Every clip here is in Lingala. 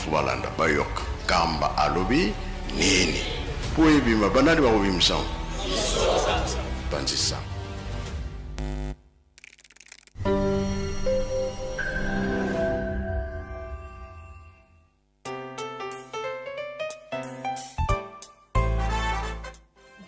faut balanda, bayoka Nkamba alobi nini po ebima. Banani bakobimisa yango? Panzisa.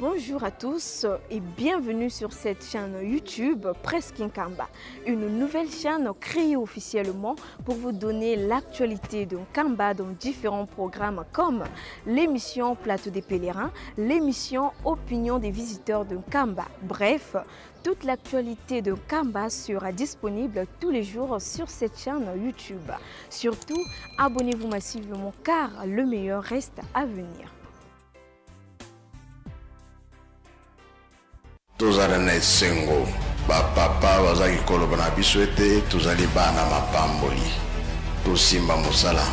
Bonjour à tous et bienvenue sur cette chaîne YouTube Presse Nkamba, une nouvelle chaîne créée officiellement pour vous donner l'actualité de Nkamba dans différents programmes comme l'émission Plateau des pèlerins, l'émission Opinion des visiteurs de Nkamba. Bref, toute l'actualité de Nkamba sera disponible tous les jours sur cette chaîne YouTube. Surtout, abonnez-vous massivement car le meilleur reste à venir. Tozala na esengo. Bapapa bazalaki koloba na biso ete tozali bana mapamboli. Tosimba mosala.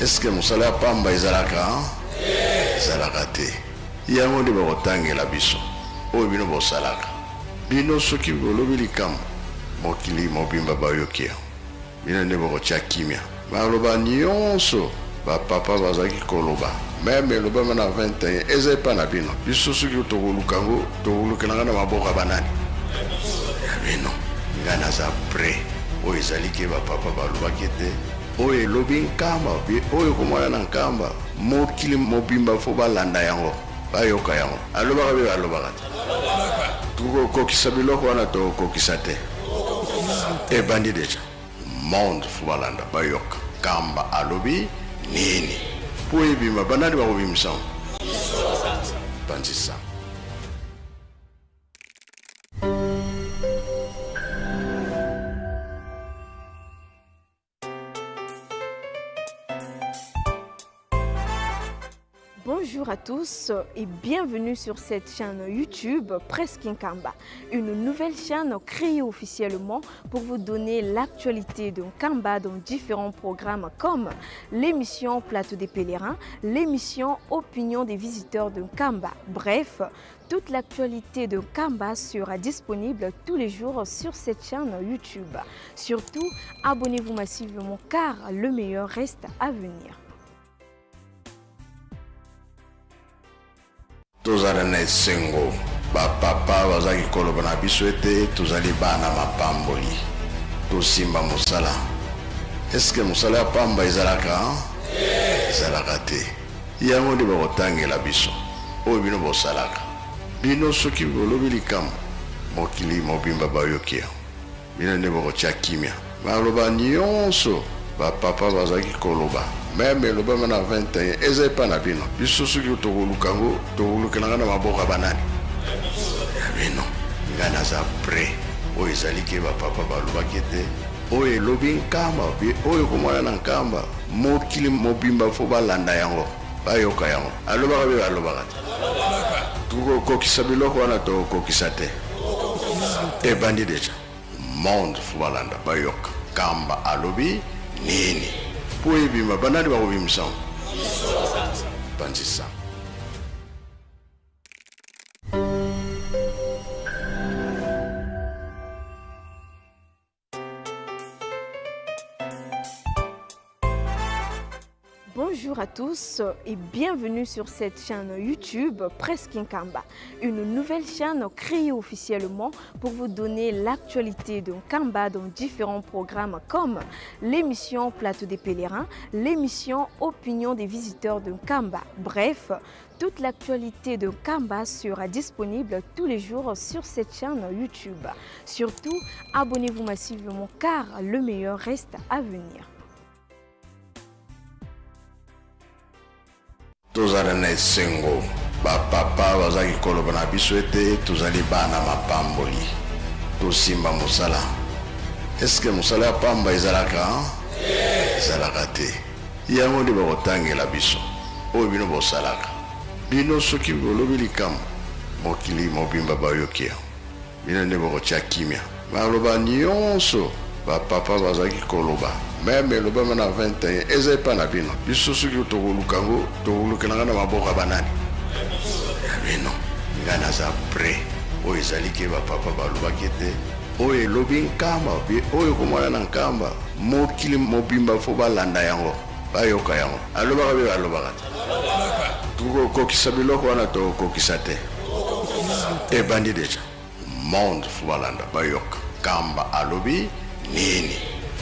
Eske mosala ya pamba ezalaka? Ezalaka te. Yango nde bakotangela biso. Oyo bino bosalaka. Bino soki bolobi likambo, mokili mobimba bayoki yango. Bino nde bokotia kimia. Maloba nionso ba papa bazalaki koloba meme elobama na 21 eza epa na bino. Biso soki tokoluka yango tokolukela nga na maboko ya banani? Ya bino. Nga naza près. Oyo ezali ke ba papa balobaki ete oyo elobi Nkamba oyo ekomona na Nkamba mokili mobimba fo balanda yango bayoka yango. Alobaka be alobaka te? Tokokokisa biloko wana tokokokisa te? Ebandi deja. Monde faut balanda, bayoka Nkamba alobi nini po ebima. Banani bakobimisa yango? Panzisa. Bonjour à tous et bienvenue sur cette chaîne YouTube Presse Nkamba, une nouvelle chaîne créée officiellement pour vous donner l'actualité de Nkamba dans différents programmes comme l'émission Plateau des pèlerins, l'émission Opinion des visiteurs de Nkamba. Bref, toute l'actualité de Nkamba sera disponible tous les jours sur cette chaîne YouTube. Surtout, abonnez-vous massivement car le meilleur reste à venir. Tozala na esengo. Bapapa bazalaki koloba na biso ete tozali bana mapamboli. Tosimba mosala. Eske mosala ya pamba ezalaka? Ezalaka te. Yango nde bakotangela biso. Oyo bino bosalaka. Bino soki bolobi likambo, mokili mobimba bayoki yango. Bino nde bokotia kimia. Maloba nionso ba papa bazalaki koloba meme elobama na 21 eza epa na bino. Biso soki tokoluka yango tokolukela nga na maboko ya banani? Ya bino. Nga naza près. Oyo ezali ke ba papa balobaki ete oyo elobi Nkamba oyo ekomona na Nkamba mokili mobimba fo balanda yango bayoka yango. Alobaka be alobaka te? Tokokokisa biloko wana tokokokisa te? Ebandi deja. Monde faut balanda, bayoka Nkamba alobi nini po ebima. Banani bakobimisa yango? Panzisa. Bonjour à tous et bienvenue sur cette chaîne YouTube Presse Nkamba, une nouvelle chaîne créée officiellement pour vous donner l'actualité de Nkamba dans différents programmes comme l'émission Plateau des pèlerins, l'émission Opinion des visiteurs de Nkamba. Bref, toute l'actualité de Nkamba sera disponible tous les jours sur cette chaîne YouTube. Surtout, abonnez-vous massivement car le meilleur reste à venir. Tozala na esengo. Bapapa bazalaki koloba na biso ete tozali bana mapamboli. Tosimba mosala. Eske mosala ya pamba ezalaka? Ezalaka te. Yango nde bakotangela biso. Oyo bino bosalaka. Bino soki bolobi likambo, mokili mobimba bayoki yango. Bino nde bokotia kimia. Maloba nionso ba papa bazalaki koloba meme elobama na 21 eza epa na bino. Biso soki tokoluka yango tokolukela nga na maboko ya banani? Ya bino. Nga naza près. Oyo ezali ke ba papa balobaki ete oyo elobi Nkamba oyo ekomona na Nkamba mokili mobimba fo balanda yango. Bayoka yango. Alobaka mpe alobaka te. Tokokokisa biloko wana, tokokokisa te. Ebandi deja. Monde faut balanda, bayoka Nkamba alobi nini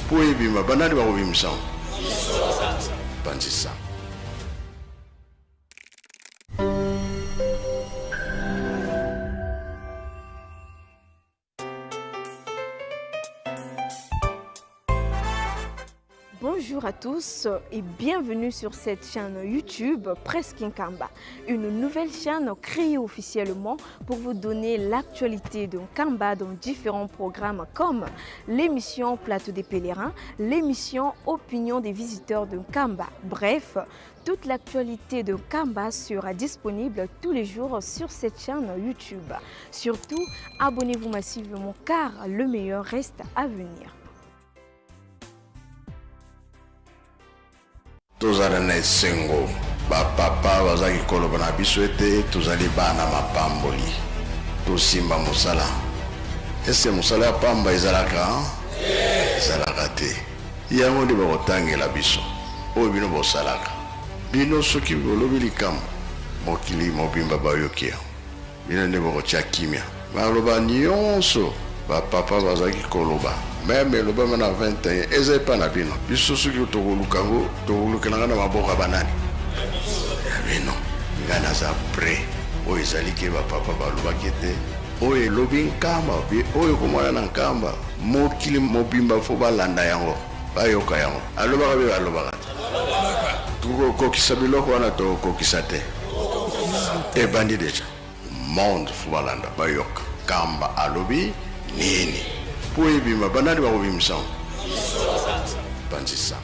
mpo ebima. Banani bakobimisa yango? Panzisa. Bonjour à tous et bienvenue sur cette chaîne YouTube Presse Nkamba, une nouvelle chaîne créée officiellement pour vous donner l'actualité de Nkamba dans différents programmes comme l'émission Plateau des pèlerins, l'émission Opinion des visiteurs de Nkamba. Bref, toute l'actualité de Nkamba sera disponible tous les jours sur cette chaîne YouTube. Surtout, abonnez-vous massivement car le meilleur reste à venir. Tozala na esengo. Bapapa bazalaki koloba na biso ete tozali bana mapamboli, tosimba mosala. Ese mosala ya pamba ezalaka? Ezalaka te. Yango nde bakotangela biso. Oyo bino bosalaka, bino soki bolobi likambo, mokili mobimba bayoki yango. Bino nde bokotia kimia. Maloba nyonso bapapa bazalaki koloba, même elobama na 21, eza epa na bino. Biso soki tokoluka yango, tokolukelanga na maboko ya banani? Ya bino. Ngai naza prêt. Oyo ezali ke bapapa balobaki ete oyo elobi Nkamba, oyo komona na Nkamba, mokili mobimba faut balanda yango, bayoka yango. Alobaka mpe alobaka te. Tokokokisa biloko wana, tokokokisa te. Ebandi deja. Monde faut balanda, bayoka Nkamba alobi nini mpo ebima. Banani bakobimisa yango? Panzisa.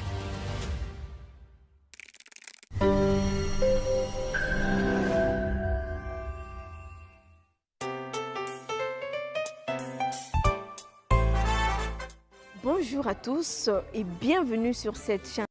Bonjour à tous et bienvenue sur cette chaîne.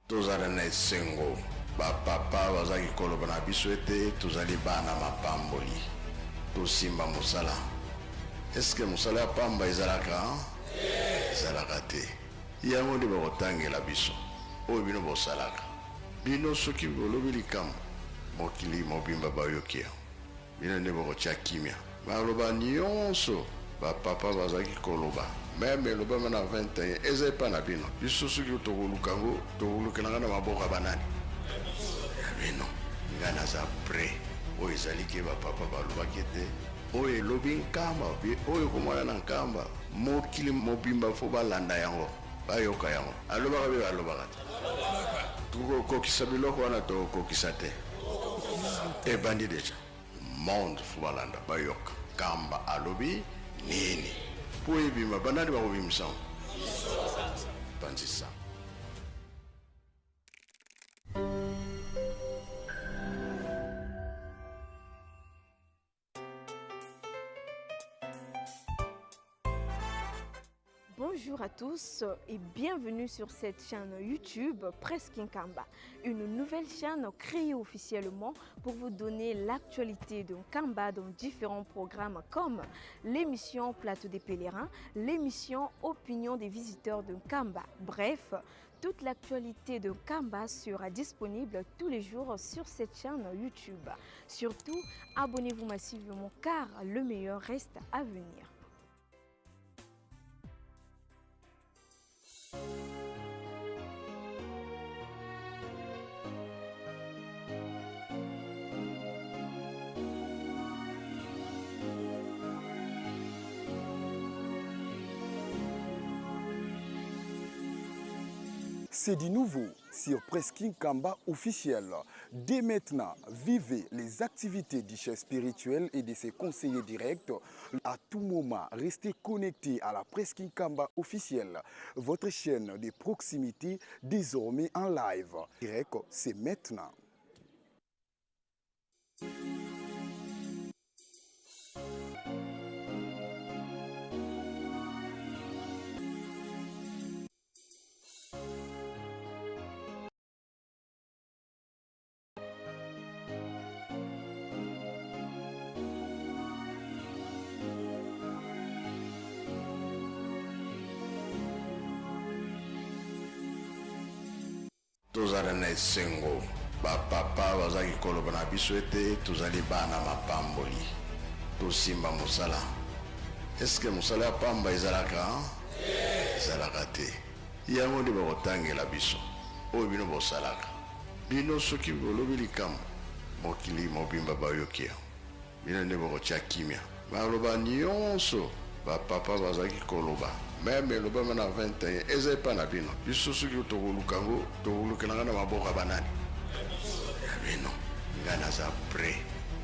Tozala na esengo. Bapapa bazalaki koloba na biso ete tozali bana mapamboli, tosimba mosala. Eske mosala ya pamba ezalaka? Ezalaka te. Yango nde bakotangela biso. Oyo bino bosalaka, bino soki bolobi likambo, mokili mobimba bayoki yango. Bino nde bokotia kimia. Maloba nyonso bapapa bazalaki koloba, même elobama na 21, eza epa na bino. Biso soki tokoluka yango, tokolukelanga na maboko ya banani? Ya bino. Ngai naza prêt. Oyo ezali ke bapapa balobaki ete oyo elobi Nkamba, oyo komona na Nkamba, mokili mobimba faut balanda yango, bayoka yango. Alobaka mpe alobaka te. Tokokokisa biloko wana, tokokokisa te. Ebandi deja. Monde faut balanda, bayoka Nkamba alobi nini mpo ebima. Banani bakobimisa yango? Panzisa. Bonjour à tous et bienvenue sur cette chaîne YouTube Presse Nkamba, une nouvelle chaîne créée officiellement pour vous donner l'actualité de Nkamba dans différents programmes comme l'émission Plateau des pèlerins, l'émission Opinion des visiteurs de Nkamba. Bref, toute l'actualité de Nkamba sera disponible tous les jours sur cette chaîne YouTube. Surtout, abonnez-vous massivement car le meilleur reste à venir. C'est du nouveau sur Presse Nkamba officiel. Dès maintenant, vivez les activités du chef spirituel et de ses conseillers directs. À tout moment, restez connectés à la Presse Nkamba officielle, votre chaîne de proximité désormais en live. Direct, c'est maintenant. Tozala na esengo. Bapapa bazalaki koloba na biso ete tozali bana mapamboli. Tosimba mosala. Eske mosala ya pamba ezalaka? Ezalaka te. Yango nde bakotangela biso. Oyo bino bosalaka. Bino soki bolobi likambo, mokili mobimba bayoki yango. Bino nde bokotia kimia. Maloba nyonso ba papa bazalaki koloba meme elobama na 21 eza epa na bino. Biso soki tokoluka yango tokolukela nga na maboko ya banani? Ya bino. Nga naza près.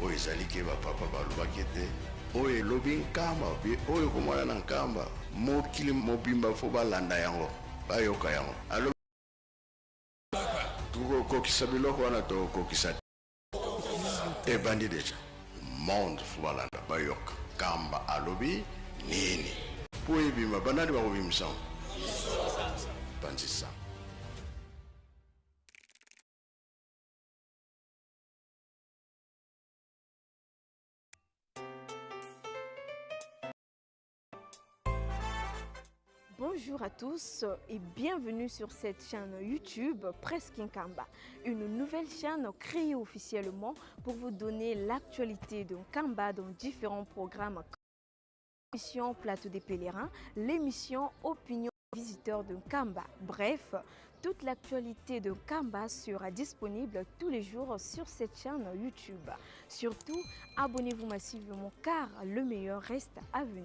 Oyo ezali ke ba papa balobaki ete oyo elobi Nkamba oyo ekomona na Nkamba mokili mobimba fo balanda yango bayoka yango. Alobi tokokokisa biloko wana tokokokisa te. Ebandi deja monde fo balanda bayoka Kamba alobi nini po ebima banani bakobimisa yango panzisa. Bonjour à tous et bienvenue sur cette chaîne YouTube Presse Nkamba, une nouvelle chaîne créée officiellement pour vous donner l'actualité de Nkamba dans différents programmes. L'émission Plateau des Pèlerins, l'émission Opinion visiteurs de Nkamba. Bref, toute l'actualité de Nkamba sera disponible tous les jours sur cette chaîne YouTube. Surtout, abonnez-vous massivement car le meilleur reste à venir.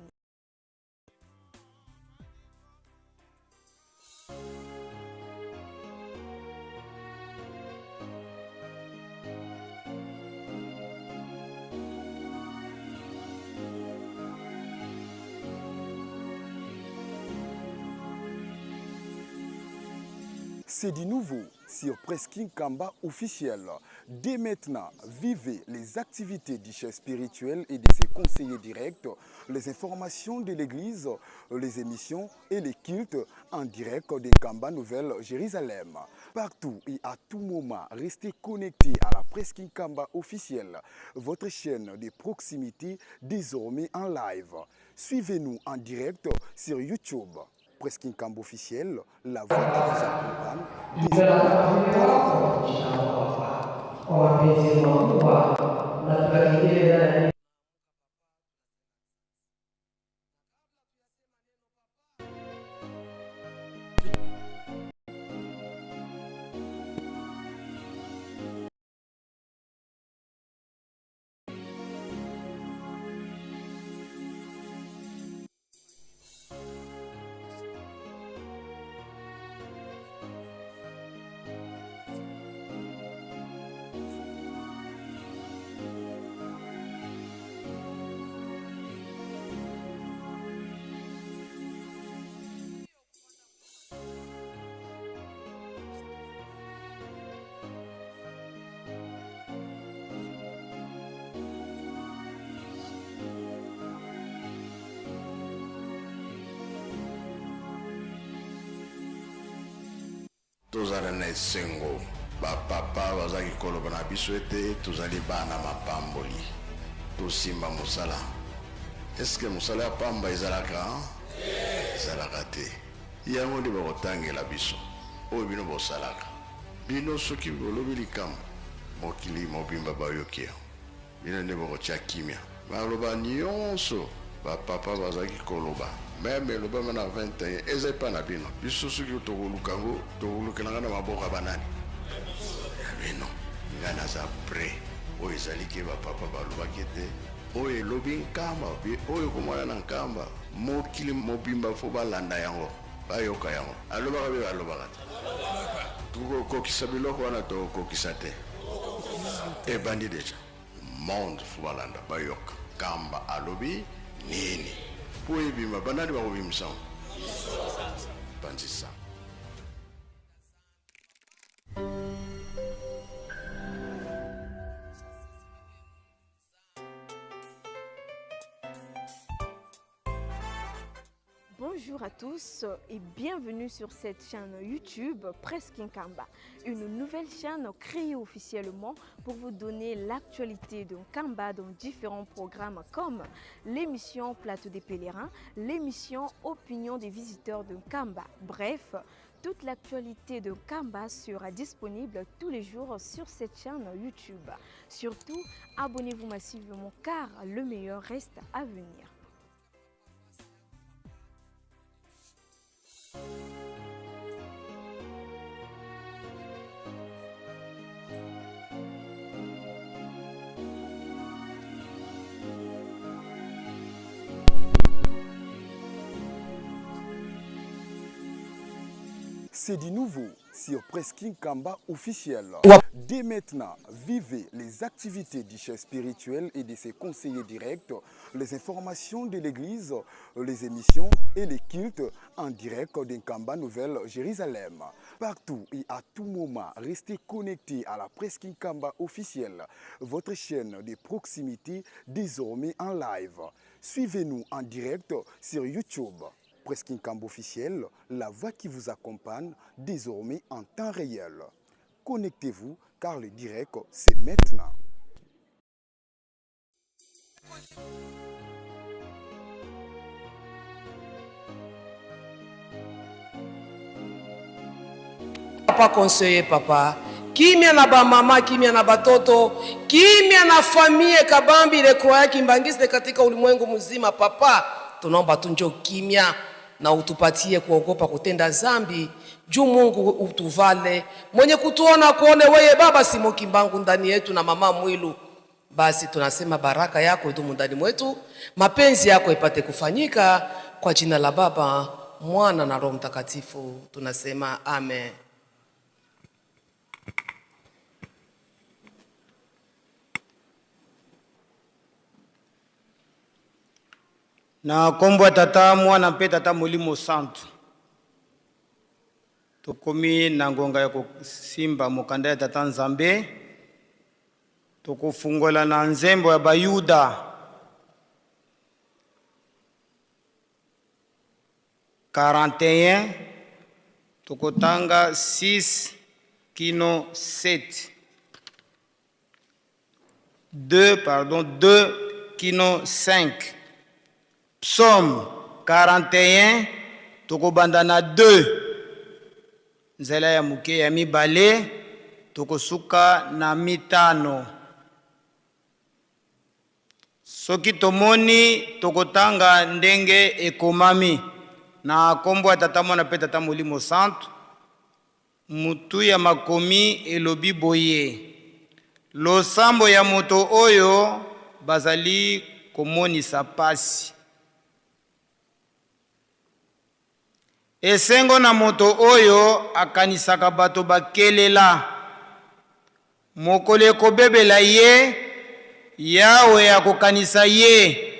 C'est du nouveau sur Presking Kamba officiel. Dès maintenant, vivez les activités du chef spirituel et de ses conseillers directs, les informations de l'église, les émissions et les cultes en direct de Nkamba Nouvelle Jérusalem. Partout et à tout moment, restez connectés à la Presking Kamba officielle, votre chaîne de proximité désormais en live. Suivez-nous en direct sur YouTube. Presking Kamba officiel, la voix qui vous accompagne. Tozala na esengo. Bapapa bazalaki koloba na biso ete tozali bana mapamboli. Tosimba mosala. Eske mosala ya pamba ezalaka? Ezalaka te. Yango nde bakotangela biso. Oyo bino bosalaka. Bino soki bolobi likambo, mokili mobimba bayoki yango. Bino nde bokotia kimia. Maloba nyonso ba papa bazalaki koloba meme elobama na 21 eza epa na bino. Biso soki tokoluka yango tokolukela nga na maboko ya banani? Ya bino. Nga naza près. Oyo ezali ke ba papa balobaki ete oyo elobi Nkamba oyo ekomona na Nkamba mokili mobimba fo balanda yango bayoka yango. Alobaka be alobaka te. Tokokokisa biloko wana tokokokisa te. Ebandi deja. Monde fo balanda bayoka Nkamba alobi nini po ebima banani bakobimisa yango? Panzisa. Bonjour à tous et bienvenue sur cette chaîne YouTube Presse Nkamba, une nouvelle chaîne créée officiellement pour vous donner l'actualité de Nkamba dans différents programmes comme l'émission Plateau des Pèlerins, l'émission Opinion des visiteurs de Nkamba. Bref, Toute l'actualité de Nkamba sera disponible tous les jours sur cette chaîne YouTube. Surtout, abonnez-vous massivement car le meilleur reste à venir. C'est du nouveau sur Presse Nkamba officiel. Dès maintenant, vivez les activités du chef spirituel et de ses conseillers directs, les informations de l'église, les émissions et les cultes en direct d'Nkamba Nouvelle Jérusalem. Partout et à tout moment, restez connectés à la Presse Nkamba officielle, votre chaîne de proximité désormais en live. Suivez-nous en direct sur YouTube. Presse Nkamba officiel, la voix qui vous accompagne désormais en temps réel. Connectez-vous car le direct, c'est maintenant. Papa conseiller papa, kimia na bamama, kimia na batoto, kimia na famille kabambi le croyant kimbanguiste katika ulimwengu mzima. Papa, tunaomba tu njoo kimya na utupatie kuogopa kutenda zambi juu Mungu utuvale mwenye kutuona kuone weye Baba Simon Kimbangu ndani yetu na mama Mwilu. Basi tunasema baraka yako idumu ndani mwetu, mapenzi yako ipate kufanyika kwa jina la Baba, Mwana na Roho Mtakatifu tunasema amen. Na nkombo ya Tata, Mwana mpe Tata Molimo Santu, tokomi na ngonga ya kosimba mokanda ya Tata Nzambe. Tokofungola na nzembo ya Bayuda 41, tokotanga 6 kino 7, 2, pardon, 2 kino 5. Psaume 41, tokobanda na 2, nzela ya moke ya mibale, tokosuka na mitano. Soki tomoni, tokotanga ndenge ekomami. Na nkombo ya Tata, Mwana mpe Tata Molimo Santu. Mutu ya makomi elobi boye: losambo ya moto oyo bazali komonisa pasi. Esengo na moto oyo akanisaka bato bakelela. Mokolo ekobebela ye, Yawe akokanisa ye.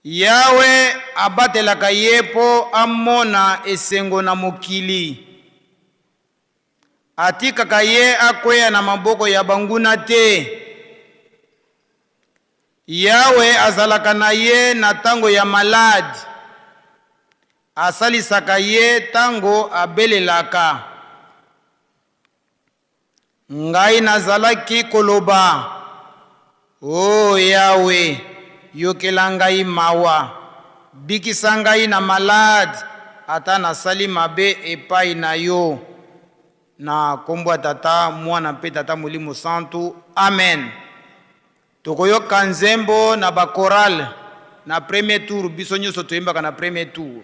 Yawe abatelaka ye mpo amona esengo na mokili. Atikaka ye akweya na maboko ya banguna te. Yawe azalaka na ye na tango ya maladi, asalisaka ye tango abelelaka. Ngai nazalaki koloba: O Yawe, yokela ngai mawa, bikisa ngai na maladi, ata nasali mabe epai na yo. Na nkombo ya Tata, Mwana mpe Tata Molimo Santu, amen. Tokoyoka nzembo na bakorale na premier tour. Biso nyonso toyembaka na premier tour.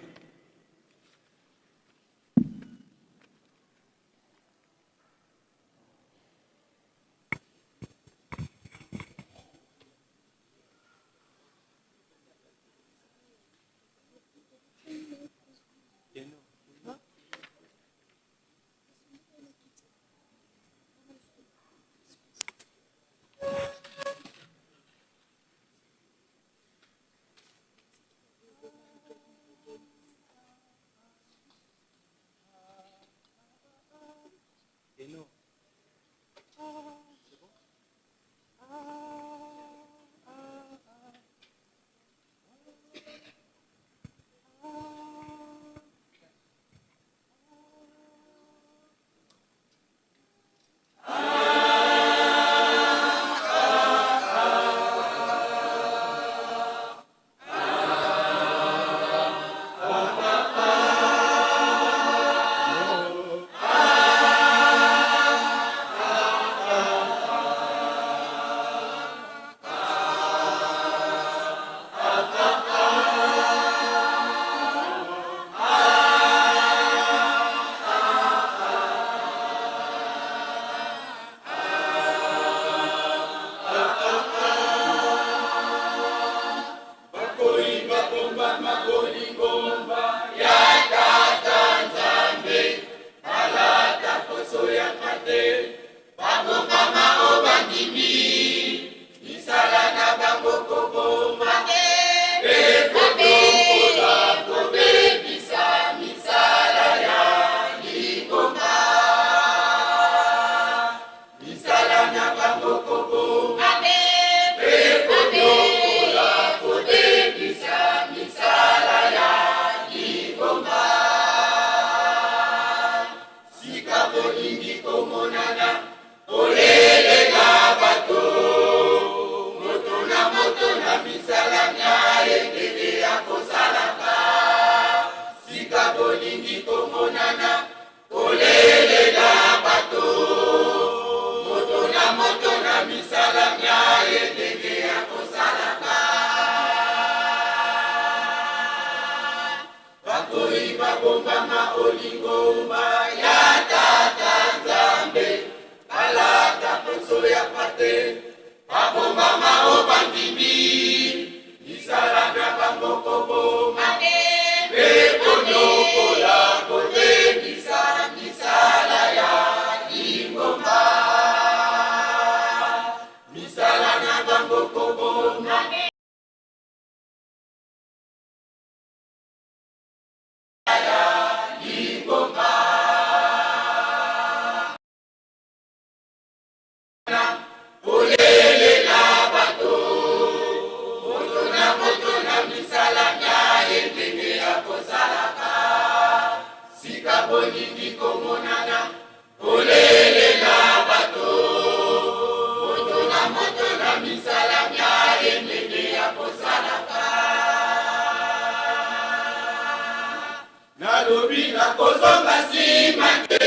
Nalobi nakozonga nsima te,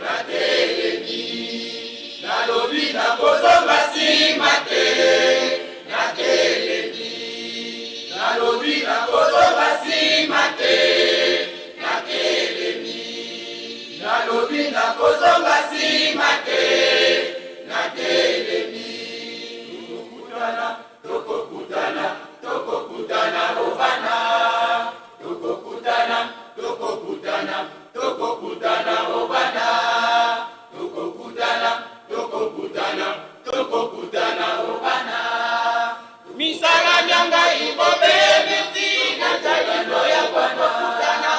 natelemi. Nalobi nakozonga nsima te, natelemi. Nalobi nakozonga nsima te, natelemi. Nalobi nakozonga nsima te, natelemi. Tokokutana, tokokutana, tokokutana obana. Tokokutana, tokokutana, tokokutana obana. Tokokutana, tokokutana, tokokutana obana. Misala mya ngai bobebisi nazali koya tokokutana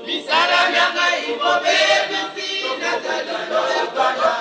Misala mya ngai bobebisi nazali koya tokokutana.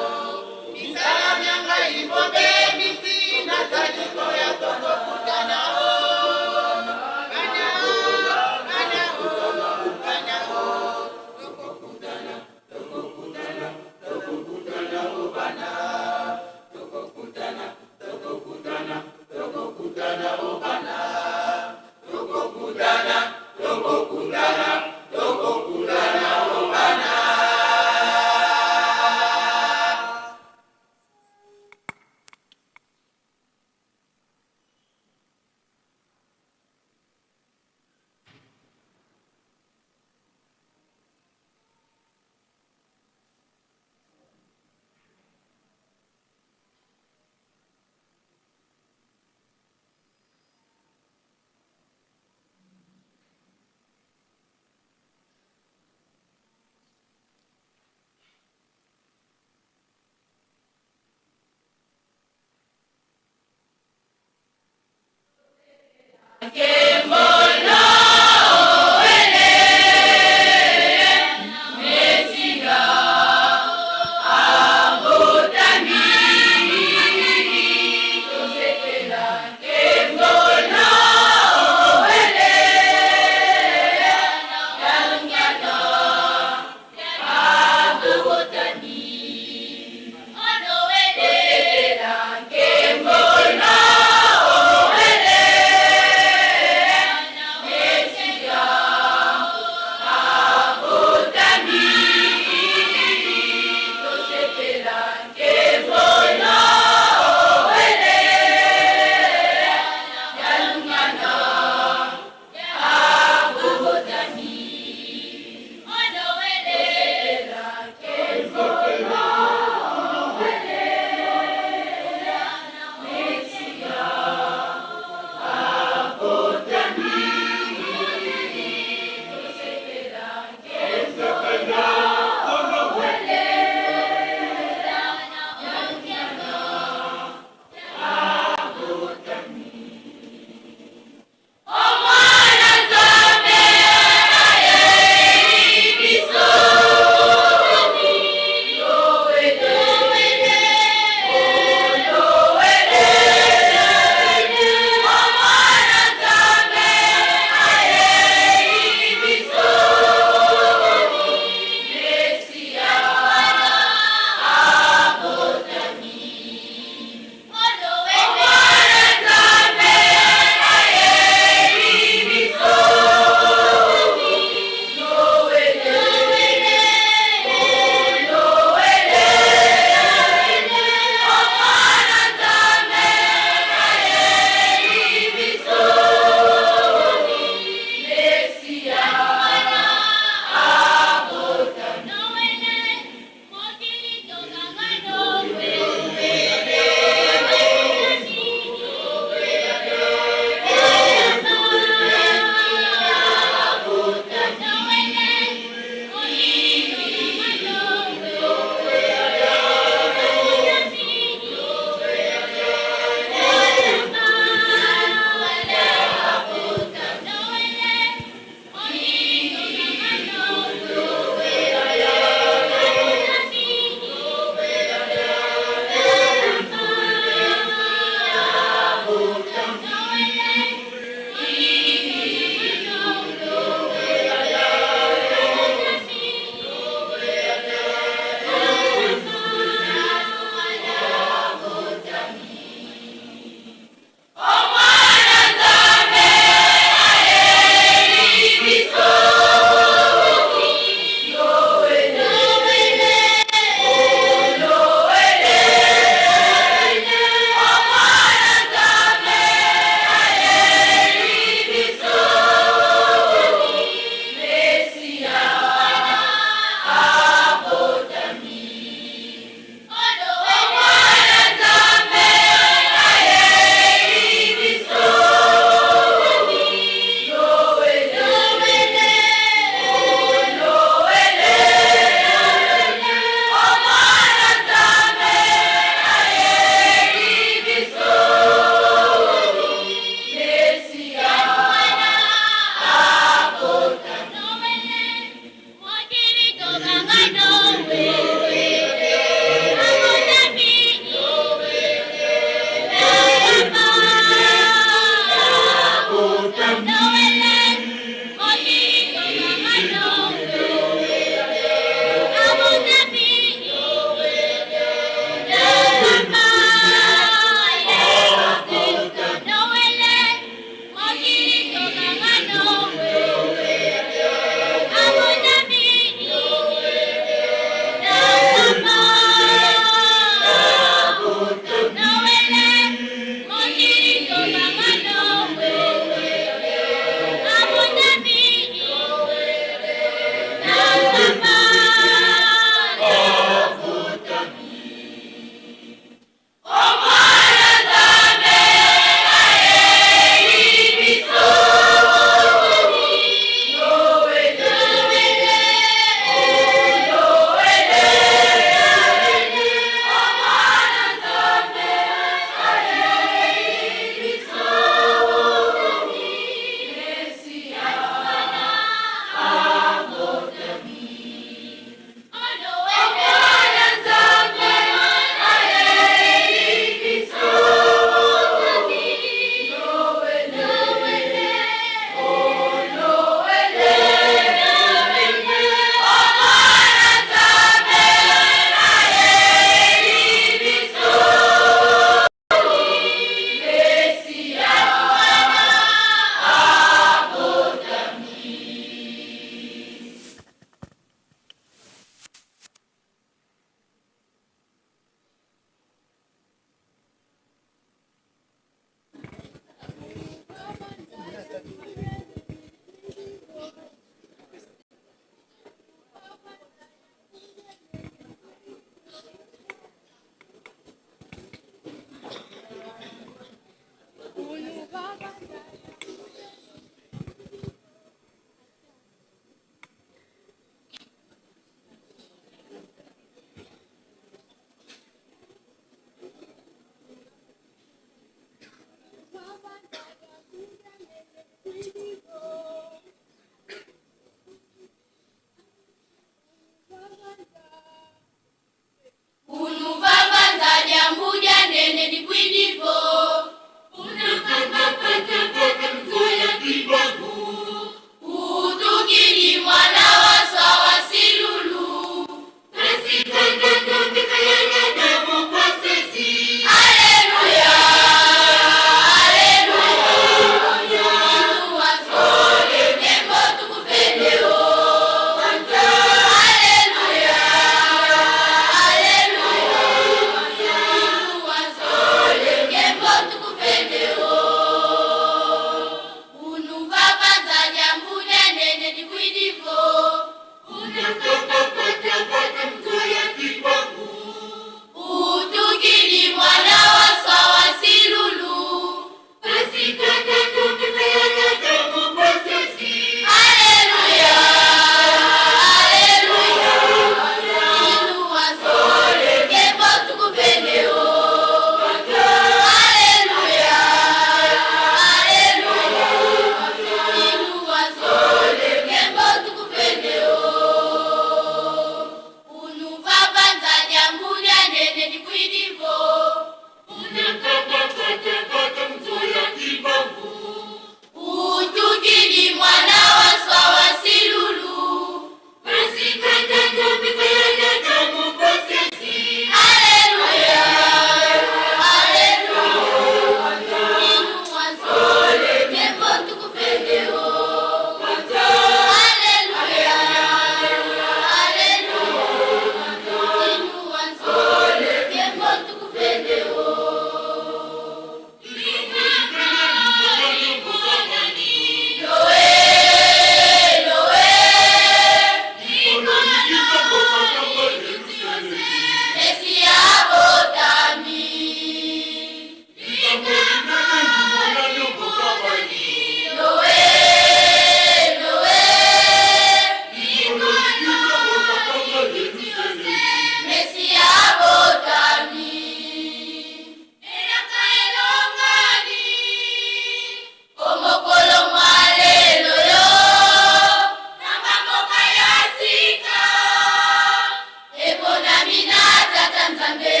Tata Nzambe.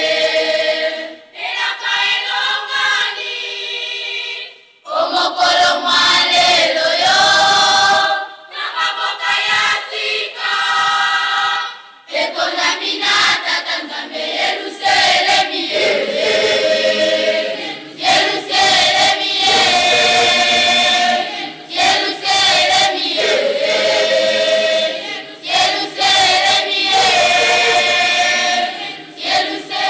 Elaka elongani o mokolo mwa lelo yo na mabota ya sika etondami na Tata Nzambe. Yelusalemi ye, Yelusalemi ye, Yelusalemi ye, Yelusalemi ye, Yelusalemi.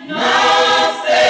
Nase.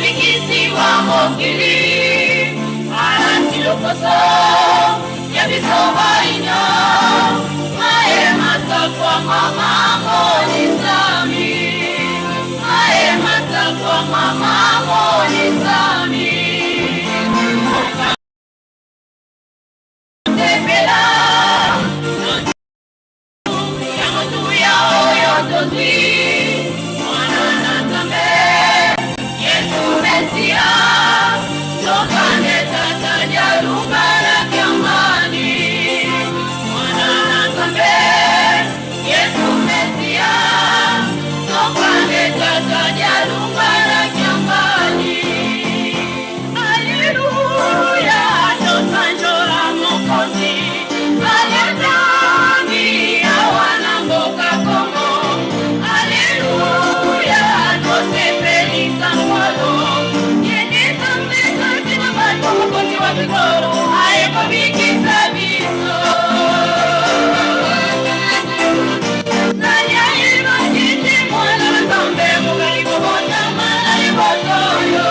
Mobikisi wa mokili alati lokoso ya biso bainyo maye masakwa mama monisami maye masakwa mama monisami sepela ya motuya oyo tozwi mwana na Nzambe Yesu Mesia tokande tata dialumba na kiangani mwana na Nzambe Yesu Mesia tokande tata dialumba na kiangani. Aleluya, tosanjola mokonzi alendami awa na mboka Kongo. Aleluya, tosepelisa Nkolo yende Nzambe kati na bato, mokonzi wa bikolo ayekobikisa biso. Nani ayebaki te mwana na Nzambe mokali kobotama na liboto oyo?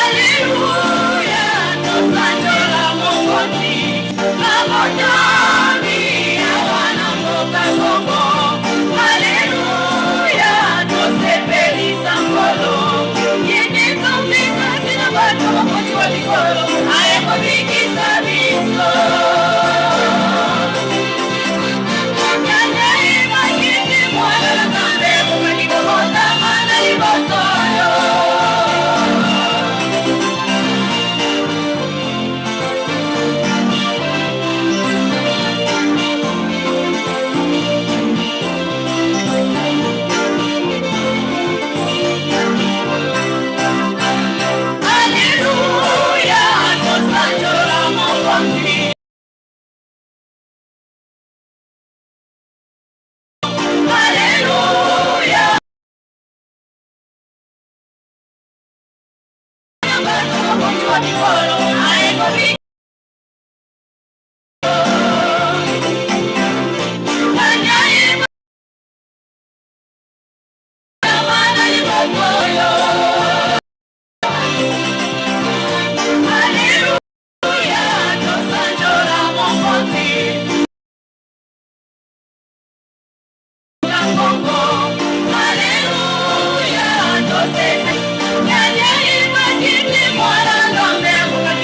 Aleluya, tosanjola mokonzi abotami awa na mboka Kongo. Aleluya, tosepelisa Nkolo yende Nzambe kati na bato, mokonzi wa bikolo ayekobikisa biso. Nani ayebaki te mwana na Nzambe mokali kobotama na liboto oyo? Aleluya, tosanjola mokonzi. Aleluya, bato mokonzi wa bikolo ayekobi nani ayebama na liboto oyo? Aleluya, tosanjola mokonzi ya Kongo. Aleluya, tosete nani ayebaki te mwana Nzambe mokali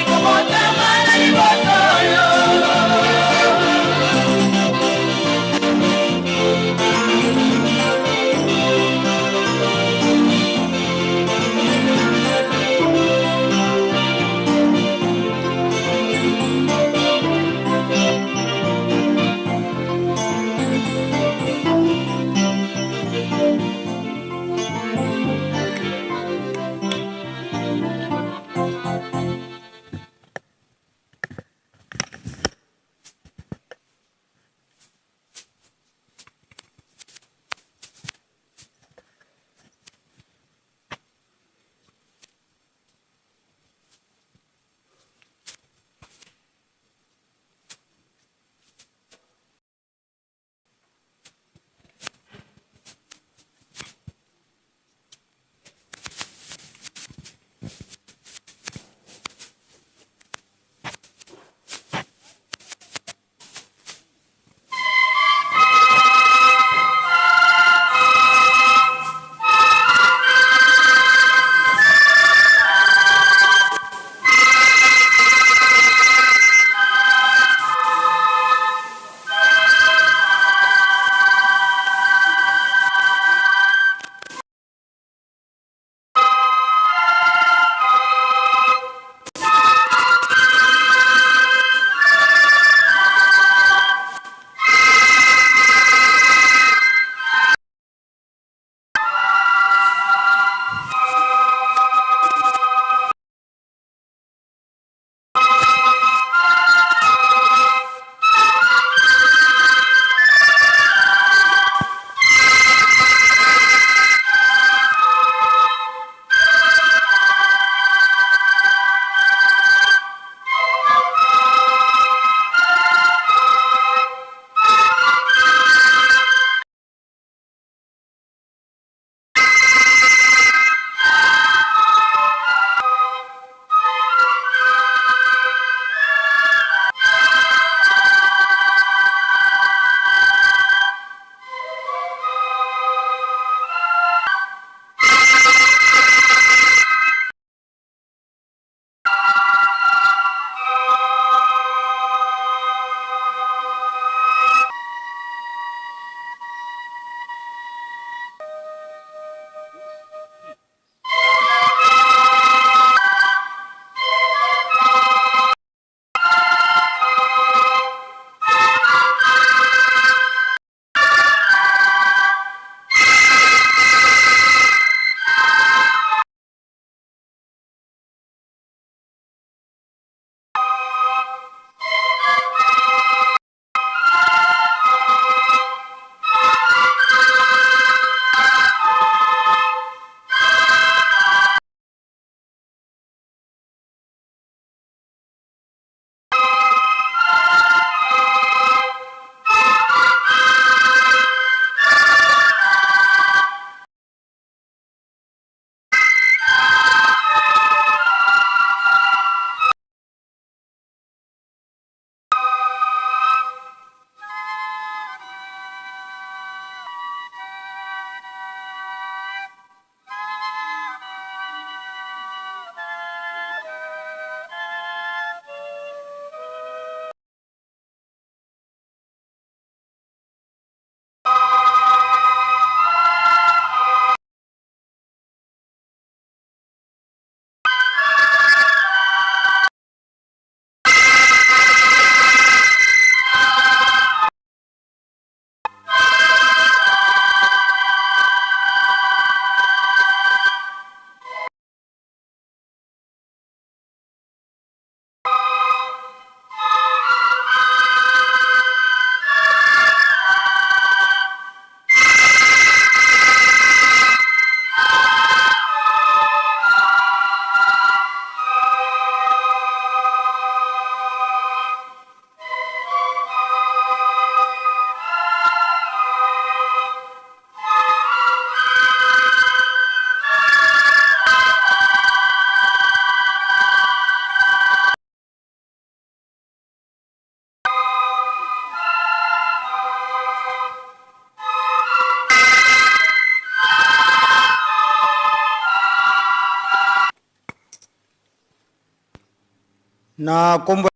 Na kombo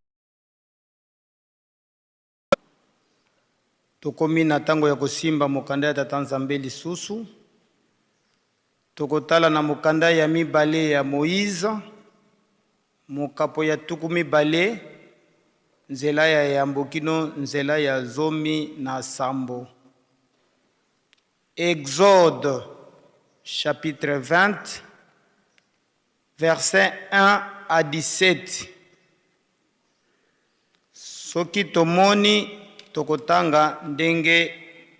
tokomi na ntango ya kosimba mokanda ya Tata Nzambe lisusu. Tokotala na mokanda ya mibale ya Moïse, mokapo ya 20, nzela ya yambo kino nzela ya 17. Exode chapitre 20, verset 1 à 17. Soki tomoni, tokotanga ndenge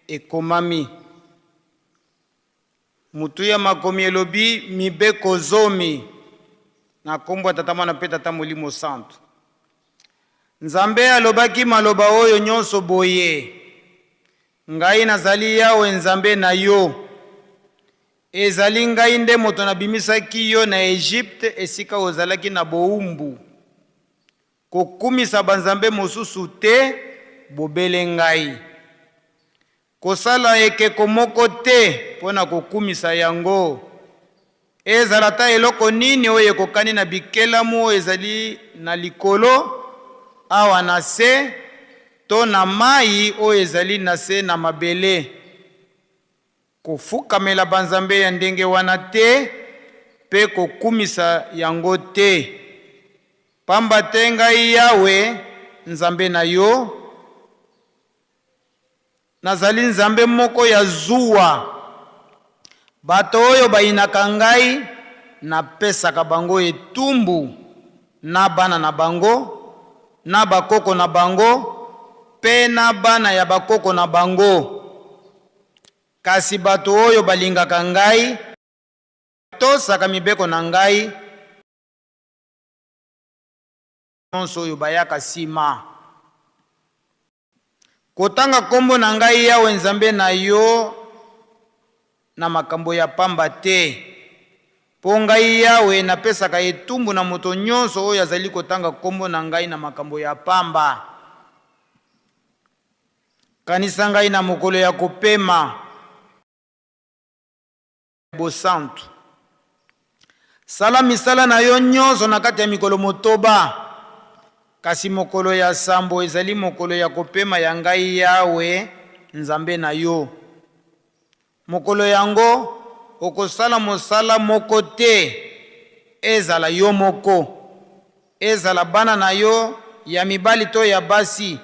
ekomami. Mutu ya makomi elobi mibeko zomi na kombo ya Tata, Mwana mpe Tata Molimo Santu. Nzambe alobaki maloba oyo nyonso boye: Ngai nazali Yawe Nzambe na yo. Ezali ngai nde moto nabimisaki yo na Egypte, esika ozalaki na bowumbu. Kokumisa banzambe mosusu te, bobele ngai. Kosala ekeko moko te mpo na kokumisa yango, ezala ata eloko nini oyo ekokani na bikelamu oyo ezali na likolo, awa na se, to na mai oyo ezali na se na mabele. Kofukamela banzambe ya ndenge wana te mpe kokumisa yango te, pamba te ngai Yawe, Nzambe na yo, nazali Nzambe moko ya zuwa. Bato oyo bayinaka ngai, napesaka bango etumbu na bana na bango, na bakoko na bango mpe na bana ya bakoko na bango. Kasi bato oyo balingaka ngai, batosaka mibeko na ngai, nyonso oyo bayaka nsima. Kotanga kombo na ngai Yawe Nzambe na yo na makambo ya pamba te, mpo ngai Yawe napesaka etumbu na moto nyonso oyo azali kotanga kombo na ngai na makambo ya pamba. Kanisa ngai na mokolo ya kopema bosantu. Sala misala na yo nyonso na kati ya mikolo motoba, kasi mokolo ya sambo ezali mokolo ya kopema ya ngai Yawe Nzambe na yo. Mokolo yango okosala mosala moko te, ezala yo moko, ezala bana na yo ya mibali to ya basi,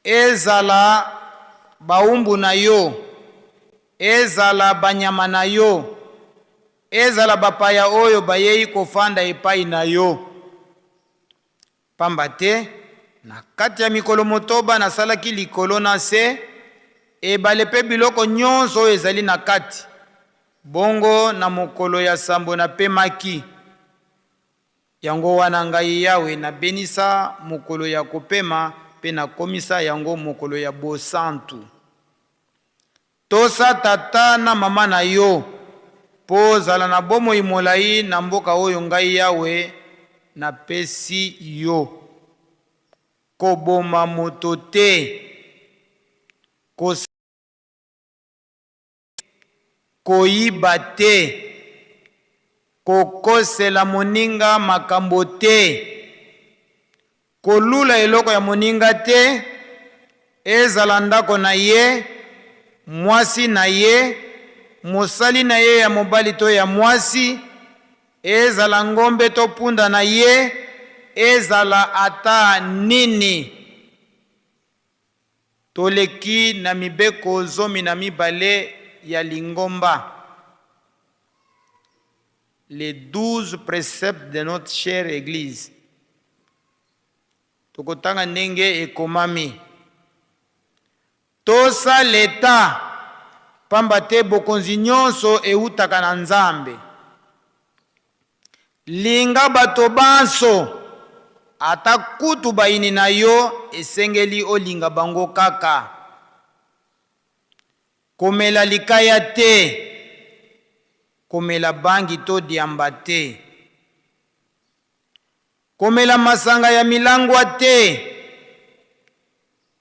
ezala baumbu na yo, ezala banyama na yo, ezala bapaya oyo bayei kofanda epai na yo. Pamba te, na kati ya mikolo motoba nasalaki likolo na se, ebale mpe biloko nyonso oyo ezali na kati, bongo na mokolo ya sambo napemaki. Yango wana ngai Yawe nabenisa mokolo ya kopema mpe nakomisa yango mokolo ya bosantu. Tosa tata na mama na yo, mpo ozala na bomoi molai na mboka oyo ngai Yawe napesi yo. Koboma moto te. Koyiba te. Kokosela moninga makambo te. Kolula eloko ya moninga te, ezala ndako na ye, mwasi na ye, mosali na ye ya mobali to ya mwasi, ezala ngombe to punda na ye, ezala ata nini. Toleki na mibeko 12 ya lingomba, les 12 préceptes de notre chère Église. Tokotanga ndenge ekomami. Tosa leta, pamba te bokonzi nyonso eutaka na Nzambe. Linga bato banso, ata kutu bayini na yo, esengeli olinga bango kaka. Komela likaya te, komela bangi to diamba te. Komela masanga ya milangwa te,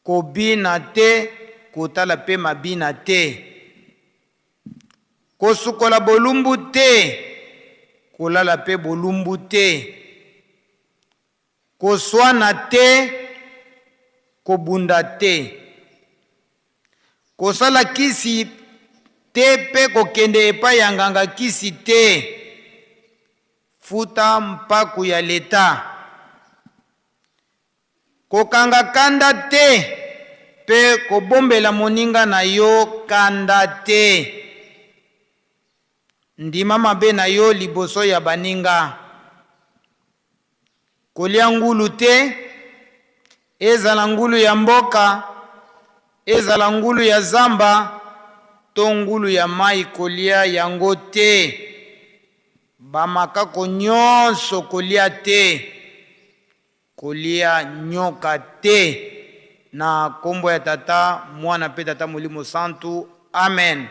kobina te, kotala pe mabina te. Kosukola bolumbu te, kolala pe bolumbu te. Koswana te, kobunda te. Kosala kisi te mpe kokende epai ya nganga kisi te. Futa mpaku ya leta. Kokanga kanda te mpe kobombela moninga na yo kanda te. Ndima mabe na yo liboso ya baninga. Kolia ngulu te, ezala ngulu ya mboka, ezala ngulu ya zamba to ngulu ya mai kolia yango te. Bamakako nyonso kolia te. Kolia nyoka te. Na kombo ya Tata, Mwana mpe Tata Molimo Santu. Amen.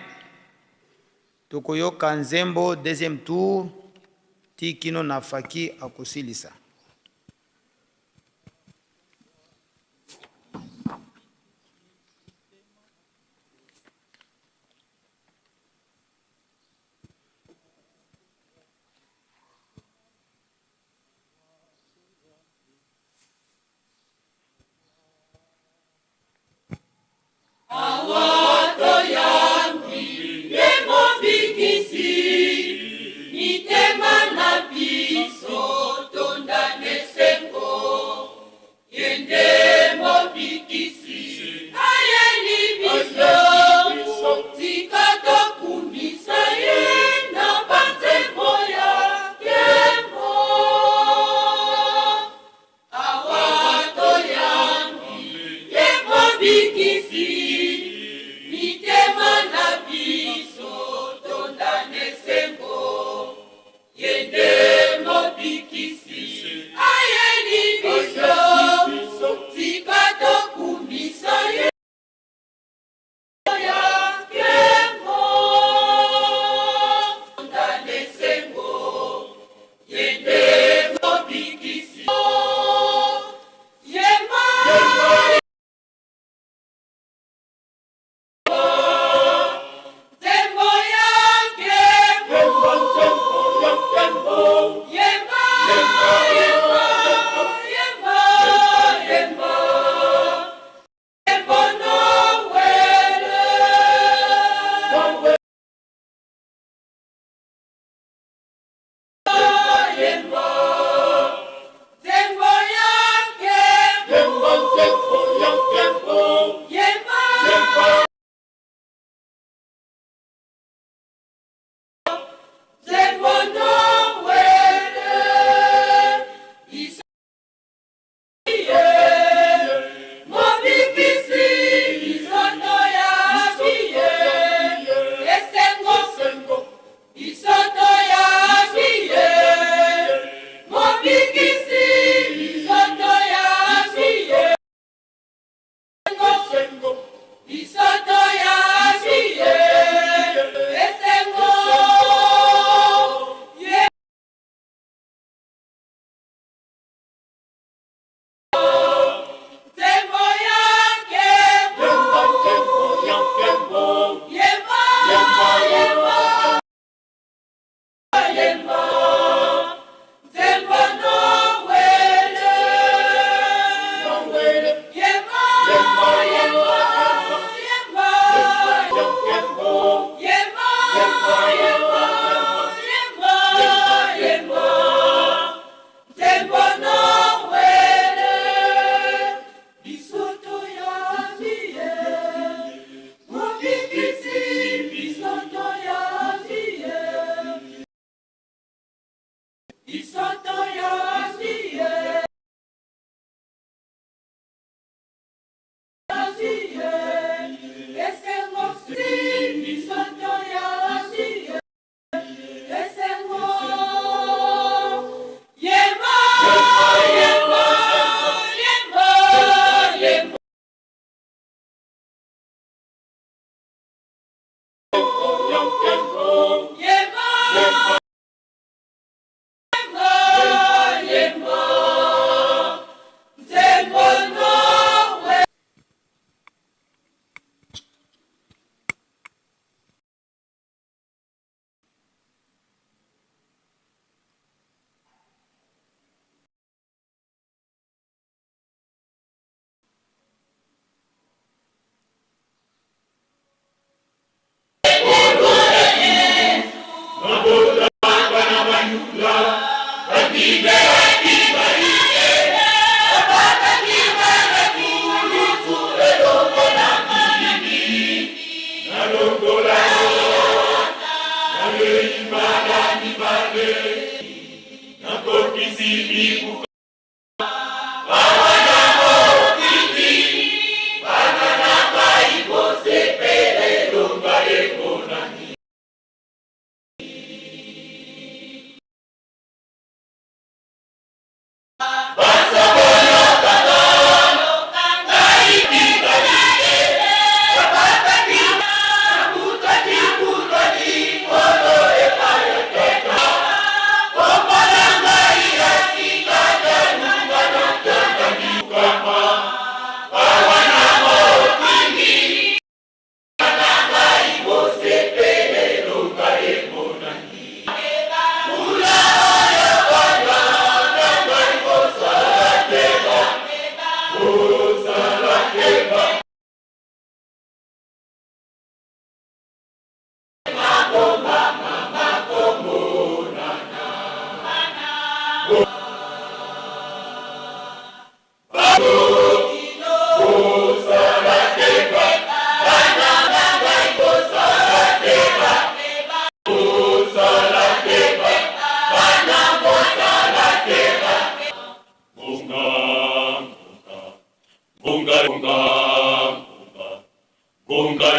Tokoyoka nzembo deuxième tour ti kino na Faki akosilisa. Awa toyambi ye mobikisi mitema na biso tonda.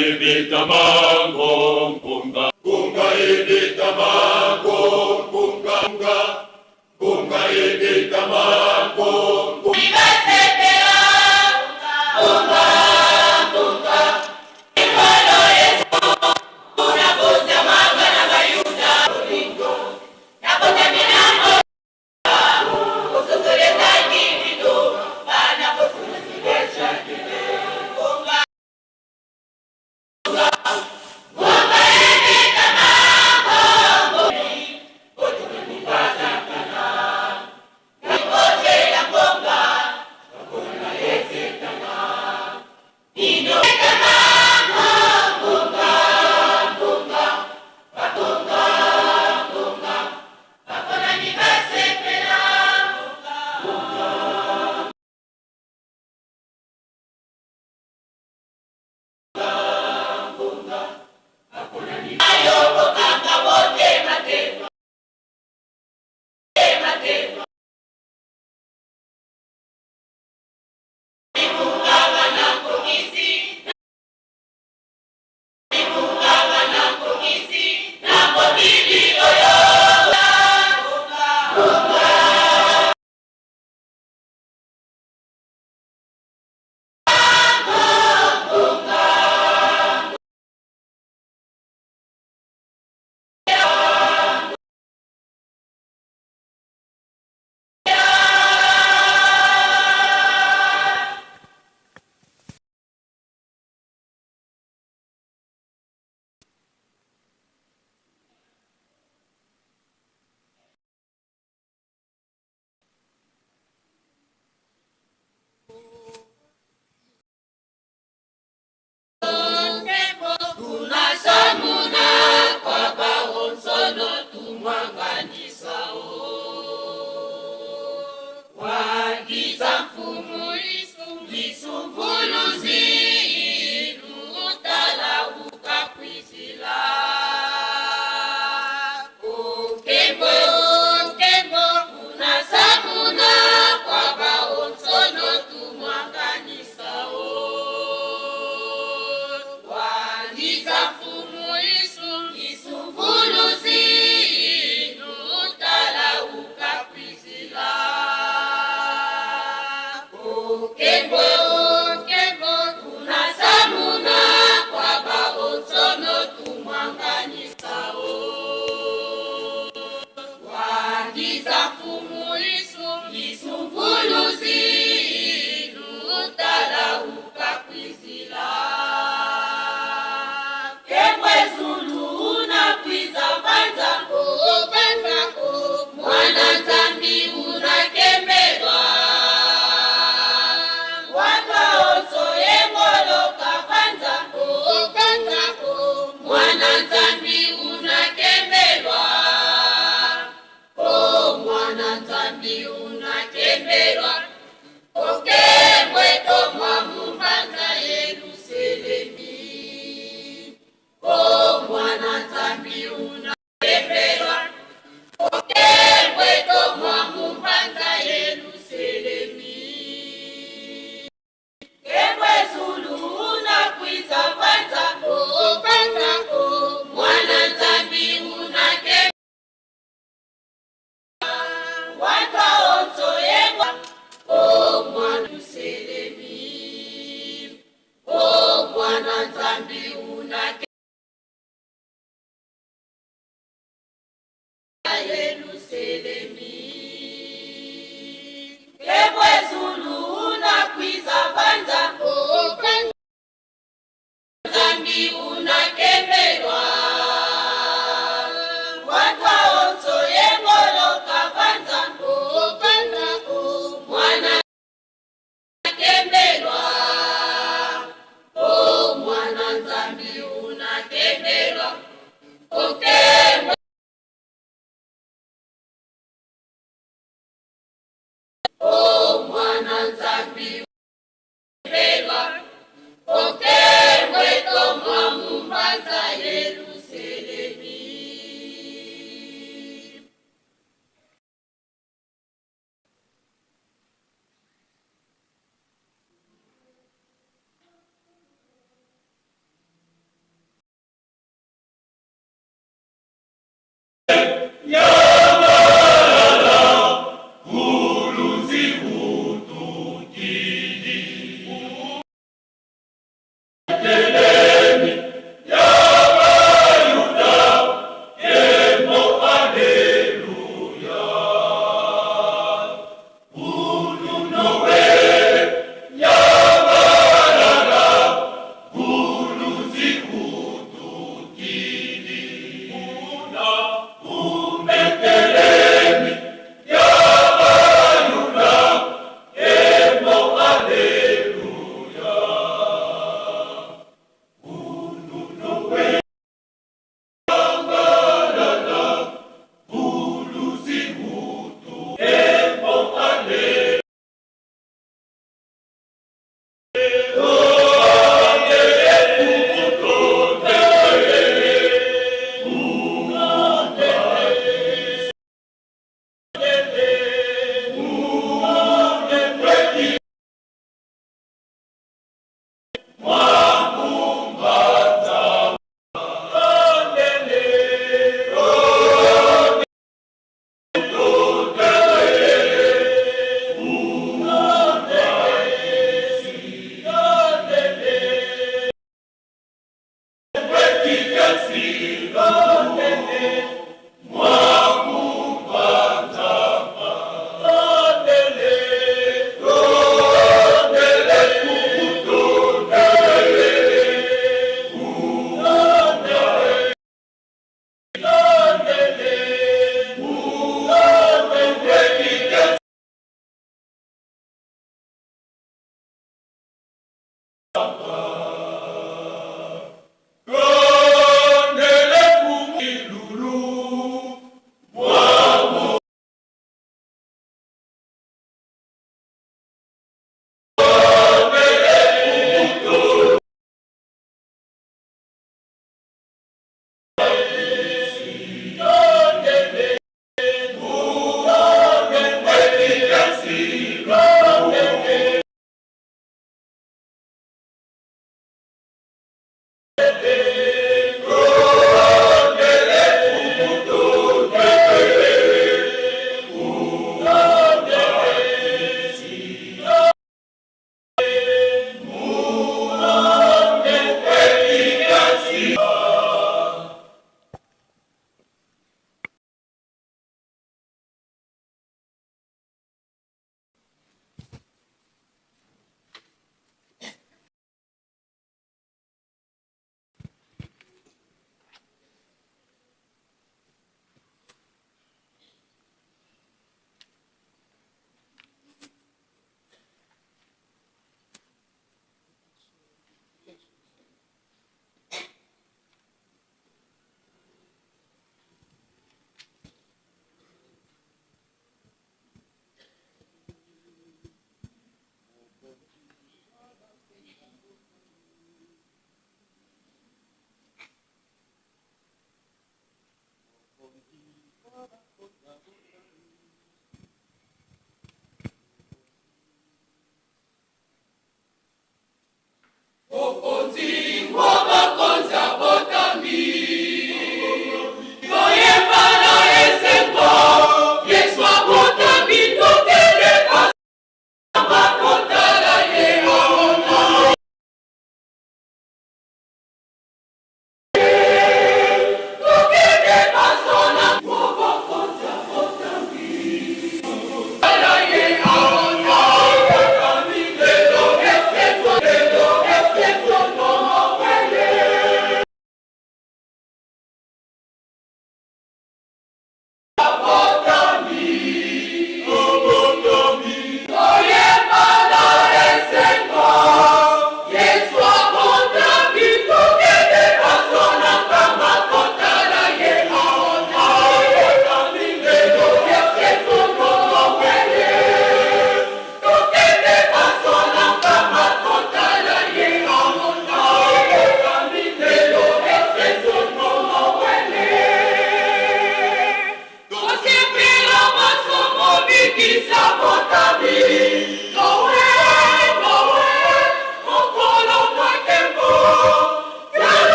ebeta bango ngonga. Ngonga ebeta bango ngonga. Ngonga ebeta bango. Basepela ngonga ngonga Nkolo Yesu nakotamaka na Bayuda bolingo nakotamina kososolezaki bino bana ngonga ngonga ebeta bango kotela ngonga bino ngonga ngonga ngonga ngonga baponami basepela ngonga. Ayo kokanga motema te te. Ikunganga na kokisi ikunganga na kokisi na mokili oyo ngonga. Tunasamuna kwa baonsono tumwanganisao wagiza mfumu isumvuluzi ilutala ukakwizila okembo okembo tunasamuna kwa baonsono tumwanganisao wagiza mfumu isumvuluzi ilutala ukakwizila okembo okembo tunasamuna kwa baonsono tumwanganisao wagiza mfumu isumvuluzi ilutala ukakwizila kembwe zulu unakwiza banza banza mwana Nzambi unakembelwa wakaonso yengoloka banza banza mwana Nzambi unakembelwa o mwana Nzambi unakembelwa okembwe tomwa mumbanza Yerusalemi o mwana Nzambi unakembelwa okembwe tomwa mumbanza Yerusalemi kembwe zulu unakwiza banza banza mwana Nzambi unake wakaonso yengwa o mwana Yerusalemi o mwana Nzambi unake.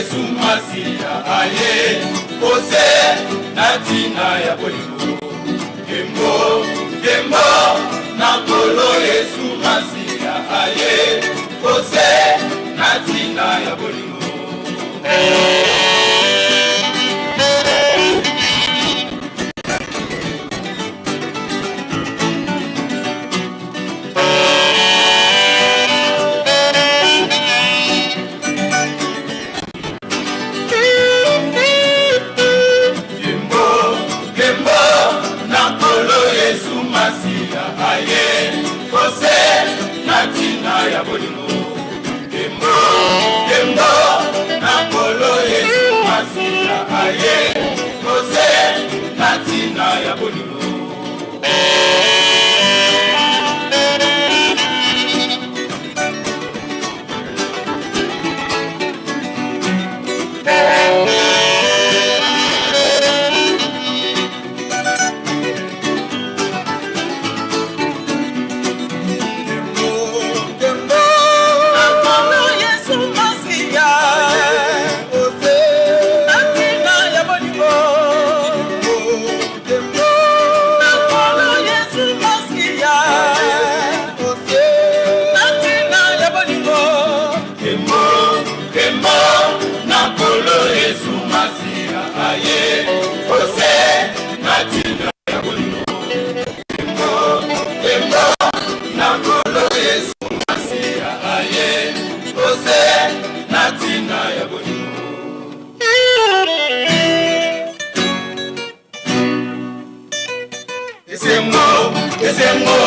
Yesu Masiya aye kose na ntina ya bolingo. Nkembo, nkembo na Nkolo Yesu Masiya aye kose na ntina ya bolingo. Kembo, kembo na Nkolo Yesu Masiya aye kose na ntina ya bolingo. Kembo, kembo na Nkolo Yesu Masiya aye kose na ntina ya bolingo. Kembo, kembo na Nkolo Yesu Masiya aye kose na ntina ya bolingo. Kembo, kembo na Nkolo Yesu Masiya aye kose na ntina ya bolingo. Esengo, esengo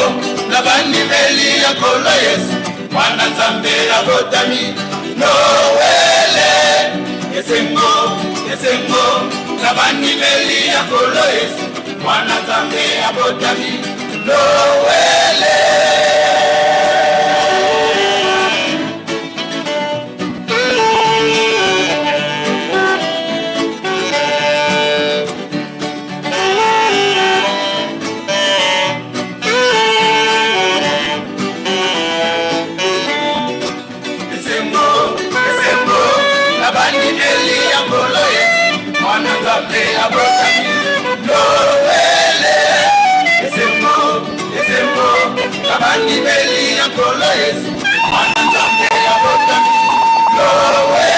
na bandimeli ya Nkolo Yesu, Mwana Nzambe abotami Noele. Esengo, esengo na bandimeli ya Nkolo Yesu, Mwana Nzambe abotami Noele. Esengo, esengo na bandimeli ya Nkolo Yesu, Mwana Nzambe abotami Noele. Esengo, esengo na bandimeli ya Nkolo Yesu, Mwana Nzambe abotami Noele.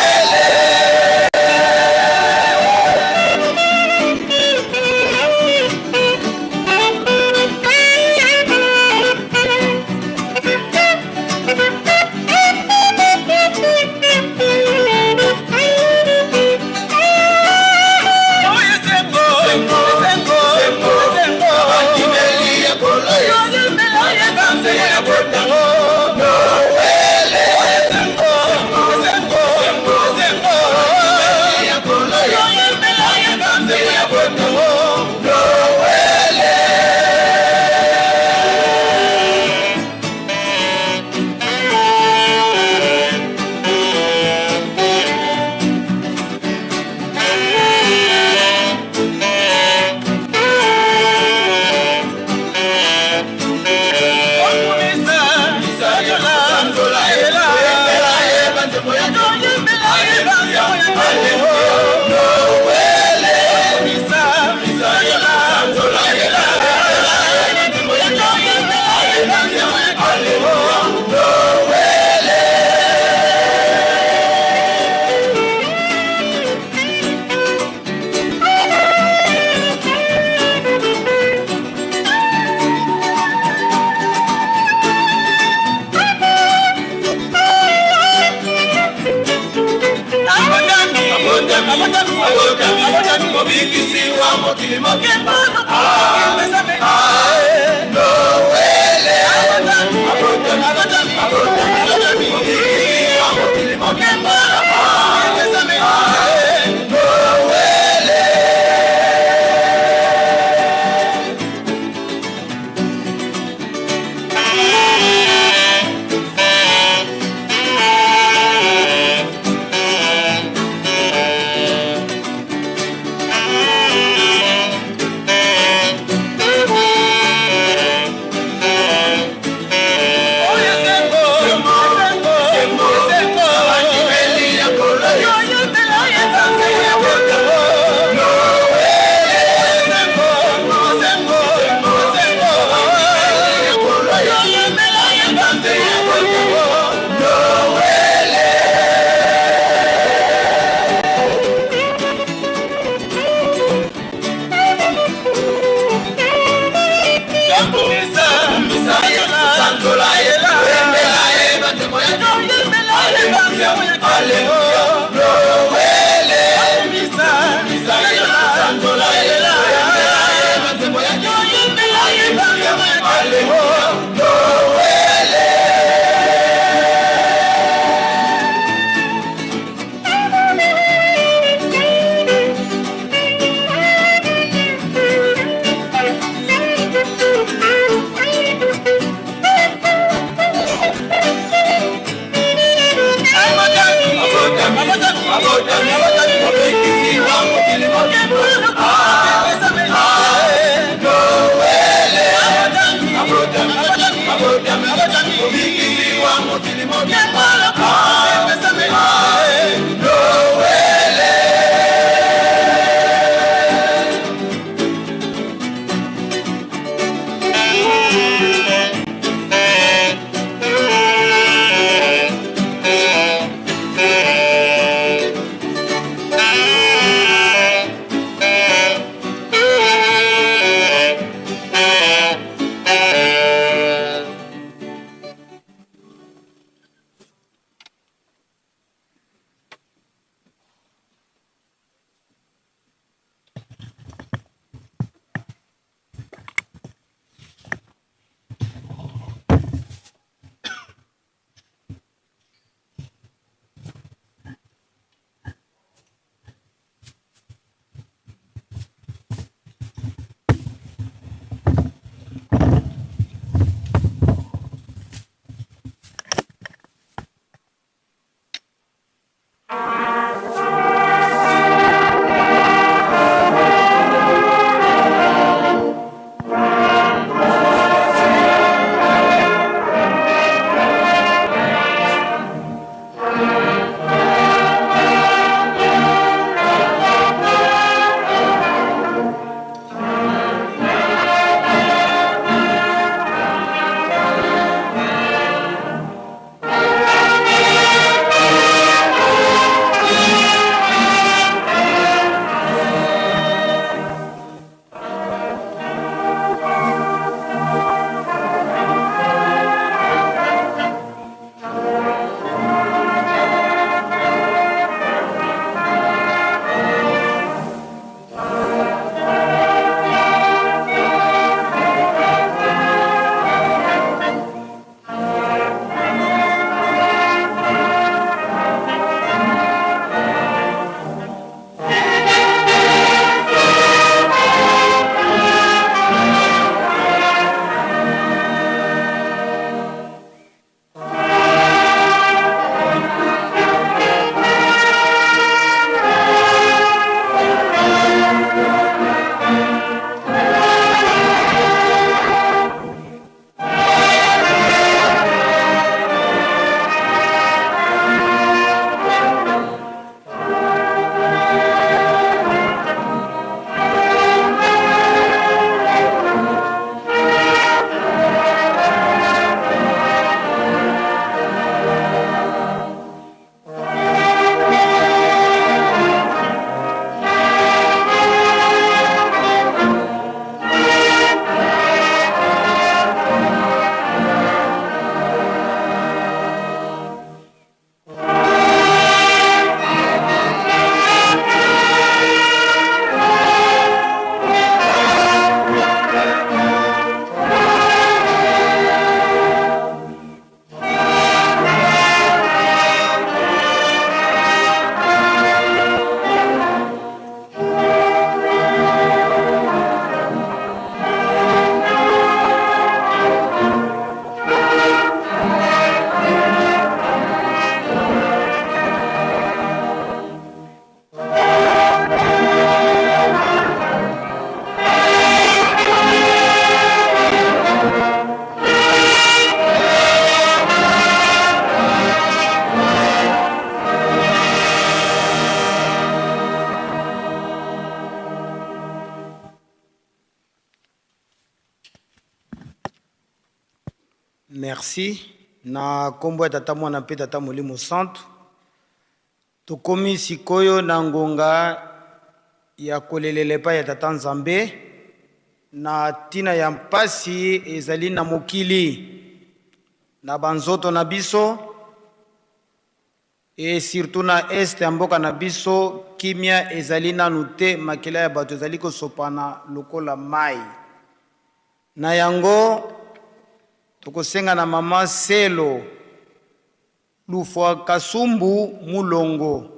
Mobikisi wa mokili mobimba. Noele. Mobikisi wa mokili mobimba. Noele. Merci na nkombo ya Tata Mwana mpe Tata Molimo Santu. Tokomi sikoyo na ngonga ya kolelela epai ya Tata Nzambe na ntina ya mpasi ezali na mokili na banzoto na biso et surtout na est ya mboka na biso, kimia ezali nanu te, makila ya bato ezali kosopana lokola mai. Na yango tokosenga na mama Selo Lufwa Kasumbu Mulongo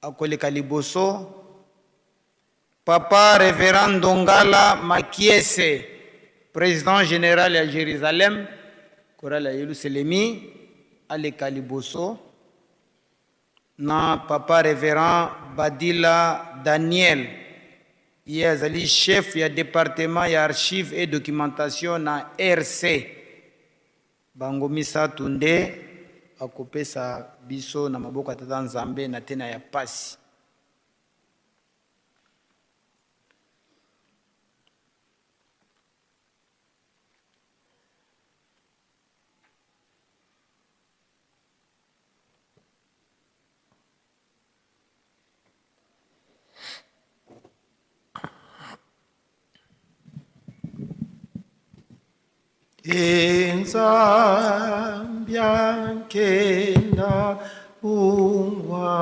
akoleka liboso, papa Reverend Ndongala Makiese, president general ya Jerusalem, chorale ya Yelusalemi, aleka liboso. Na papa reverend Badila Daniel, ye azali chef ya departement ya archives et documentation na RC. Bango misatu nde bakopesa biso na maboko ya Tata Nzambe na tena ya pasi. Enzambyankena ungwa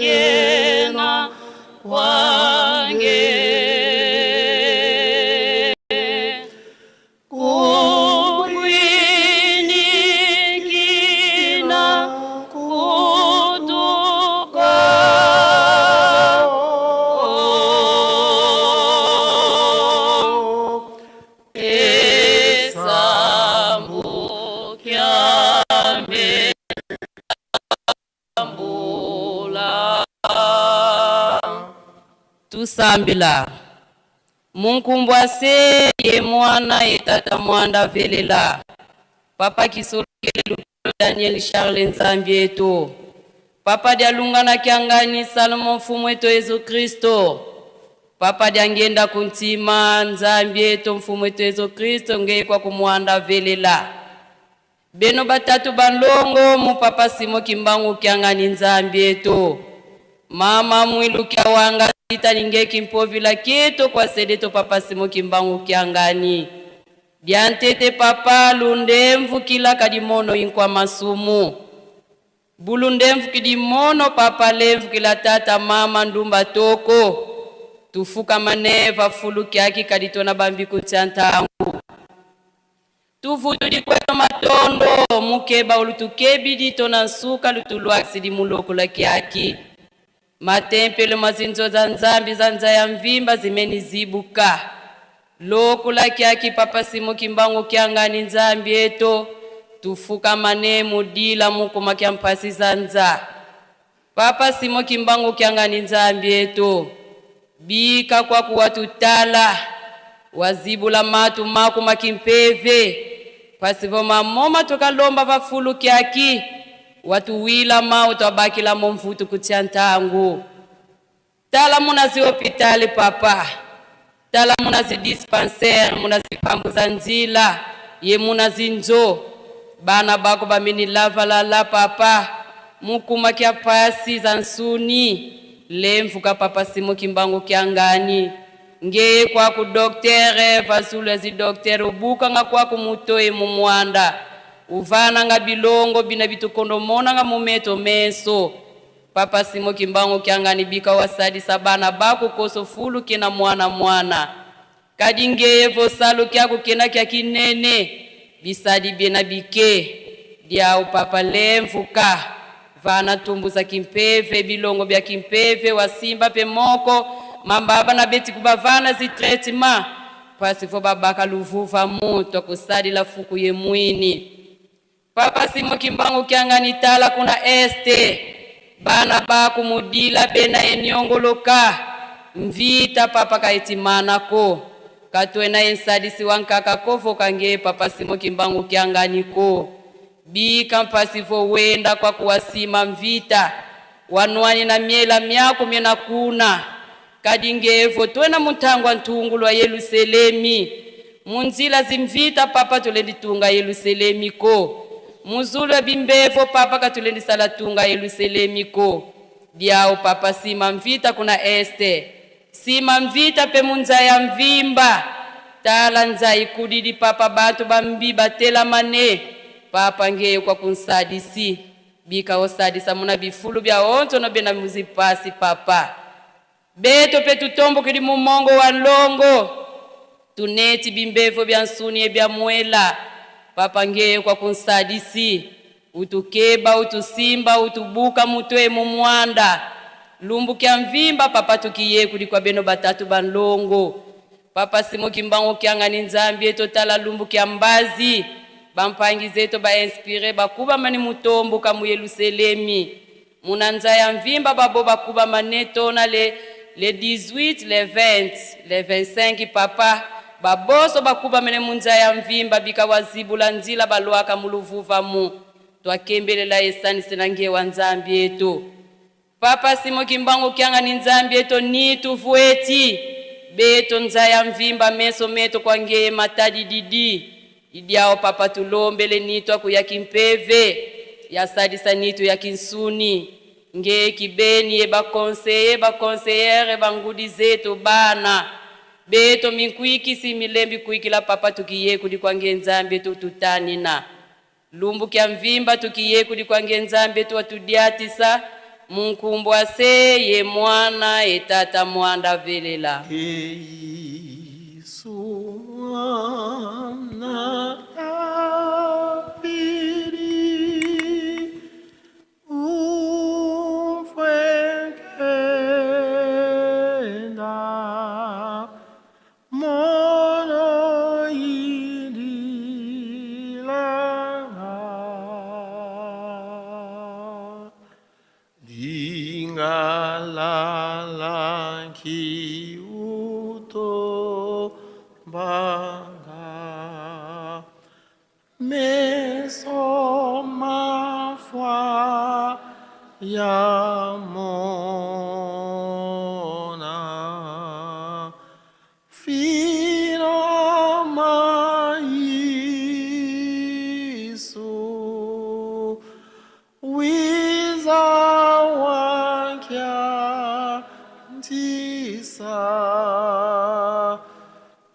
Mumokangena kwange Kumwinikina kutuka Esambukyambe ambula Tusambila munkumbwa se ye mwana ye tata mwanda velela papa kisolokele lukolo Daniel Charles Nzambi eto papa dialungana kiangani Salomon mfumu eto Yesu Kristo papa diangenda kuntima Nzambi eto mfumu eto Yesu Kristo ngeye kwa kumwanda velela beno batatu balongo mu papa Simo Kimbangu kiangani Nzambi eto mama mwilu kia wanga sita ningeki mpovila kieto kwa sedeto papa Simo Kimbangu kiangani diantete papa lundemvu kila kadimono inkwa masumu bulundemvu kidimono papa lemvu kila tata mama ndumba toko tufuka maneva fulu kyaki kaditona bambi kutya ntangu tuvutu dikweto matondo mukeba ulutukebidi tona nsuka lutulwakisi dimulokola kyaki matempelo mazinzo za nzambi za nza ya mvimba zimeni zibuka lokula kyaki papa Simo Kimbangu kyangani nzambi eto tufuka mane mudila mukuma kya mpasi za nza papa Simo Kimbangu kyangani nzambi eto bika kwa kuwatutala wazibula matu makuma kimpeve pasivo mamoma tukalomba vafulu kyaki watuwila mao twabakila momvutu kutya ntangu tala muna zi hopitali papa tala muna zi dispensaire muna zipambu za nzila ye muna zinzo bana bako bamini lavalala papa mukuma kya pasi za nsuni lemvuka papa Simo Kimbangu kyangani ngeye kwaku doktere vasulu ya zidoktere ubukanga kwaku mutoe mumwanda uvananga bilongo bina bitukondomonanga mumeto meso papa Simo Kimbangu kyangani bika wasadisa bana bako koso fulu kina mwana mwana kadi ngeye vosalu kyaku kena kya kinene bisadi biena bike diau papa lemvuka vana tumbuza kimpeve bilongo bya kimpeve wasimba pe moko mambaba na beti kubavana zitretima pasifo babaka luvuva mutu akusadila fuku ye mwini papa Simo Kimbangu kyangani tala kuna este bana baku mudila bena enyongoloka mvita papa kaitimanako katwena ensadisi wankaka kovo kange papa Simo Kimbangu kyangani ko bika mpasivo wenda kwa kuwasima mvita wanwani na miela myako miena kuna kadingevo twena muntangwa ntungu lwa Yerusalemi munzila zimvita papa tulenditunga Yerusalemi ko muzulu bimbevo papa katulendisala tunga Yerusalemi ko diao papa sima mvita kuna este sima mvita pe munza ya mvimba tala nza ikudidi papa bantu bambi batela mane papa ngeye kwa kunsadisi bika osadisa muna bifulu bya onto no bena muzipasi papa beto pe tutombo kili mumongo wa longo tuneti bimbevo bya nsuni bya mwela papa ngeye kwa kunsadisi utukeba utusimba utubuka mutwe mumwanda lumbu kya mvimba papa tukiye kuli kwa beno batatu banlongo Papa Simo Kimbangu kiangani Nzambi eto tala lumbu kia mbazi bampangi zeto ba inspire bakubama ni mutombo ka mu Yeluselemi muna nzaya mvimba babo bakubama neto na le le 18 le 20 le 25 papa baboso bakubamene mu nzaya mvimba bika wazibula nzila balwaka mu luvuva mu twakembelela esanise na nge wa Nzambi eto Papa Simo Kimbangu kiangani Nzambi eto nitu vueti beto nzaya mvimba meso meto kwa ngeye matadi didi idiao papa tulombele nitu akuya kimpeve yasalisa nitu ya kinsuni ngeye kibeni ye bakonseye bakonseyere bangudi zetu bana beto minkuikisi milembi kuikila papa tukiye kudi kwa nge Nzambi eto tutanina lumbu kya mvimba tukiye kudi kwa nge Nzambi eto atudiatisa munkumbwa se ye mwana etata mwanda velela. Mwana Davidi, umfwekela, mono yililanga. Dingalala kiuto banga meso mafwa ya mona fira maisu wiza wakya ntisa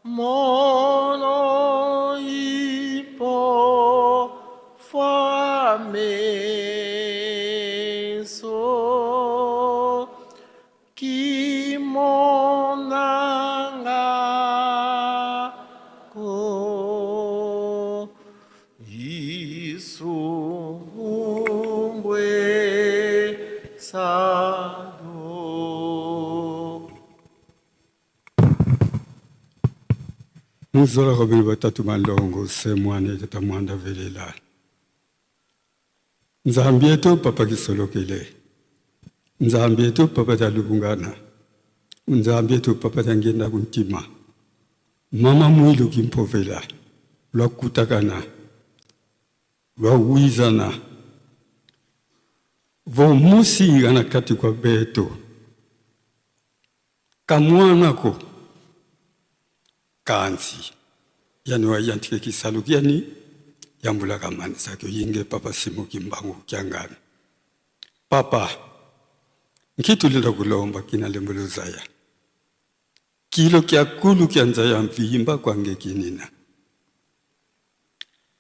mono ipo fwameso kimonanga ko isumbwe sado. Muzola kobili batatu malongo se mwana tata mwanda velela. Nzambi yetu papa kisolokele. Nzambi yetu papa talubungana. Nzambi yetu papa tangenda kuntima. Mama mwilu kimpovela. Lwakutakana. Lwawizana. Vomusi anakati kwa beto. Kamwanako. Kanzi. Yani wayantike kisaluki yani yambula kamani sakyo yinge papa Simo Kimbangu kiangani. Papa nkitulinda kulomba kina lembuluzaya. Kilo kya kulu kya nzaya mvimba kwange kinina.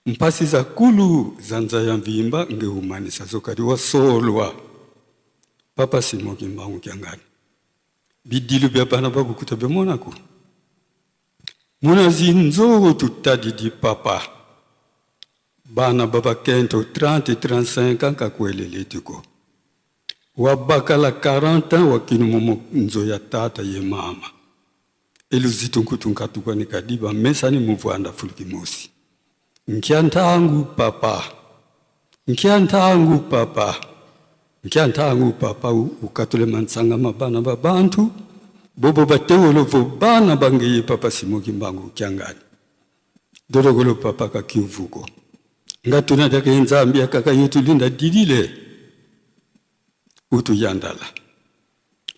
Mpasi za kulu za nzaya mvimba ngehumanisa zokari wasolwa. Papa Simo Kimbangu kiangani. Bidilu bya bana bakukuta bemonako. Muna zinzogo tutadidi papa. Bana baba kento 30 35 ans kakwelele tuko. Wabakala 40 ans wakinu momo nzo ya tata ye mama. Eluzitu nkutu ni kadiba mesa ni muvanda fuluki mosi. Nkiantangu papa. Nkiantangu papa. Nkiantangu papa ukatule mansanga mabana babantu. Bobo batewolo vo bana bangeye papa Simo Kimbangu kiangani. Dorogolo papa kakivuko. Ngatuna dake nzambi akaka yetu linda didile. Utu yandala.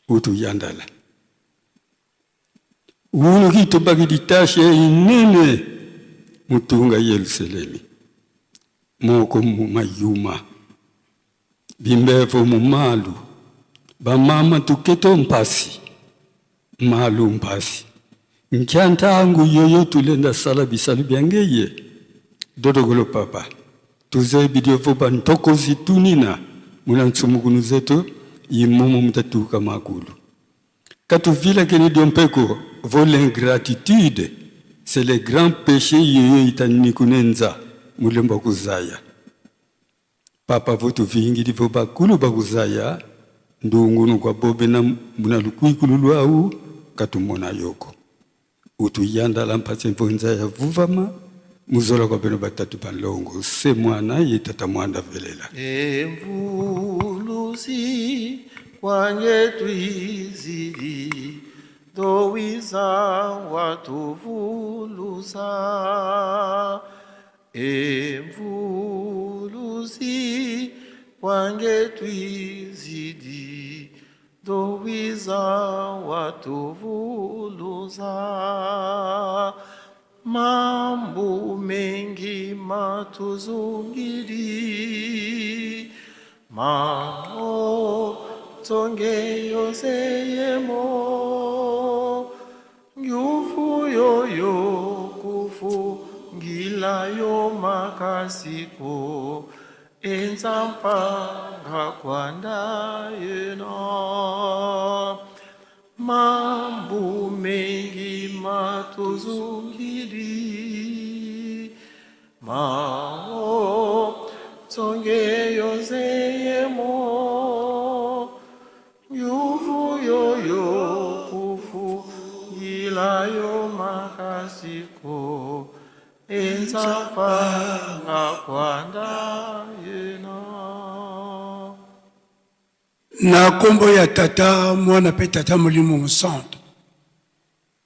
Utu yandala. Wunu kitu bagi ditashe inene mutunga Yerusalemi. Moko mayuma. Bimbevo mumalu. Bamama tuketo mpasi. Malu mpasi. Nkyantangu yoyo tulenda sala bisalu byangeye. Dodogolo papa. Tuze bidiovo bantokozi tunina. Muna ntsumukunu zetu imomo mutatuka makulu. Katuvila kene diompeko vo l'ingratitude c'est le grand péché yoyo itanikunenza mulemba kuzaya. Papa votu vingi vo bakulu bakuzaya ndungunu kwa bobe na muna lukuikulu lwau katumona yoko. Utuyandala mpatsi mvunza ya vuvama muzola kwa beno batatu banlongo se mwana ye tata mwanda velela. Emvuluzi kwangetwizili dowiza watuvuluza Emvuluzi kwangetwizili dowiza watuvuluza Mambo mengi matuzungili mao tonge yoseyemo nguvu yoyo kufu ngilayo makasiko enzampanga kwanda yena mambo mengi matuzungili mao tonge yoseyemo nguvu yoyo kufu ngilayo makasiko enzampanga kwanda yena. Na nkombo ya Tata, Mwana mpe Tata Molimo Mosantu.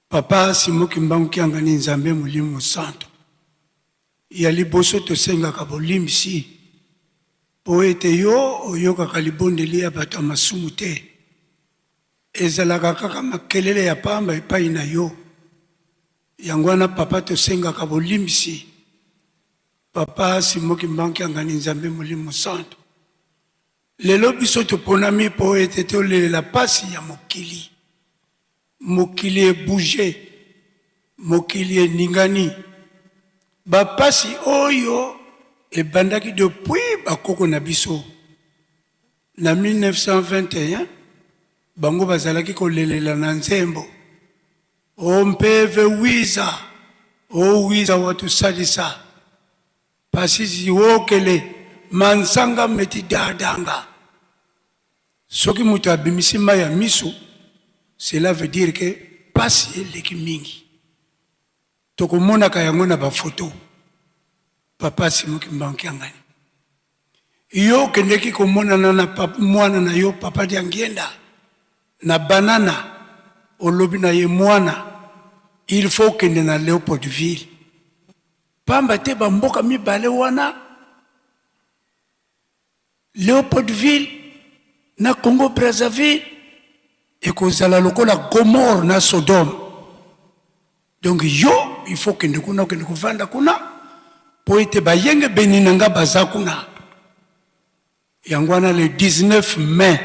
Papa Simon Kimbangu Kiangani Nzambe Molimo Mosantu. Ya liboso tosengaka bolimbisi mpo ete yo oyokaka libondeli ya bato ya masumu te. Ezalaka kaka makelele ya pamba epai na yo. Yango wana papa tosengaka bolimbisi. Papa Simon Kimbangu Kiangani Nzambe Molimo Mosantu. Lelo biso toponami mpo ete tolelela pasi ya mokili. Mokili e bouger, mokili eningani. Ba pasi oyo ebandaki depuis ba koko na biso. Na 1921 bango bazalaki kolelela na nzembo O mpeve wiza, o wiza watusalisa. Pasisi wokele mansanga meti dadanga. Soki moto abimisi mayi ya miso, cela veut dire que pasi eleki mingi. Tokomonaka yango na ba photos. Papa Simon Kimbangu Kiangani, yo okendeki komonana na mwana na yo Papa Diangienda na Banana, olobi na ye mwana, il faut okende na Leopoldville. Pamba te ba mboka mibale wana, Leopoldville na Congo Brazzaville, ekozala lokola Gomorrhe na Sodome. Donc yo il faut okende kuna, okende kovanda kuna po ete bayengebeni na nga baza kuna. Yango wana le 19 mai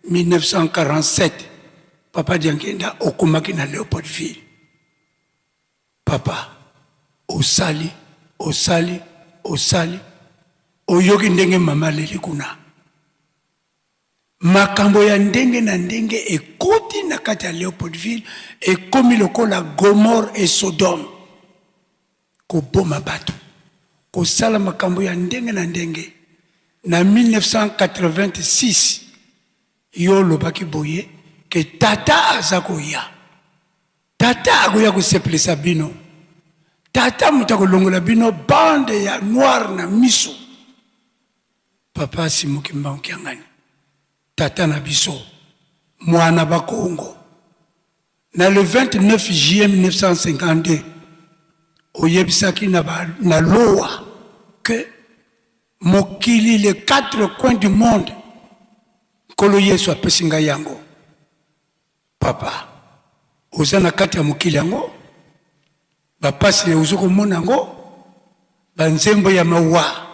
1947 Papa Diangienda okomaki na Leopoldville. Papa osali osali osali oyoki ndenge mama aleli kuna makambo ya ndenge na ndenge ekoti na kati ya Leopoldville ekomi lokola Gomorrhe et Sodome koboma bato kosala makambo ya ndenge na ndenge na 1986 yo olobaki boye ke tata aza koya Tata akoya kosepelisa bino. Tata moto akolongola bino bande ya noir na miso. Papa Simon Kimbangu Kiangani, tata na biso, mwana ba Kongo. Na le 29 juillet 1952, oyebisaki na, ba, na Lowa que mokili les quatre coins du monde, Nkolo Yesu apesi ngai yango. Papa oza na kati ya mokili yango ba pasi ozo komona yango ba nzembo ya mawa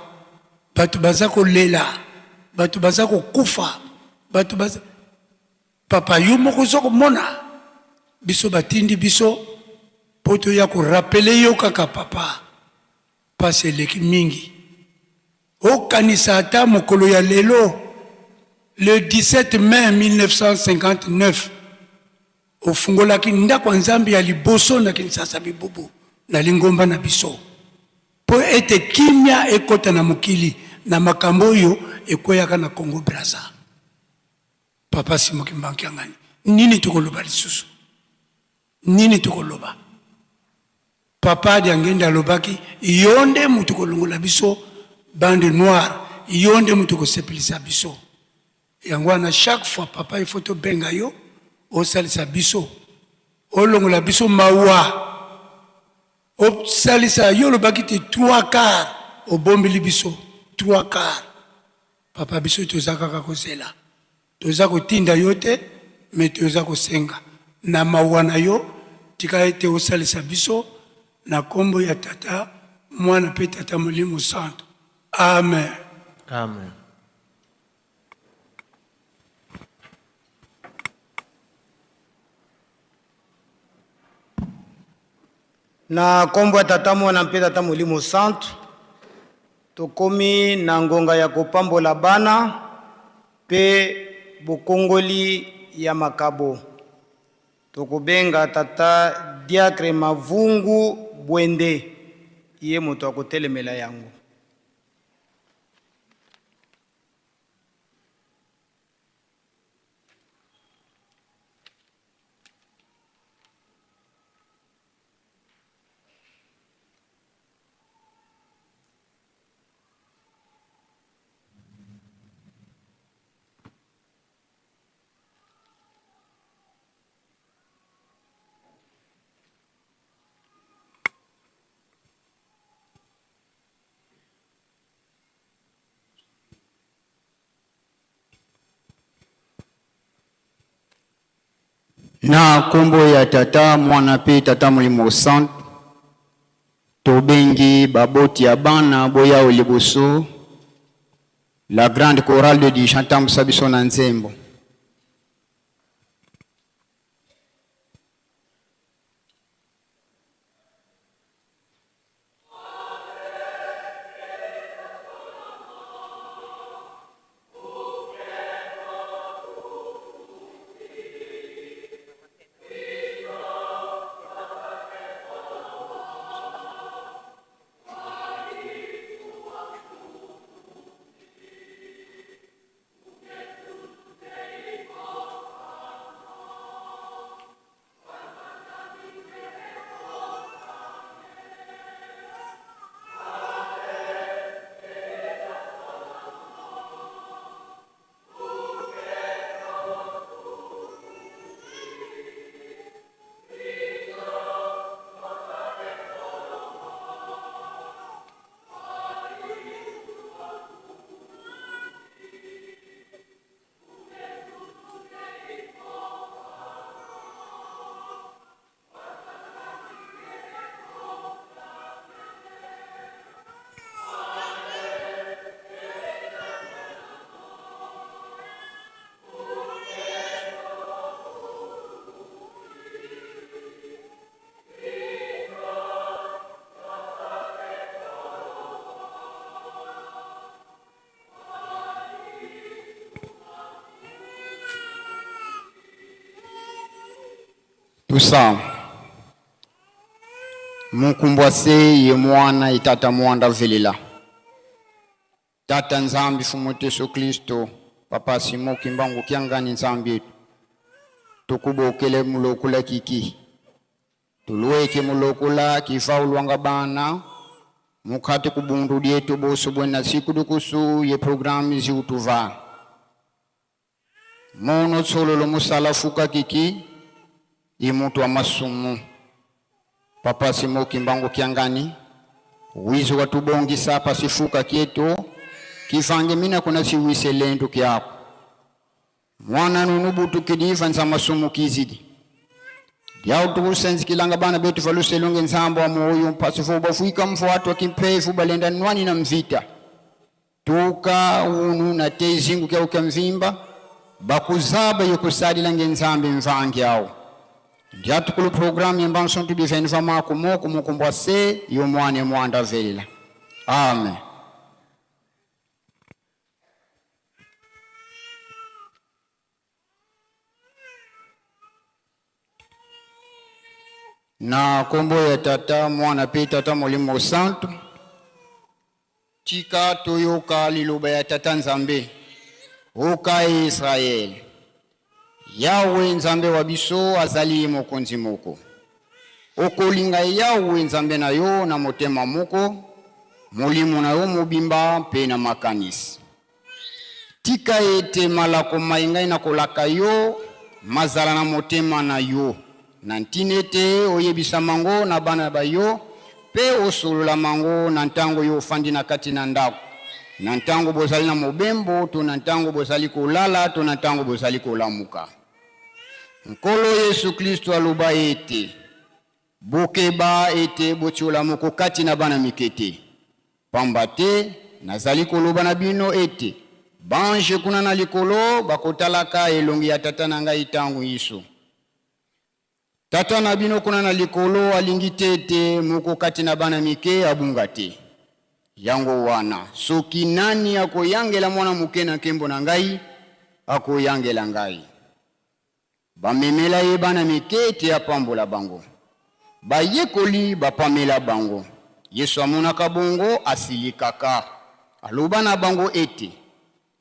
bato baza kolela bato baza kokufa bato baza papa yo moko ozo komona biso batindi biso po toya korapele yo kaka papa pasi eleki mingi Okanisa ata mokolo ya lelo, le 17 mai 1959, ofungolaki ndako ya Nzambe ya liboso na Kinshasa Bibubu na lingomba na biso mpo ete kimia ekota na mokili na makambo oyo ekweyaka na Congo Brazza. Papa Simon Kimbangu Kiangani, nini tokoloba lisusu? Nini tokoloba? Papa Diangenda alobaki yo nde mutu kolongola biso bande noire, yo nde mutu kosepelisa biso. Yango wana chaque fois papa il faut tobenga yo osalisa biso, olongola biso mawa, osalisa yo olobaki te 3/4 obombeli biso 3/4. Papa biso toza kaka kozela. Toza kotinda yo te mais toza kosenga na mawa na yo tika ete osalisa biso na kombo ya tata mwana pe tata molimo santu amen. Amen. Na nkombo ya Tata, Mwana mpe Tata Molimo Santu, tokomi na ngonga ya kopambola bana mpe bokongoli ya makabo. Tokobenga Tata Diacre Mavungu Bwende, ye moto akotelemela yango. Na nkombo ya Tata, Mwana mpe Tata Molimo Santu, tobengi baboti ya bana boya o liboso. La grande chorale de Dijon tambusa biso na nzembo. Tusa Mukumbwa se ye mwana ye tata mwanda velela Tata Nzambi Fumu wetu Yesu Kristo Papa Simon Kimbangu Kiangani Nzambi yetu tukubokele mulokula kiki Tulueke mulokola kifa ulwanga bana mukhati kubundu dietu boso bwena siku dukusu ye programu ziutuva mono tsololo musala fuka kiki imutu wa masumu papa Simo Kimbangu Kiangani wizo watubongisa pasifuka kietu kivange mina kuna siwise lendu kyako Mwana nunu butukidi va masumu kizidi dyautukusenzikilanga bana betu valuselunge nzambo wa moyo mpasi vo bafuika mvo watu wa balenda nwani na mvita tuka unu na tezingu kya ukya mvimba bakuzaba yokusalila nge nzambi mvangi awo ndyatukulu programu yembansontu biveni va mako moko mukumbwa se yo mwana mwanda velela amen. Na kombo ya Tata, Mwana pe Tata Molimo Santu, tika toyoka liloba ya Tata Nzambe. Oka Israele, Yawe Nzambe wa biso azali mokonzi moko. Okolinga Yawe Nzambe na yo na motema moko, molimo na yo mobimba mpe na makanisi. Tika ete malako mai ngai nakolaka yo mazala na motema na yo, na ntina ete oyebisa mango na bana ba yo mpe osolola mango na ntango yo ofandi na kati na ndako, na ntango bozali na mobembo, to na ntango bozali kolala, to na ntango bozali kolamuka. Nkolo Yesu Klisto aloba ete, Bokeba ete botiola moko kati na bana mike te, pamba te nazali koloba na bino ete banje kuna na likolo bakotalaka elongi ya Tata na ngai tango inso. Tata na bino kuna na likolo alingi te ete moko kati na bana mike abunga te. Yango wana, soki nani akoyangela mwana moke na nkembo na ngai, akoyangela ngai. Bamemela ye bana mike ete apambola bango. Bayekoli bapamela bango. Yesu amonaka bongo, asilikaka. Aloba na bango ete,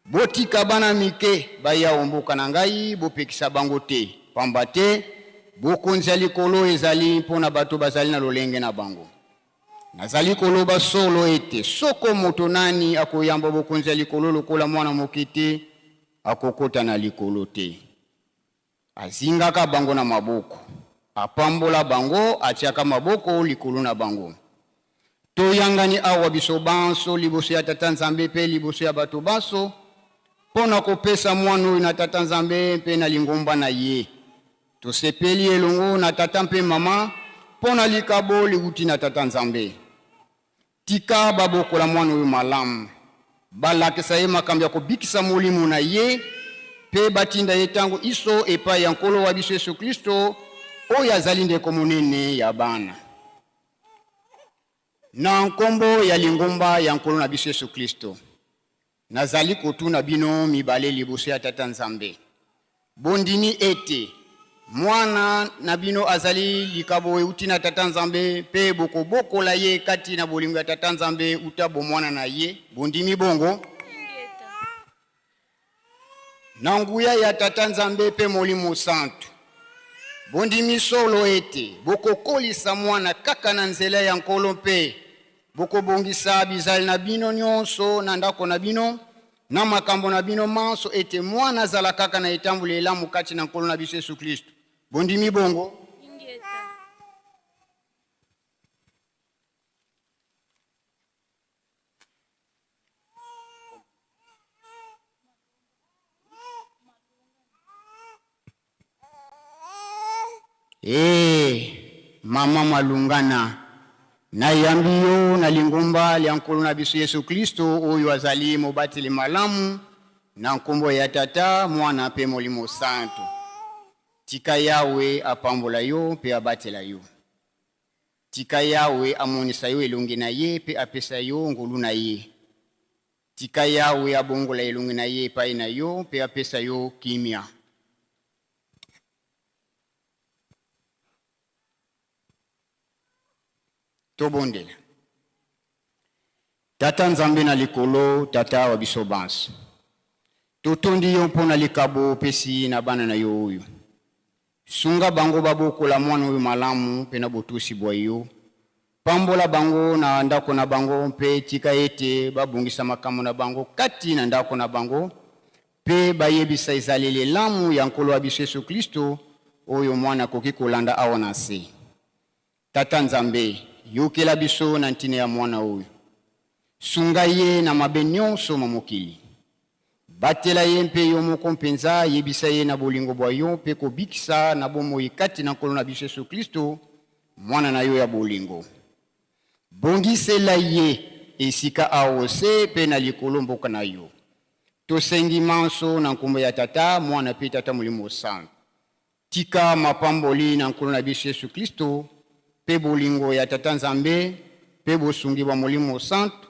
Botika bana mike baya o mboka na ngai, bopekisa bango te, pamba te Bokonzi ya Likolo ezali mpo na bato bazali na lolenge na bango. Nazali koloba solo ete soko moto nani akoyamba Bokonzi ya Likolo lokola mwana moke te, akokota na Likolo te. Azingaka bango na maboko, apambola bango, atiaka maboko likolo na bango. Toyangani awa biso banso liboso ya Tata Nzambe mpe liboso ya bato banso mpo na kopesa mwana oyo na Tata Nzambe mpe na lingomba na ye. Tosepeli elongo na tata mpe mama mpo na likabo liwuti na Tata Nzambe. Tika babokola mwana oyo malamu, balakisa ye makambo ya kobikisa molimo na ye, mpe batinda ye ntango inso epai ya Nkolo wa biso Yesu Klisto, oyo azali ndeko monene ya bana. Na nkombo ya lingomba ya Nkolo na biso Yesu Klisto, Nazali kotuna bino mibale liboso ya Tata Nzambe, Bondimi ete mwana na bino azali likabo euti na Tata Nzambe, mpe bokobokola ye kati na bolingo ya Tata Nzambe uta bomwana na ye? Bondimi bongo? Na nguya ya Tata Nzambe mpe Molimo Santu, bondimi solo ete bokokolisa mwana kaka na nzela ya Nkolo mpe bokobongisa bizali na bino nyonso na ndako na bino na makambo na bino manso ete mwana azala kaka na etamboli elamu kati na Nkolo na biso Yesu Klisto. Bondimi bongo? Ee, mama Malungana, nayambi yo na lingomba lya Nkolo na biso Yesu Klisto, oyo azali mobateli malamu, na nkombo ya Tata, Mwana mpe Molimo Santu. Tika Yawe apambola yo mpe abatela yo. Tika Yawe amonisa yo elongi na ye mpe apesa yo ngolu na ye. Tika Yawe abongola elongi na ye epai na yo mpe apesa yo kimia. Tobondela. Tata Nzambe na likolo, Tata wa biso banso, totondi yo mpo na likabo opesi na bana na yo oyo. Sunga bango babokola mwana oyo malamu mpe na botosi bwa yo. Pambola bango na ndako na bango mpe tika ete babongisa makambo na bango kati na ndako na bango mpe bayebisa ezaleli elamu ya Nkolo wa biso Yesu Klisto oyo mwana akoki kolanda awa na nse. Tata Nzambe, yokela biso na ntina ya mwana oyo. Sunga ye na mabe nyonso ma mokili. Batela ye mpe yo moko mpenza yebisa ye na bolingo bwa yo mpe kobikisa na bomoi kati na Nkolo na biso Yesu Klisto, Mwana na yo ya bolingo. Bongisela ye esika awa ose mpe na likolo mboka na yo. Tosengi manso na nkombo ya Tata, Mwana mpe Tata Molimo Santu. Tika mapamboli na Nkolo na biso Yesu Klisto, mpe bolingo ya Tata Nzambe, mpe bosungi bwa Molimo Santu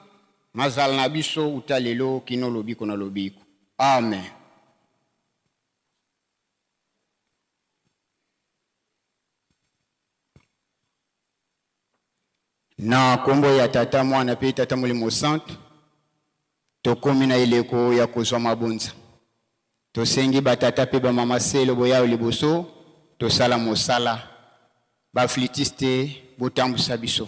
mazala na biso uta lelo kino lobiko na lobiko. Amen. Na kombo ya Tata, Mwana mpe Tata Molimo Santu, tokomi na eleko ya kozwa mabonza. Tosengi ba tata mpe ba mama selo boya liboso tosala mosala. Ba flûtistes botambusa biso.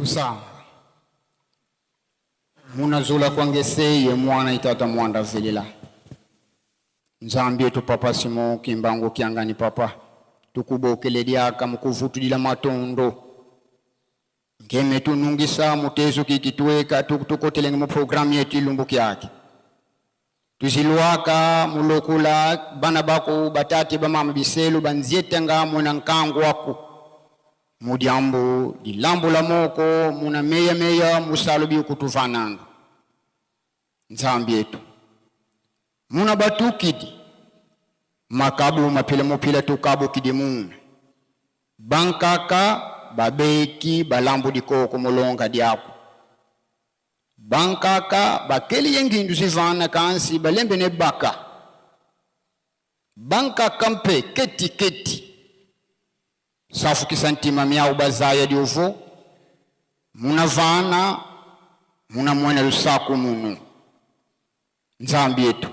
Tusanga munazula kwangeseye mwana itata mwanda velela Nzambi yetu papa Simon Kimbangu Kiangani papa tukubokele diaka mukuvutulila matondo ngeme tunungisa mutezo kikitweka tukotelenge mu programu yetu ilumbu kyake tuzilwaka mulokula bana bako batate bamama biselu banzietanga muna nkangu wako mudiambu dilambula moko muna meya meya musalo biukutuvananga Nzambi yetu muna batukidi makabu mapila mupila tukabu kidi muna bankaka babeki balambu dikoko mulonga diako bankaka bakeli yengindu zivana kansi balembe ne baka bankaka mpe keti keti safukisa ntima myau bazaya diovo muna vana muna mwene lusaku munu Nzambi yetu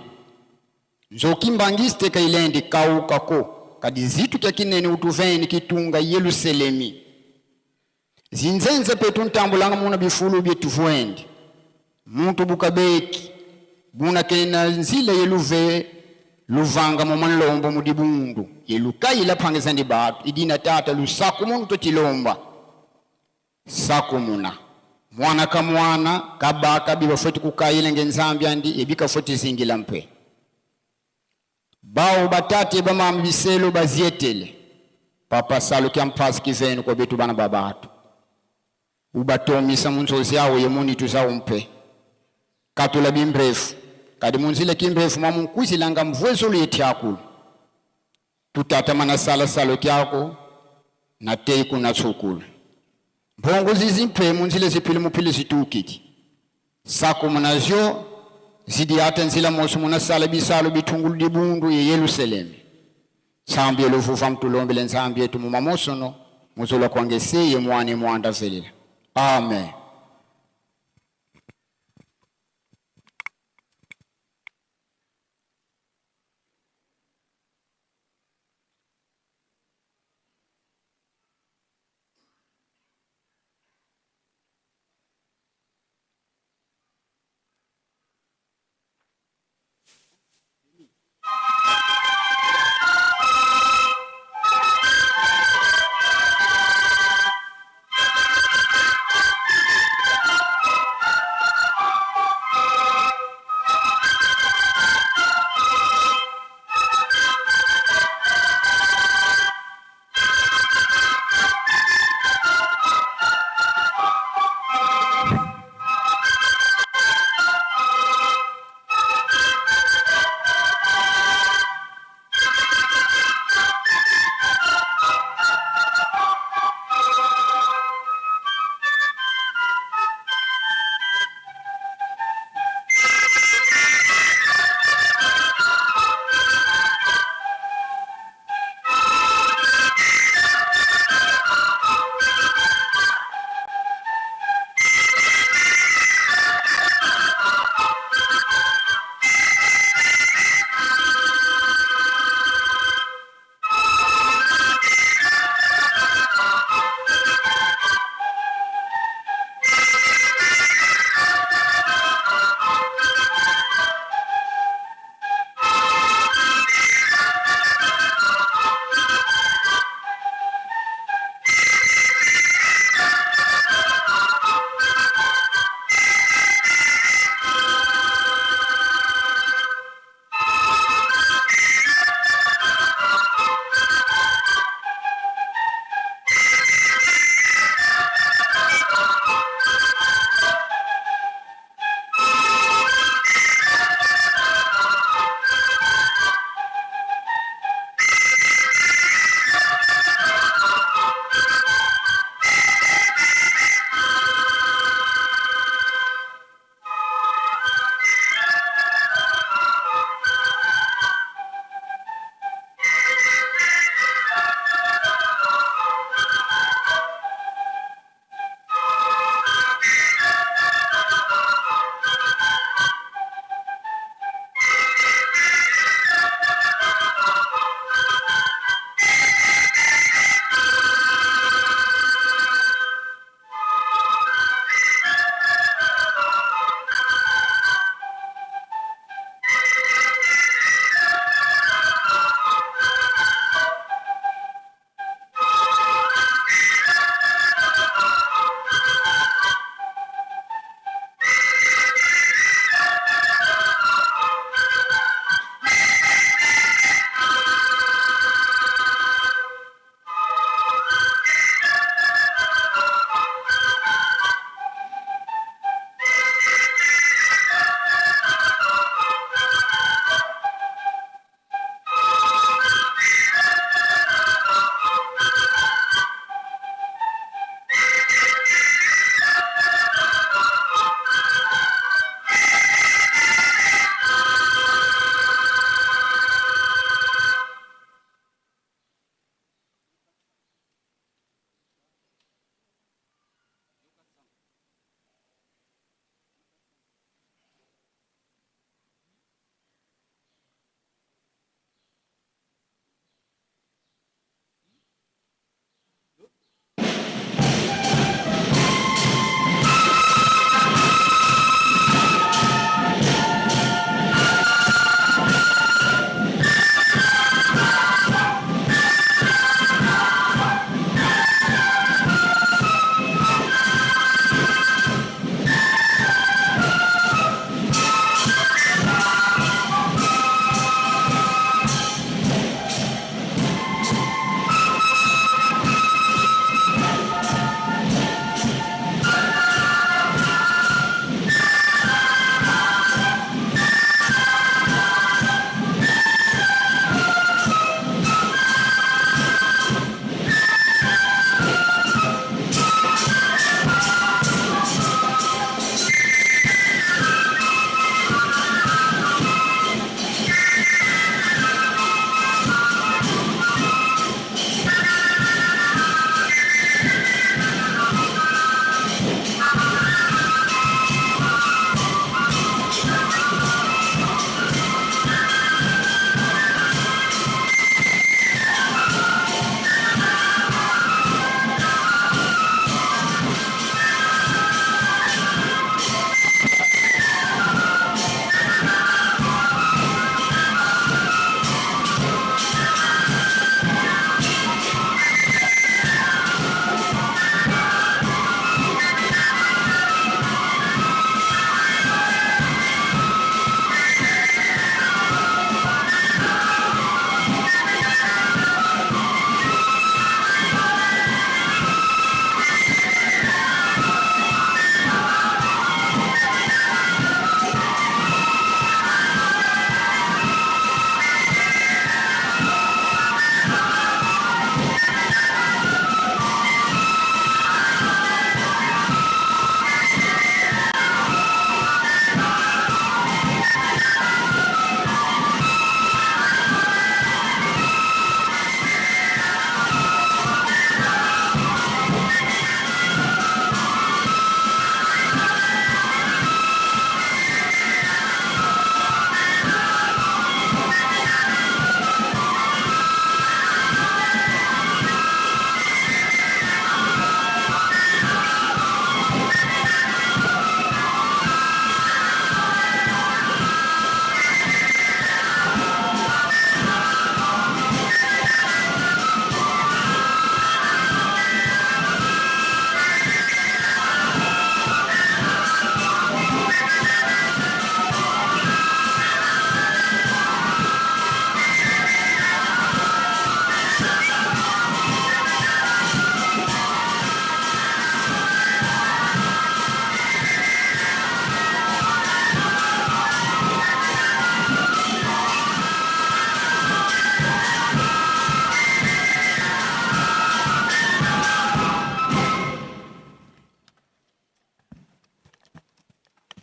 nzoki mbangiste kailendi kaukako kadi zitu kya kinene utuveni kitunga Yerusalemi zinzenze petu ntambulanga muna bifulu byetu vwendi muntu bukabeki buna kena nzila yeluve luvanga momanlombo mudibundu yelukayila phangeza ndi batu idina tata lusaku munu totilomba saku muna mwana ka mwana kabaka biba foti kukayila nge nzambi andi ebika foti zingila mpe bao batate bamama biselo bazietele papa salo kya mpasi kivenu kwa betu bana babatu ubatomisa munzozi yawo yemuni tuzawo mpe katula bimrefu kadi munzile kimrefu mwamunkwizilanga mvwezulu yetyakulu tutata mana sala salo kyako na tei kuna tsukulu mbongo zizi mpe munzile zipili mupili zitukiti sako munazyo zidi ata nzila mosi munasala bisalo bitungulu dibundu ye Yerusalemu nsambi eluvuva mtulombele nsambi yetu mumamosono muzula kwangeseye mwane mwanda velela amen.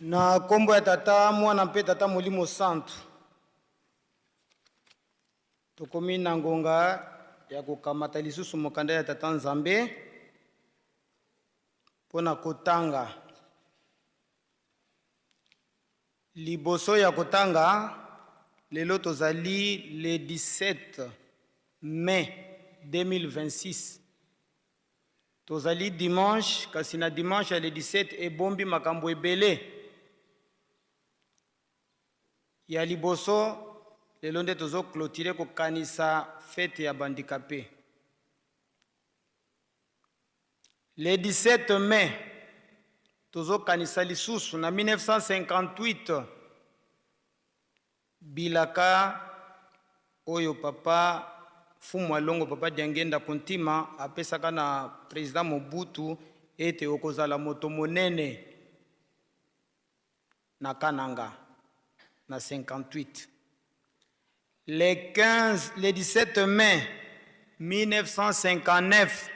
Na nkombo ya Tata, Mwana mpe Tata Molimo Santu, tokomi na ngonga ya kokamata lisusu mokanda ya Tata Nzambe mpo na kotanga. Liboso ya kotanga, lelo tozali le 17 mai 2026. Tozali dimanche, kasi na dimanche ya le 17 ebombi makambo ebele. Ya liboso, lelo nde tozo cloturer kokanisa fete ya bandikape. Le 17 mai, tozokanisa lisusu na 1958 bilaka oyo papa Mfumu Alongo, papa Diangienda Kuntima apesaka na president Mobutu ete okozala moto monene na Kananga na 58. Le 15, le 17 mai 1959,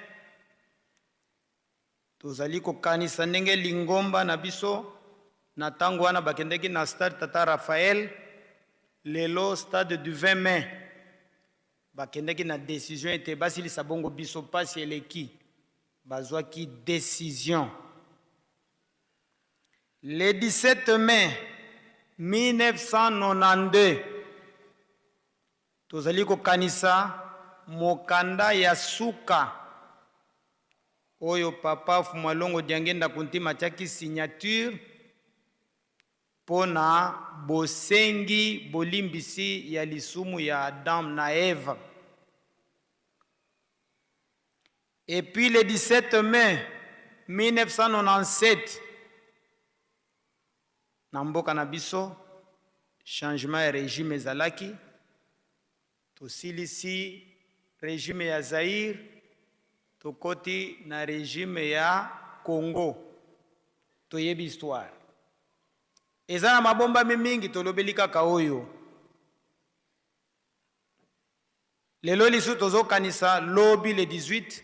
tozali kokanisa ndenge lingomba na biso na tango wana bakendeki na stade Tata Raphaël, lelo stade du 20 mai, bakendeki na decision ete basilisa bongo biso pasi eleki, bazwaki decision. Le 17 mai 1992, tozali kokanisa mokanda ya suka oyo Papa Fumalongo Diangienda Kuntima atiaki signature mpo na bosengi bolimbisi ya lisumu ya Adam na Eva. Et puis le 17 mai 1997, na mboka na biso, changement ya regime ezalaki, tosilisi regime ya Zaïre, tokoti na regime ya Congo. Toyebi histoire. Eza na mabombami mingi, tolobeli kaka oyo. Lelo lisusu tozokanisa lobi le 18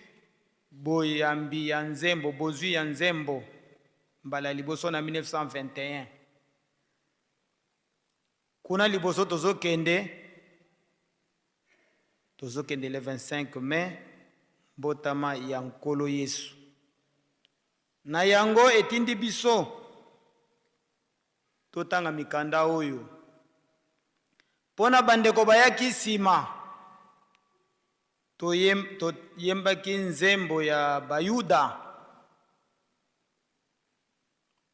boyambi ya nzembo, bozwi ya nzembo mbala ya liboso na 1921. Kuna liboso tozokende, tozokende le 25 mai, mbotama ya Nkolo Yesu. Na yango etindi biso totanga mikanda oyo. Mpo na bandeko bayaki nsima, toyembaki nzembo ya Bayuda,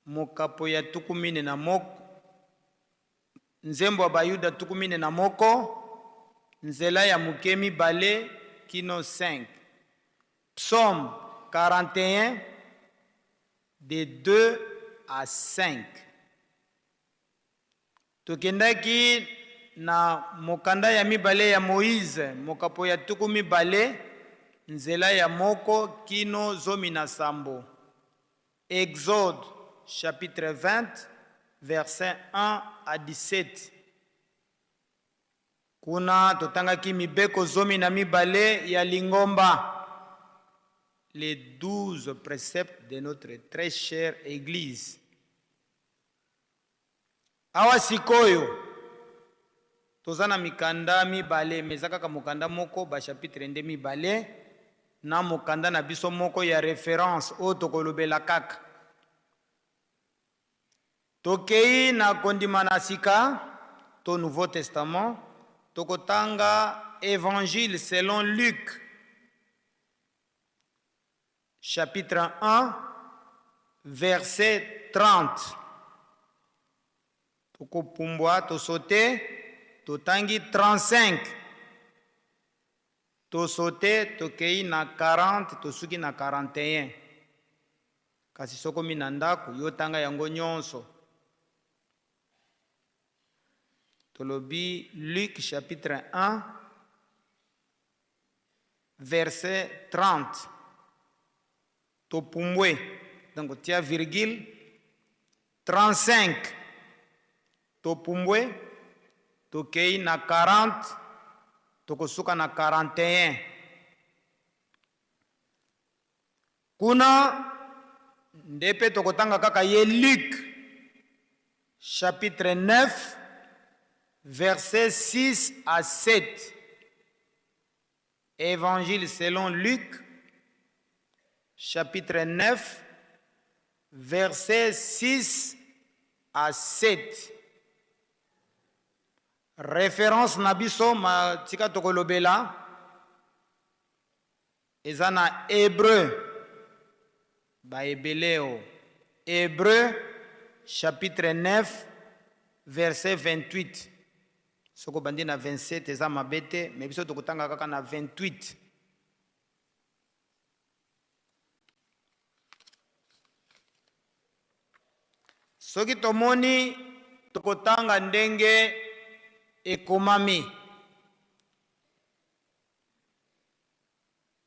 mokapo ya tuku mine na moko, nzembo ya Bayuda tuku mine na moko, nzela ya moke mibale kino 5, Psaume 41 de 2 à 5. Tokendaki na mokanda ya mibale ya Moize, mokapo ya 20, nzela ya moko kino 17, Exode chapitre 20, verset 1 à 17. Kuna totangaki mibeko 12 ya lingomba, les 12 preceptes de notre très chère Eglise. Awa sikoyo toza na mikanda mibale, mais eza kaka mokanda moko, ba chapitres nde mibale, na mokanda na biso moko ya reference oyo tokolobela kaka. Tokei na Kondimana ya Sika, to Nouveau Testament, tokotanga Evangile selon Luc, chapitre 1, verset 30. Tokopumbwa, tosote, totangi 35. Tosote, tokei na 40, tosuki na 41. Kasi sokomi na ndako, yo tanga yango nyonso. Tolobi Luc chapitre 1 verset 30. Topumbwe, donc tia virgule 35. Topumbwe, tokei na 40, tokosuka na 41. Kuna nde pe tokotanga kaka ye Luc. chapitre 9 verset 6 à 7. Évangile selon Luc chapitre 9 verset 6 à 7. Référence na biso matika tokolobela eza na Hébreu Baebeleo Hébreu chapitre 9 verset 28. Soki obandi na 27 eza mabe te, mais biso tokotanga kaka na 28. Soki tomoni tokotanga ndenge ekomami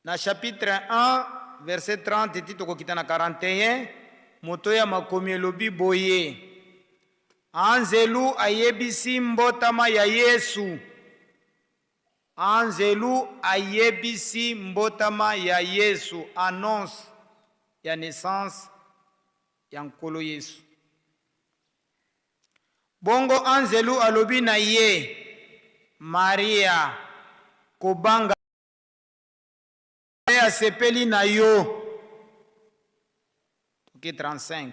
na chapitre 1 verset 30 ti tokokita na 41. Moto ya makomi elobi boye: anzelu ayebisi mbotama ya Yesu. Anzelu ayebisi mbotama ya Yesu, annonce ya naissance ya Nkolo Yesu. Bongo anzelu alobi na ye: Maria, kobanga te, asepeli na yo. Toke 35.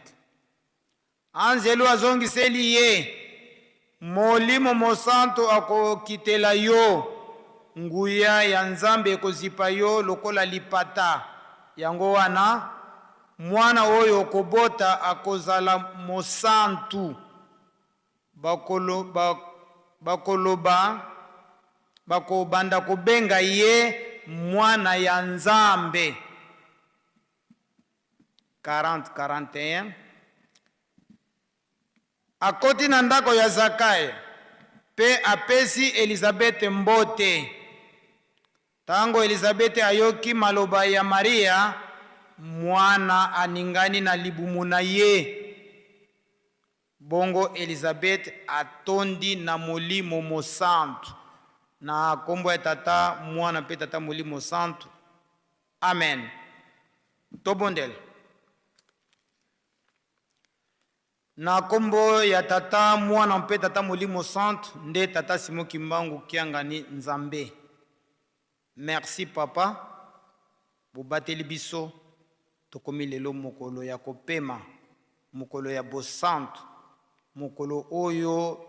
Anzelu azongiseli ye: Molimo Mosantu akokitela yo, nguya ya Nzambe ekozipa yo lokola lipata. Yango wana mwana oyo okobota akozala mosantu. Bakoloba, bakoloba, bakobanda kobenga ye Mwana ya Nzambe. 40 41. Akoti na ndako ya Zakai mpe apesi Elizabete mbote. Tango Elizabete ayoki maloba ya Maria, mwana aningani na libumu na ye. Bongo Elizabete atondi na Molimo Mosantu. Na kombo ya Tata, Mwana mpe Tata Molimo Santu. Amen. Tobondela. Na kombo ya Tata, Mwana mpe Tata Molimo Santu, nde Tata Simon Kimbangu Kiangani Nzambe. Merci papa, bobateli biso, tokomi lelo mokolo ya kopema, mokolo ya bosantu, mokolo oyo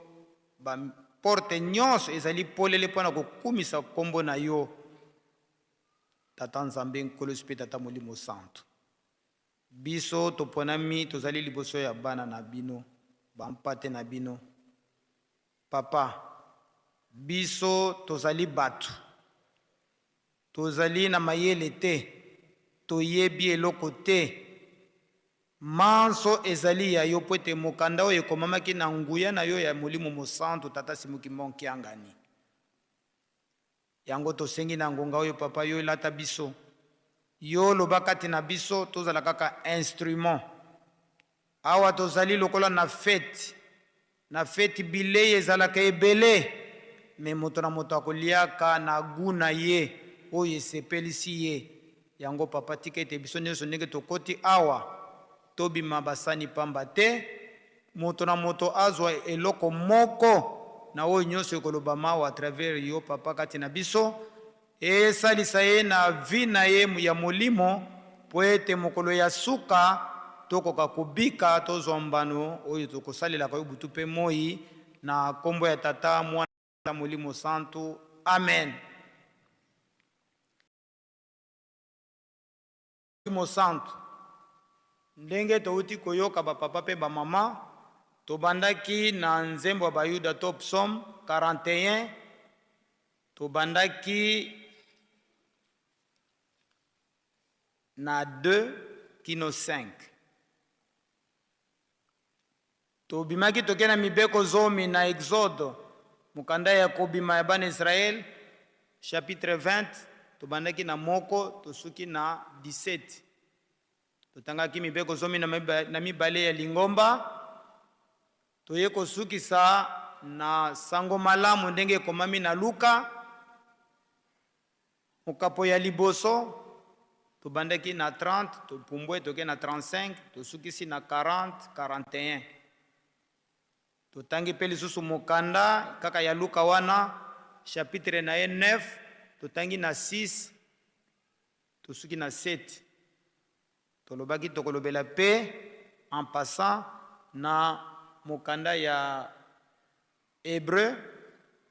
ba porte nyonso ezali polele mpo na kokumisa kombo na yo Tata Nzambe, Nkolo Yesu mpe Tata Molimo Santu. Biso toponami, tozali liboso ya bana na bino, ba mpate na bino. Papa, biso tozali bato, tozali na mayele te, toyebi eloko te. Manso ezali ya yo, mpo ete mokanda oyo ekomamaki na nguya na yo ya Molimo Mosantu, Tata Simon Kimbangu Kiangani. Yango tosengi na ngonga oyo, Papa, yo elata biso, yo loba kati na biso, tozala kaka instrument. Awa tozali lokola na fete. Na fete bilei ezalaka ebele, mais moto na moto akoliaka na gout na ye oyo esepelisi ye. Yango Papa, tika ete biso nionso ndenge tokoti awa tobima basani pamba te, moto na moto azwa eloko moko na oyo nionso ekolobama awa à travers yo Papa kati na biso, Esalisa ye na vie na ye ya molimo mpo ete mokolo ya suka tokoka kobika, tozwa mbano oyo tokosalelaka yo butu mpe moi, na kombo ya Tata, Mwana na Molimo Santu. Amen. Molimo Santu. Ndenge touti koyoka ba papa mpe ba mama, tobandaki na nzembo ya Bayuda to psaume 41, tobandaki na 2 kino 5. Tobimaki toke na mibeko zomi na Exode, mokanda ya kobima ya bana Israel, chapitre 20, tobandaki na moko tosuki na 17. Totangaki mibeko zomi na mibale ya lingomba, toye kosukisa na sango malamu ndenge ekomami na Luka. Mokapo ya liboso, tobandaki na 30, topumbwe toke na 35, tosukisi na 40, 41. Totangi mpe lisusu mokanda kaka ya Luka wana, chapitre na ye 9, totangi na 6 tosuki na 7. Tolobaki tokolobela mpe en passant na mokanda ya Hebreu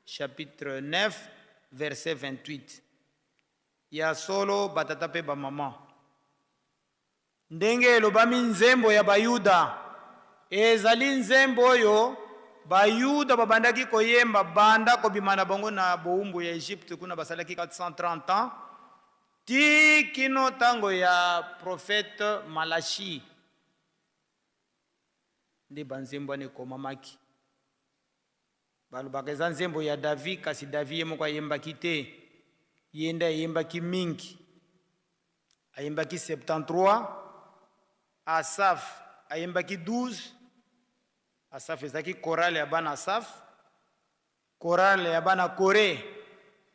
chapitre 9 verset 28. Ya solo batata mpe bamama, ndenge elobami nzembo ya Bayuda ezali nzembo oyo Bayuda babandaki koyemba banda kobima na bango na bowumbu ya Egypte, kuna basalaki 430 ans ti kino tango ya prophète Malachi nde banzembo wana ekomamaki. Balobaka eza nzembo ya David, kasi David ye moko ayembaki te, ye nde ayembaki mingi. Ayembaki 73, Asaph ayembaki 12. Asaph ezalaki chorale ya bana Asaph, chorale ya bana Kore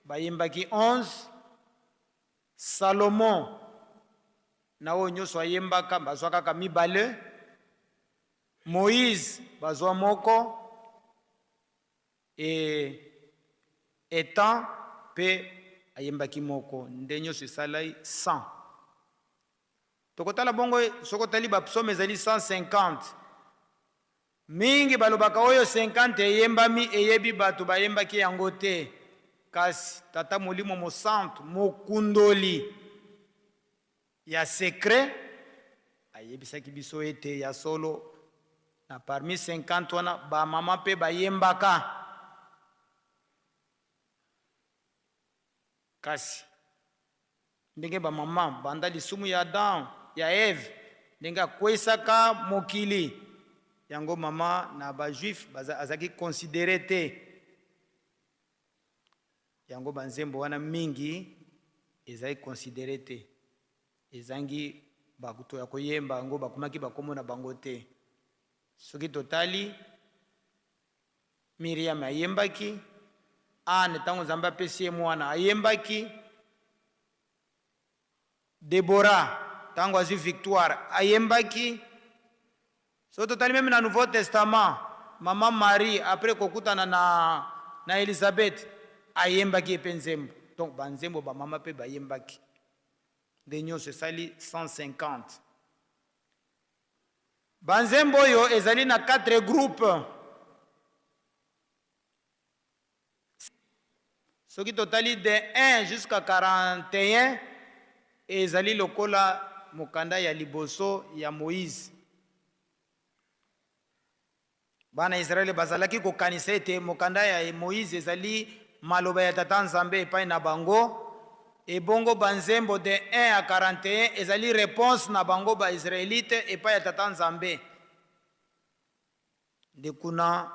bayembaki 11. Salomon na oyo nyonso ayembaka bazwa kaka mibale. Moïse bazwa moko et Ethan pe ayembaki moko, nde nyonso esalai 100. Tokotala bongo soki otali ba psaume ezali 150. Mingi balobaka oyo 50 eyembami eyebi bato bayembaki yango te, kasi Tata Molimo Mosantu mokundoli ya secret ayebisaki biso ete ya solo na parmi 50 wana ba mama mpe bayembaka, kasi ndenge ba mama banda lisumu ya Adam ya Eve ndenge akweisaka mokili yango mama na ba juif azalaki considere te. Yango ba nzembo wana mingi ezali considere te, ezangi bato ya koyemba yango, bakomaki ba kombo na bango te. Soki totali Miriam ayembaki, Anne tango Nzambe apesi ye mwana ayembaki, Deborah tango azwi victoire ayembaki. Soki totali meme na Nouveau Testament, maman Marie après kokutana na na Elisabeth ayembaki ye pe nzembo. Donc ba nzembo ba mama pe bayembaki nde nionso esali 150. Ba nzembo oyo ezali na 4 groupes. Soki totali de 1 jusqu'à 41, ezali lokola mokanda ya liboso ya Moize. Bana Israele bazalaki kokanisa ete mokanda ya Moize ezali maloba ya Tata Nzambe epai na bango, ebongo banzembo de 1 à 41 ezali reponse na bango ba Israelite epai ya Tata Nzambe. Nde kuna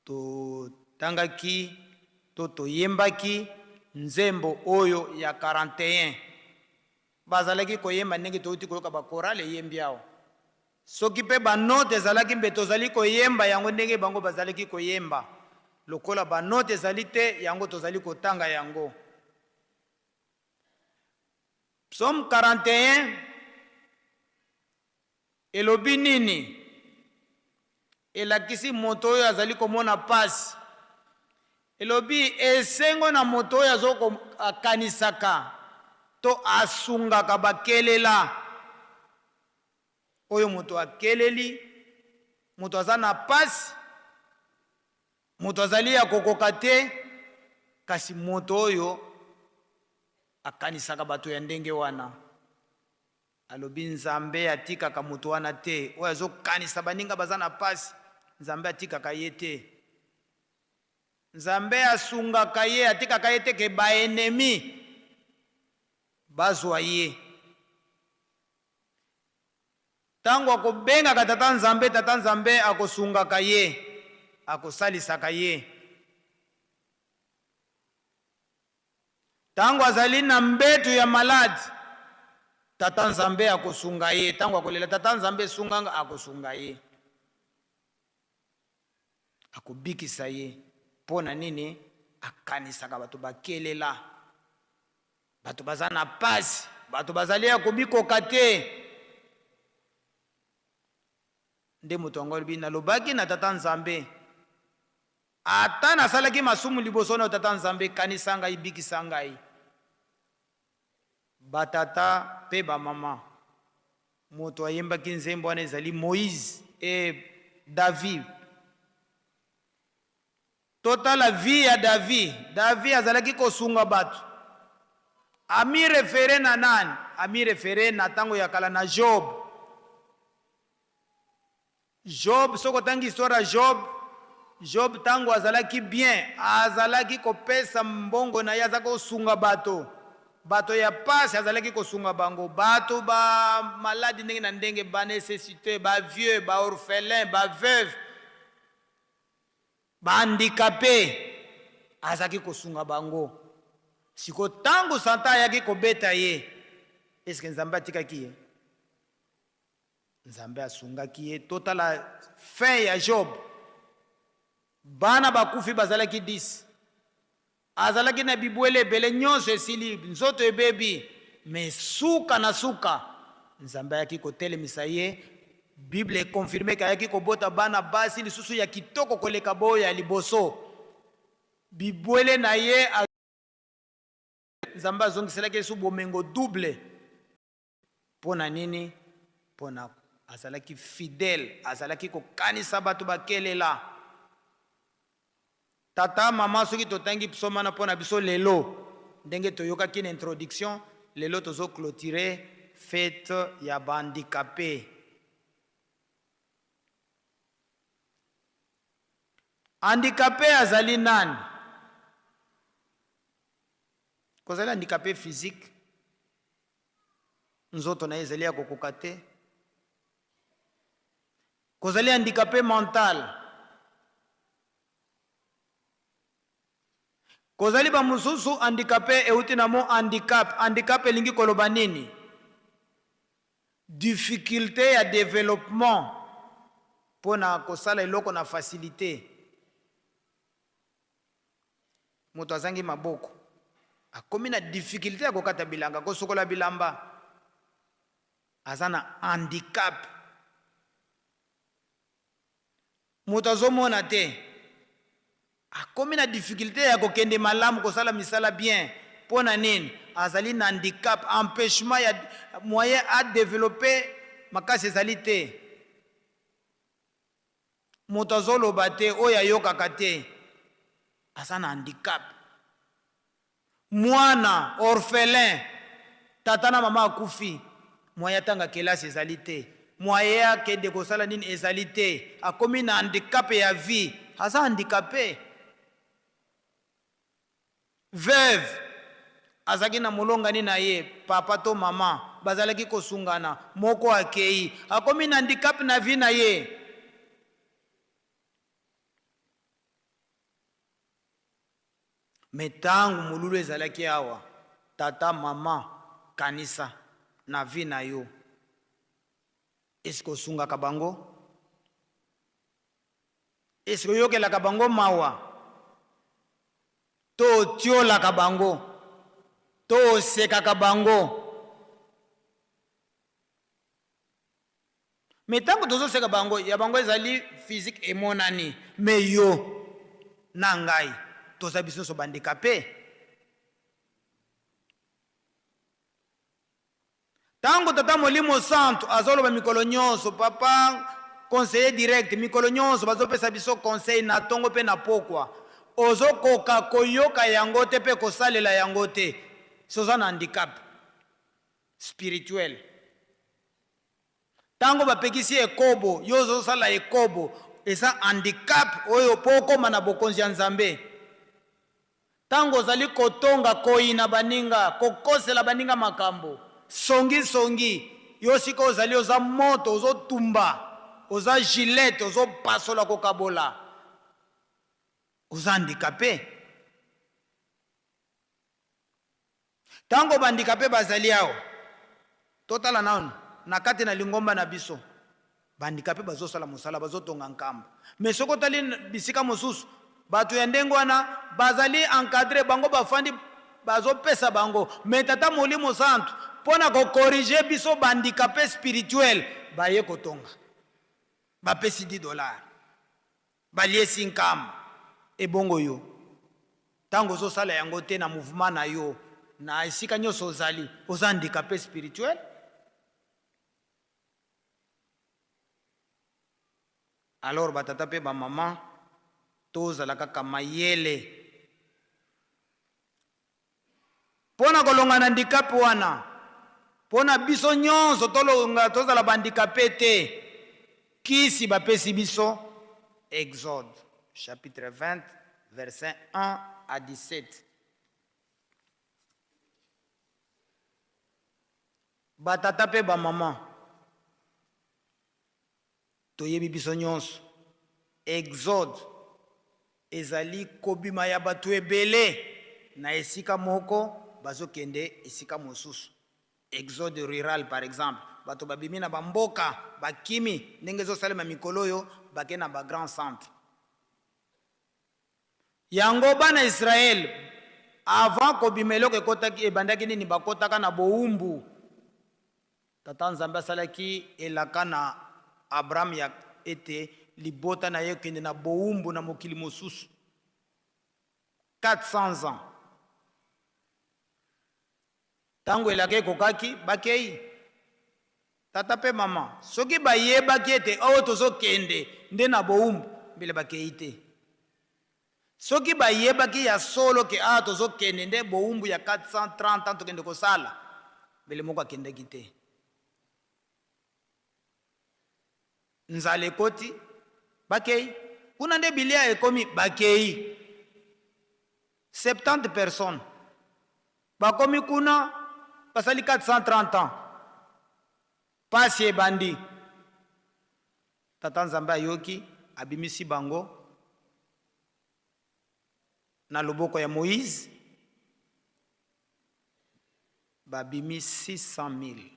totangaki to toyembaki nzembo oyo ya 41. Bazalaki koyemba ndenge touti koyoka ba chorale eyembi awa. Soki mpe ba note ezalaki mbe tozali koyemba yango ndenge bango bazalaki koyemba. Lokola ba note ezali te, yango tozali kotanga yango. Psaume 41 Elobi nini? Elakisi moto oyo azali komona pasi. Elobi esengo na moto oyo azo akanisaka to asungaka bakelela. Oyo moto akeleli, moto aza na pasi, moto azali ya kokoka te, kasi moto oyo akanisaka bato ya ndenge wana. Alobi nzambe atikaka moto wana te oyo azo kanisa baninga baza na pasi nzambe atikaka ye te nzambe asungaka ye atikaka ye te ke ba ennemi bazwa ye tango akobengaka tata nzambe tata nzambe akosungaka ye akosalisaka ye Tango azali na mbetu ya malade, Tata Nzambe akosunga ye. Tango akolela, Tata Nzambe sunga nga, akosunga ye. Akobikisa ye. Po na nini? Akanisaka bato bakelela, bato baza na pasi, bato bazali ya kobikoka te. Nde moto yango alobi, Nalobaki na Tata Nzambe, ata nasalaki masumu liboso na yo, Tata Nzambe, kanisa ngai, bikisa ngai. Batata mpe bamama, moto ayembaki nzembo wana ezali Moïse e David. Totala vie ya David. David azalaki kosunga bato. Ami refere na nani? Ami refere na tango ya kala na Job. Job, soki otangi histoire ya Job, Job tango azalaki bien, azalaki kopesa mbongo na ye, azalaki kosunga bato. Bato ya pasi azalaki kosunga bango, bato ba maladi ndenge na ndenge, ba necessiteux, ba vieux, ba orphelins, ba veuves. Ba handicapes azalaki kosunga bango. Sikoyo tango Satan ayaki kobeta ye, est ce que Nzambe atikaki ye? Nzambe asungaki ye. Totala fin ya Job. Bana bakufi bazalaki 10. Azalaki na bibwele ebele, nyonso esili, nzoto ebebi, mais suka na suka Nzambe ayaki kotelemisa ye. Bible e confirmer que ayaki kobota bana basi lisusu ya kitoko koleka boyo ya liboso. Bibwele na ye Nzambe azongiselaki ye lisusu bomengo double. Mpo na nini? Mpo na azalaki fidèle, azalaki kokanisa bato bakelela. Tata, mama, soki totangi psaume wana mpo na biso lelo, ndenge toyokaki na introduction, lelo tozo cloturer fete ya ba handicapes. Handicape azali nani? Kozali handicape physique, nzoto na ye ezali ya kokoka te. Kozali handicape mental. Kozali ba mosusu handicape euti na mot handicap. Handicap elingi koloba nini? Difficulte ya developpement mpo na kosala eloko na facilite. Moto azangi maboko akomi na difficulte ya kokata bilanga, kosukola bilamba. Aza na handicap. Moto azomona te akomi na difficulte ya kokende malamu, kosala misala bien. Mpo na nini? Azali na handicap, empechement ya moyen a developper makasi ezali te. Moto azoloba te, oyo ayokaka te, aza na handicap. Mwana orphelin, tata na mama akufi, moyen atanga kelasi ezali te, moyen akende kosala nini ezali te, akomi na handicap ya vie, aza handicape. Veuve, azalaki na molongani na ye, papa to mama, bazalaki kosungana, moko akeyi, akomi na handicap na vie na ye. Mais tangu molulu ezalaki awa tata maman kanisa na vie na yo est ce que osungaka bango? Est ce que oyokelaka bango mawa? To otiolaka bango? To osekaka bango? Mais tango tozo seka bango ya bango ezali physique emonani mais yo na ngai toza biso nionso ba handicape. Tango tata molimo santu azoloba mikolo nionso papa conseiller direct mikolo nionso bazopesa biso conseil na tongo pe na pokwa ozokoka koyoka yango te pe kosalela yango te soza na handicap spirituel. Tango bapekisi ekobo, yo ozo sala ekobo, eza handicap oyo po okoma na bokonzi ya Nzambe. Tango ozali kotonga, koyina baninga, kokosela baninga makambo, songi songi, yo sika ozali oza moto, ozo tumba, oza gilette, ozo pasola kokabola, oza handicape. Tango ba handicapes bazali awa, totala nanu na kati na lingomba na biso, ba handicapes bazosala mosala, bazotonga nkamba. Mais soki otali bisika mosusu, bato ya ndenge wana bazali encadre, bango bafandi bazopesa bango. Mais Tata Molimo Santu mpo na ko corriger biso ba handicapes spirituels, baye kotonga. Bapesi 10 dollars. Baliesi nkamba. Ebongo yo? Tango ozosala yango te na mouvement na yo, na esika nyonso ozali, oza handicapé spirituel? Alors ba tata pe ba maman tozala kaka mayele pona kolonga na handicap wana, pona biso nyonso tolonga tozala ba handicape te. Kisi bapesi biso Exode chapitre 20 verset 1 à 17. Ba tata pe ba maman Toyebi biso nyonso, exode ezali kobima ya bato ebele na esika moko bazokende esika mosusu. Exode rural par exemple, bato babimi na ba mboka, bakimi ndenge ezosalema mikolo oyo, bake na ba grands centres. Yango bana Israël avant kobima eloko ekotaki ebandaki nini bakotaka na bowumbu tata Nzambe asalaki elaka na Abraham ya ete libota na ye ekende na bowumbu na mokili mosusu 400 ans Tango elaka ekokaki, bakei. Tata pe mama, soki bayebaki ete oyo tozokende nde na bowumbu, mbele bakei te. Soki bayebaki ya solo ke awa tozokende nde bowumbu ya 430 ans tokende kosala, mbele moko akendaki te. Nzala ekoti, bakei. Kuna nde bilia ekomi, bakei. 70 personnes. Bakomi kuna basali 430 ans pasi ebandi tata nzambe ayoki abimisi bango na loboko ya Moïse babimi 600.000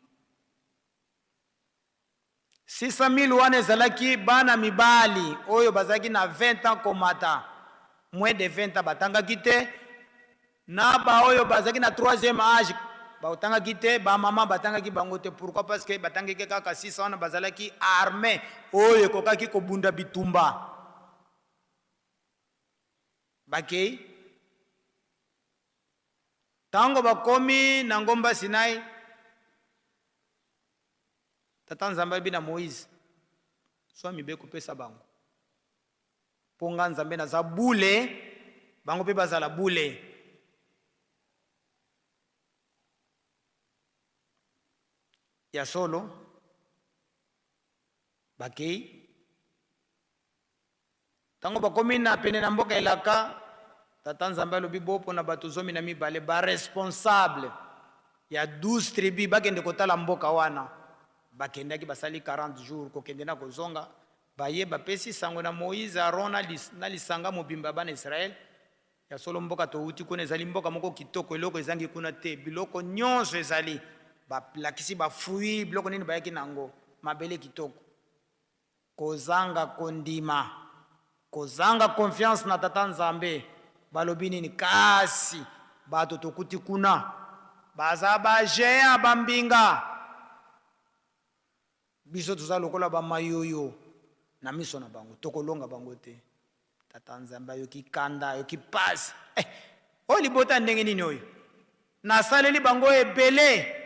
600.000 wana ezalaki bana mibali oyo bazalaki na 20 ans komata, moins de 20 ans batangaki te, na ba oyo bazalaki na troisième age batangaki te, ba mama batangaki bango te. Pourquoi? Parce que batangaki kaka 600 wana bazalaki armee oyo ekokaki kobunda bitumba. Bakei tango bakomi na ngomba Sinai, Tata Nzambe alobi na Moïse, zwa mibeko pesa bango, po nga Nzambe naza bule, bango pe bazala bule. Ya solo, bakei. Tango bakomi na pene na mboka elaka, Tata Nzambe alobi bopona bato 12, ba responsable ya 12 tribus bakende kotala mboka wana. Bakendaki basali 40 jours kokende na kozonga, baye bapesi sango na Moïse, Aaron na lisanga mobimba ya bana Israël. Ya solo mboka towuti kuna ezali mboka moko kitoko, eloko ezangi kuna te, biloko nionso ezali. Balakisi ba fruits, biloko nini bayaki na yango, mabele kitoko. Kozanga kondima, kozanga confiance na Tata Nzambe, balobi nini? Kasi bato tokuti kuna baza ba geants, ba mbinga, biso toza lokola ba mayoyo na miso na bango, tokolonga bango te. Tata Nzambe ayoki kanda, ayoki pasi. Eh, oyo libota ndenge nini oyo? Nasaleli bango ebele,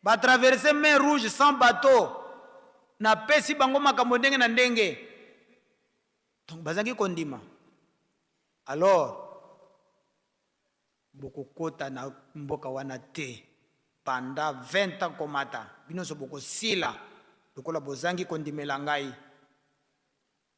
ba traverser mer rouge sans bateau, napesi bango makambo ndenge na ndenge. Donc bazangi kondima. Alors bokokota na mboka wana te pendant 20 ans komata, bino nionso bokosila lokola bozangi kondimela ngai.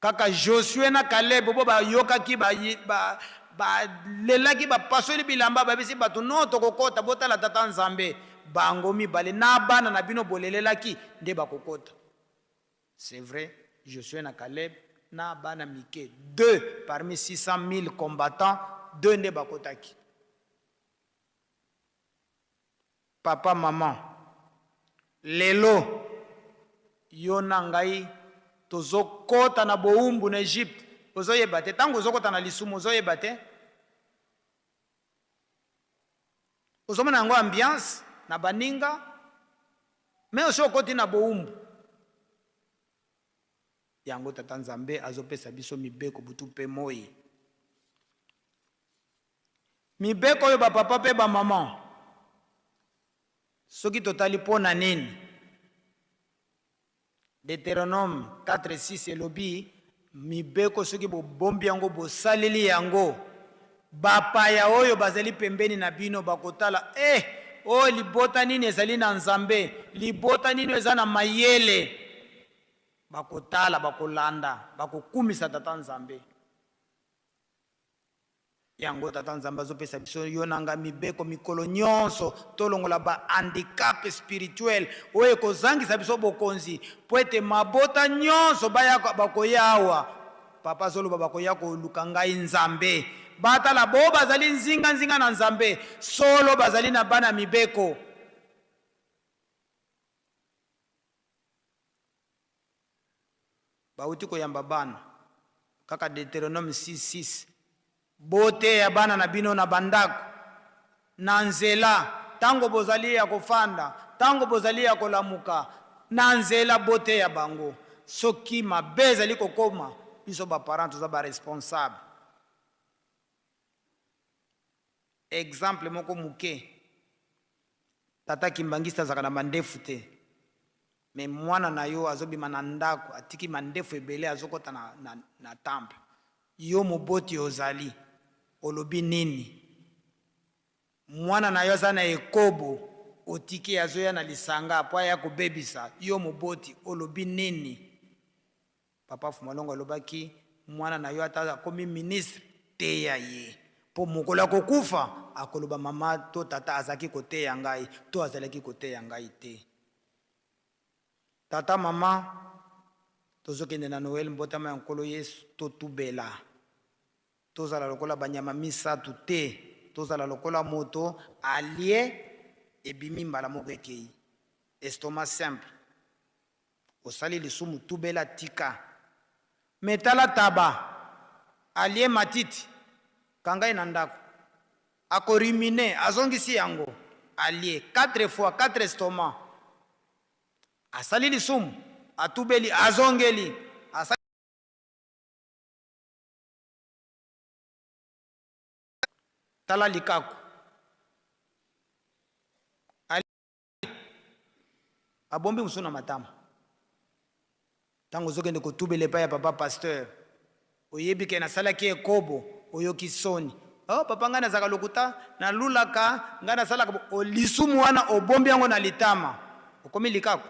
Kaka Josue na Caleb bo bayokaki ba ba balelaki bapasoli bilamba babisi bato no tokokota botala tata Nzambe bango mibale na bana na bino bolelelaki nde bakokota. C'est vrai Josue na Caleb na bana mike deux parmi 600.000 combattants deux nde bakotaki. Papa maman lelo yo na ngai tozo kota na bowumbu na Egypte ozo yeba te tango ozo kota na lisumu ozo yeba te ozo mona yango ambiance na baninga mais osi okoti na bowumbu. Yango Tata Nzambe azopesa biso mibeko butu mpe moi. Mibeko oyo ba papa mpe ba maman, soki totali mpo na nini? Deuteronome 4:6 elobi, Mibeko soki bobombi yango, bosaleli yango, bapaya oyo bazali pembeni na bino bakotala, Eh, oyo libota nini ezali na Nzambe, libota nini oyo eza na mayele! Bakotala, bakolanda, bakokumisa Tata Nzambe. Yango Tata Nzambe azopesa biso yo na nga mibeko mikolo nyonso, tolongola ba handicap spirituel oyo ekozangisa biso bokonzi, mpo ete mabota nyonso baya bakoya awa. Papa azoloba bakoya koluka ngai Nzambe, batala bo bazali nzinga nzinga na Nzambe, solo bazali na bana mibeko. Bawuti koyamba bana. Kaka Deuteronome 6, 6. Boteya bana na bino na bandako, na nzela, tango bozali ya kofanda, tango bozali ya kolamuka, na nzela boteya bango. Soki mabe ezali kokoma, biso ba parents toza ba responsable. Exemple moko muke, Tata kimbanguiste azalaka na mandefu te mais mwana na yo azobima na ndaku atiki mandefu ebele azokota na, na, na temple yo moboti ozali olobi nini? Mwana na yo aza na ekobo otiki ye azoya na lisanga po aya kobebisa yo moboti olobi nini? Papa Fumalongo alobaki mwana na yo ata akomi ministre teya ye po mokolo akokufa akoloba mama to tata azalaki koteya ngai to azalaki koteya ngai te. Tata mama tozokende na Noel mbotama ya Nkolo Yesu totubela tozala lokola banyama misatu te tozala lokola moto alie ebimi mbala moko ekeyi estomac simple. Osali lisumu tubela tika. Mais tala taba alie matiti kanga ye na ndaku ako ruminer azongisi yango alie 4 fois 4 estomac asali lisumu atubeli azongeli asali tala likaku. Abombi mosusu na matama. Ntango ozokende kotubela epai ya papa pasteur, oyebi ke nasalaki ekobo, oyoki soni. Oh papa, ngai nazalaka lokuta, nalulaka, ngai nasalaka bo. Lisumu wana obombi yango na litama, okomi likaku.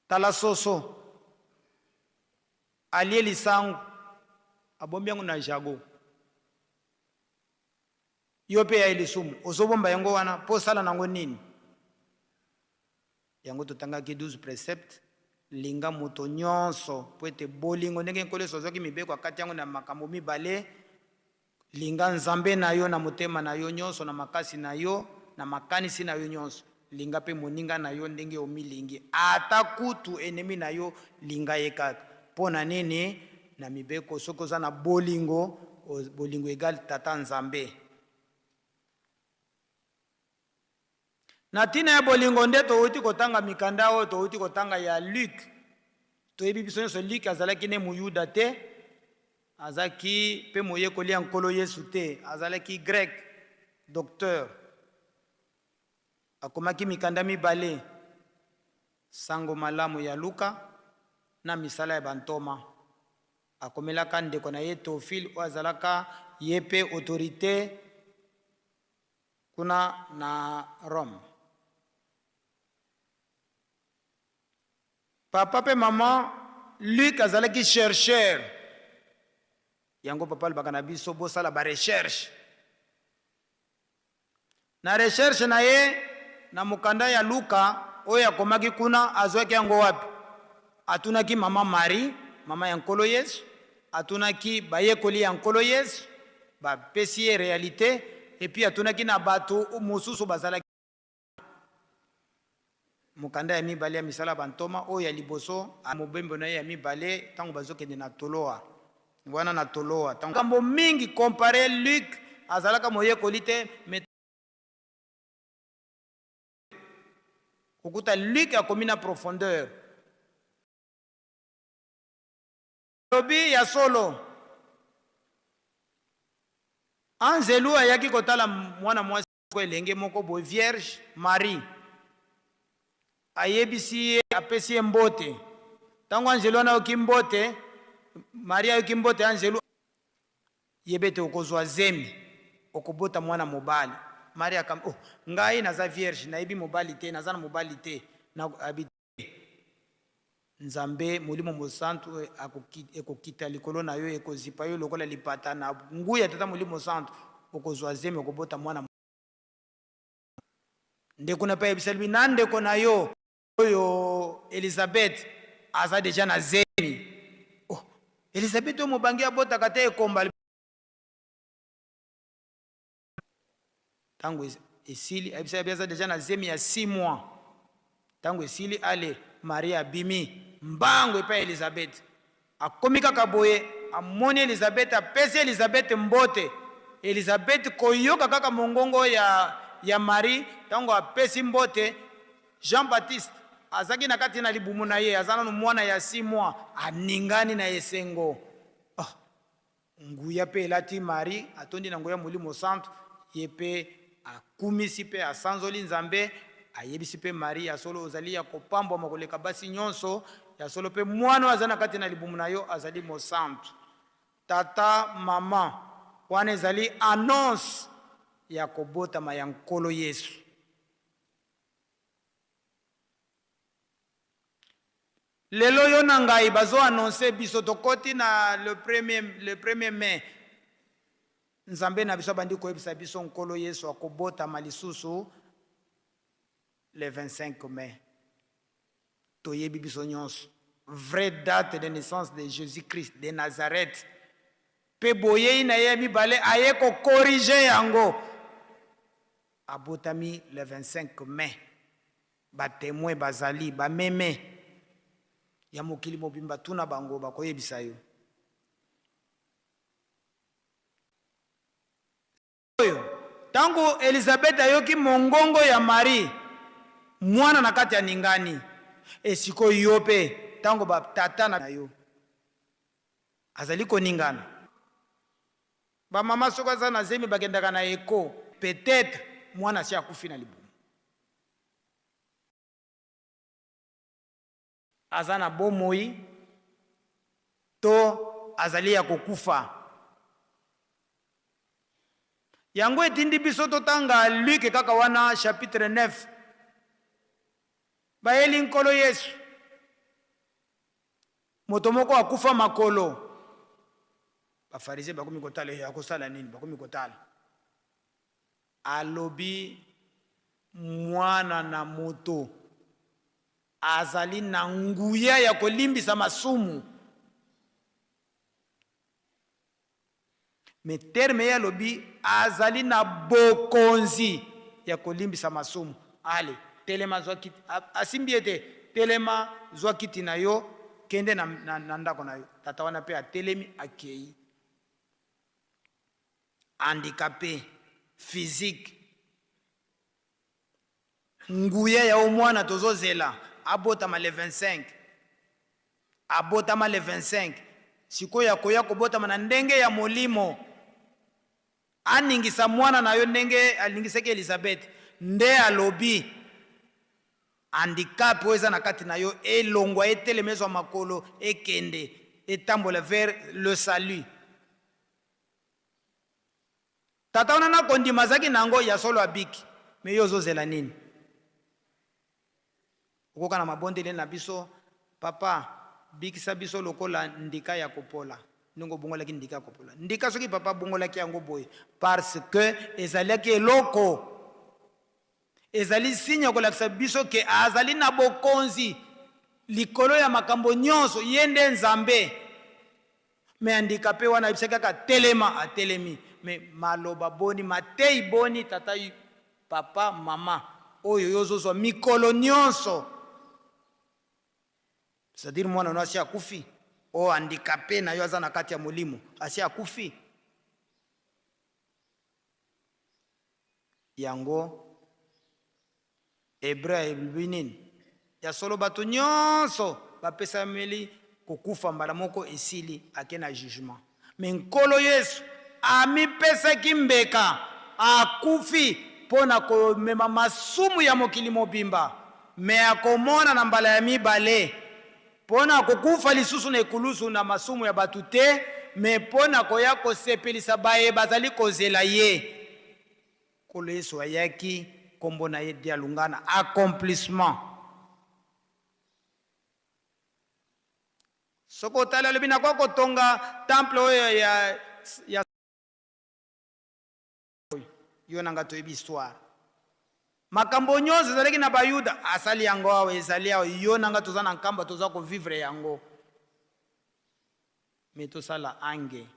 Tala soso alie lisangu, abombi yango na jago. Yo pe ya lisumu ozo bomba yango wana po osala nango nini? Yango totangaki 12 preceptes, linga moto nionso po ete bolingo ndenge Nkolo Yesu azwaki mibeko akati yango na makambo mibale, linga Nzambe na yo na motema na yo nionso, na makasi na yo, na makanisi na yo nionso, linga pe moninga na yo ndenge omilingi, ata kutu ennemi na yo linga ye kaka. Po na nini? Na mibeko soki oza na bolingo, bolingo egal Tata Nzambe. Na tina ya bolingo nde towuti kotanga mikanda oyo towuti kotanga ya Luc. Toyebi biso nyonso Luc azalaki ne Moyuda te, azalaki pe moyekoli ya Nkolo Yesu te, azalaki Grec, docteur. Akomaki mikanda mibale, Sango Malamu ya Luka na Misala ya Bantoma. Akomelaka ndeko na ye Theophile oyo azalaka ye mpe autorite kuna na Rome. Papa mpe mama Luc azalaki chercheur. Yango papa alobaka na biso bosala ba recherche. Na recherche na ye na mokanda ya Luka oyo akomaki kuna, azwaki yango wapi? Atunaki mama Marie, mama ya Nkolo Yesu, atunaki bayekoli ya Nkolo Yesu, bapesi ye realite, et puis atunaki na bato mosusu bazalaki. Mokanda ya mibale ya Misala ya Bantoma, oyo ya liboso, mobembo na ye ya mibale ntango bazokende na Toloa. Wana na Toloa, ntango. Makambo mingi compare Luc azalaka moyekoli te, mais. Kokuta Luc akomi na profondeur. Alobi ya solo. Anzelu ayaki kotala mwana mwasi moko elenge moko boye vierge Marie. Ayebisi ye, apesi ye mbote. Ntango anzelu wana ayoki mbote, Marie ayoki mbote ya anzelu, yeba ete okozwa zemi, okobota mwana mobali. Marie akam, oh, ngai naza vierge, nayebi mobali te, naza na mobali te. Na, abi, Nzambe, Molimo Mosantu ekokita likolo na yo, ekozipa yo lokola lipata. Na nguya ya Tata Molimo Santu, okozwa zemi, okobota mwana. Ndeko na pe ayebisa lobi na ndeko na yo oyo Elizabeth aza deja na zemi. Oh, Elizabeth oyo mobange abotaka te ekomba. Tango esili, ayebisa ye aza deja na zemi ya 6 mois. Tango esili, ale Marie abimi mbangu epai ya Elizabeth. Akomi kaka boye, amoni Elizabeth, apesi Elizabeth mbote. Elizabeth koyoka kaka mongongo ya, ya Marie, tango apesi mbote, Jean Baptiste azaki na kati na libumu na ye, aza nanu mwana ya 6 mois, aningani na esengo. Oh, Nguya mpe elati Marie, atondi na nguya Molimo Santu, ye mpe akumisi mpe asanzoli Nzambe, ayebisi mpe Marie, ya solo ozali ya kopambwama koleka basi nyonso, ya solo mpe mwana oyo azali na kati na libumu na yo azali mosantu. Tata, mama, wana ezali annonce ya kobotama ya Nkolo Yesu. Lelo yo na ngai bazo annoncer biso tokoti na le premier, le premier mai. Nzambe na biso abandi koyebisa biso Nkolo Yesu akobotama lisusu le 25 mai. Toyebi biso nyonso vraie date de naissance de Jésus-Christ de Nazareth. Pe boyei na ye ya mibale aye ko corriger yango. Abotami le 25 mai. Ba temoins bazali, ba meme ya mokili mobimba tuna bango bakoyebisa yo. Sikoyo, tango Elizabeth ayoki mongongo ya Marie, mwana na kati aningani. E sikoyo yo pe, tango ba tata na yo azali koningana. Ba mama soki aza na zemi bakendaka na echo, peut-etre mwana asi akufi na libumu. Aza na bomoi to azali ya kokufa. Yango etindi biso totanga Luc kaka wana chapitre 9. Bayeli Nkolo Yesu moto moko akufa makolo. Ba Pharisiens bakomi kotala ye akosala nini? Bakomi kotala. Alobi, Mwana na moto azali na nguya ya kolimbisa masumu. Mais terme ye alobi azali na bokonzi ya kolimbisa masumu. Ale, telema zwa kiti, asimbi ye te, telema zwa kiti na yo, kende na, na, na ndako na yo. Tata wana pe atelemi akei. Handicape physique nguya ya omwana tozozela abotama le 25 abotama le 25 sikoyo akoya kobotama na ndenge ya molimo aningisa mwana na yo ndenge aningisaki Elizabeth nde alobi handicap oyo eza na kati na yo elongwa etelema ezwa makolo ekende etambola vers le salut. Tata wana na kondima azalaki na yango ya solo abiki mais yo ozozela nini? Okoka na mabondeli na biso papa bikisa biso lokola ndika ya kopola ndenge obongolaki ndika ya kopola ndika soki papa abongolaki yango boye parce que ezalaki eloko ezali signe ya kolakisa biso ke azali na bokonzi likolo ya makambo nyonso ye nde Nzambe. Mais handicapé wana ayebisaki kaka telema, atelemi. Mais maloba boni, mateyi boni tata papa mama oyo yo ozozwa mikolo nyonso, c'est-à-dire mwana no asi akufi, oyo handicapé na yo aza na kati ya molimo asi akufi. Yango Hebreu elobi nini? Ya solo bato nyonso bapesameli Kokufa mbala moko esili, ake na jugement. Mais Nkolo Yesu amipesaki mbeka, akufi mpo na komema masumu ya mokili mobimba, mais akomona na mbala ya mibale mpo na kokufa lisusu na ekulusu na masumu ya bato te, mais mpo na koya kosepelisa baye bazali kozela ye. Nkolo Yesu ayaki, nkombo na ye Dialungana, accomplissement. Soki otali alobi nakoki kotonga temple oyo ya, ya yo na nga toyebi histoire. Makambo nyonso ezalaki na Bayuda, asali yango awa, ezali awa, yo na nga toza na Nkamba, toza kovivre yango. Me tosala ange.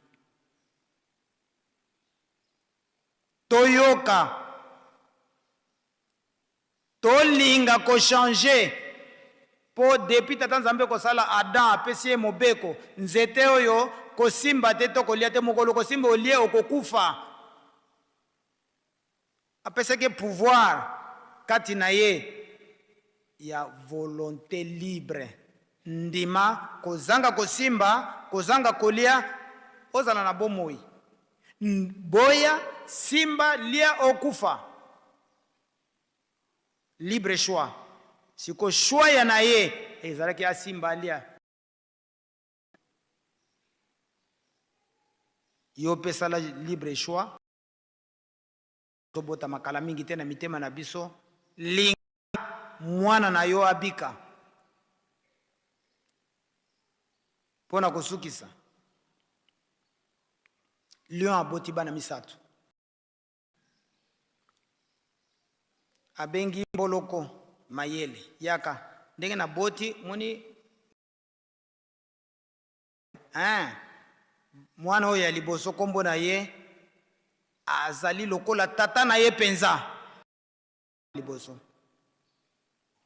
Toyoka. Tolinga ko changer po depuis tata nzambe kosala Adam apesi ye mobeko nzete oyo kosimba te to kolia te mokolo okosimba olie okokufa apesaki ye pouvoir kati na ye ya volonte libre ndima kozanga kosimba kozanga kolia ozala na bomoi boya simba lia okufa Libre choix. Siko choix ya na ye ezalaki asimba alia. Yo pe sala libre choix. Tobotama kala mingi te na mitema na biso. Linga mwana na yo abika. Mpo na kosukisa, Lion aboti bana misatu. Abengi Mboloko mayele, yaka ndenge na boti moni hein, mwana oyo ya liboso kombo na ye azali lokola tata na ye penza liboso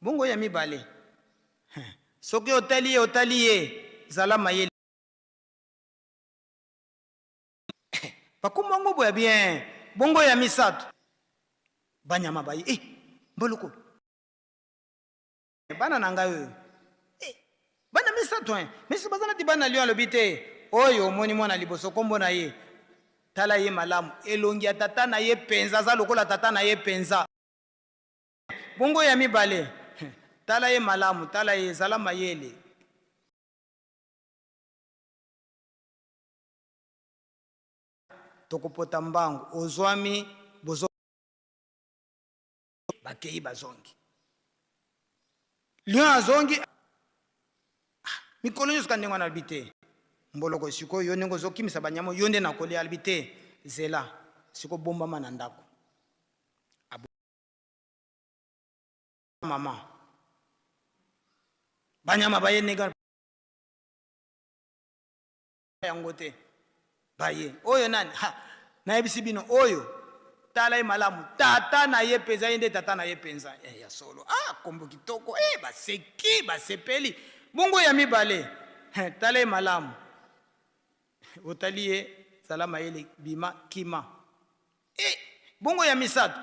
bongo ya mibale soki otali ye otali ye zala mayele. Bakombo yango boya bien. Bongo ya misato banyama baye eh, mboloko bana na ngai oyo eh, bana misato hein miso baza nati bana lion alobi te oyo omoni mwana liboso kombo na ye tala ye malamu elongi ya tata na ye penza aza lokola tata na ye penza bongo ya mibale tala ye malamu tala ye zala mayele Tokopota mbangu ozwami bozo bakeyi bazongi lion azongi ah, mikolo nyonso ka ndenge wana alobi te mboloko sikoyo yo ndenge ozokimisa banyama yo nde nakolia alobi te zela siko bombama na ndako mama banyama baye ndenge yango te baye oyo nani ha nayebisi bino oyo tala ye malamu tata na ye mpenza ye nde tata na ye mpenza eh, ya solo ah, kombo kitoko eh, baseki basepeli bongo ya mibale eh, tala ye malamu otali ye zala mayele bima kima eh, bongo ya misato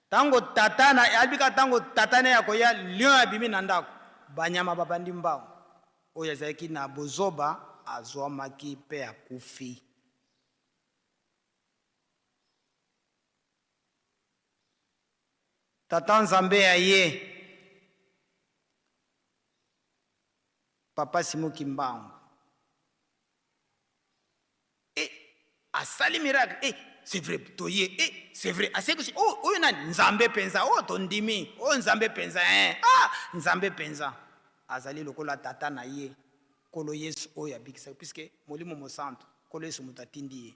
ntango tata na abika ntango tata na ye akoya lion abimi na ndako banyama babandi mbango Oyo azalaki na bozoba azwamaki mpe akufi. Tata Nzambe ya ye Papa Simon Kimbangu. Eh, asali miracle eh, c'est vrai toye eh, c'est vrai asekisi oh, oyo nani nzambe mpenza oyo oh, tondimi oyo oh, nzambe mpenza eh. ah, nzambe mpenza azali lokola tata na ye nkolo yesu oyo abikisaki puiske molimo mosantu nkolo yesu moto atindi ye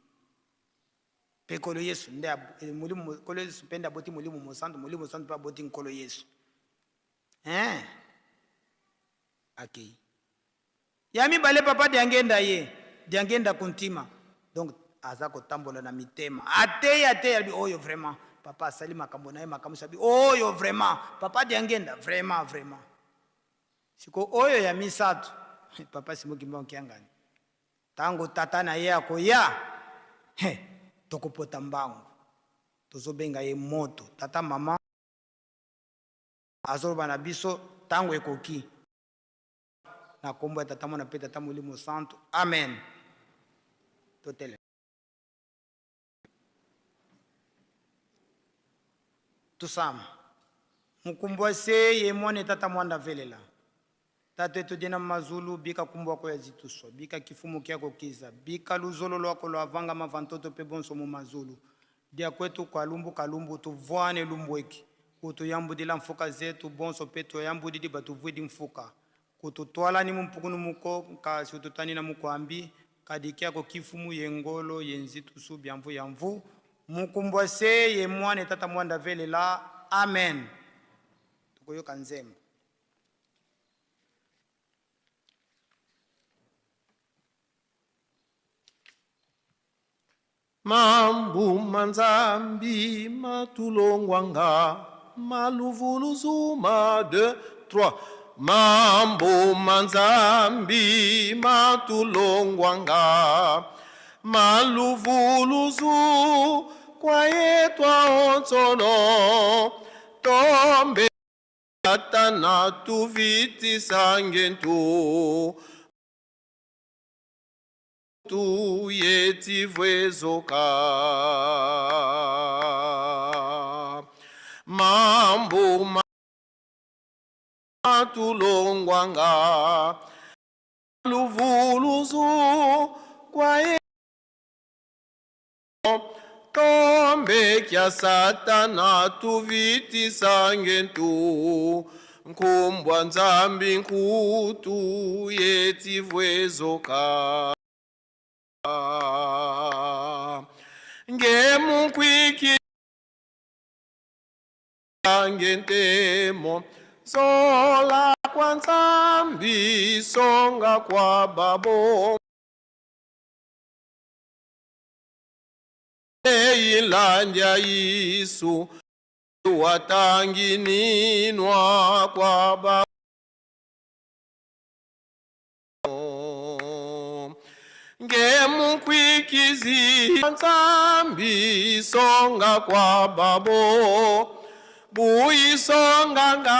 mpe nkolo yesu nde eh, molimo nkolo yesu mpe nde aboti molimo mosantu molimo mosantu mpe aboti nkolo yesu eh. akei Ya mibale papa Diangenda ye Diangenda Kuntima donc aza kotambola na mitema ateyi ateyi alobi oyo vraiment papa asali makambo na ye makambo sabi oyo vraiment papa Diangenda vraiment vraiment siko oyo ya misato papa Simon Kimbangu Kiangani tango tata na ye akoya he tokopota mbangu tozobenga ye moto tata mama azoloba na biso tango ekoki. Na kombo ya Tata, Mwana mpe Tata Molimo Santu. Amen. Totelema. Tusama. Mukumbwa se ye mwane tata mwanda velela. Tata etu dina mazulu bika kumbwa ko ya zituswa bika kifumu kyako kiza bika luzolo lwako lwavanga mavantoto pe bonso mu mazulu dia kwetu kwa lumbu kalumbu tuvwane lumbweki kutuyambudila mfuka zetu bonso pe tuyambudidi batuvwidi mfuka kututwala ni mumpukunu muko kasi ututani na mukwambi kadikiako kifumu yengolo yenzitusu byamvu yamvu mukumbwa se ye mwane tata mwanda velela amen tukoyoka nzembo. Mambu manzambi matulongwanga maluvuluzuma 2 3 Mambu manzambi matulongwanga maluvuluzu kwayetwa onsono tombe atana tuvitisangentu tu yetivwezoka mambo matulongwanga luvuluzu kwaye tombe kya satana tuvitisangentu nkumbwa nzambi nkutu yetivwezoka ngemukwiki ngentemo zola kwa nzambi songa kwa babo eilandya Yesu watangininwa kwa babo ngemukwikizi nzambi songa kwa babo buyisonganga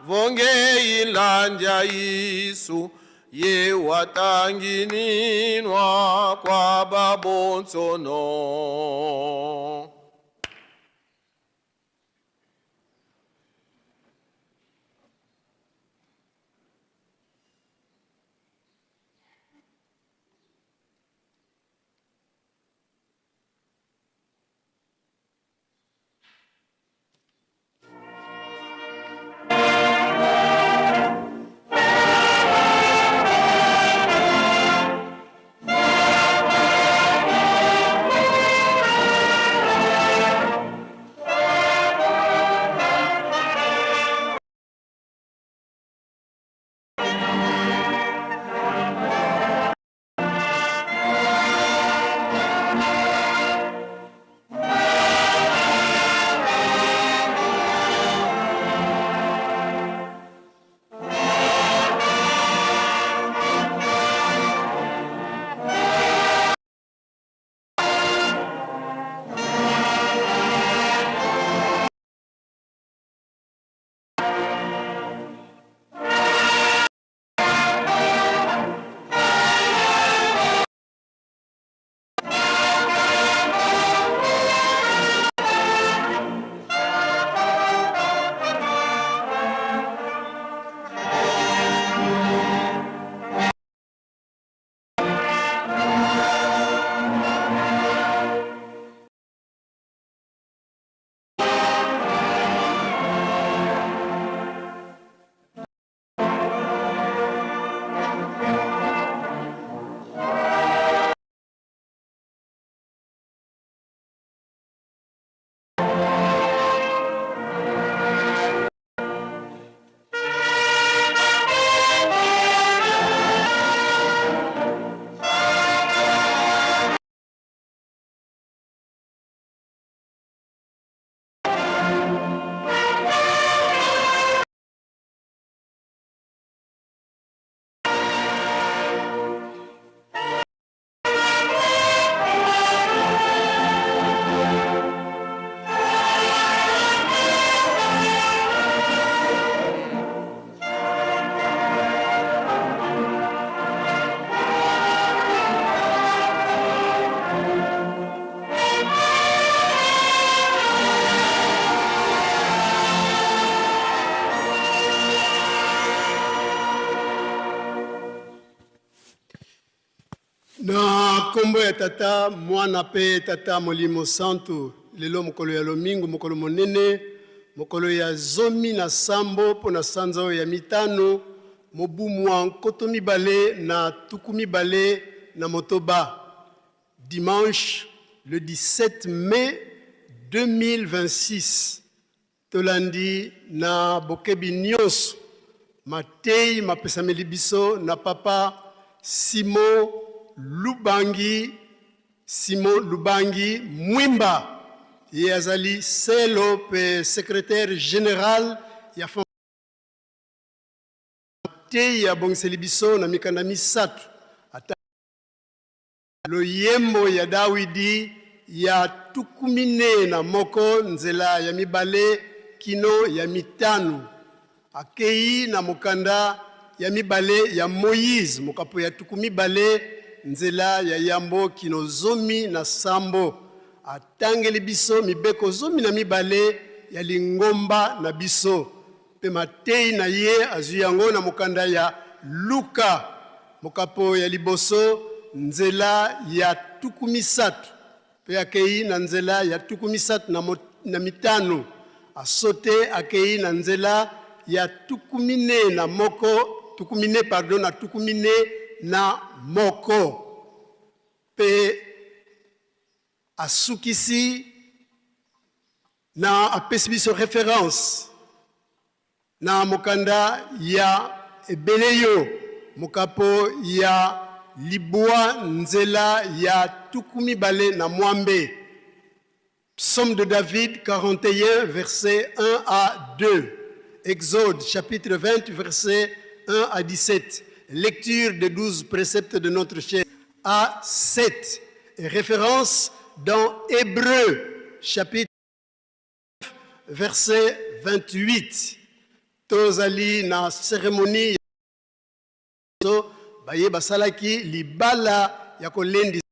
vonge ilandya Yesu ye watangininwa kwa babonsono. Na nkombo ya Tata, Mwana mpe Tata Molimo Santu, lelo mokolo ya lomingo, mokolo monene, mokolo ya 17 mpo na sanza oyo ya mitano, mobu mwa 2026, dimanche le 17 mai 2026. Tolandi na bokebi nyonso mateyi mapesameli biso na Papa Simon Lubangi, Simon Lubangi Mwimba. Ye azali selo pe secretaire general ya Mateyi abongiseli biso na mikanda misato ata Loyembo ya Dawidi ya 41 nzela ya mibale kino ya mitano. Akei na mokanda ya mibale ya Moize mokapo ya 20 nzela ya yambo kino 17. Atangeli biso mibeko 12 ya lingomba na biso. Mpe mateyi na ye azwi yango na mokanda ya Luka, mokapo ya liboso, nzela ya 30, mpe akei na nzela ya 35, asote akei na nzela ya 41, 40, pardon, na 41, mpe asukisi na apesi biso reference na mokanda ya Ebeleyo mokapo ya libwa nzela ya 28. Psaume de David 41 verset 1 à 2, Exode chapitre 20 verset 1 à 17, lecture des 12 préceptes de notre cher à 7, et référence dans Hébreux chapitre verset 28. Tozali na cérémonie baye basalaki libala ya kolendisa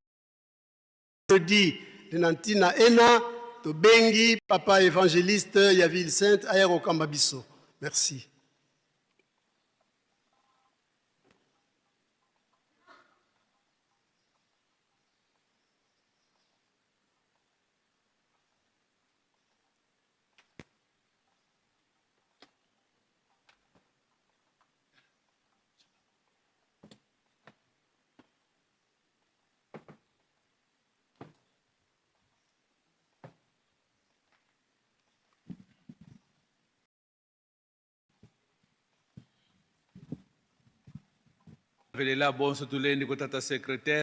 jeudi na ntina ena tobengi papa évangéliste ya ville sainte aya kokamba biso. Merci. Velela bonso tulendi ko tata secrétaire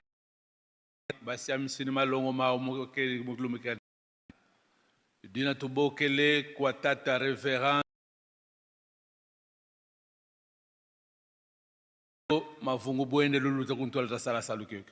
basiamisini malongo mao mokeli mokilumikela dina tubokele kwa tata révérend mavungu bwende luluta kuntwala tasala salukeke.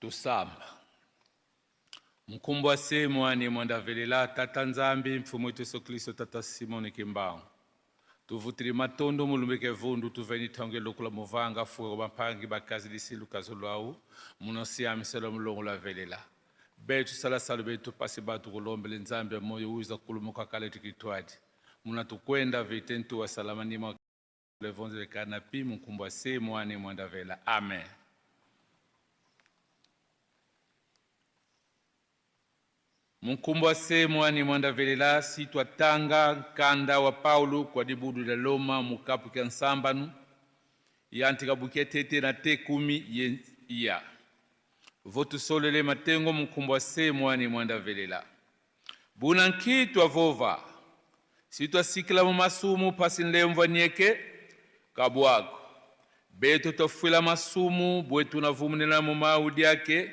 Tusamba mkumbwa se mwani mwandavelela tata Nzambi mfumu wetu Yesu Kristo tata Simoni Kimbangu tuvutili matondo mulumbike vundu tuveni thonge lukula muvanga fuwe kwa bampangi bakazi lisilu kazulwau munosiami selo mulongo la velela betu salasalo betu pasi batu kulombele Nzambi ya moyo uza kulumuka kale tikitwadi munatukwenda vite ntuwa salama nima levonzele kanapi mkumbwa se mwani mwandavela amen. Mkumbwa se mwani mwandavelela si twatanga nkanda wa Paulo kwa dibudu la Loma mukapu kya nsambanu yantika bukia tete na te kumi ye ya votusolele matengo mkumbwa se mwani mwandavelela buna nkitwa vova Si twasikila mu masumu pasi nlemvwa nieke kabwako. Beto twafwila masumu bwetu navumunila mu maudi ake.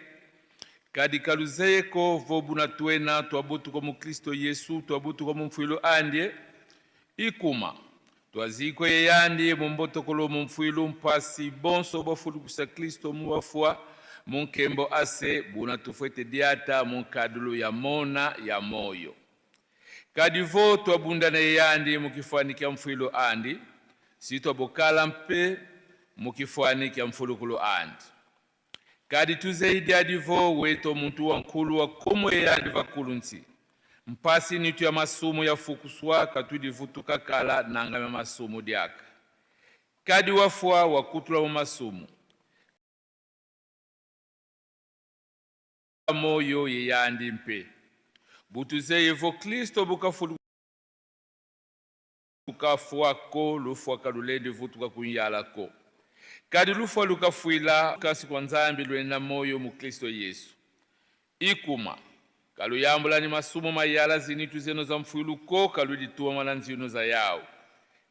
Kadi kaluzeyeko vobu na twena twabutuka mu Kristo Yesu twabutuka mu mfwilo andie ikuma twazikwe yeyandi mu mbotokolo mu mfwilu mpasi bonso bafulukusa Kristo mu bafwa mu nkembo ase buna tufwete diata mu nkadulu ya mona ya moyo. Kadi vo twabunda na yeyandi mu kifwani kya mfwilo andi si twabokala mpe mu kifwani kya mfulukulu andi. Kadi tuzeidi adivo weto muntu wa nkulu wa komo yeyandi vakulu nti mpasi nitu ya masumu ya fukuswa katudivutuka kala nanga ya masumu diaka. Kadi wafwa wakutula mu masumu moyo yeyandi mpe butuzeye vo Kristo bukafulu lukafwako lufwaka lulende vutuka kunyalako. Kadi lufwa lukafwila kasi kwa Nzambi lwena moyo mu Kristo Yesu. Ikuma kaluyambula ni masumu mayala zinitu zeno za mfwiluko kaludituwa mala nzino za yao.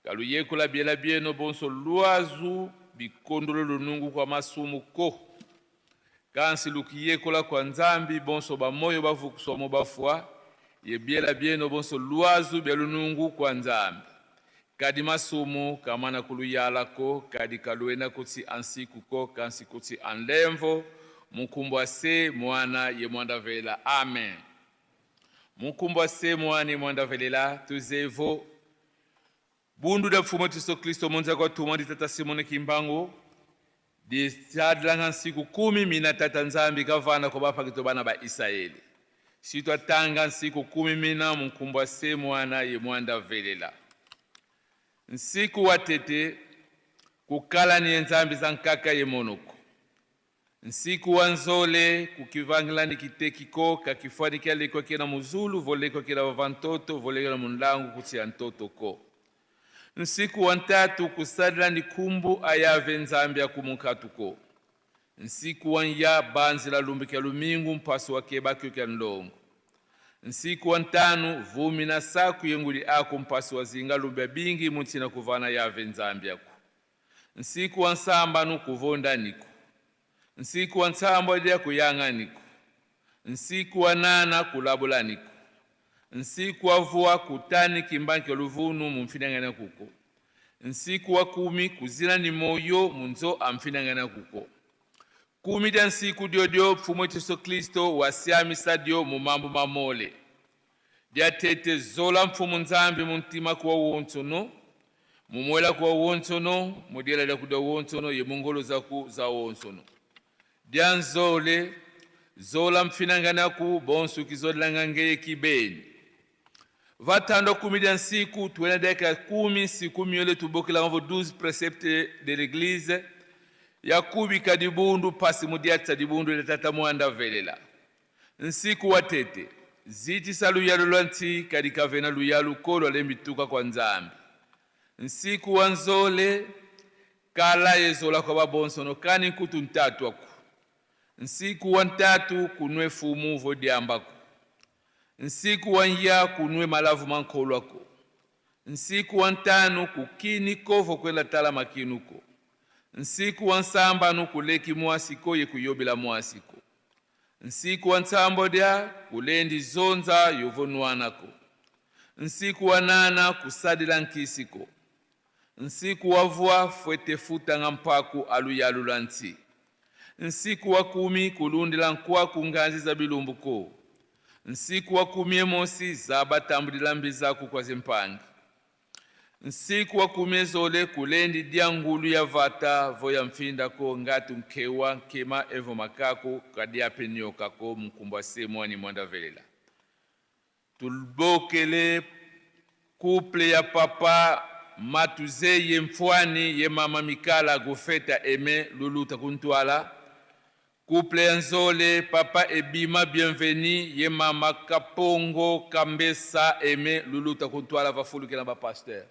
Kaluyekula biela bieno bonso lwazu bikondolo lunungu kwa masumu ko. Kansi lukiyekola kwa Nzambi bonso bamoyo bavukuswa mo bafwa ye biela bieno bonso lwazu bya lunungu kwa Nzambi. Kadi masumu kamana kuluyalako kadi kaluena kuti ansiku ko kansi kuti anlemvo mukumbwa se mwana ye mwanda vela. Amen. Mukumbwa se mwana ye mwanda velela tuzevo bundu da mfumo Yesu Kristo monza kwa tuma di tata Simone Kimbangu di tadlanga nsiku 10 mina tata Nzambi kavana kwa bapakito bana ba Israeli. Si twatanga nsiku 10 mina mukumbwa se mwana ye mwanda velela. Nsiku watete kukala ni nzambi za nkaka ye monoko. Nsiku wa nzole kukivangila ni kitekiko kakifwani kia lekwa kina muzulu volekwa kina vavantoto volekwa na mundangu kutia ntoto ko. Nsiku wa ntatu kusadila ni kumbu ayave nzambi ya kumunkatuko. Nsiku wa nya banzi la lumbi kia lumingu mpasu wa kebaki kia ndongo. Nsiku wa ntanu vumi na saku yenguli ako mpasu wa zinga lumbi ya bingi muntina kuvana yave nzambi yako. Nsiku wa nsamba nu kuvonda niko. Nsiku wa nsamba dia kuyanga niko. Nsiku wa nana kulabula niko. Nsiku wa vua kutani kimbanki luvunu mumfinangana kuko. Nsiku wa 10 kuzila ni moyo munzo amfinangana kuko. 10 dia nsiku diodio mfumo Yesu Kristo wasiamisa dio mumambo mamole. Dia tete zola mfumo Nzambi muntima kwa wonsono. Mumwela kwa wonsono, mudiela dia kuda wonsono ye mungolo zaku za wonsono. Dia nzole zola mfinangana ku bonsu kizodlanga ngeye kibeni. Vatando 10 dia nsiku tuena deka 10 siku miole tubokela mvo 12 préceptes de l'église. Yakubi kadibundu pasi mudiatsa dibundu le tata mwanda velela. Nsiku watete ziti saluyalu lwanti kadikavena luyalu kolo lembituka kwa Nzambi. Nsiku wanzole kala yezola kwa babonsono kani kutu ntatu aku. Nsiku wa ntatu kunwe fumu vodiambako. Nsiku wa nya kunwe malavu mankolo ako. Nsiku wa ntanu kukini kovo kwela tala makinuko. Nsiku wa nsamba nukuleki mwasiko ye kuyobela mwasiko. Nsiku wa nsambo dia kulendi zonza yovonwanako. Nsiku wa nana kusadila nkisiko. Nsiku wa vua fwete futa ngampaku aluyalula nti. Nsiku wa 10 kulundila nkwa kunganzi za bilumbuko. Nsiku wa 10 emosi zabatambulila mbizaku kwa zimpangi. Nsiku wa 10 zole kulendi diangulu ya vata voya mfinda ko ngatu nkewa nkema evo makako kadia penyoka ko mkumbwa semwa ni mwanda velela. Tulbokele couple ya papa matuze ye mfwani ye mama Mikala gofeta eme luluta kuntwala. Couple ya nzole papa ebima bienveni ye mama Kapongo Kambesa eme luluta kuntwala vafulukela ba pasteur.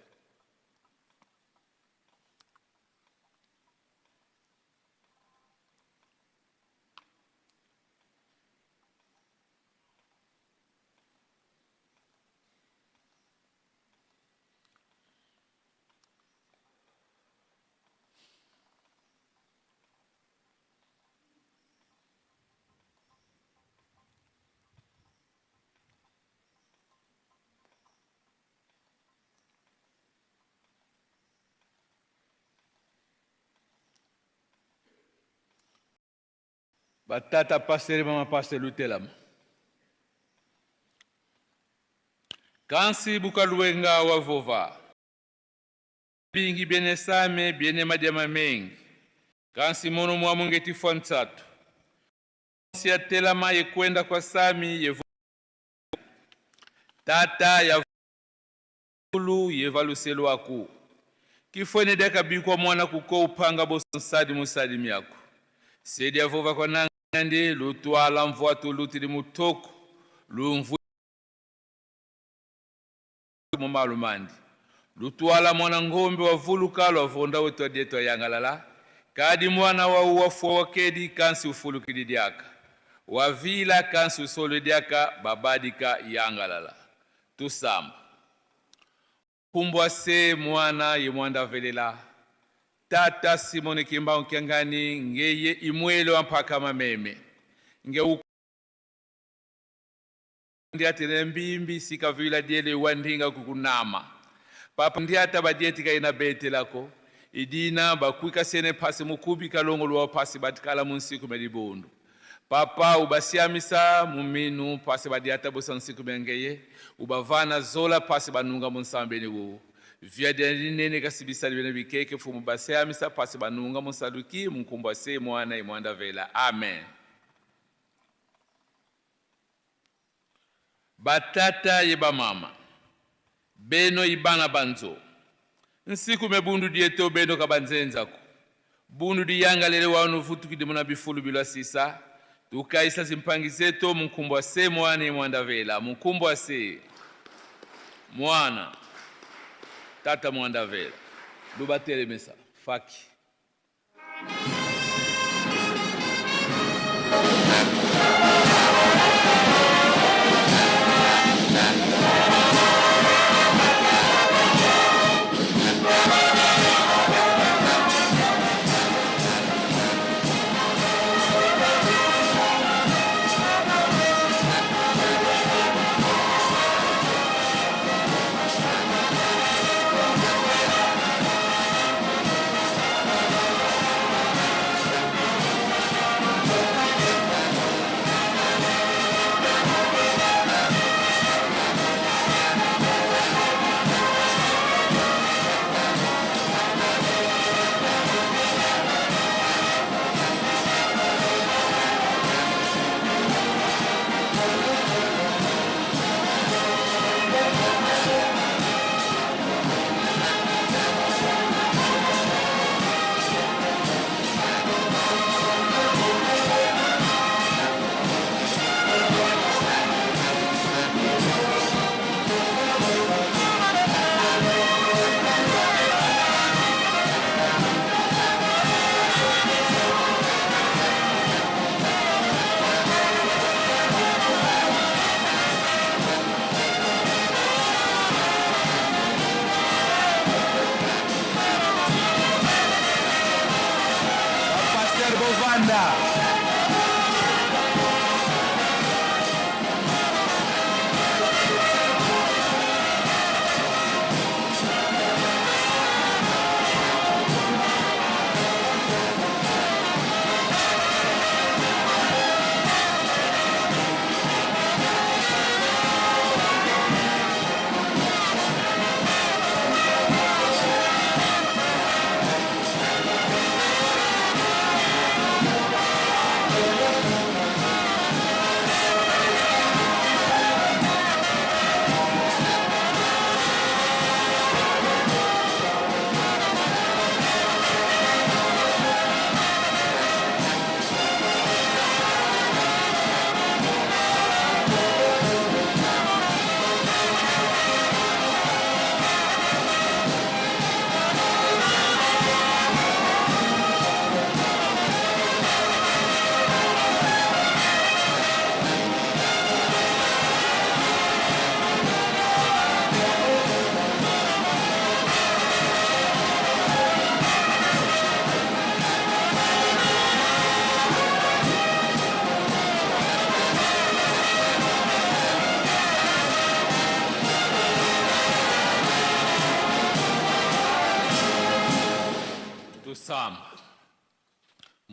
Batata pasteur mama pasteur lutelama. Kansi bukaluenga wavova. Bingi biene same biene madiama mengi. Kansi mono mwamu ngeti fwa ntsatu. Si atelama yekwenda kwa sami yevo. Tata ya ulu yeva luselu aku. Kifwene deka bikwa mwana kuko upanga boso nsadi musadi miaku. Sedi avova kwa nangandi lutwala mvwatu lutili mutoko lumvu mumalumandi. Lutwala mwana ngombe wa vuluka lwavonda wetu adietu ayangalala. Kadi mwana wa uwafua wakedi kansi ufulukidi diaka. Wavila kansi usolo diaka babadika yangalala. Tusamba. Kumbwa se mwana ye mwanda velela. Tata Simone Kimbangu Kiangani ngeye imwele wa mpaka mameme. Nge ndiatele mbimbi sika vila diele wandinga kukunama. Papa ndiata badieti kaina bete lako. Idina bakwika sene pasi mukubi kalongo lwa pasi batikala munsiku melibundu. Papa ubasiamisa muminu pasi badiata bosa nsiku mengeye. Ubavana zola pasi banunga munsambeni wo. Via nene kasibisa bene bikeke fumu basiamisa pasi banunga munsaluki munkumbwa se mwana imwanda vela. Amen. Batata ye bamama beno ibana banzo nsiku mebundu dieto beno kabanzenzako bundu diyangalele wanu vutukidi muna bifulu bilwa sisa tukaisa zimpangi zetu munkumbwa se mwana imwanda vela munkumbwa se mwana tata mwanda vela lubatelemesa faki.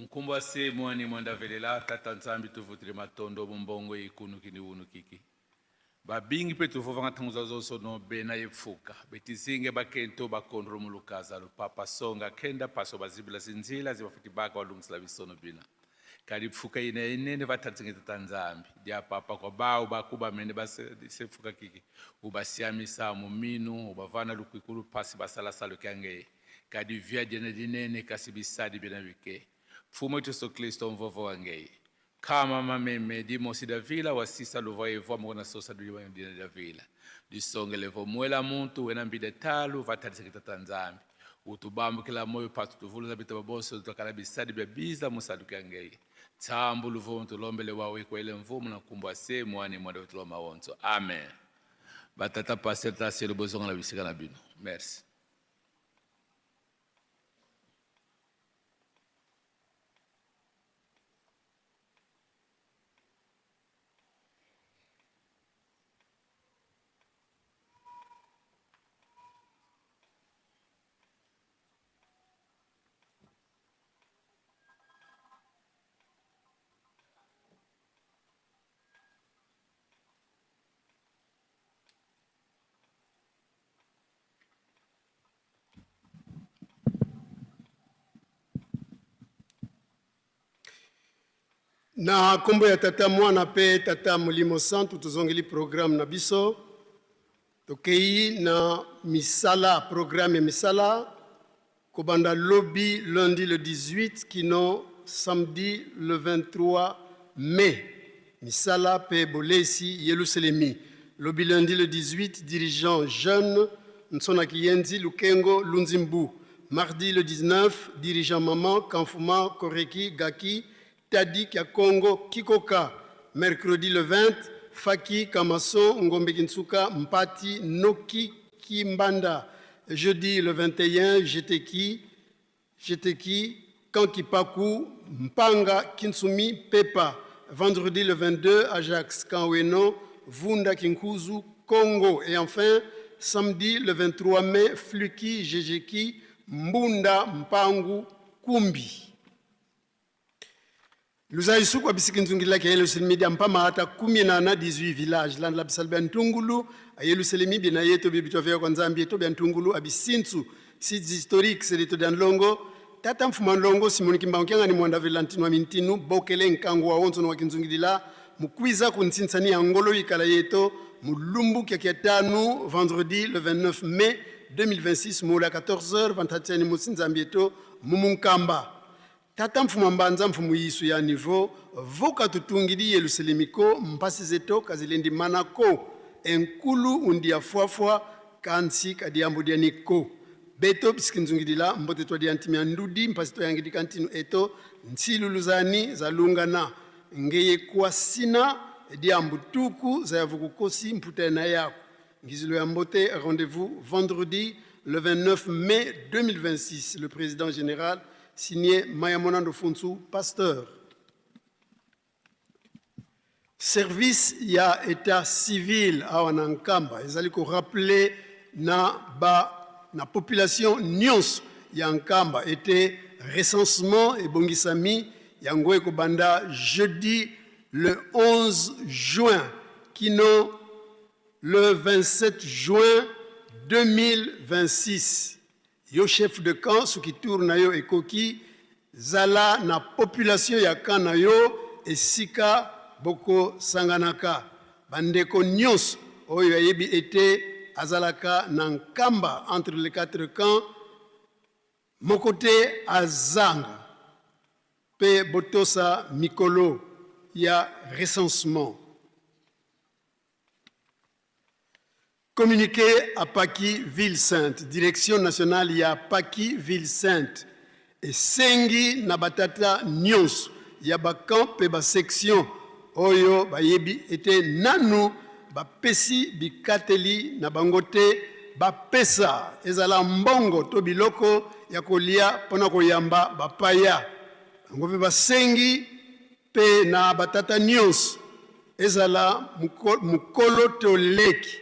Munkumbu wa se mwani mwanda velela tata Nzambi tuvutile matondo mumbongo ikunuki ni unukiki. Babingi pe tuvovanga ntango za zonso no bena yepfuka betizinge bakento bakondro mulukaza lupapa songa kenda paso bazibila zinzila zibafuti baka walungisila bisono bina kali pfuka ine inene vathatsinge tata Nzambi dia papa kwa bawu bakuba mene basepfuka kiki ubasiamisa muminu ubavana lukwikulu pasi basalasalo kyangeye kadi via diene dinene kasi bisadi bena bike mfumo wetu Yesu Kristo mvovo wangeye kama mameme dimosi da vila wasisa luva evo amokona sosa dulima dina da vila disongelevo mwela muntu wena mbide talu vathatise tata Nzambi utubambukila moyo patu tuvuluza bitaba bonso twakala bisadi bya biza musadu kyangeye tsambu luvo tulombele wawe kwele mvumu na kumbwa se mwani mwanda wetuloma wonso amen batata pasteur taselo bozonga na bisika na bino merci. Na nkombo ya tata mwana mpe tata molimo santu tozongeli programme na biso tokei na misala programme ya misala kobanda lobi lundi le 18 kino samedi le 23 mai misala mpe bolesi yelusalemi lobi lundi le 18 dirigeant jeune nsona kiyenzi lukengo lunzimbu mardi le 19 dirigeant maman kamfuma koreki gaki Tadi Kiakongo Kikoka. Mercredi le 20, Faki Kamaso Ngombe Kinsuka Mpati Noki Kimbanda. Jeudi le 21, Jeteki, Jeteki Kankipaku Mpanga Kinsumi Pepa. Vendredi le 22, Ajax Kanweno Vunda Kinkuzu Congo. Et enfin, samedi le 23 mai, Fluki Jejeki Mbunda Mpangu Kumbi. Luzayi suku abisiki nzungila ke Yelusalemi dia mpama ata kumi na na 18 village landla bisal bia ntungulu a Yelusalemi bina yeto bibi twavea kwa Nzambi yeto bia ntungulu abisintsu sites historiques leto dia nlongo tata mfuma nlongo Simoni Kimbangu kiangani mwanda vela ntinu wa mintinu bokele nkangu wa onso wa kinzungilila mukwiza kuntsintsani ya ngolo ikala yeto mulumbu kia kia tanu vendredi le 29 mai 2026 mola 14h vantatiani mutsinzambi yeto mumunkamba Tata mfumu mbanza mfumu yisu ya niveau voka tutungili yeluselemiko mpasi zeto kazilendi manako enkulu undi ya fwafwa kansi kadiambo dia niko beto bisikinzungilila mbote twa dia ntimi ya ndudi mpasi toyangidika ntinu eto nsiluluzani zalungana ngeye kwa sina diambu tuku zayavukukosi mputa na yako ngizilo ya mbote rendez-vous vendredi le 29 mai 2026 le président général signé Mayamonando Fonsu pasteur. Service ya état civil awa na Nkamba ezali ko rappeler na ba na population nyonso ya Nkamba ete recensement ebongisami yango ekobanda jeudi le 11 juin kino le 27 juin 2026. Yo chef de camp soki tour na yo ekoki zala na population ya camp na yo esika boko sanganaka. Ba ndeko nionso oyo ayebi ete azalaka na Nkamba entre les 4 camps moko te azanga pe botosa mikolo ya recensement. Communiqué à Paki ville sainte, direction nationale ya Paki ville sainte esengi na batata nionso ya ba camps pe ba sections oyo bayebi ete nanu bapesi bikateli na bango te bapesa ezala mbongo to biloko ya kolia pona koyamba bapaya. Bango pe basengi Pe na batata nionso, ezala mukolo to leki,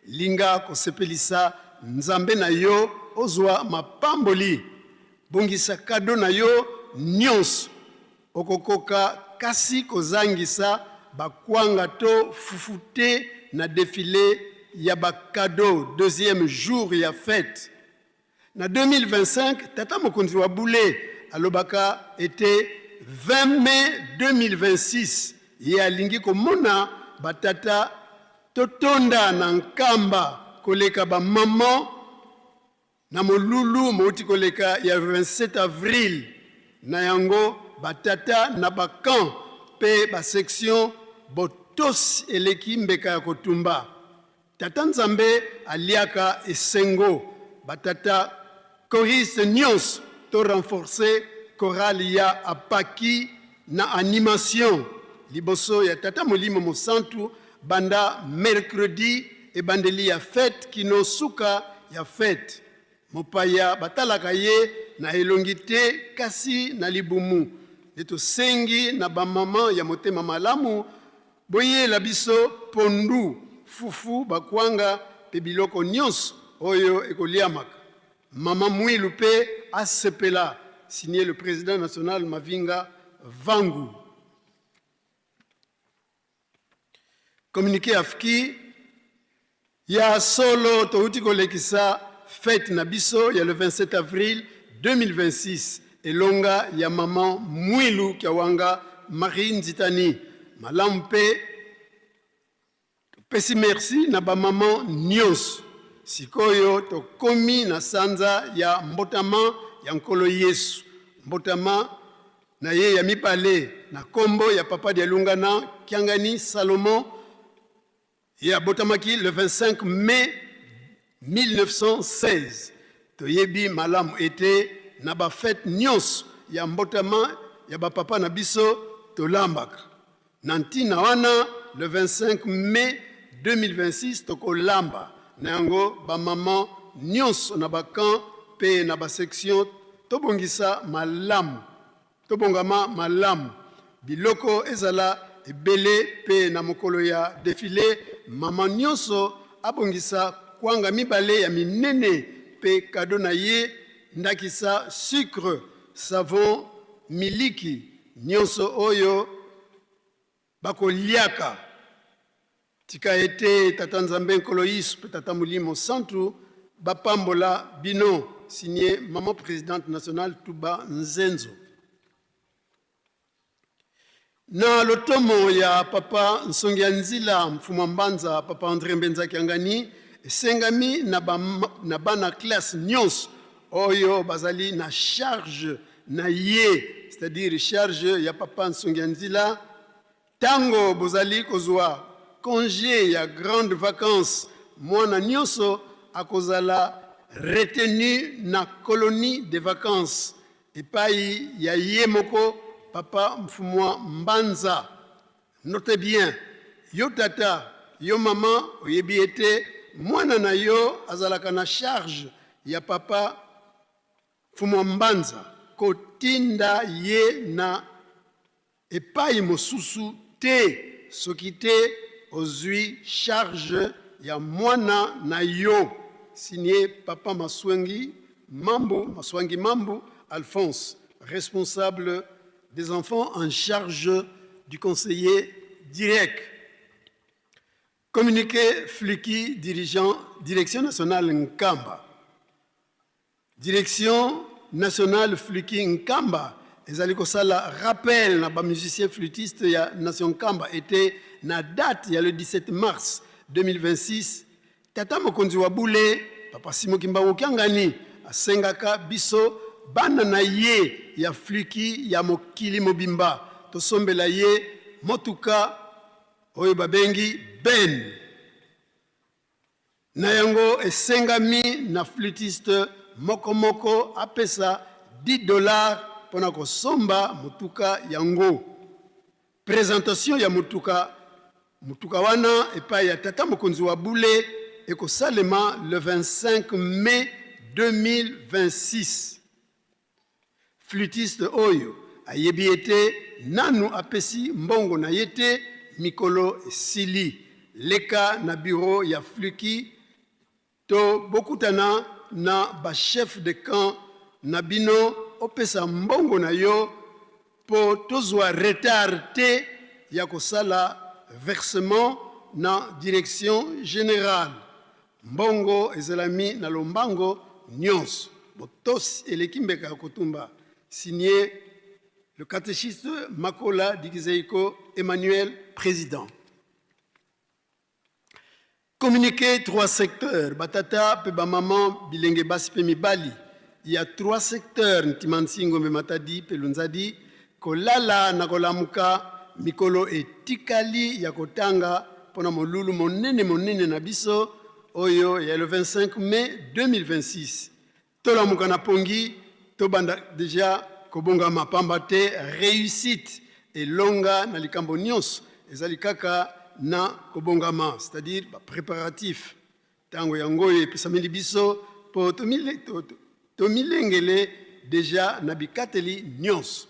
linga kosepelisa Nzambe na yo ozua mapamboli. Bongisa cadeau na yo nionso. Okokoka kasi kozangisa bakwanga to fufu te na defile ya ba cadeaux deuxième jour ya fete. Na 2025, tata mokonzi wa bule alobaka ete 20 mai 2026 ye alingi komona ba tata totonda na Nkamba koleka ba maman Na molulu mouti koleka ya 27 avril, na yango ba tata na ba camps mpe ba sections botosi eleki mbeka ya kotumba. Tata Nzambe aliaka esengo. Ba tata choristes nionso to renforcer chorale ya Apaki na animation liboso ya Tata Molimo Mosantu banda mercredi ebandeli ya fete kino suka ya fete. Mopaya batalaka ye na elongi te kasi na libumu. Nde tosengi na ba maman ya motema malamu boyela biso pondu, fufu, bakwanga pe biloko nionso oyo ekoliamaka. Maman Muilu pe asepela, signe le president national Mavinga Vangu. Communiqué AFKI ya solo touti kolekisa fete na biso ya le 27 avril 2026 elonga ya maman Muilu Kiawanga Marie Nzitani malamu mpe topesi merci na ba maman nionso. Sikoyo tokomi na sanza ya mbotama ya Nkolo Yesu, mbotama na ye ya mibale na kombo ya Papa Dialungana Kiangani Salomon. Ye abotamaki le 25 mai 1916. Toyebi malamu ete na ba fete nionso ya mbotama ya ba papa na biso tolambaka. Na ntina wana, le 25 mai 2026 tokolamba. Na yango ba maman nionso na ba camps pe na ba sections tobongisa malamu, tobongama malamu, biloko ezala ebele pe na mokolo ya defile maman nionso abongisa kwanga mibale ya minene pe cadeau na ye, ndakisa sucre, savon, miliki, nionso oyo bakoliaka. Tika ete Tata Nzambe Nkolo Yesu pe Tata Molimo Santu bapambola bino. Signé Maman Presidente Nationale Tuba Nzenzo. Na lotomo ya Papa Nsongi ya Nzila Mfumua Mbanza Papa Andre Mbenza Kiangani, esengami na ba, na bana classe nionso oyo bazali na charge na ye, c'est-à-dire charge ya Papa Nsongi ya Nzila, tango bozali kozua conge ya grande vacances, mwana nionso akozala retenu na colonie de vacances epayi ya ye moko Papa Mfumua Mbanza. Note bien, yo tata, yo maman oyebi ete mwana na yo azalaka na charge ya Papa Mfumua Mbanza, kotinda ye na epayi mosusu te soki te ozui charge ya mwana na yo. Signe Papa Maswangi Mambu, Maswangi Mambu Alphonse, responsable des enfants en charge du conseiller direct. Communiqué Fluki, dirigeant Direction nationale Nkamba. Direction nationale Fluki Nkamba ezali kosala rappel na ba musiciens flûtistes ya Nation Nkamba ete na date ya le 17 mars 2026, tata mokonzi wa bule Papa Simon Kimbangu Kiangani asengaka biso bana na ye ya Fluki ya mokili mobimba tosombela ye motuka oyo babengi Ben. Na yango, esengami na flutiste moko moko apesa 10 dollars mpo na kosomba motuka yango. Presentation ya motuka motuka wana epai ya tata mokonzi wa bule ekosalema le 25 mai 2026. Flutiste oyo ayebi ete nanu apesi mbongo na ye te, mikolo esili. Leka na bureau ya Fluki to bokutana na ba chefs de camp na bino opesa mbongo na yo. mpo tozwa retard te ya kosala versement na direction generale. Mbongo ezelami na lombango nyonso. Botosi eleki mbeka ya kotumba. Signé le catéchiste Makola Dikizeiko Emmanuel, président. Communiqué trois secteurs, batata pe ba maman bilenge basi pe mibali ya trois secteurs Ntimansi Ngombe Matadi pe Lunzadi kolala na kolamuka mikolo etikali ya kotanga pona molulu monene monene na biso oyo ya le 25 mai 2026. Tolamuka na pongi, tobanda dejà kobongama pamba te reussite, elonga na likambo nionso ezali kaka na kobongama, c'est-à-dire ba preparatifs. Tango yango oyo epesameli biso po tomilengele dejà na bikateli nionso.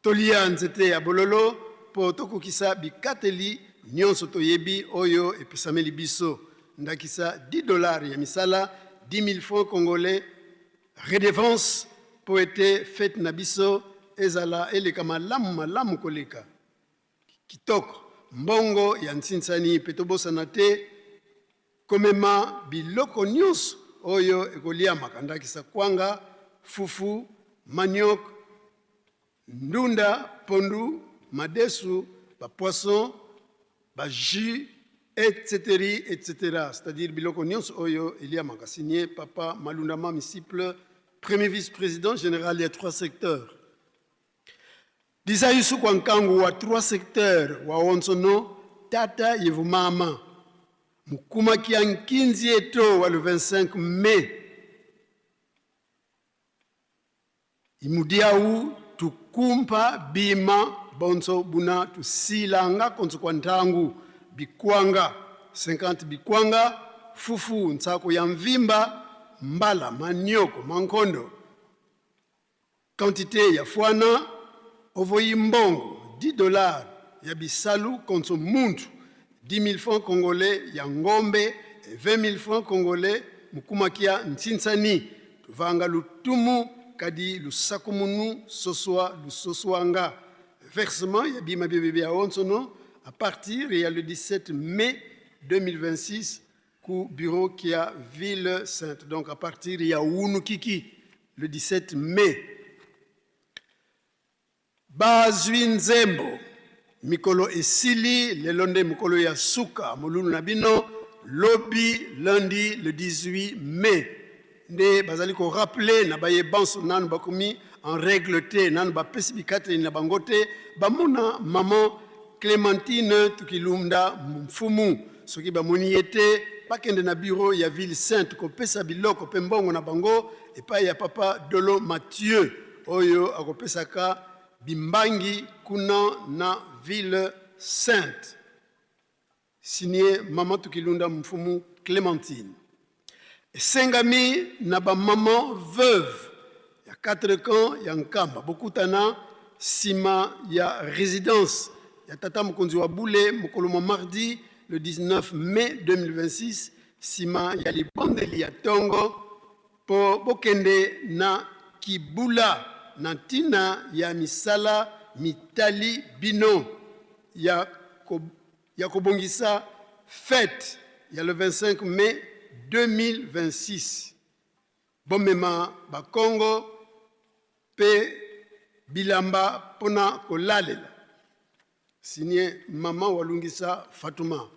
Tolia nzete ya bololo mpo tokokisa bikateli nyonso toyebi oyo epesameli biso, ndakisa 10 dollars ya misala, 10.000 francs congolais redevance mpo ete fete na biso ezala eleka malamu malamu koleka kitoko, mbongo ya nsinsani mpe tobosana te komema biloko nyonso oyo ekoliamaka, ndakisa kwanga, fufu, manioc, Ndunda, pondu, madesu, ba poissons, ba jus, etc. Etc. C'est-à-dire biloko nionso oyo eliamaka. Signé Papa Malunda Mami Siple, premier vice-président général ya trois secteurs. Disayusu kwa nkangu wa trois secteurs wa onsono tata yevumama mukumaki ya nkinzi eto wa le 25 mai Imudiau tukumpa bima bonso buna tusilanga konso kwa ntangu bikwanga 50 bikwanga fufu nsako ya mvimba mbala manioko mankondo quantite ya fwana ovoyi mbongo 10 dollars ya bisalu konso muntu 10 000 francs congolais ya ngombe et 20 000 francs congolais mukumakia ntsinsani tuvanga lutumu kadi lusakumunu soswa lusoswanga versement ya bima bebe bia onsono à partir ya le 17 mai 2026 ku bureau kia ville sainte donc à partir ya Wunukiki le 17 mai. Bazwi nzembo mikolo esili lelo nde mokolo ya suka molulu na bino lobi lundi le 18 mai nde bazali ko rappeler na baye banso nanu bakomi en règle te nanu bapesi bikateli na bango te bamona maman Clementine Tukilunda Mfumu soki bamoni ye te bakende na bureau ya ville sainte kopesa biloko pe mbongo na bango epai ya papa Dolo Mathieu oyo akopesaka bimbangi kuna na ville sainte. Signé Maman Tukilunda Mfumu Clementine. Esengami na ba maman veuve ya quatre camps ya Nkamba bokutana sima ya residence ya tata mokonzi wa bule mokolo mwa mardi le 19 mai 2026 sima ya libondeli ya tongo mpo bokende na kibula na ntina ya misala mitali bino ya ya kobongisa fete ya le 25 mai 2026. Bomema bakongo mpe bilamba mpo na kolalela. Signé Maman Walungisa Fatouma.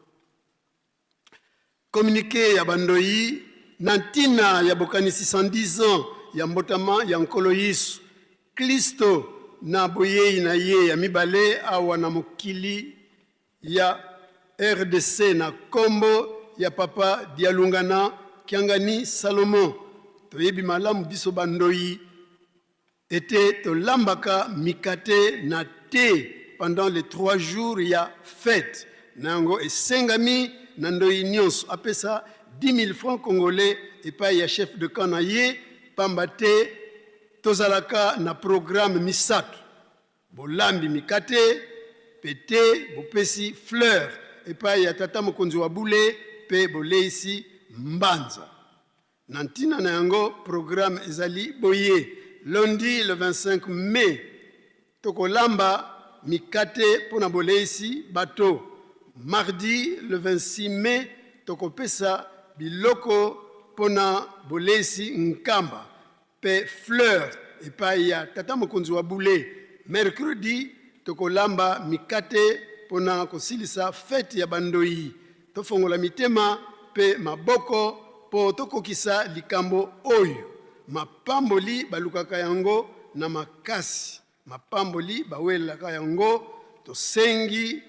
Communiqué ya bandoyi na ntina ya bokanisi 110 ans ya mbotama ya Nkolo Yesu Klisto na boyei na ye ya mibale awa na mokili ya rdc na kombo ya Papa Dialungana Kiangani Salomon. Toyebi malamu biso bandoyi ete tolambaka mikate na te pendant les trois jours ya fete. Na yango esengami na ndoyi nionso apesa 10.000 francs congolais epayi ya chef de camp na ye pamba te tozalaka na programme misato, bolambi mikate pe te bopesi fleur epayi ya tata mokonzi wa bule pe boleisi mbanza. Na ntina na yango, programme ezali boye, lundi le 25 mai, Tokolamba mikate mpo na boleisi bato. Mardi le 26 mai, tokopesa biloko mpo na boleisi Nkamba mpe fleur epai ya tata mokonzi wa bule. Mercredi, tokolamba mikate mpo na kosilisa fete ya bandoyi. Tofongola mitema mpe maboko mpo tokokisa likambo oyo. Mapamboli balukaka yango na makasi, mapamboli bawelelaka yango. Tosengi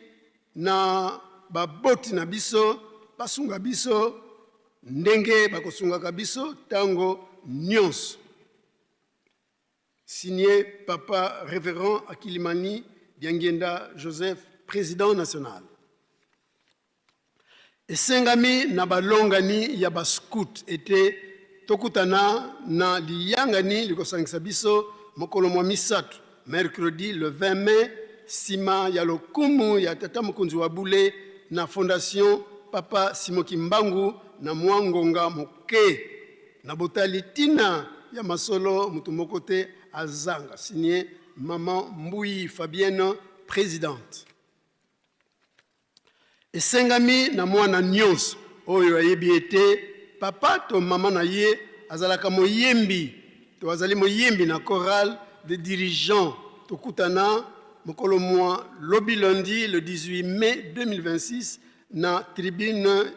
na baboti na biso basunga biso ndenge bakosungaka biso tango nyonso. Signé Papa Révérend Akilimani Diangienda Joseph, Président national. Esengami na balongani ya ba scout ete tokutana na liyangani likosangisa biso mokolo mwa misato, mercredi le 20 mai, sima ya lokumu ya Tata Mokonzi wa Bule na Fondation Papa Simon Kimbangu na mwa ngonga moke. Na botali tina ya masolo moto moko te azanga. Signé Maman Mbuyi Fabienne, Presidente. Esengami na mwana nyonso oyo ayebi ete papa to mama na ye azalaka moyembi to azali moyembi na chorale de dirigeants tokutana mokolo mwa lobi lundi le 18 mai 2026 na tribune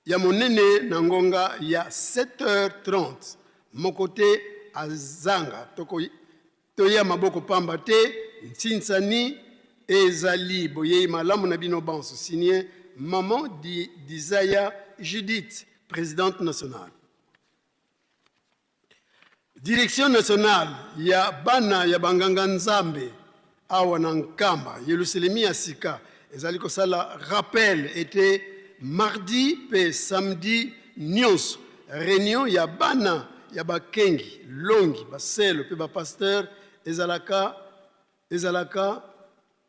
ya monene na ngonga ya 7h30. Moko te azanga. Toko toya maboko pamba te. Ntsinsani ezali boyei malamu na bino banso. Signé Maman Di Dizaya Judith, présidente nationale. Direction nationale ya bana ya banganga Nzambe awa na Nkamba, Yelusalemi ya sika, ezali kosala rappel ete mardi pe samedi nionso reunion ya bana ya bakengi, longi, baselo pe ba pasteurs ezalaka Ezalaka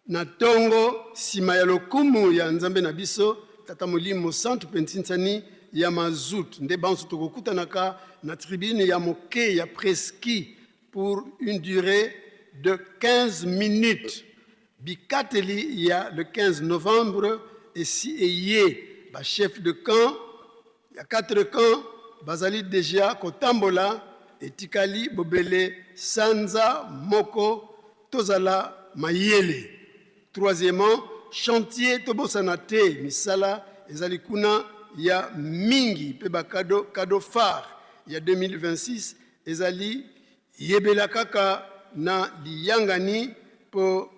na tongo sima ya lokumu ya Nzambe na biso, Tata Molimo Santu mpe ntinsani ya mazout, nde banso tokokutanaka na tribune ya moke ya Preski pour une duree de 15 minutes. Bikateli ya le 15 novembre esi eye, ba chefs de camp ya quatre camps bazali dejà kotambola, etikali bobele sanza moko tozala mayele. Troisièmement, chantier tobosana te misala ezali kuna ya mingi mpe ba cadeaux, cadeau phare ya 2026 ezali yebela kaka na liyangani mpo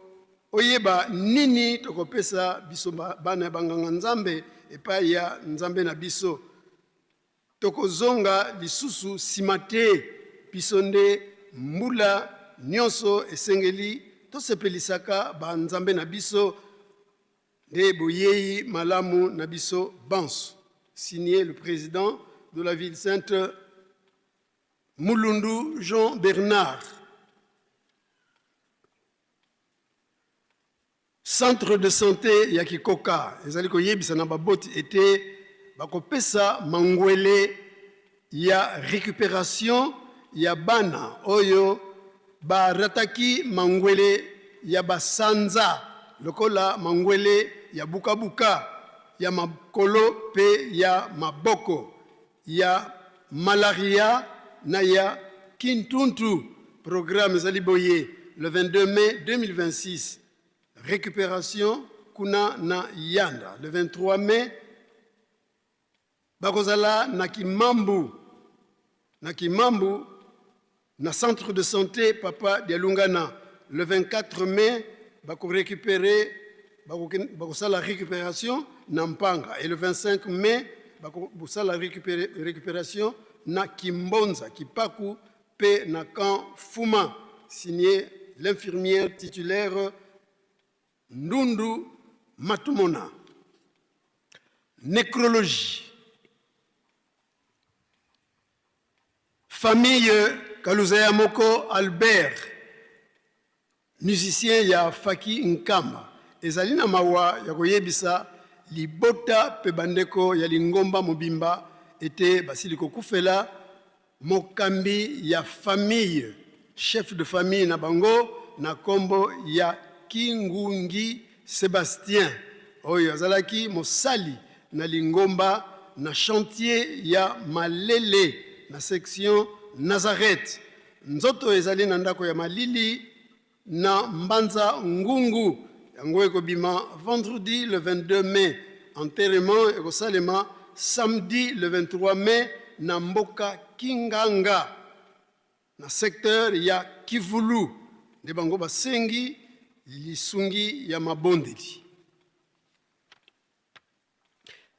Oyeba nini tokopesa biso bana ya banganga Nzambe epai ya Nzambe na biso. Tokozonga lisusu sima te. Biso nde mbula nionso esengeli tosepelisaka ba Nzambe na biso nde boyeyi malamu na biso banso. Signe le president de la ville sainte Mulundu Jean Bernard. Centre de sante ya Kikoka ezali koyebisa na baboti ete bakopesa mangwele ya recuperation ya bana oyo ba rataki mangwele ya ba sanza lokola mangwele ya buka-buka ya makolo pe ya maboko. ya malaria na ya kintuntu. Programme ezali boye, le 22 mai 2026, recuperation kuna na Yanda. Le 23 mai, bakozala na Kimambu, na Kimambu, na centre de sante Papa Dialungana. Le 24 mai, bako recuperer, bakosala recuperation na Mpanga. Et le 25 mai, bakosala recuperation na Kimbonza, Kipaku pe na camp Fuma. Signé l'infirmière titulaire Ndundu Matumona. Necrologie. Famille Kaluzaya moko Albert, musicien ya Faki Nkamba, ezali na mawa ya koyebisa libota mpe bandeko ya lingomba mobimba ete basili kokufela mokambi ya famille, chef de famille na bango, na nkombo ya Kingungi Sebastien oyo azalaki mosali na lingomba na chantier ya Malele na section Nazareth. Nzoto ezali na ndako ya malili na Mbanza Ngungu. Yango ekobima vendredi le 22 mai. Enterrement ekosalema samedi le 23 mai na mboka Kinganga na secteur ya Kivulu. Nde bango basengi lisungi ya mabondeli.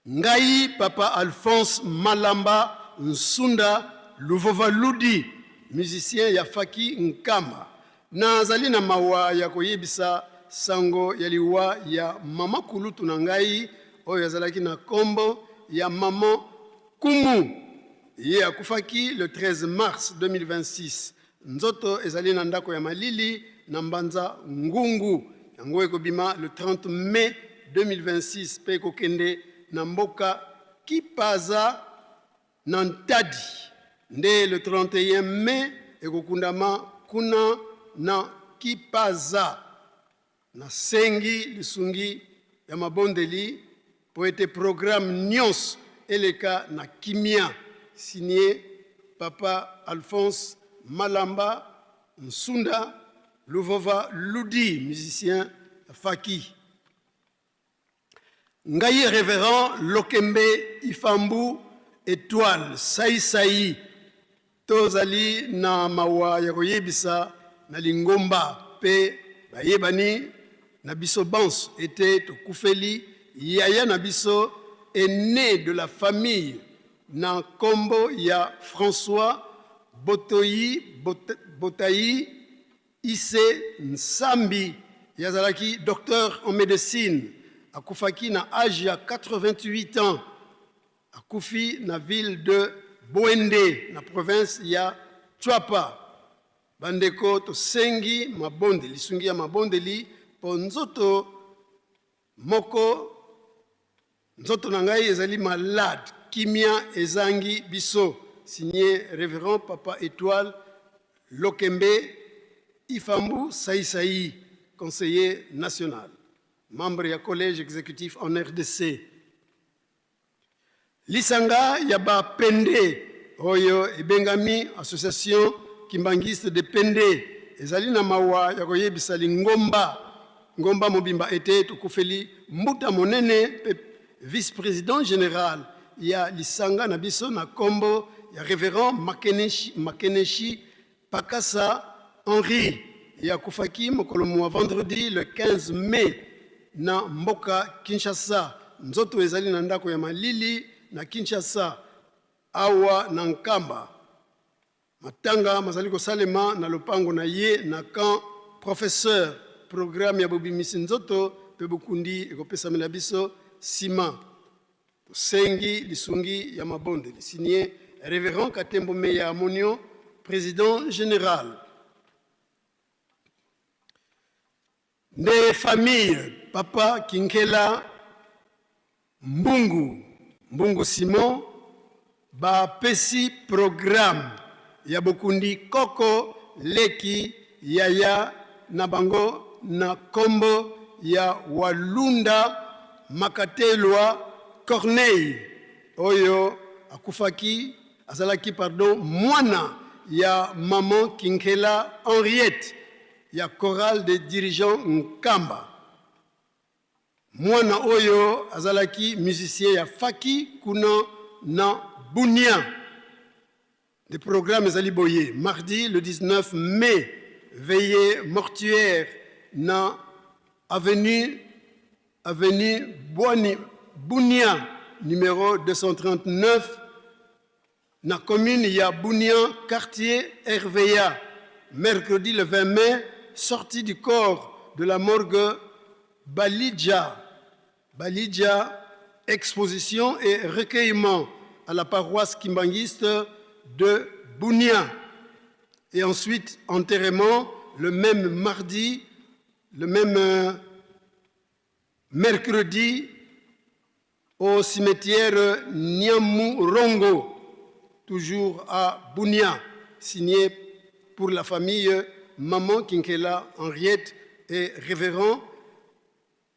Ngai papa Alphonse Malamba Nsunda Luvova Ludi, musicien ya Faki Nkamba, nazali na mawa ya koyebisa sango ya liwa ya mama kulutu na ngai oyo azalaki na kombo ya maman Kumu. Ye akufaki le 13 mars 2026. Nzoto ezali na ndako ya malili na Mbanza Ngungu. Yango ekobima le 30 mai 2026 mpe ekokende na mboka Kipaza na Ntadi. Nde le 31 mai ekokundama kuna na Kipaza. Nasengi lisungi ya mabondeli mpo ete programme nionso eleka na kimia. Signé Papa Alphonse Malamba Nsunda Luvova Ludi, musicien Faki. Ngai Reverend Lokembe Ifambu Etoile Sai Sai, tozali na mawa ya koyebisa na lingomba pe bayebani na biso banso ete tokufeli yaya na biso aine de la famille na kombo ya François Botoyi Botayi Isse Nsambi, ye azalaki docteur en medecine, akufaki na age ya 88 ans. Akufi na ville de Boende na province ya Tshuapa. Bandeko tosengi mabondeli, lisungi ya mabondeli mpo nzoto moko Nzoto na ngai ezali malade, kimia ezangi biso. Signé Reverend Papa Etoile Lokembe Ifambu Saïsaï, conseiller national, membre ya collège exécutif en RDC. Lisanga ya ba Pende oyo ebengami Association Kimbanguiste de Pende ezali na mawa ya koyebisa lingomba ngomba mobimba ete tokufeli mbuta monene mpe vice-president general ya lisanga na biso na kombo ya Reverend Makeneshi, Makeneshi Pakasa Henri. Ye akufaki mokolo mua vendredi le 15 mai na mboka Kinshasa. Nzoto ezali na ndako ya malili na Kinshasa. Awa na Nkamba, matanga mazali kosalema na lopango na ye na camp Professeur. Programme ya bobimisi nzoto mpe bokundi ekopesamela biso sima. Tosengi lisungi ya mabondeli. Signé Reverend Katembo Meya Amonio, President General. Nde famille Papa Kinkela Mbungu, Mbungu Simon, bapesi programme ya bokundi koko leki yaya na bango na kombo ya Walunda Makatelwa Corneille oyo akufaki azalaki pardon mwana ya maman Kinkela Henriette ya chorale des dirigeants Nkamba. Mwana oyo azalaki musicien ya Faki kuna na Bunia. Le programme ezali boye: mardi le 19 mai, veillée mortuaire na avenue avenue Bwani, Bunia numéro 239 na commune ya Bunia, quartier RVA. Mercredi le 20 mai, sortie du corps de la morgue Balidja, Balidja, exposition et recueillement à la paroisse kimbanguiste de Bunia. Et ensuite, enterrement le même mardi, le même mercredi au cimetière Niamurongo, toujours à Bunia, signé pour la famille Maman Kinkela Henriette et Révérend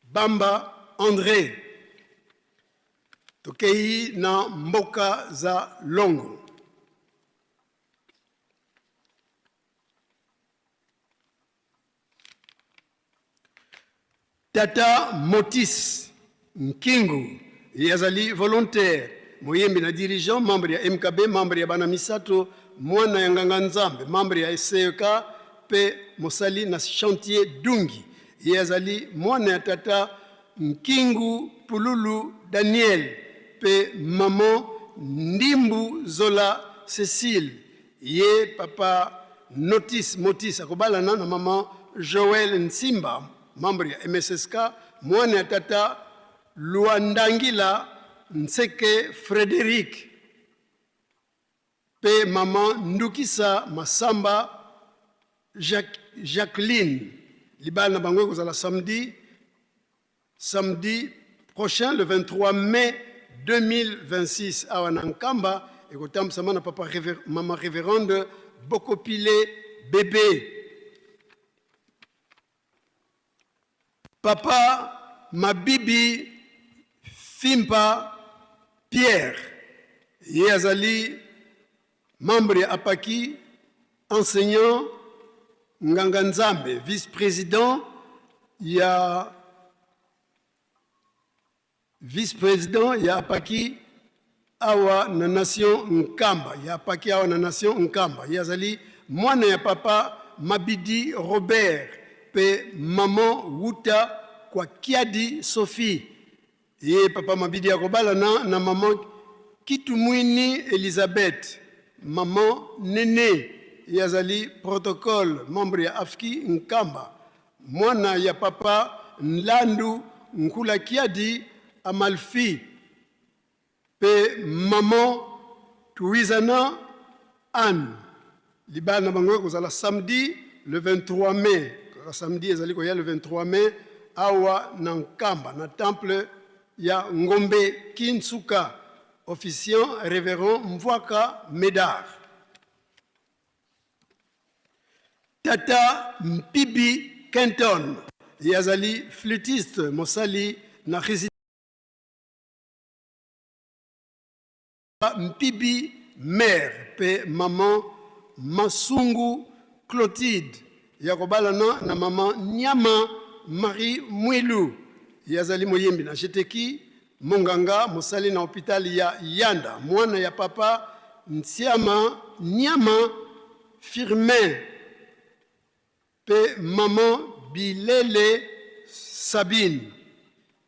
Bamba André. Tokei na mboka za Longo. Tata Motis Nkingu ye azali volontaire, moyembi na dirigeant, membre ya MKB, membre ya bana misato, mwana ya nganga Nzambe, membre ya CEK pe mosali na chantier Dungi. Ye azali mwana ya tata Nkingu Pululu Daniel pe maman Ndimbu Zola Cecile. Ye papa Notis Motis akobalana na maman Joël Nsimba, membre ya MSSK, mwana ya tata Luandangila Nseke Frederic pe maman Ndukisa Masamba Jacqueline. Libala na bango ekozala samedi Samedi prochain le 23 mai 2026 awa na Nkamba, ekotambusama na papa Rever, mama Reverende Bokopile Bebe. Papa Mabibi Fimpa Pierre, ye azali membre ya APAKI, enseignant, nganga nzambe, vice-president ya vice-president ya APAKI awa na nation Nkamba, ya APAKI awa na nation Nkamba. Ye azali mwana ya papa Mabidi Robert pe maman Wuta kwa Kiadi Sophie. Ye papa Mabidi akobalana na maman Kitumwini Elizabeth, maman Nene. Ye azali protocole membre ya AFKI Nkamba, mwana ya papa Nlandu Nkula Kiadi Amalfi pe maman Tuwizana Anne. Libala na bango ekozala samedi le 23 mai, kaka samedi ezali koya le 23 mai awa na Nkamba na temple ya Ngombe Kinsuka, officiant Reverend Mvwaka Medard. Tata Mpibi Kenton, ye azali flûtiste mosali na Mpibi mère pe maman Masungu Clotilde ya kobalana na maman Niama Marie Mwilu. Ye azali moyembi na Jeteki, monganga mosali na hopital ya Yanda, mwana ya papa Nsiama Niama Firmin pe maman Bilele Sabine.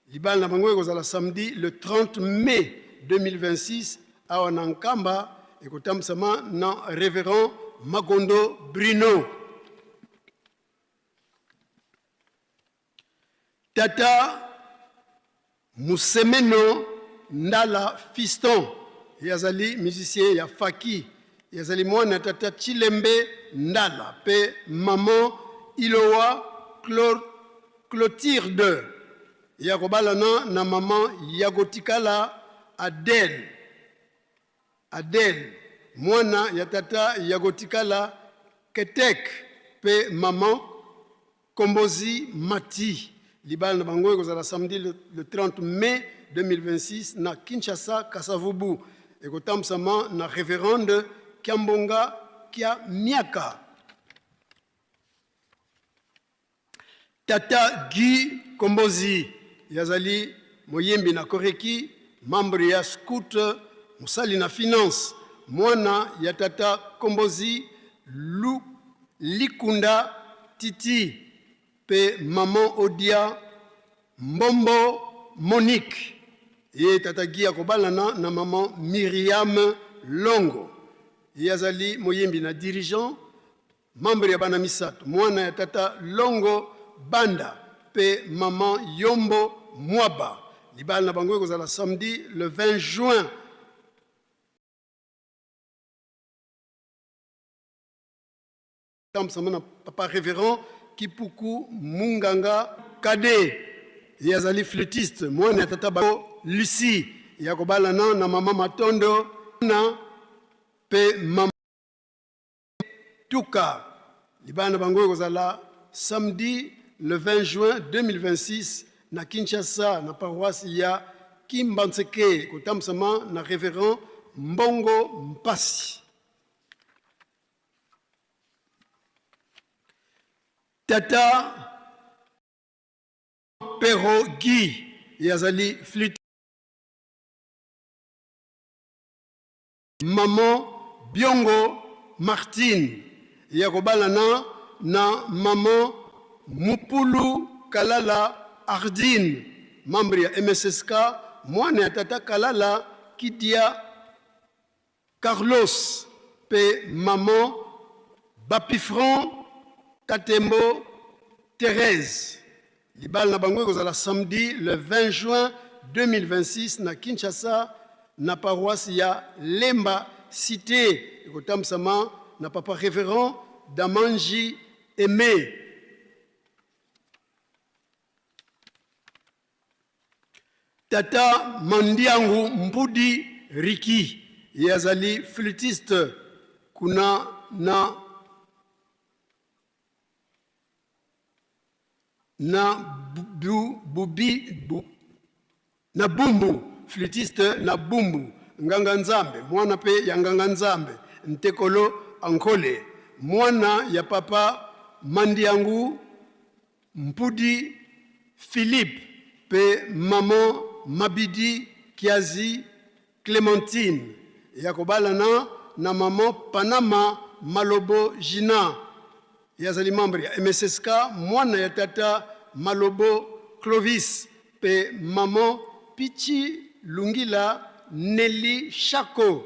Libala na bango ekozala samedi le 30 mai 2026 awa na Nkamba, ekotambusama na Reverend Magondo Bruno. Tata Musemeno Ndala Fiston, ye azali musicien ya Faki, ye azali mwana ya tata Chilembe Ndala pe maman Ilowa Clotilde, ye akobalana na maman Yagotikala Adèle, Adèle, mwana ya tata Yagotikala Ketek pe maman Kombozi Mati. Libala na bango ekozala samedi le, le 30 mai 2026 na Kinshasa Kasavubu. Ekotambusama na Reverende Kiambonga Kia Miaka. Tata Guy Kombozi yazali moyembi na Koreki, membre ya scout, mosali na finance, mwana ya tata Kombozi Lu Likunda Titi pe maman Odia Mbombo Monique. Ye tata Guy akobalana na maman Myriam Longo. Ye azali moyembi na dirigeant, membre ya bana misato, mwana ya tata Longo Banda pe maman Yombo Mwaba. Libala na bango ekozala samedi le 20 juin. Tambusama na papa Reverend Kipuku Munganga Kade. Ye azali flûtiste, mwana ya tata ba Lucie ya kobalana na mama Matondo na pe mama Tuka. Libala na bango ekozala samedi le 20 juin 2026 na Kinshasa na paroisse ya Kimbanseke, ekotambusama na Reverend Mbongo Mpasi. Tata Pero Guy ye azali flûte. Maman Biongo Martine ya kobalana na maman Mupulu Kalala Ardine, membre ya MSSK, mwana ya tata Kalala Kidia Carlos mpe maman Bapifran Katembo Therèse. Libala na bango ekozala samedi le 20 juin 2026 na Kinshasa na paroisse ya Lemba Cite. Ekotambusama na papa Reverend Damanji Aime. Tata Mandiangu Mbudi Ricky ye azali flûtiste kuna na na bu, bubi, bu, na Bumbu, flûtiste na Bumbu, nganga Nzambe, mwana pe ya nganga Nzambe, Ntekolo Ankole, mwana ya papa Mandiangu Mpudi Philippe pe maman Mabidi Kiazi Clementine, ya kobalana na maman Panama Malobo Gina, ye azali membre ya MSSK, mwana ya tata Malobo Clovis pe maman Pichi Lungila Nelly Shako.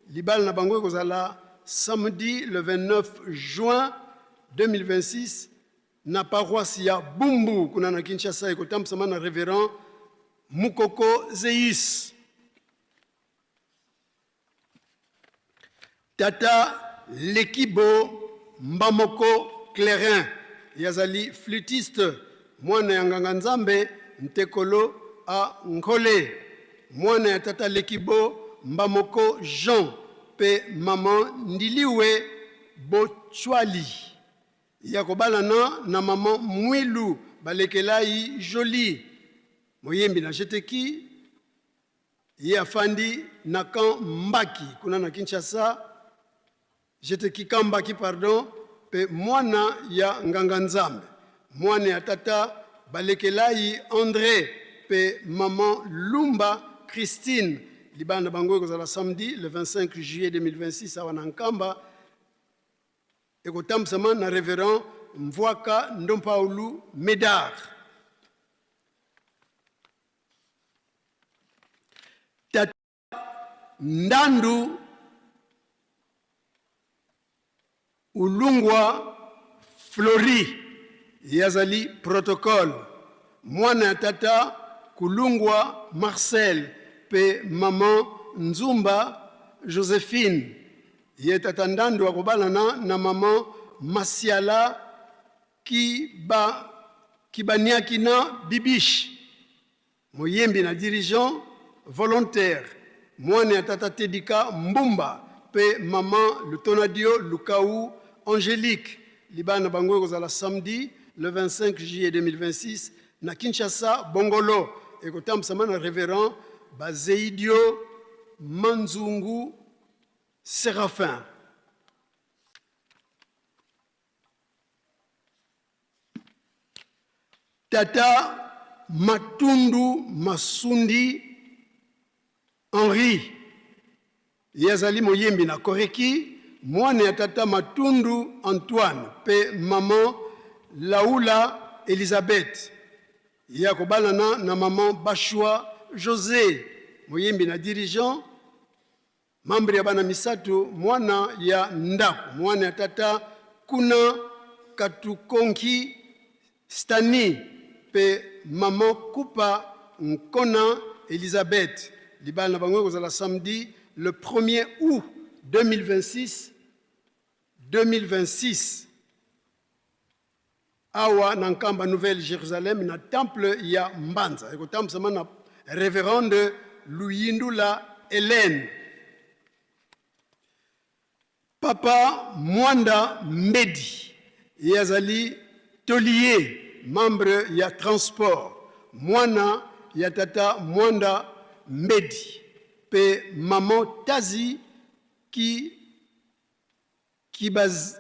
Libala na bango ekozala samedi le 29 juin 2026 na paroisse ya Bumbu kuna na Kinshasa, ekotambusama na Reverend Mukoko Zeus. Tata Lekibo Mbamoko Clairin, ye azali flûtiste, mwana ya nganga Nzambe Ntekolo a Nkole, mwana ya tata Lekibo Mbamoko Jean pe maman Ndiliwe Bochwali, ya kobalana na maman Mwilu Balekelayi Jolie, moyembi na Jeteki, ye afandi na camp Mbaki kuna na Kinshasa, Jeteki camp Mbaki pardon, pe mwana ya nganga Nzambe, mwana ya tata Balekelayi Andre pe maman Lumba Christine. Libala na bango ekozala samedi le 25 juillet 2026 awa na Nkamba, ekotambusama na Reverend Mvwaka Ndompaulu Medard. Tata Ndandu Ulungwa Flori, ye azali protocole, mwana ya tata Kulungwa Marcel pe maman Nzumba Josephine. Ye tata Ndandu akobalana na maman Masiala Kiba, Kibaniaki na Bibiche, moyembi na dirigeant volontaire, mwana ya tata Tedika Mbumba pe maman Lutonadio Lukau Angelique. Libala na bango ekozala samedi le 25 juillet 2026 na Kinshasa Bongolo, ekotambusama na Reverend Bazeidio Manzungu Seraphin. Tata Matundu Masundi Henri, ye azali moyembi na Koreki, mwana ya tata Matundu Antoine pe maman Laula Elisabeth. Ye akobalana na maman Bashua Jose, moyembi na dirigeant. Membre ya bana misato, mwana ya ndako, mwana ya tata Kuna Katukonki Stani pe maman Kupa Nkona Elisabeth. Libala na bango ekozala samedi le 1er août 2026, 2026 awa na Nkamba Nouvelle Jerusalem na temple ya Mbanza, ekotambusama na Reverende Luyindula Helène. Papa Mwanda Mbedi. Ye azali taulier, membre ya transport, mwana ya tata Mwanda Mbedi pe maman Tazi ki Kibaz,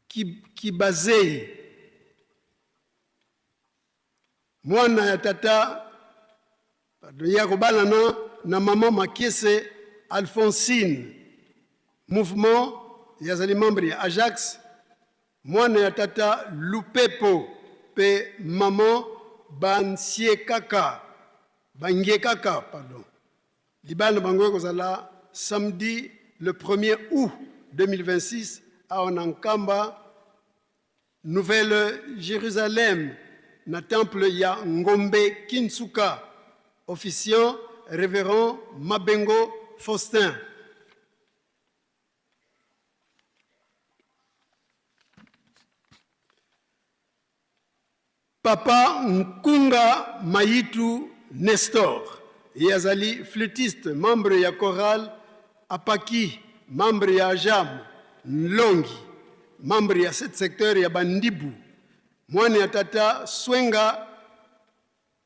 ki, Kibazei. Mwana ya tata pardon, ye akobalana na maman Makiese Alphonsine. Mouvement ye azali membre ya Ajax. Mwana ya tata Lupepo pe maman Bansiekaka, Bangiekaka pardon. Libala na bango ekozala samedi le 1er août 2026 awa na Nkamba, Nouvelle Jérusalem, na temple ya Ngombe Kinsuka. Officiant Révérend Mabengo Faustin. Papa Nkunga Mayitu Nestor, ye azali flûtiste, membre ya chorale Apaki, membre ya Ajam Nlongi, membre ya 7 secteur ya Bandibu, mwana ya tata Swenga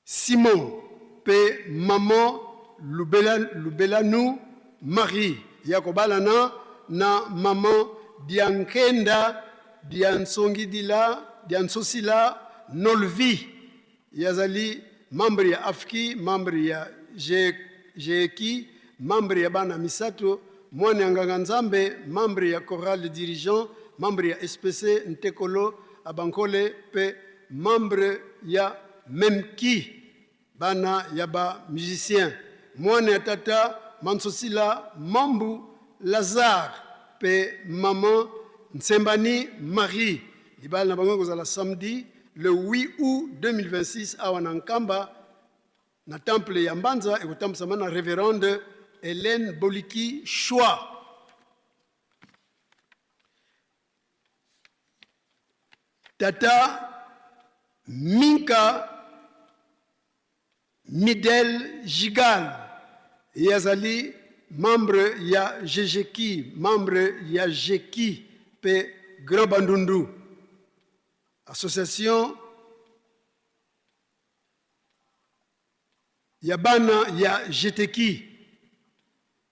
Simon pe maman Lubela, Lubelanu Marie ya kobalana na maman Diankenda Diansongidila Diansosila Nolvi. Ye azali membre ya AFKI, membre ya GEKI, membre ya bana misato, mwana ya nganga Nzambe, membre ya chorale dirigeant, membre ya SPC Ntekolo Abankole pe membre ya Memki, bana ya ba musiciens, mwana ya tata Mansosila Mambu Lazare pe maman Nsembani Marie. Libala na bango ekozala samedi le 8 août 2026 awa na Nkamba na temple ya Mbanza, ekotambusama na Reverende Hélène Boliki Choix. Tata Minka Midel Jigal, ye azali membre ya GGKI, membre ya GEKI pe Grand Bandundu, association ya bana ya GTKI.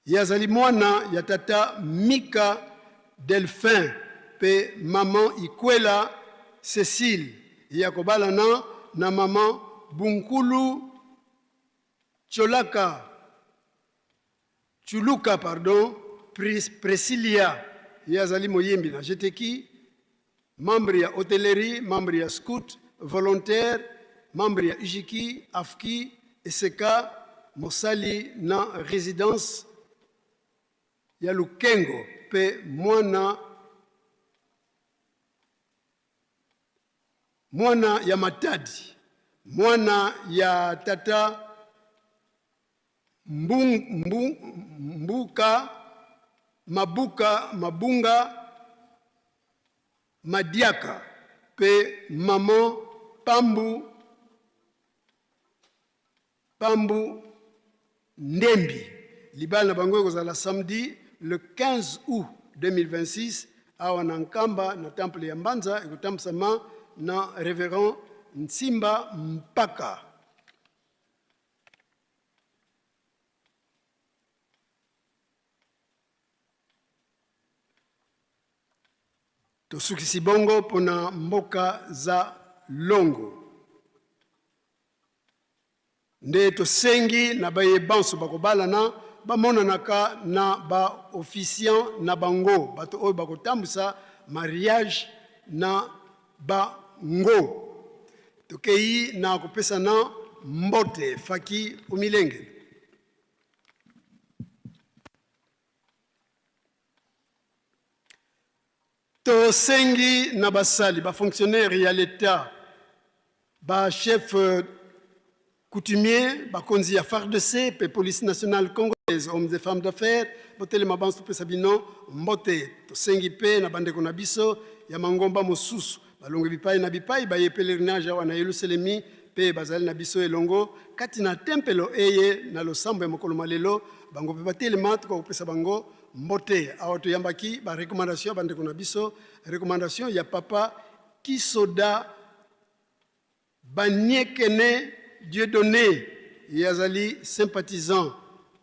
Ye azali mwana ya tata Mika Delphin pe maman Ikwela Cecile. Ye akobalana na maman Bunkulu Cholaka, Chuluka pardon, Priscilia. Ye azali moyembi na GTKI, membre ya hotellerie, membre ya scout, volontaire, membre ya UJKI, AFKI, ESEKA, mosali na residence ya Lukengo pe mwana mwana ya Matadi, mwana ya tata Mbu, mbu, Mbuka, Mabuka, Mabunga, Madiaka pe maman Pambu, Pambu Ndembi. Libala na bango ekozala samedi le 15 août 2026 awa na Nkamba na temple ya Mbanza, ekotambusama na Reverend Nsimba Mpaka. Tosukisi bongo pona mboka za longo. Nde tosengi na baye banso bakobalana bamonanaka na ba officiants na bango, bato oyo bakotambusa mariage na bango. Tokeyi na kopesana mbote Faki Omilengele. Tosengi na basali, ba fonctionnaires ya l'Etat, ba chefs coutumiers, bakonzi ya FARDC pe police nationale congolaise, hommes et femmes d'affaires, botelema banso topesa bino mbote. Tosengi pe na bandeko na biso ya mangomba mosusu balongwe bipai na bipai baye pèlerinage awa na Yelusalemi pe bazali na biso elongo kati na tempelo eye na losambo ya mokolo mwa lelo, bango pe batelema, tokoka kopesa bango. mbote. Awa toyambaki ba recommandation ya bandeko na biso, recommandation ya papa Kisoda Baniekene Dieudonné, ye azali sympathisant,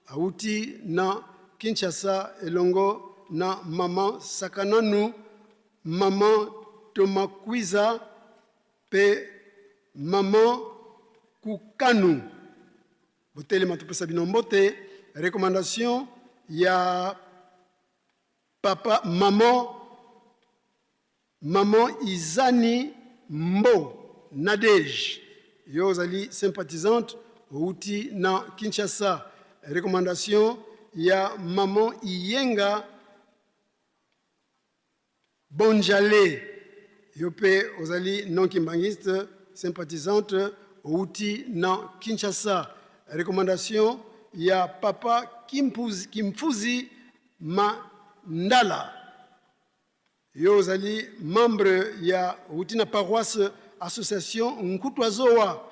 awuti na Kinshasa elongo na maman Sakananu, maman Tomakwiza pe maman Kukanu. Botelema topesa bino mbote. Recommandation ya papa maman Maman Izani Mbo Nadège, yo ozali sympathisante owuti na Kinshasa. Recommandation ya maman Iyenga Bonjale, yo pe ozali non kimbanguiste sympathisante owuti na Kinshasa. Recommandation ya papa Kimpuzi, Kimfuzi Mandala, Yo ozali membre ya owuti na paroisse association Nkutu Azowa,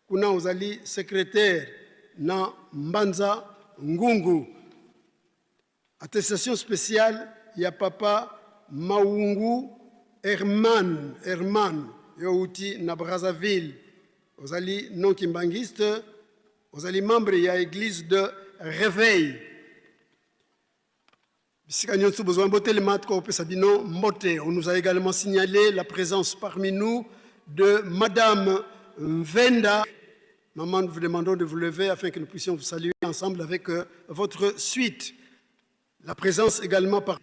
kuna ozali secretaire na Mbanza Ngungu. Attestation speciale ya papa Mawungu Herman, Herman, yo owuti na Brazzaville, ozali non kimbanguiste, ozali membre ya eglise de reveil. Bisika nyonso bozwa botelema tokopesa bino mbote. On nous a également signalé la présence parmi nous de Madame Mvenda. Maman, nous vous demandons de vous lever afin que nous puissions vous saluer ensemble avec euh, votre suite. La présence également par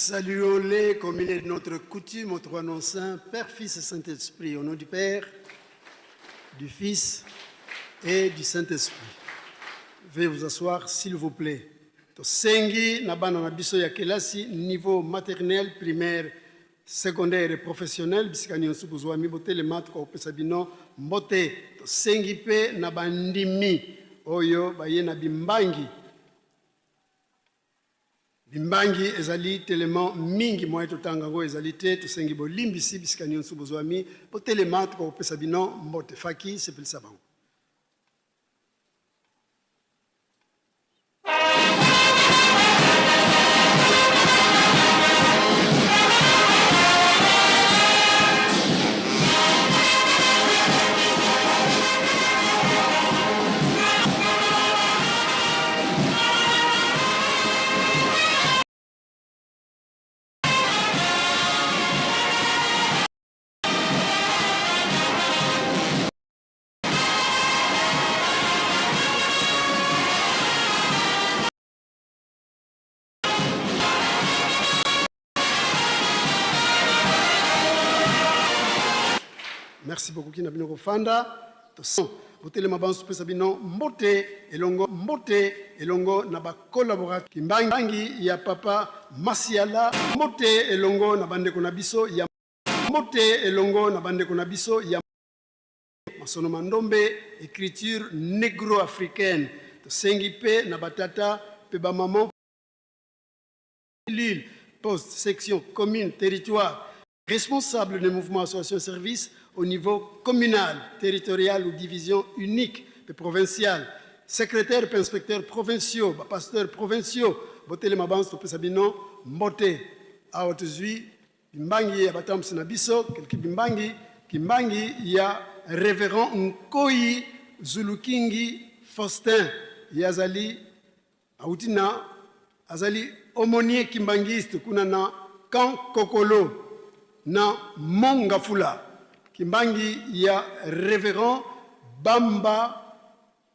Saluons-les comme il est de notre coutume au trois noms saints, Père, Fils et Saint-Esprit. Au nom du Père, du Fils et du Saint-Esprit. Veuillez vous asseoir, s'il vous plaît. Tosengi na bana na biso ya kelasi niveau maternel, primaire, secondaire et professionnel bisika nyonso bozwami botelema tokopesa bino mbote. Tosengi mpe na bandimi oyo baye na bimbangi Bimbangi ezali telema mingi moyen totanga yango ezali te tosengi bolimbisi bisika nionso bozwami botelema tokopesa bino mbote faki sepelisa bango. Merci beaucoup kina bino kofanda toson botelema banso topesa bino mbote elongo mbote elongo na ba collaborateur kimbangi ya papa Masiala mbote elongo na bandeko na biso ya mbote elongo na bandeko na biso ya masono mandombe écriture négro-africaine tosengi pe na batata pe ba maman cellule poste section commune territoire responsable de mouvement association service au niveau communal, territorial ou division unique pe provinciale, secrétaire pe inspecteur provinciaux, ba pasteurs provinciaux, botelema banso topesa bino mbote. Awa tozwi bimbangi ya batambwisi na biso, quelques bimbangi, kimbangi ya Reverend Nkoyi Zulukingi Faustin, ye azali Awuti na azali aumonier kimbanguiste kuna na camp Kokolo na Mont Ngafula. Kimbangi ya Reverend Bamba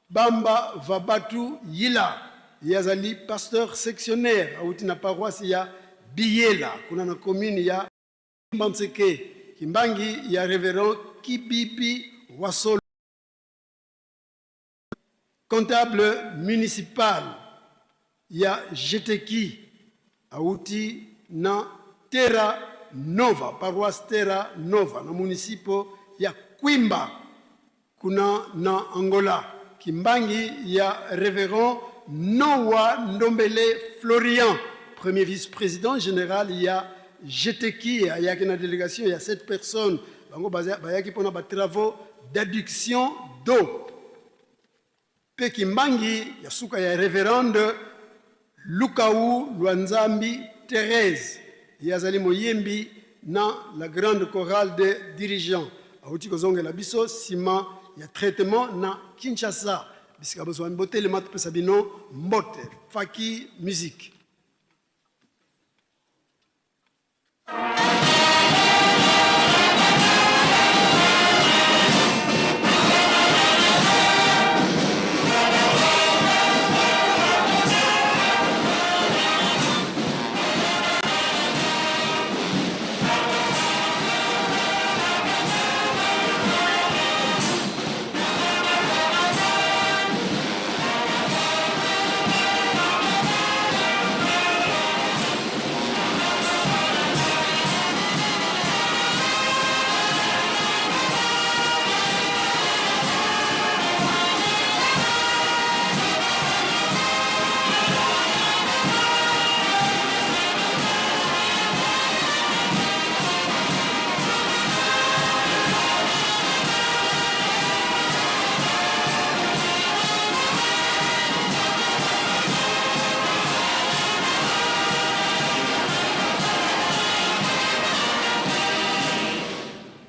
Bamba Vabatu Yila ye azali pasteur sectionnaire awuti na paroisse ya Biyela kuna na commune ya Kimbanseke. Kimbangi ya Reverend Kibibi Wasolo. Comptable municipal ya Geteki. Auti na Terra Nova, paroisse Terra Nova, na municipo ya Kwimba, kuna na Angola. Kimbangi ya Reverend Noah Ndombele Florian, premier vice-président général ya GTK, ayaki na délégation ya 7 personnes, bango bayaki mpona ba travaux d'adduction d'eau. Mpe kimbangi ya suka ya Reverende Lukau Lwanzambi Thérèse, ye azali moyembi na la grande chorale de dirigeants, auti kozongela biso nsima ya traitement na Kinshasa. Bisika bozwami botelema topesa bino mbote. Faki musique.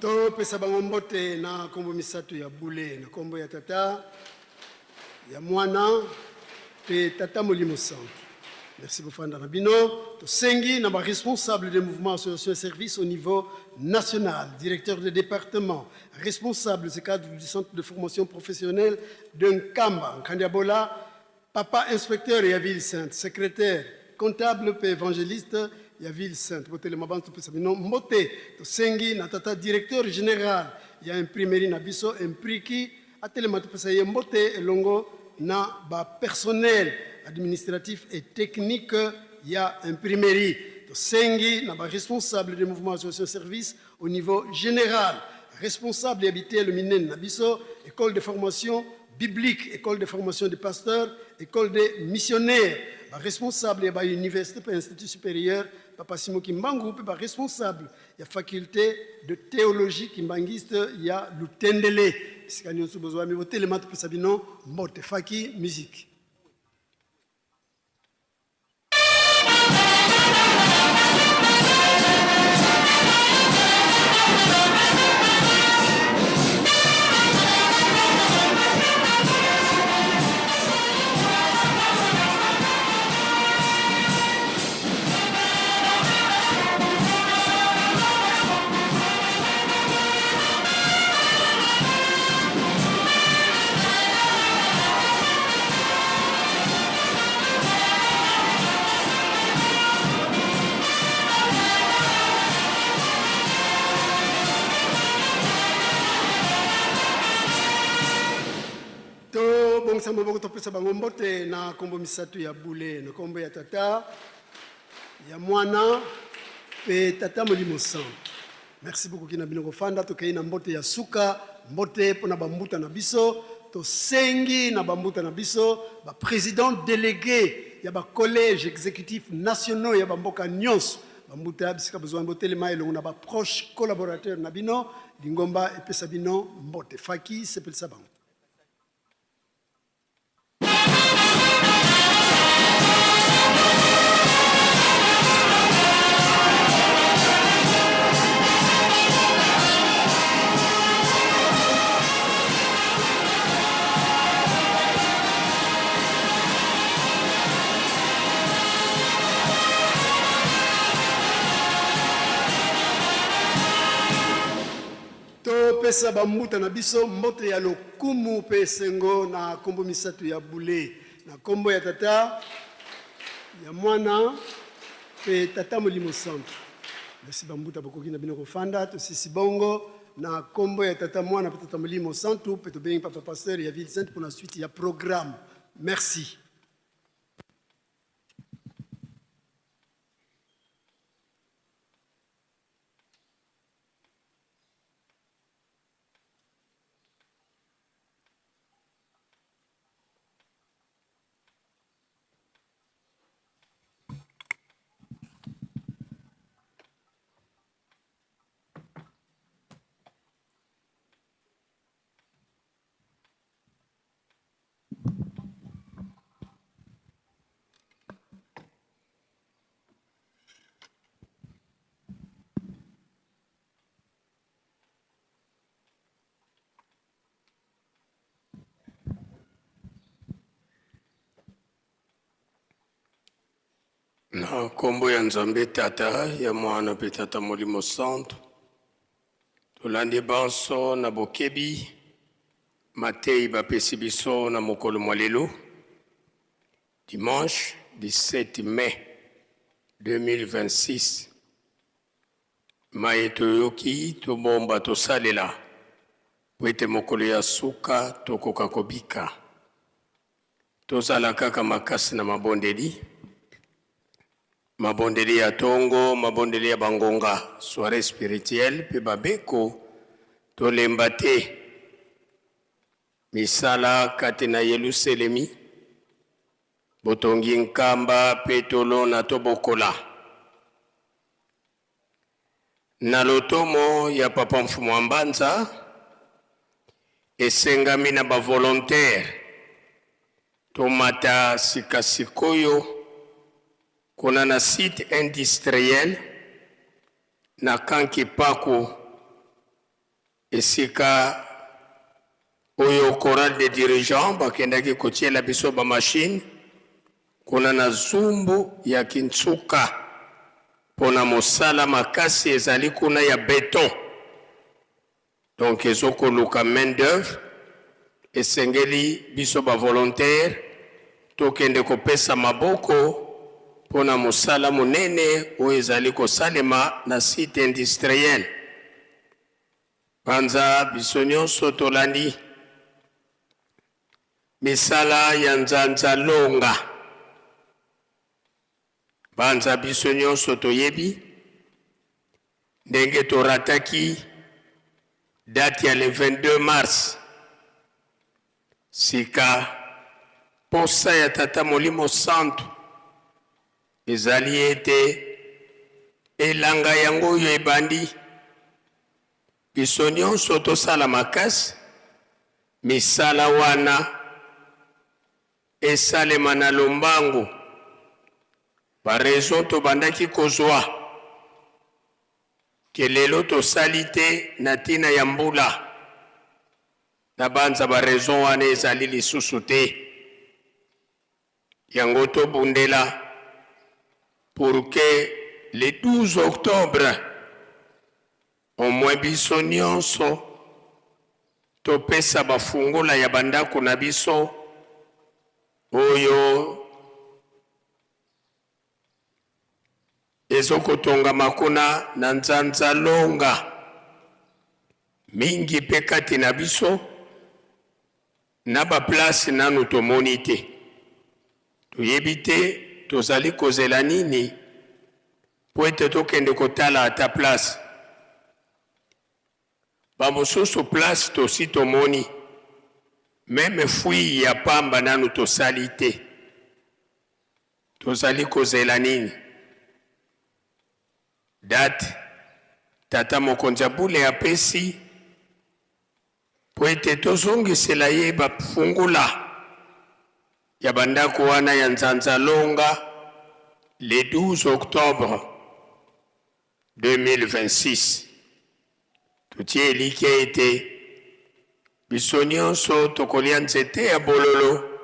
Topesa bango mbote na nkombo misato ya bule, na nkombo ya Tata, ya Mwana mpe Tata Molimo Santu. Merci kofanda na bino. Tosengi na ba responsable des mouvements, associations et services au niveau national, directeur de département, responsable des cadres du centre de formation professionnelle de Nkamba, Nkandiabola, papa inspecteur ya Ville Sainte, secrétaire, comptable pe évangéliste ya Ville Sainte. Botelema bantu topesa bino mbote. Tosengi na tata directeur général ya imprimerie na biso Impriki atelema topesa ye mbote elongo na ba personnel administratif et technique ya imprimerie. Tosengi na ba responsable de mouvement association service au niveau général, responsable ya biteyelo minene na biso, école de formation biblique, école de formation des pasteurs, école des missionnaires, ba responsable ya ba université pe institut supérieur Papa Simon Kimbangu pe ba responsable ya faculté de théologie kimbanguiste ya Lutendele. Esika nyonso bozwami botelema topesa bino mbote. Faki musique. Tobongisa maboko, topesa bango mbote na nkombo misato ya bule, na nkombo ya Tata, ya Mwana mpe Tata Molimo Santu. Merci beaucoup kina bino kofanda. Tokei na mbote ya suka, mbote mpona bambuta na biso. Tosengi na bambuta na biso, ba président délégué ya ba collège exécutif nationaux ya bamboka nyonso, bambuta bisika bozwami botelema elongo na ba proche collaborateur na bino. Lingomba epesa bino mbote. Faki sepelisa bango. Topesa bambuta na biso mbote ya lokumu mpe esengo na nkombo misato ya bule, na nkombo ya Tata, ya Mwana mpe Tata Molimo Santu. Merci bambuta, bokoki na bino kofanda. Tosisi bongo na nkombo ya Tata, Mwana mpe Tata Molimo Santu, mpe tobengi Papa Pasteur ya Ville Sainte mpo na suite ya programme. Merci. Na nkombo ya Nzambe Tata, ya Mwana mpe Tata Molimo Santu, tolandi banso na bokebi mateyi bapesi biso na mokolo mwa lelo, dimanche 17 mai 2026. Maye toyoki, tobomba, tosalela, mpo ete mokolo ya suka tokoka kobika. Tozala kaka makasi na mabondeli, mabondeli ya tongo, mabondeli ya bangonga, soiree spirituelle mpe babeko, tolemba te. Misala kati na Yeluselemi, botongi nkamba mpe tolona tobokola. Na lotomo ya Papa Mfumu wa Mbanza, esengami na ba volontaires tomata sika sikoyo kuna na site industriel na camp Kipaku, esika oyo chorale des dirigeants bakendaki kotiela biso ba machines kuna na zumbu ya Kintsuka pona mosala makasi ezali kuna ya beton. Donc ezokoluka main d'oeuvre, esengeli biso ba volontaires tokende kopesa maboko pona mosala monene oyo ezali kosalema na site industriel. Panza biso nyonso tolandi misala ya nzanza longa. Banza biso nyonso toyebi ndenge torataki date ya le 22 mars. Sika posa ya Tata Molimo Santu ezali ete elanga yango oyo ebandi, biso nyonso tosala makasi misala wana esalema na lombangu. Ba raison tobandaki kozwa ke lelo tosali te na tina ya mbula, nabanza ba raison wana ezali lisusu te. Yango tobundela pour que le 12 octobre au moins biso nionso topesa ba fungola ya ba ndako na biso oyo ezokotongama kuna na Nzanza Longa. Mingi pe kati na biso Na ba place nanu tomoni te. Toyebi te tozali kozela nini po ete tokende kotala ata place. Ba mosusu place tosi tomoni meme fouille ya pamba nanu tosali te. Tozali kozela nini? Date tata mokonzi ya bule apesi Mpo ete tozongisela ye bafungola ya bandako wana ya Nzanzalonga le 12 octobre 2026. Totie elikya ete biso nyonso tokolia nzete ya bololo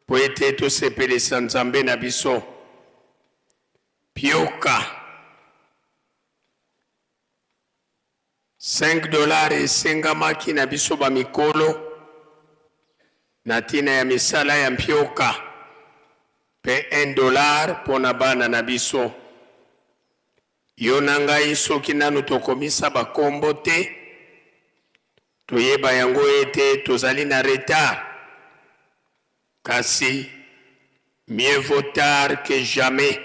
mpo ete tosepelisa Nzambe na biso. Pioka. 5 dollars esengamaki na biso ba mikolo na tina ya misala ya mpioka pe 1 dollar pona bana na biso. Yo na ngai soki nanu tokomisa ba kombo te, toyeba yango ete tozali na retard. Kasi mieux vaut tard que jamais.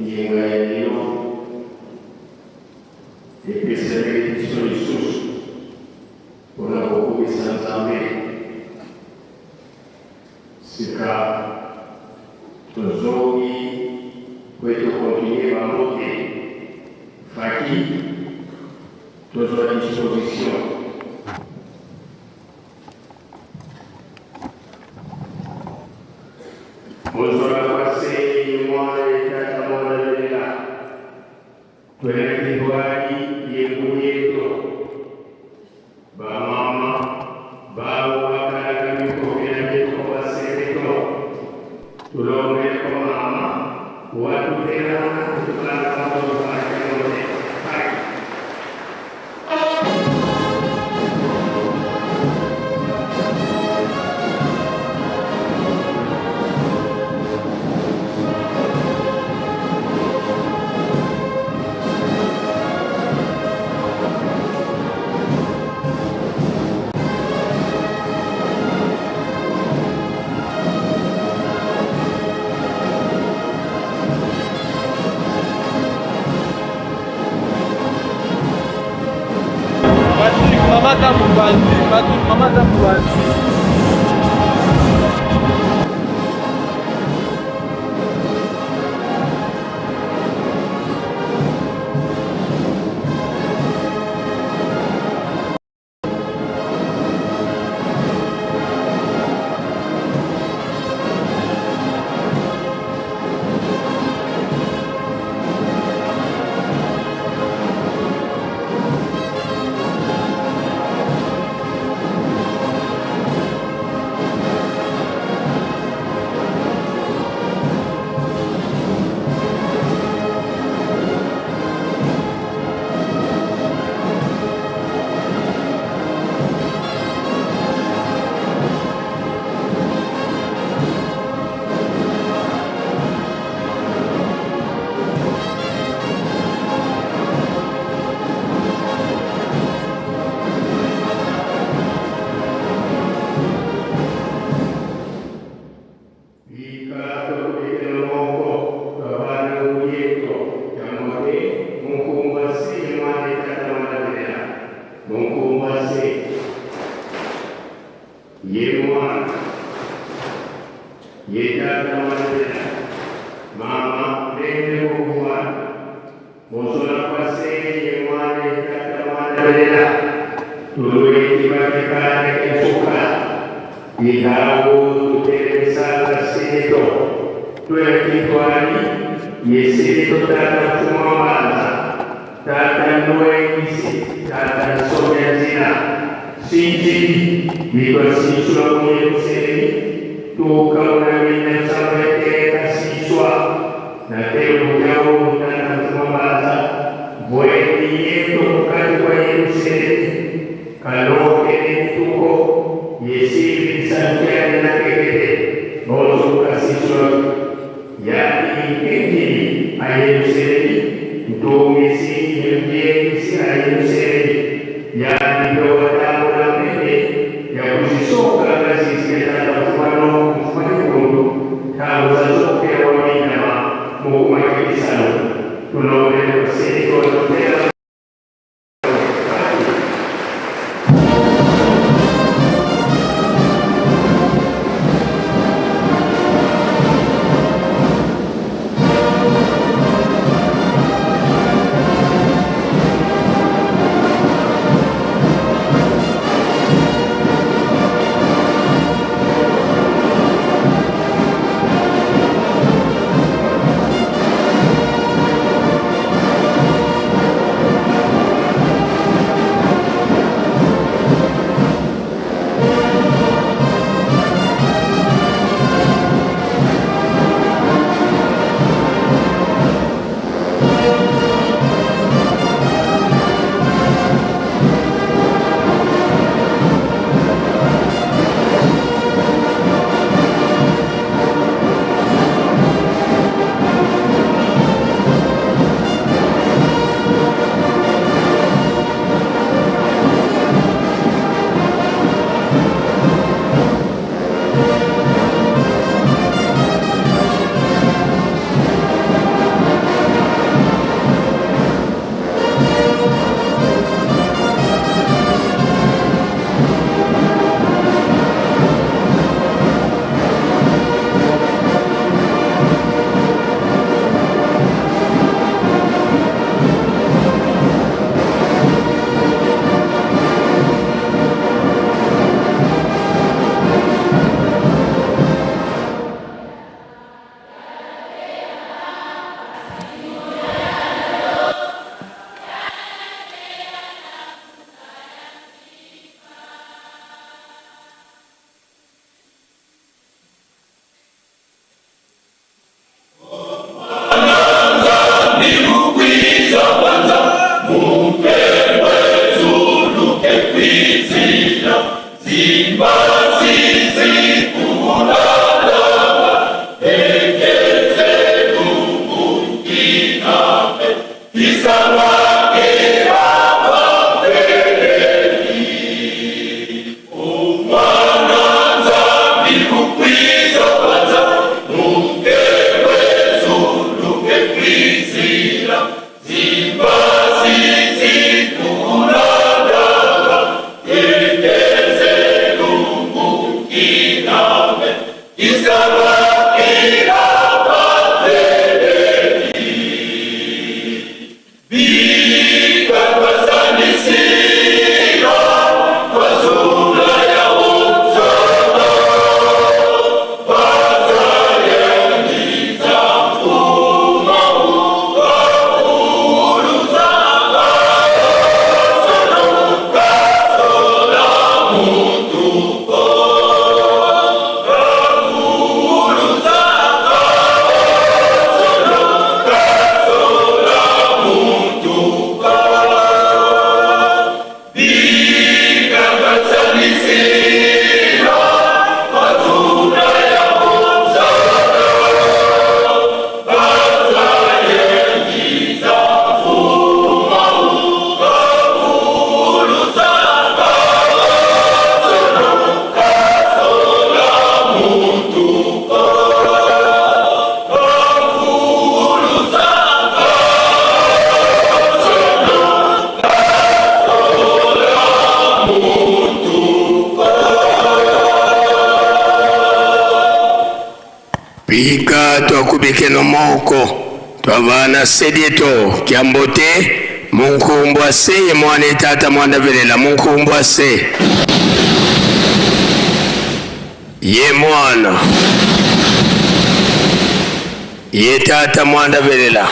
Ngenga ya lelo epesameli biso lisusu mpona kokumisa Nzambe. Sika tozongi po ete tokontinue bambote faki tozwa disposition. Bozwala kwase mwana etata mwana lela twelaki bwali yeguyeto bamama bawo bakalaka mikokela beto basebeto tulombeleko mama watutelana tukalaka mozofanakeote. Patrick, mama aza mopanzi. Patrick, mama aza mopanzi. Twakubikeno moko twavana sedieto kyambote munkumbwa se ye mwana etata mwanda velela munkumbwa se ye mwana ye tata mwanda velela.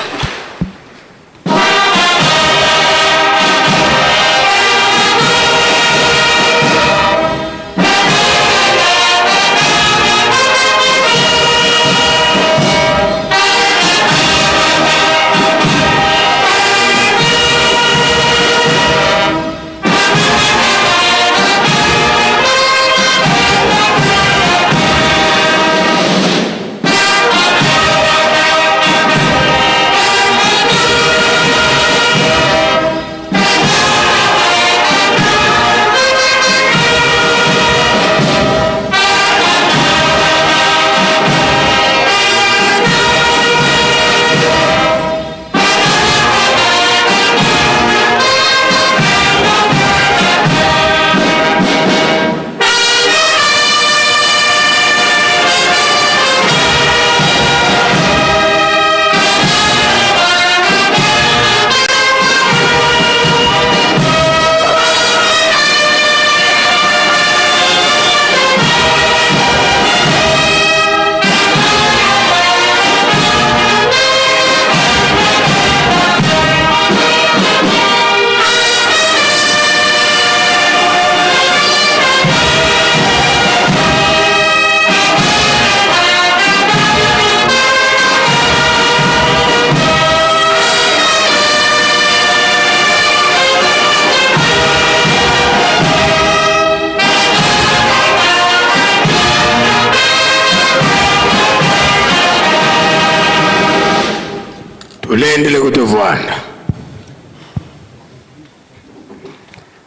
Tulendele kutuvwanda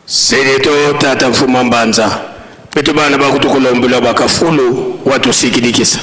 Sedeto tata mfuma mbanza betu bana bakutukulombela bakafulu watusikilikisa.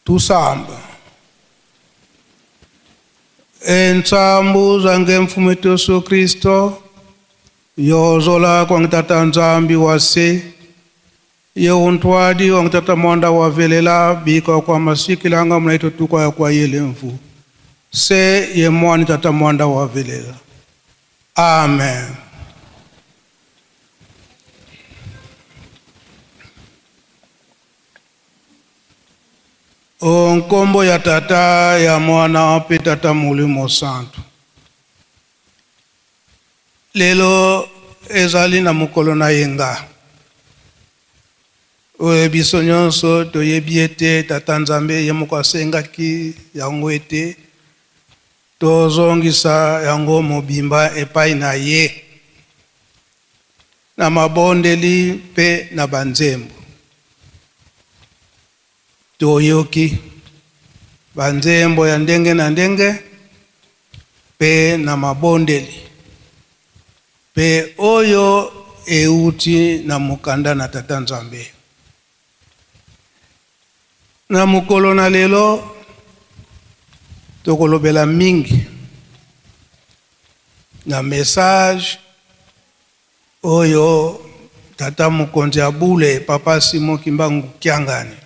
Tusamba entsambu zange mfumo wetu Yesu Kristo yozola kwa tata Nzambi wase yeuntwadi wa tata mwanda wa velela bika kwa masikilanga mnaito tukwa ya kwa yele mfu se ye mwani tata mwanda wa velela. Amen. Nkombo ya tata ya mwana mpe tata molimo santu. Lelo ezali na mokolo na yenga oyo biso nyonso toyebi ete tata Nzambe ye moko asengaki yango ete tozongisa yango mobimba epai na ye na mabondeli mpe na banzembo. Toyoki banzembo ya ndenge na ndenge mpe na mabondeli mpe oyo euti na mokanda na tata Nzambe. Na mokolo na lelo tokolobela mingi na message oyo tata mokonzi ya bule papa Simon Kimbangu Kiangani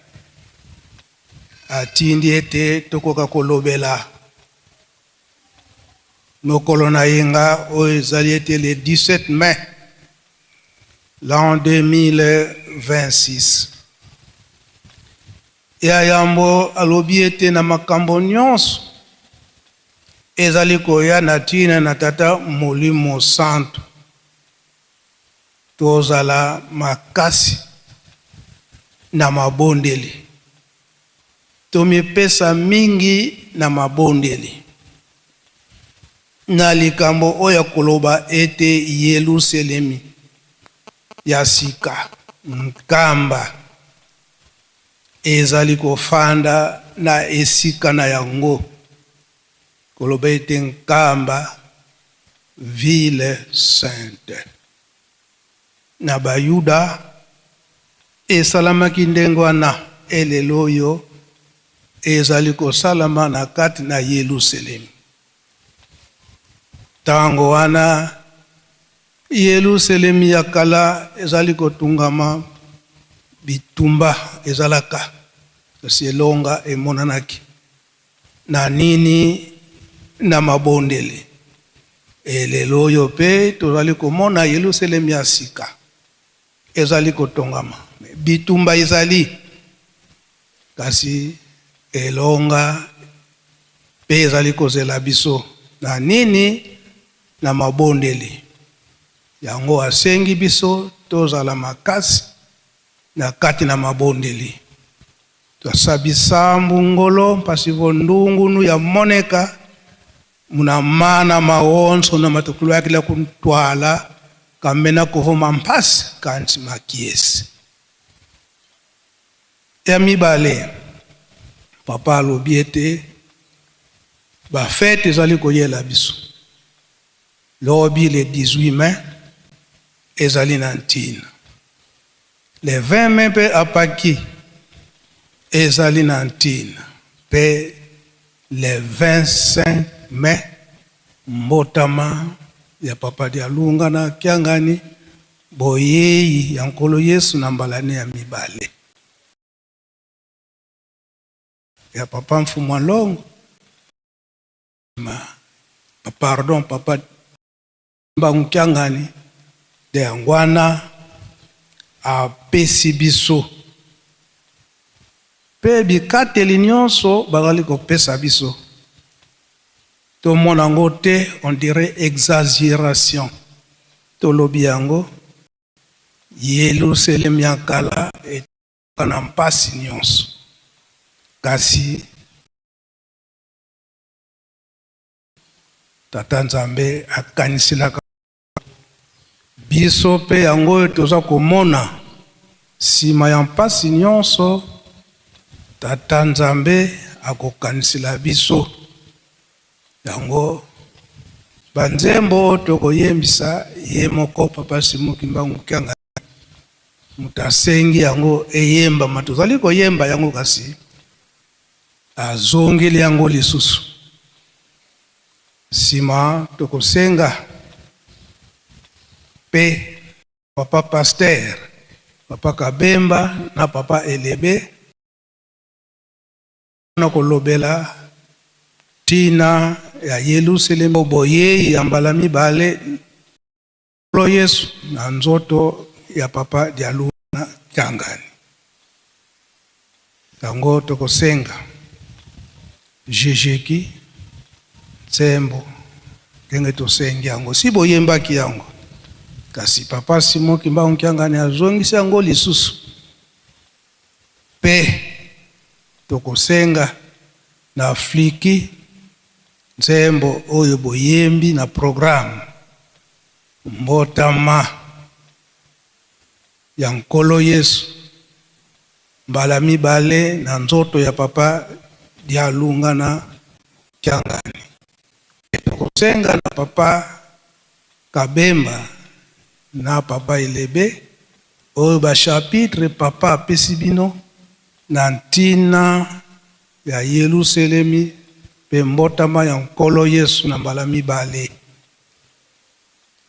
atindi ete tokoka kolobela mokolo na yenga oyo ezali ete le 17 mai. L'an 2026. Ya yambo alobi ete na makambo nyonso ezali koya na ntina na Tata Molimo Santu, tozala makasi na mabondeli, tomipesa mingi na mabondeli. Na likambo oyo ya koloba ete Yeluselemi ya sika, Nkamba, ezali kofanda na esika na yango, koloba ete Nkamba, ville sainte. Na Bayuda, esalamaki ndenge wana, elelo oyo ezali kosalama na kati na Yeluselemi. Tango wana Yeluselemi ya kala ezali kotungama, bitumba ezalaka, kasi elonga emonanaki na nini? Na mabondeli. E lelo oyo pe tozali komona Yeluselemi ya sika ezali kotongama, bitumba ezali, kasi elonga mpe ezali kozela biso. Na nini? Na mabondeli. Yango asengi biso tozala makasi na kati na mabondeli. Twasabisambu ngolo mpasi vo ndungunu ya moneka muna mana maonso na matukulwakila kuntwala kambe na kuvuma mpasi kanti makiesi. Ya mibale, papa alobi ete ba fete ezali koyela biso lobi le 18 mai ezali na ntina, le 20 mai mpe apaki ezali na ntina, mpe le 25 mai mbotama ya papa Dialunga na Kiangani, boyei ya Nkolo Yesu na mbala ne ya mibale ya papa Mfumu Alongo, pardon, papa Mbangu Kiangani, nde yango wana apesi biso mpe bikateli nyonso bazali kopesa biso, tomona yango te on dirait exagération. Tolobi yango, Yelusalemi ya kala etoka na mpasi nyonso, kasi Tata Nzambe akaniselaka biso mpe yango oyo toza komona nsima ya mpasi nyonso, Tata Nzambe akokanisela biso yango. Banzembo oyo tokoyembisa ye moko Papa Simon Kimbangu Kiangani moto asengi yango eyembama, tozali koyemba yango kasi azongeli yango lisusu. Nsima tokosenga mpe papa pasteur, papa Kabemba na papa Elebe na kolobela ntina ya Yelusalemi boyei ya mbala mibale Nkolo Yesu na nzoto ya papa Dialuna Kiangani. Yango tokosenga Jejeki nsembo ndenge tosengi yango, si boyembaki yango, kasi papa Simon Kimbangu Kiangani azongisi yango lisusu. Mpe tokosenga na Fliki nzembo oyo boyembi na programme Mbotama ya Nkolo Yesu mbala mibale na nzoto ya papa Dialunga na Kiangani. Mpe tokosenga na papa Kabemba na papa Elebe oyo ba chapitre papa apesi bino na ntina ya Yeluselemi mpe mbotama ya Nkolo Yesu na mbala mibale.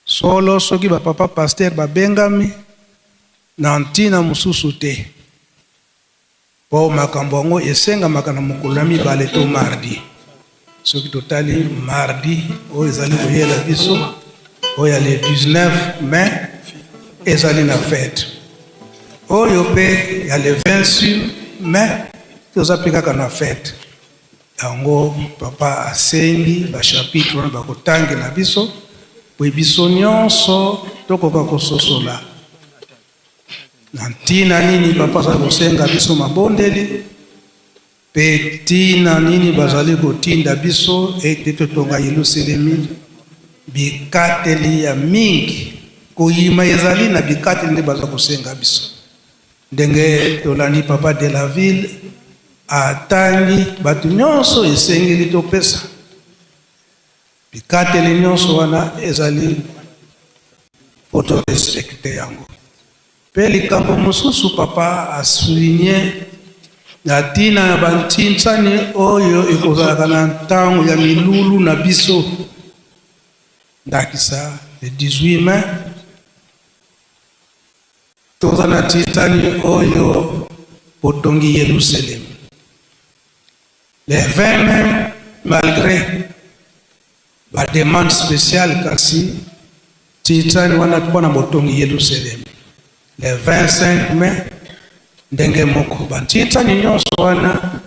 Solo soki ba papa pasteur babengami na ntina mosusu te, mpo makambo yango esengamaka na mokolo ya mibale to mardi. Soki totali mardi oyo ezali koyela biso, oyo ya le 19 mai. ezali na fete oyo mpe ya le 26 mai toza mpe kaka na fete yango. Papa asengi bachapitre wana bakotangela biso po biso nyonso tokoka kososola na ntina nini papa azali kosenga biso mabondeli mpe ntina nini bazali kotinda biso ete totonga Yelusalemi. Bikateli ya mingi koyima ezali na bikateli nde baza kosenga biso. Ndenge tolandi papa de la ville atangi, bato nyonso esengeli topesa bikateli nyonso wana ezali po torespecter yango. Mpe likambo mosusu papa asouligner na ntina ya bantinsani oyo ekozalaka na ntango ya milulu na biso, ndakisa le 18 mai toza na titani oyo botongi Yerusalem, le 20 mai malgré bademande spéciale, kasi titani wana mpona botongi Yerusalem, le 25 mai ndenge moko. Bantitani nyonso wana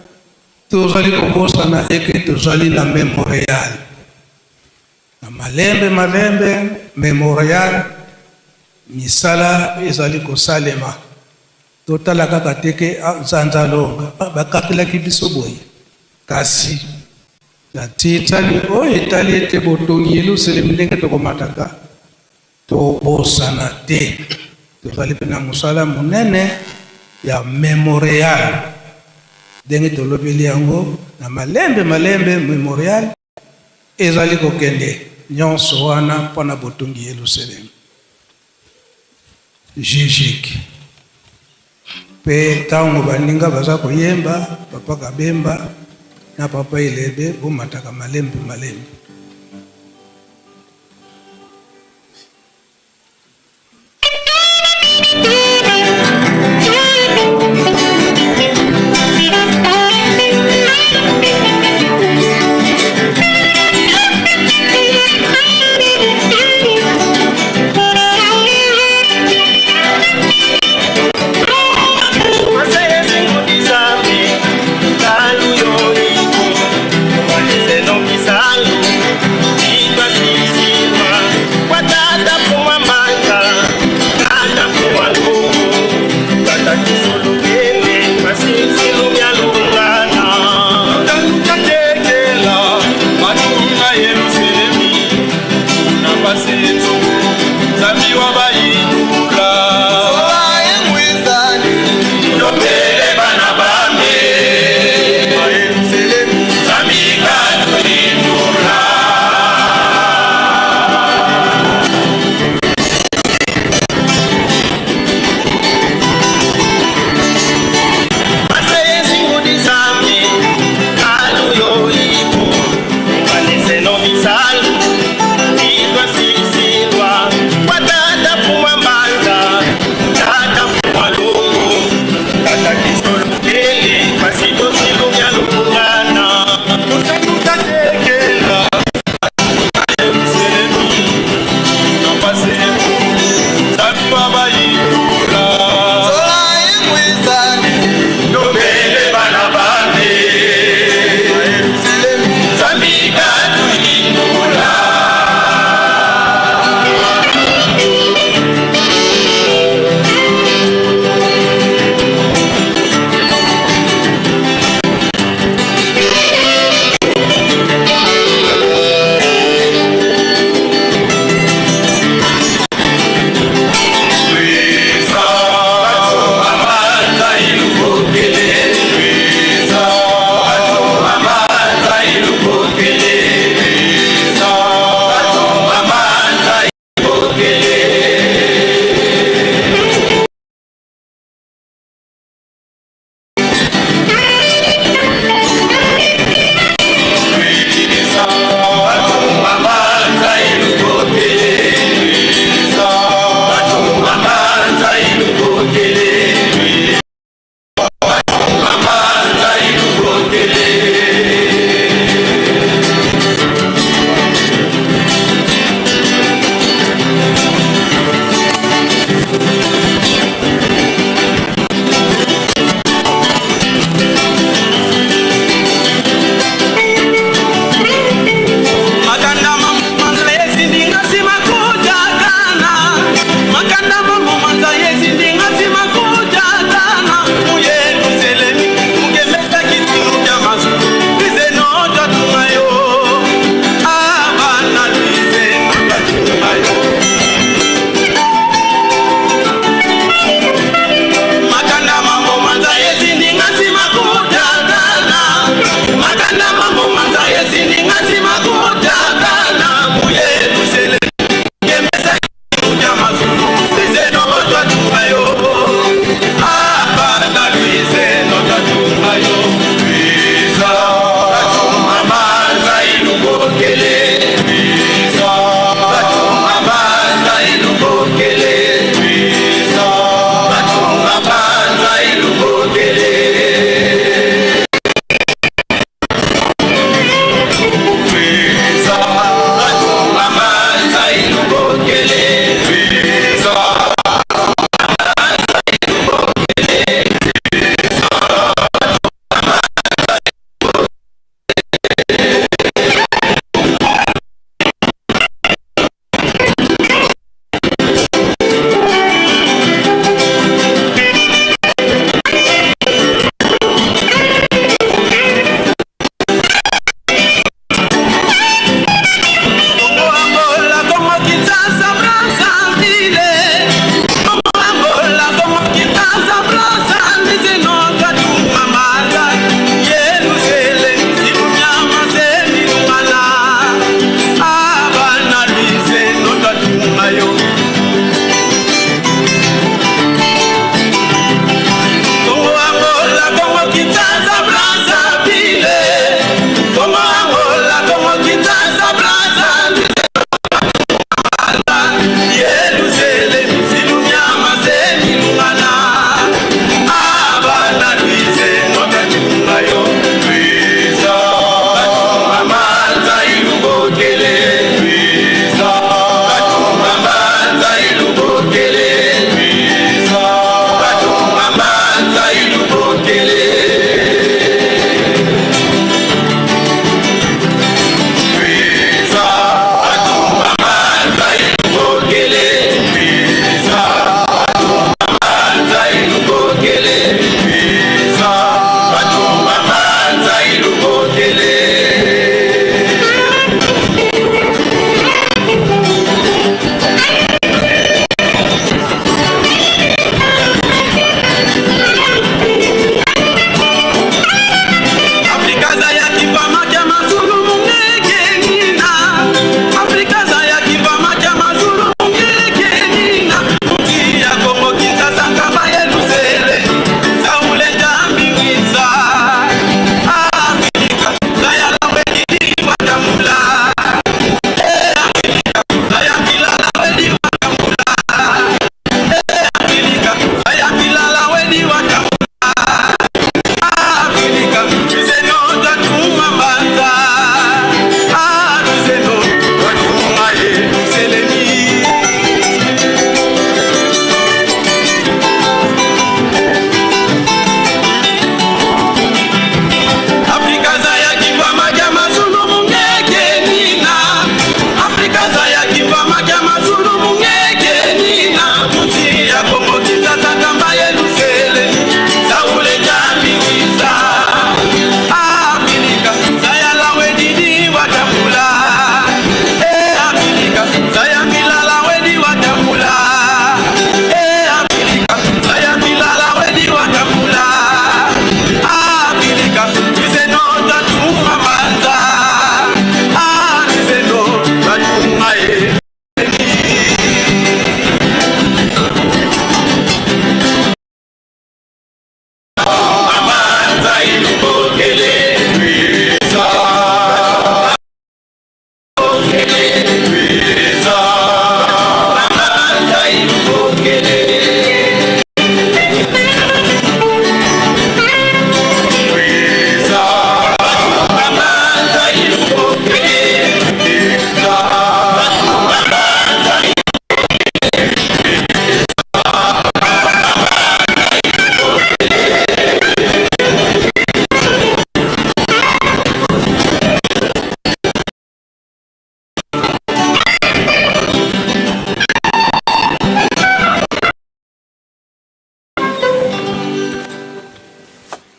tozali kobosana eke tozali na memorial na malembe malembe. Memorial misala ezali kosalema. Totala kaka te ke nzanza longa bakatelaki biso boye, kasi na titani oyo etali ete botongi Yelusalemi, ndenge tokomataka, tobosana te tozali mpe na mosala monene ya memorial. Ndenge tolobeli yango na malembe malembe, memorial ezali kokende nyonso wana mpona botongi Yelusalemi. Jijik mpe ntango baninga baza koyemba, papa Kabemba na papa Ilebe bomataka malembe malembe.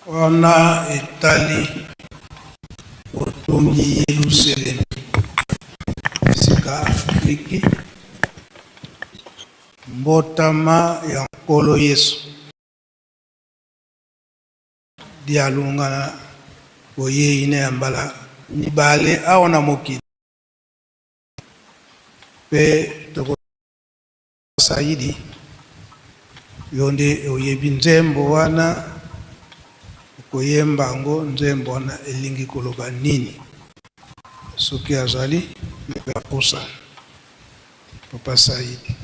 Wana etali botongi Yelusalemi esika Afriki, mbotama ya Nkolo Yesu, dialunga na boyei na ya mbala mibale awa na mokili, mpe toko Saidi, yo nde oyebi nzembo wana, okoyemba yango. Nzembo wana elingi koloba nini? Soki azali apusa Papa Saidi.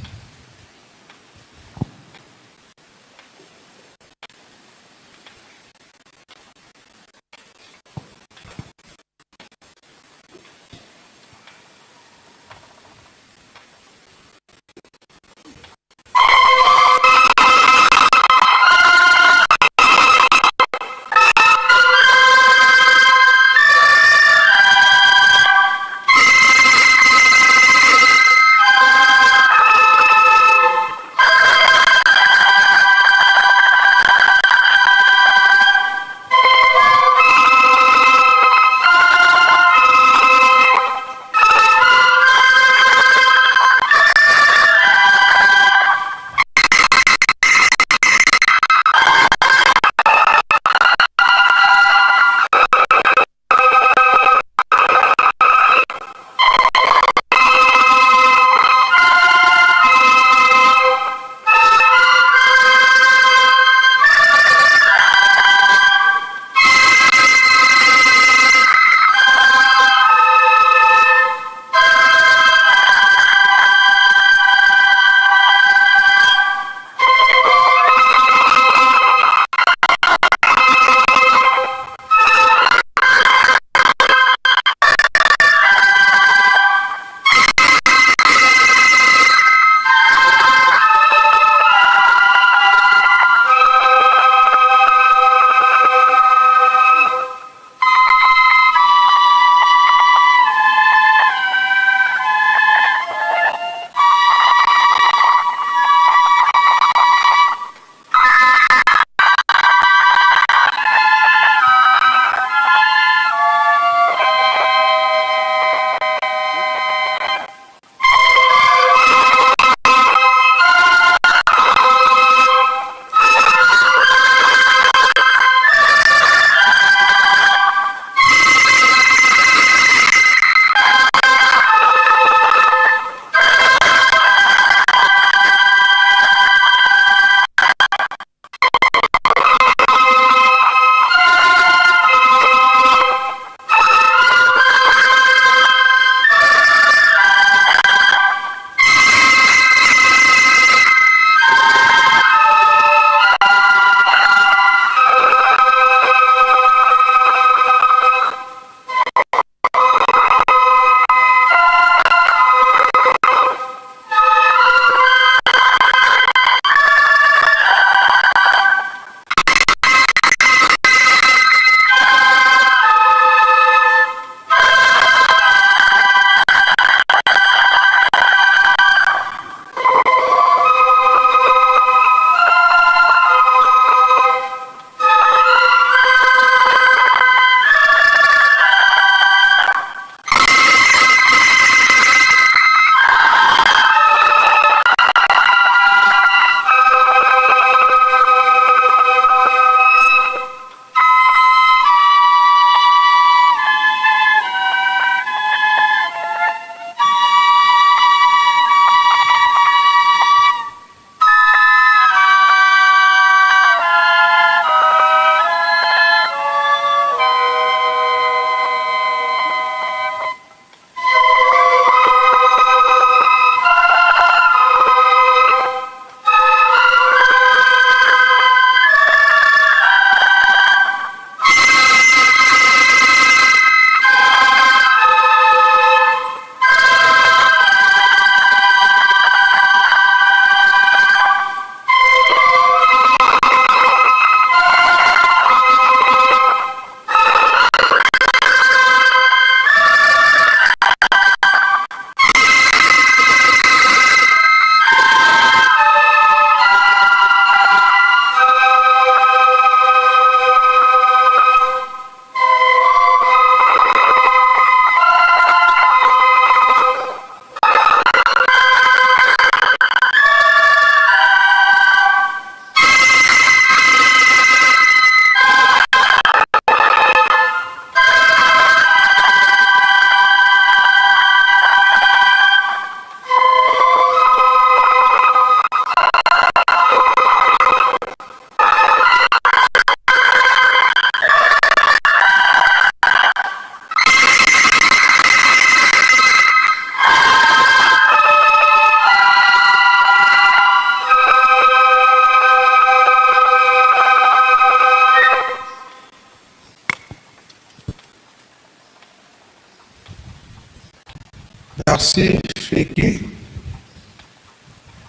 Merci Feki.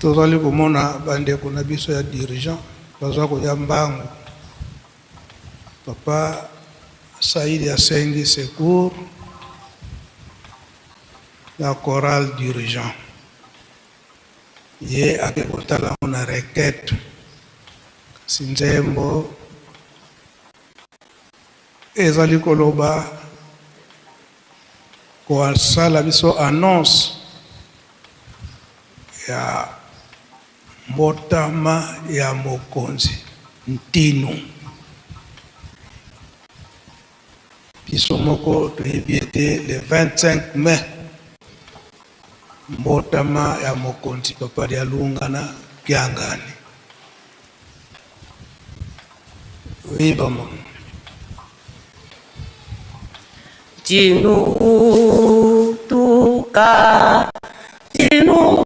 Tozali komona bandeko na biso ya dirigeant baza koya mbangu. Papa Saidi asengi secours na chorale dirigeant. Ye ake kotala yango na requête. Kasi nzembo ezali koloba kosala biso annonce ya mbotama ya mokonzi Ntinu. Biso moko toyebi ete le 25 mai mbotama ya mokonzi Papa Dialungana Kiangani. Oui, maman. Tinutuka, tinutuka,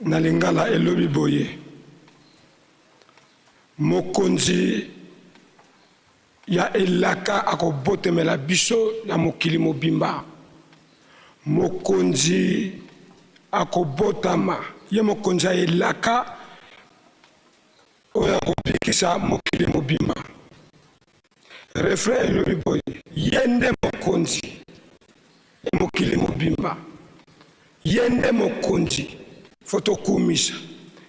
Na lingala elobi boye, Mokonzi ya elaka akobotemela biso na mokili mobimba. Mokonzi akobotama, ye mokonzi ya elaka oyo akobikisa mokili mobimba. Refrain elobi boye, ye nde mokonzi ya mokili mobimba, ye nde mokonzi fo tokumisa,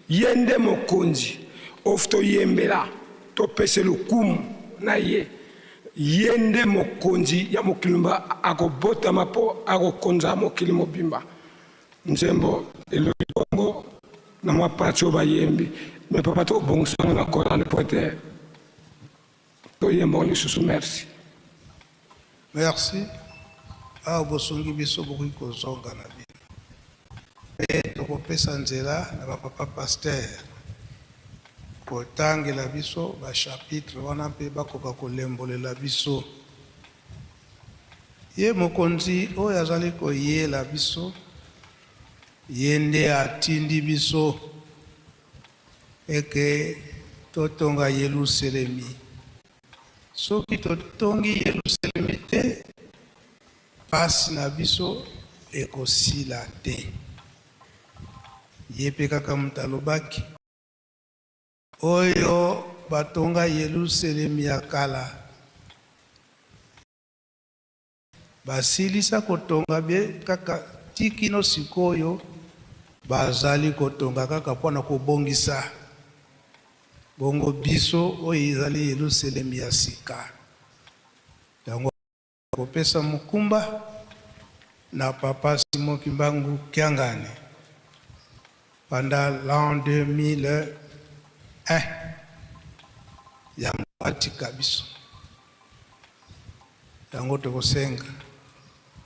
ye nde mokonzi of toyembela, topese lokumu na ye, ye nde mokonzi ya mokili mobimba, akobotama mpo akokonza mokili mobimba. Nzembo elobi bongo na mwa parti oyo bayembi, me papa tobongisa yango na chorale mpo ete toyemba yango lisusu. Merci. Merci. Awa bosungi biso bokoki kozonga na bino. Pe tokopesa nzela na ba papa pasteur. kotangela biso ba chapitre wana mpe bakoka kolembolela biso. Ye mokonzi oyo azali koyela biso, ye nde atindi biso eke totonga Yelusalemi. Soki totongi Yelusalemi te, pasi na biso ekosila te. Ye mpe kaka moto alobaki, Oyo batonga Yelusalemi ya kala, basilisa kotonga be kaka tii kino sikoyo bazali kotonga kaka mpo na kobongisa. Bongo biso oyo ezali Yelusalemi ya sika, yango kopesa mokumba na Papa Simon Kimbangu Kiangani banda l'an 2001 yango atika biso. Yango tokosenga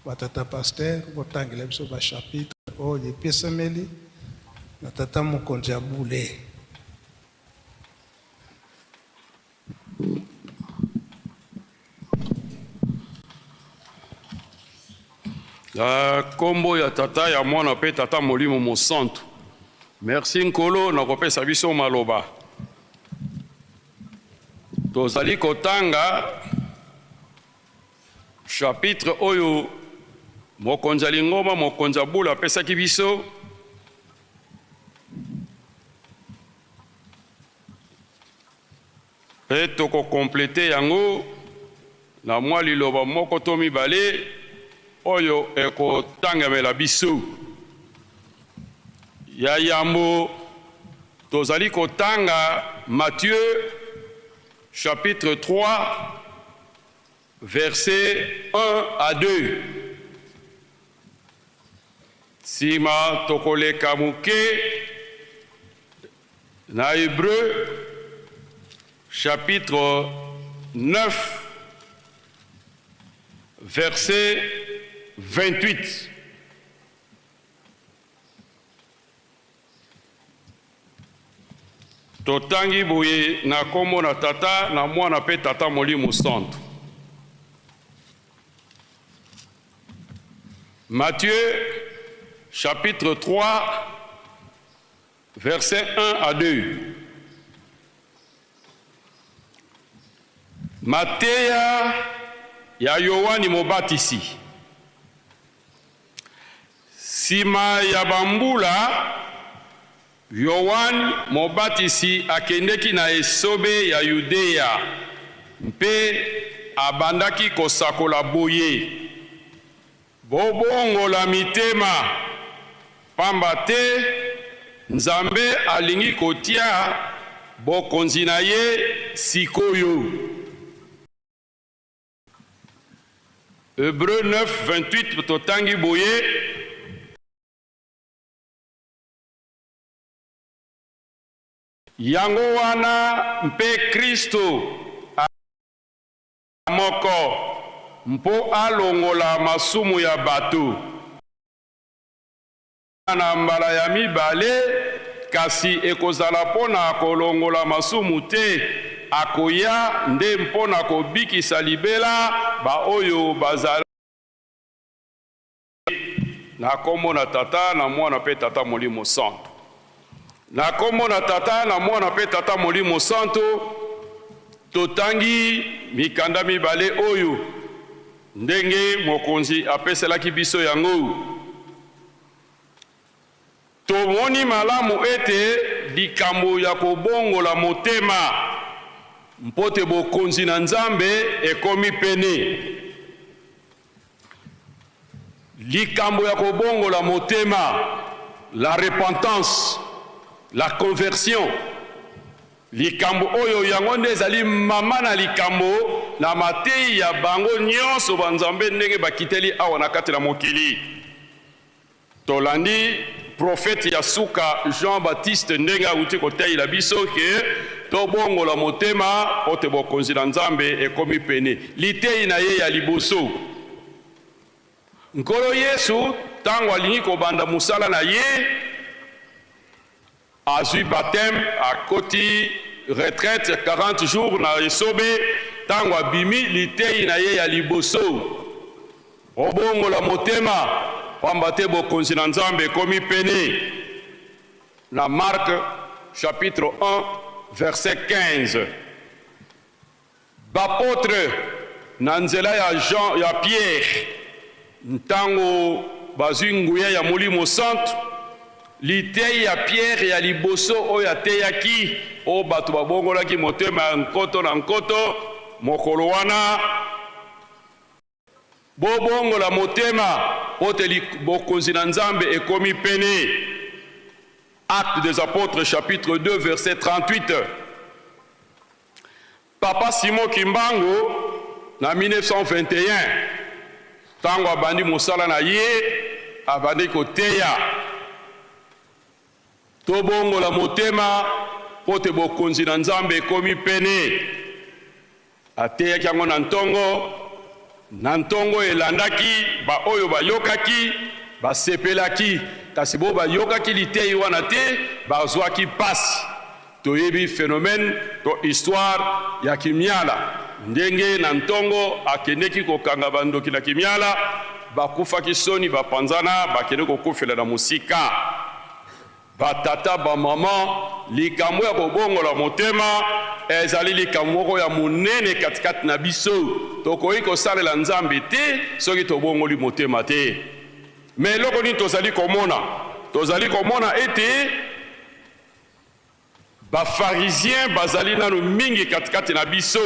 ba tata pasteur botangela biso ba chapitre oyo epesameli na tata mokonzi ya bule. Na kombo ya Tata, ya Mwana pe Tata Molimo Mosantu. Merci Nkolo na kopesa biso maloba. Tozali kotanga chapitre oyo mokonzi ya lingomba, mokonzi ya bula apesaki biso. Mpe toko completer yango na mwa liloba moko to mibale oyo ekotangemela biso. Ya yambo, tozali kotanga Matthieu chapitre 3 versets 1 à 2. Sima tokoleka moke Na Hebreu chapitre 9 verset 28. Totangi boye na kombo na Tata, na Mwana pe Tata Molimo Santu. Matthieu chapitre 3 Versets 1 à 2. Mateya ya Yoane Mobatisi. Sima ya bambula, Yoane Mobatisi akendeki na esobe ya Yudea mpe abandaki kosakola boye, Bobongola mitema, pamba te Nzambe alingi kotia Bokonzi na ye sik'oyo. Hebreu 9, 28, totangi boye. Yango wana mpe Kristo a. Moko, mpo alongola masumu ya bato. Na mbala ya mibale, kasi ekozala mpo na kolongola masumu te, akoya nde mpo na kobikisa libela baoyo bazali. Na kombo na Tata, na Mwana mpe Tata Molimo Santu. Na kombo na Tata, na Mwana mpe Tata Molimo Santu, totangi mikanda mibale oyo ndenge Mokonzi apeselaki biso yango. Tomoni malamu ete likambo ya kobongola motema mpo te Bokonzi na Nzambe ekomi pene. Likambo ya kobongola motema, la repentance, la conversion, likambo oyo yango nde ezali mama na likambo na mateyi ya bango nionso ba Nzambe ndenge bakiteli awa na kati na mokili. Tolandi prophète ya suka Jean Baptiste ndenge awuti koteyela biso que tobongola motema mpo te bokonzi na Nzambe ekomi pene. Liteyi na ye ya liboso, Nkolo Yesu tango alingi kobanda mosala na ye, azwi bapteme, akoti. retraite ya 40 jours na esobe, ntango abimi litei na ye ya liboso, Obongola motema, pamba te bokonzi na Nzambe ekomi pene. Na Marc chapitre 1 verset 15. Bapotre na nzela ya Jean ya Pierre, ntango bazwi nguya ya Molimo Santu, liteyi ya Pierre ya liboso oyo ateyaki, oyo bato babongolaki motema ya nkoto na nkoto mokolo wana, Bobongola motema, mpo te bokonzi na Nzambe ekomi pene. Actes des Apotres chapitre 2 verset 38. Papa Simon Kimbangu na 1921 ntango abandi mosala na ye, abandi koteya Tobongola motema mpo te bokonzi na Nzambe ekomi pene. Ateyaki yango na ntongo. Na ntongo elandaki, baoyo bayokaki basepelaki, kasi baoyo bayokaki liteyi wana te bazwaki mpasi. Toyebi phenomène to histoire ya Kimiala, ndenge na ntongo akendeki kokanga bandoki na Kimiala, bakufaki soni, bapanzana, bakende kokufela na mosika. Ba tata, ba maman, likambo ya kobongola motema ezali likambo moko ya monene katikati na biso. Tokoki kosalela Nzambe te soki tobongoli motema te. Mais eloko nini tozali komona? Tozali komona ete Ba pharisiens bazali nanu mingi katikati na biso.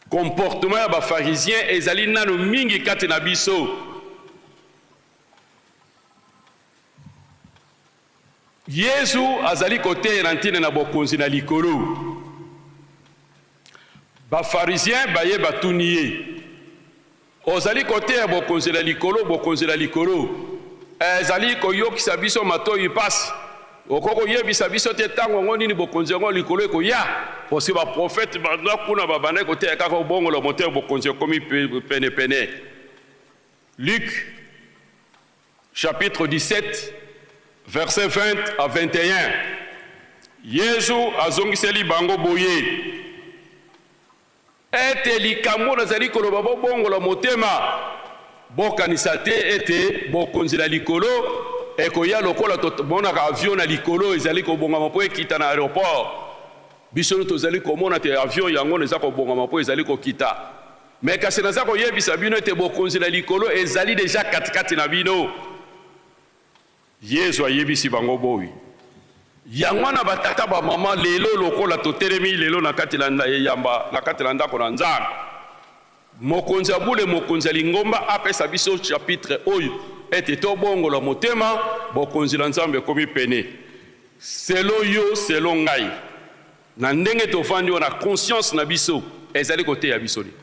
Comportement ya ba pharisiens ezali nanu mingi kati na biso. Yesu azali koteya na ntina na bokonzi na likolo. Ba pharisiens baye batuni ye, Ozali koteya bokonzi na likolo, bokonzi na likolo ezali koyokisa biso matoyi pasi. Okoki koyebisa biso te tango yango nini bokonzi yango ya likolo ekoya? Parce ba prophètes banda kuna babandaki koteya kaka obongola motema bokonzi ekomi pene pene. Luc chapitre 17 verset 20 à 21 Yezu azongiseli bango boye, Ete likambo nazali koloba bobongola motema, bokanisa te ete bokonzi na likolo ekoya lokola tomonaka avion na likolo ezali kobongama mpo ekita na aeroport. Biso tozali komona te avion yango eza kobongama mpo ezali kokita. Me kasi naza koyebisa bino ete bokonzi na likolo ezali deja katikati na bino. Yezu ayebisi bango boyi, Yango wana batata ba mama, lelo lokola totelemi lelo na kati na eyamba na kati na ndako na Nzambe, mokonzi ya bule, mokonzi ya lingomba apesa biso chapitre oyo ete tobongola motema, bokonzi na Nzambe ekomi pene. Selon yo, selon ngai, na ndenge tovandi wana, conscience na biso ezali koteya biso nini?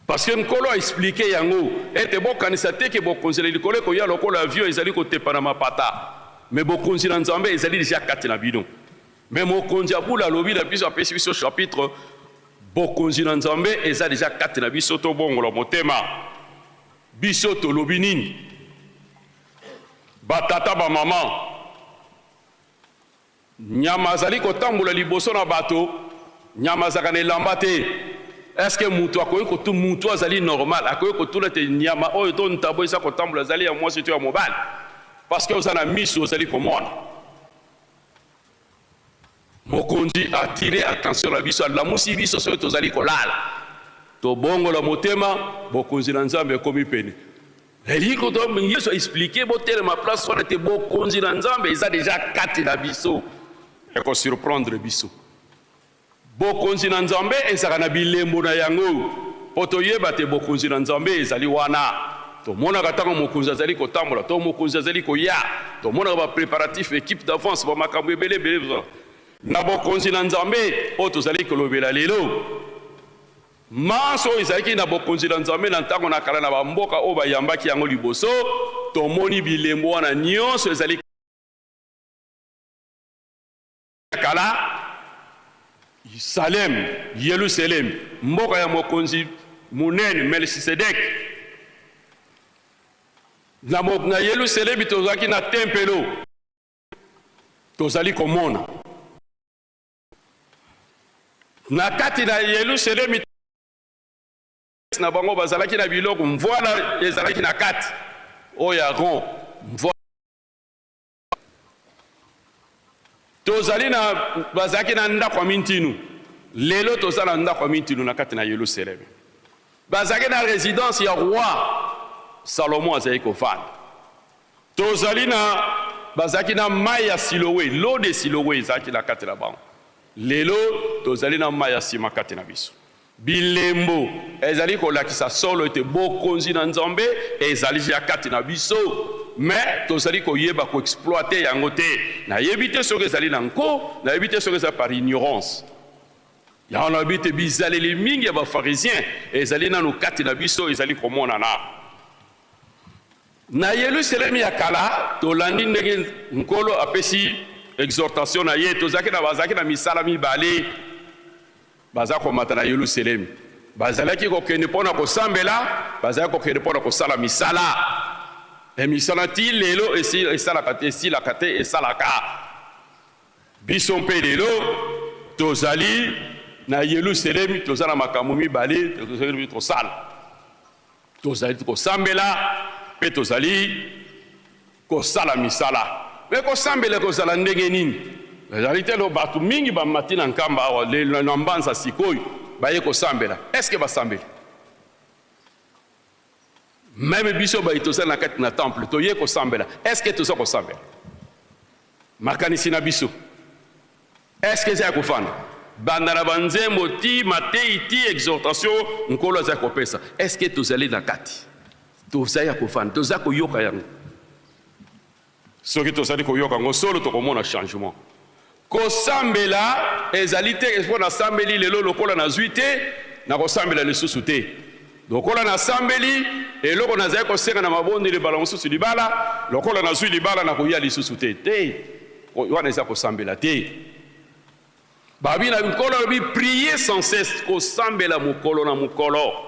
Parce que Nkolo a expliquer yango ete bokanisa te ke bokonzi na likolo ekoya lokola avion ezali kotepa na mapata, mais bokonzi na Nzambe ezali dejà kati na bino. Mais mokonzi ya bule alobi na biso, apesi biso chapitre bokonzi na Nzambe eza dejà kati na biso, tobongola motema. Biso tolobi nini? Ba tata ba maman, Nyama azali kotambola liboso na bato, nyama azalaka na elamba te. Est-ce que mutu akoki kotu mutu azali normal akoki kotuna te nyama oyo to ntabo eza kotambola ezali ya mwasi to ya mobali? Parce que oza na misu ozali komona. Mokonzi atire attention na biso, alamusi biso soki tozali kolala. Tobongola motema, bokonzi na Nzambe ekomi pene. Elingi koto Yesu expliquer botelema place wana te bokonzi na Nzambe eza deja kati na biso. Eko surprendre biso. Bokonzi na Nzambe ezalaka na bilembo na yango mpo toyeba te bokonzi na Nzambe ezali wana. Tomonaka ntango mokonzi azali kotambola to mokonzi azali koya, tomonaka ba preparatifs, equipe d'avance, ba makambo ebele ebele. Na bokonzi na Nzambe oyo tozali kolobela lelo, Manso oyo ezalaki na bokonzi na Nzambe na ntango na kala na bamboka oyo bayambaki yango liboso, tomoni bilembo wana nyonso ezali kala. Salem, Yelusalemi, mboka ya mokonzi monene Melchisedek. Na, na Yelusalemi tozalaki na tempelo. Tozali komona na kati na Yelusalemi na bango bazalaki na biloko mvwala ezalaki na kati oyo ya rond mvwala tozali na bazalaki na ndako ya mintinu lelo toza na ndako ya mintinu na kati na Yelusalemi bazalaki na residence ya roi Salomo azali kovanda Tozali na bazalaki na mai ya Silowe, l'eau de Silowe ezalaki na kati na bango. Lelo tozali na mai ya sima kati na biso. Bilembo ezali kolakisa solo ete bokonzi na Nzambe ezali ya kati na biso, mais tozali koyeba ko exploiter yango te. Nayebi te soki ezali na nko, nayebi te soki ezali par ignorance. Yango nalobi ete bizaleli mingi ya ba pharisiens ezali nanu kati na biso, ezali komonana. Na Yelusalemi ya kala, tolandi ndenge Nkolo apesi exhortation na ye, tozalaki na bazalaki na misala mibale baza komata na Yelusalemi. Bazalaki kokende mpo na kosambela, bazalaki kokende mpo na kosala misala. E misala ti lelo esalaka te, esilaka te, esalaka. Biso mpe lelo tozali na Yelusalemi, toza na makambo mibale tozali kosala. Tozali kosambela mpe tozali kosala misala. Me kosambela ekozala ndenge nini? Ezali te lo bato mingi bamati na Nkamba awa lelo na Mbanza sikoyo baye kosambela. Est-ce que basambeli? Meme biso baye tozali na kati na temple toye kosambela. Est-ce que toza kosambela? Makanisi na biso Est-ce que eza ya kofanda? Banda na ba nzembo ti mateyi ti exhortation Nkolo aza kopesa. Est-ce que tozali na kati? Toza ya kofanda, toza koyoka yango. Soki tozali koyoka yango solo tokomona changement. Kosambela ezali te mpo nasambeli lelo lokola nazwi te nakosambela lisusu te. Lokola nasambeli eloko nazali kosenga na mabondeli mbala mosusu libala, lokola nazwi libala nakoya lisusu te. Te. Wana eza kosambela te. Babi na Nkolo alobi prier sans cesse, kosambela mokolo na mokolo.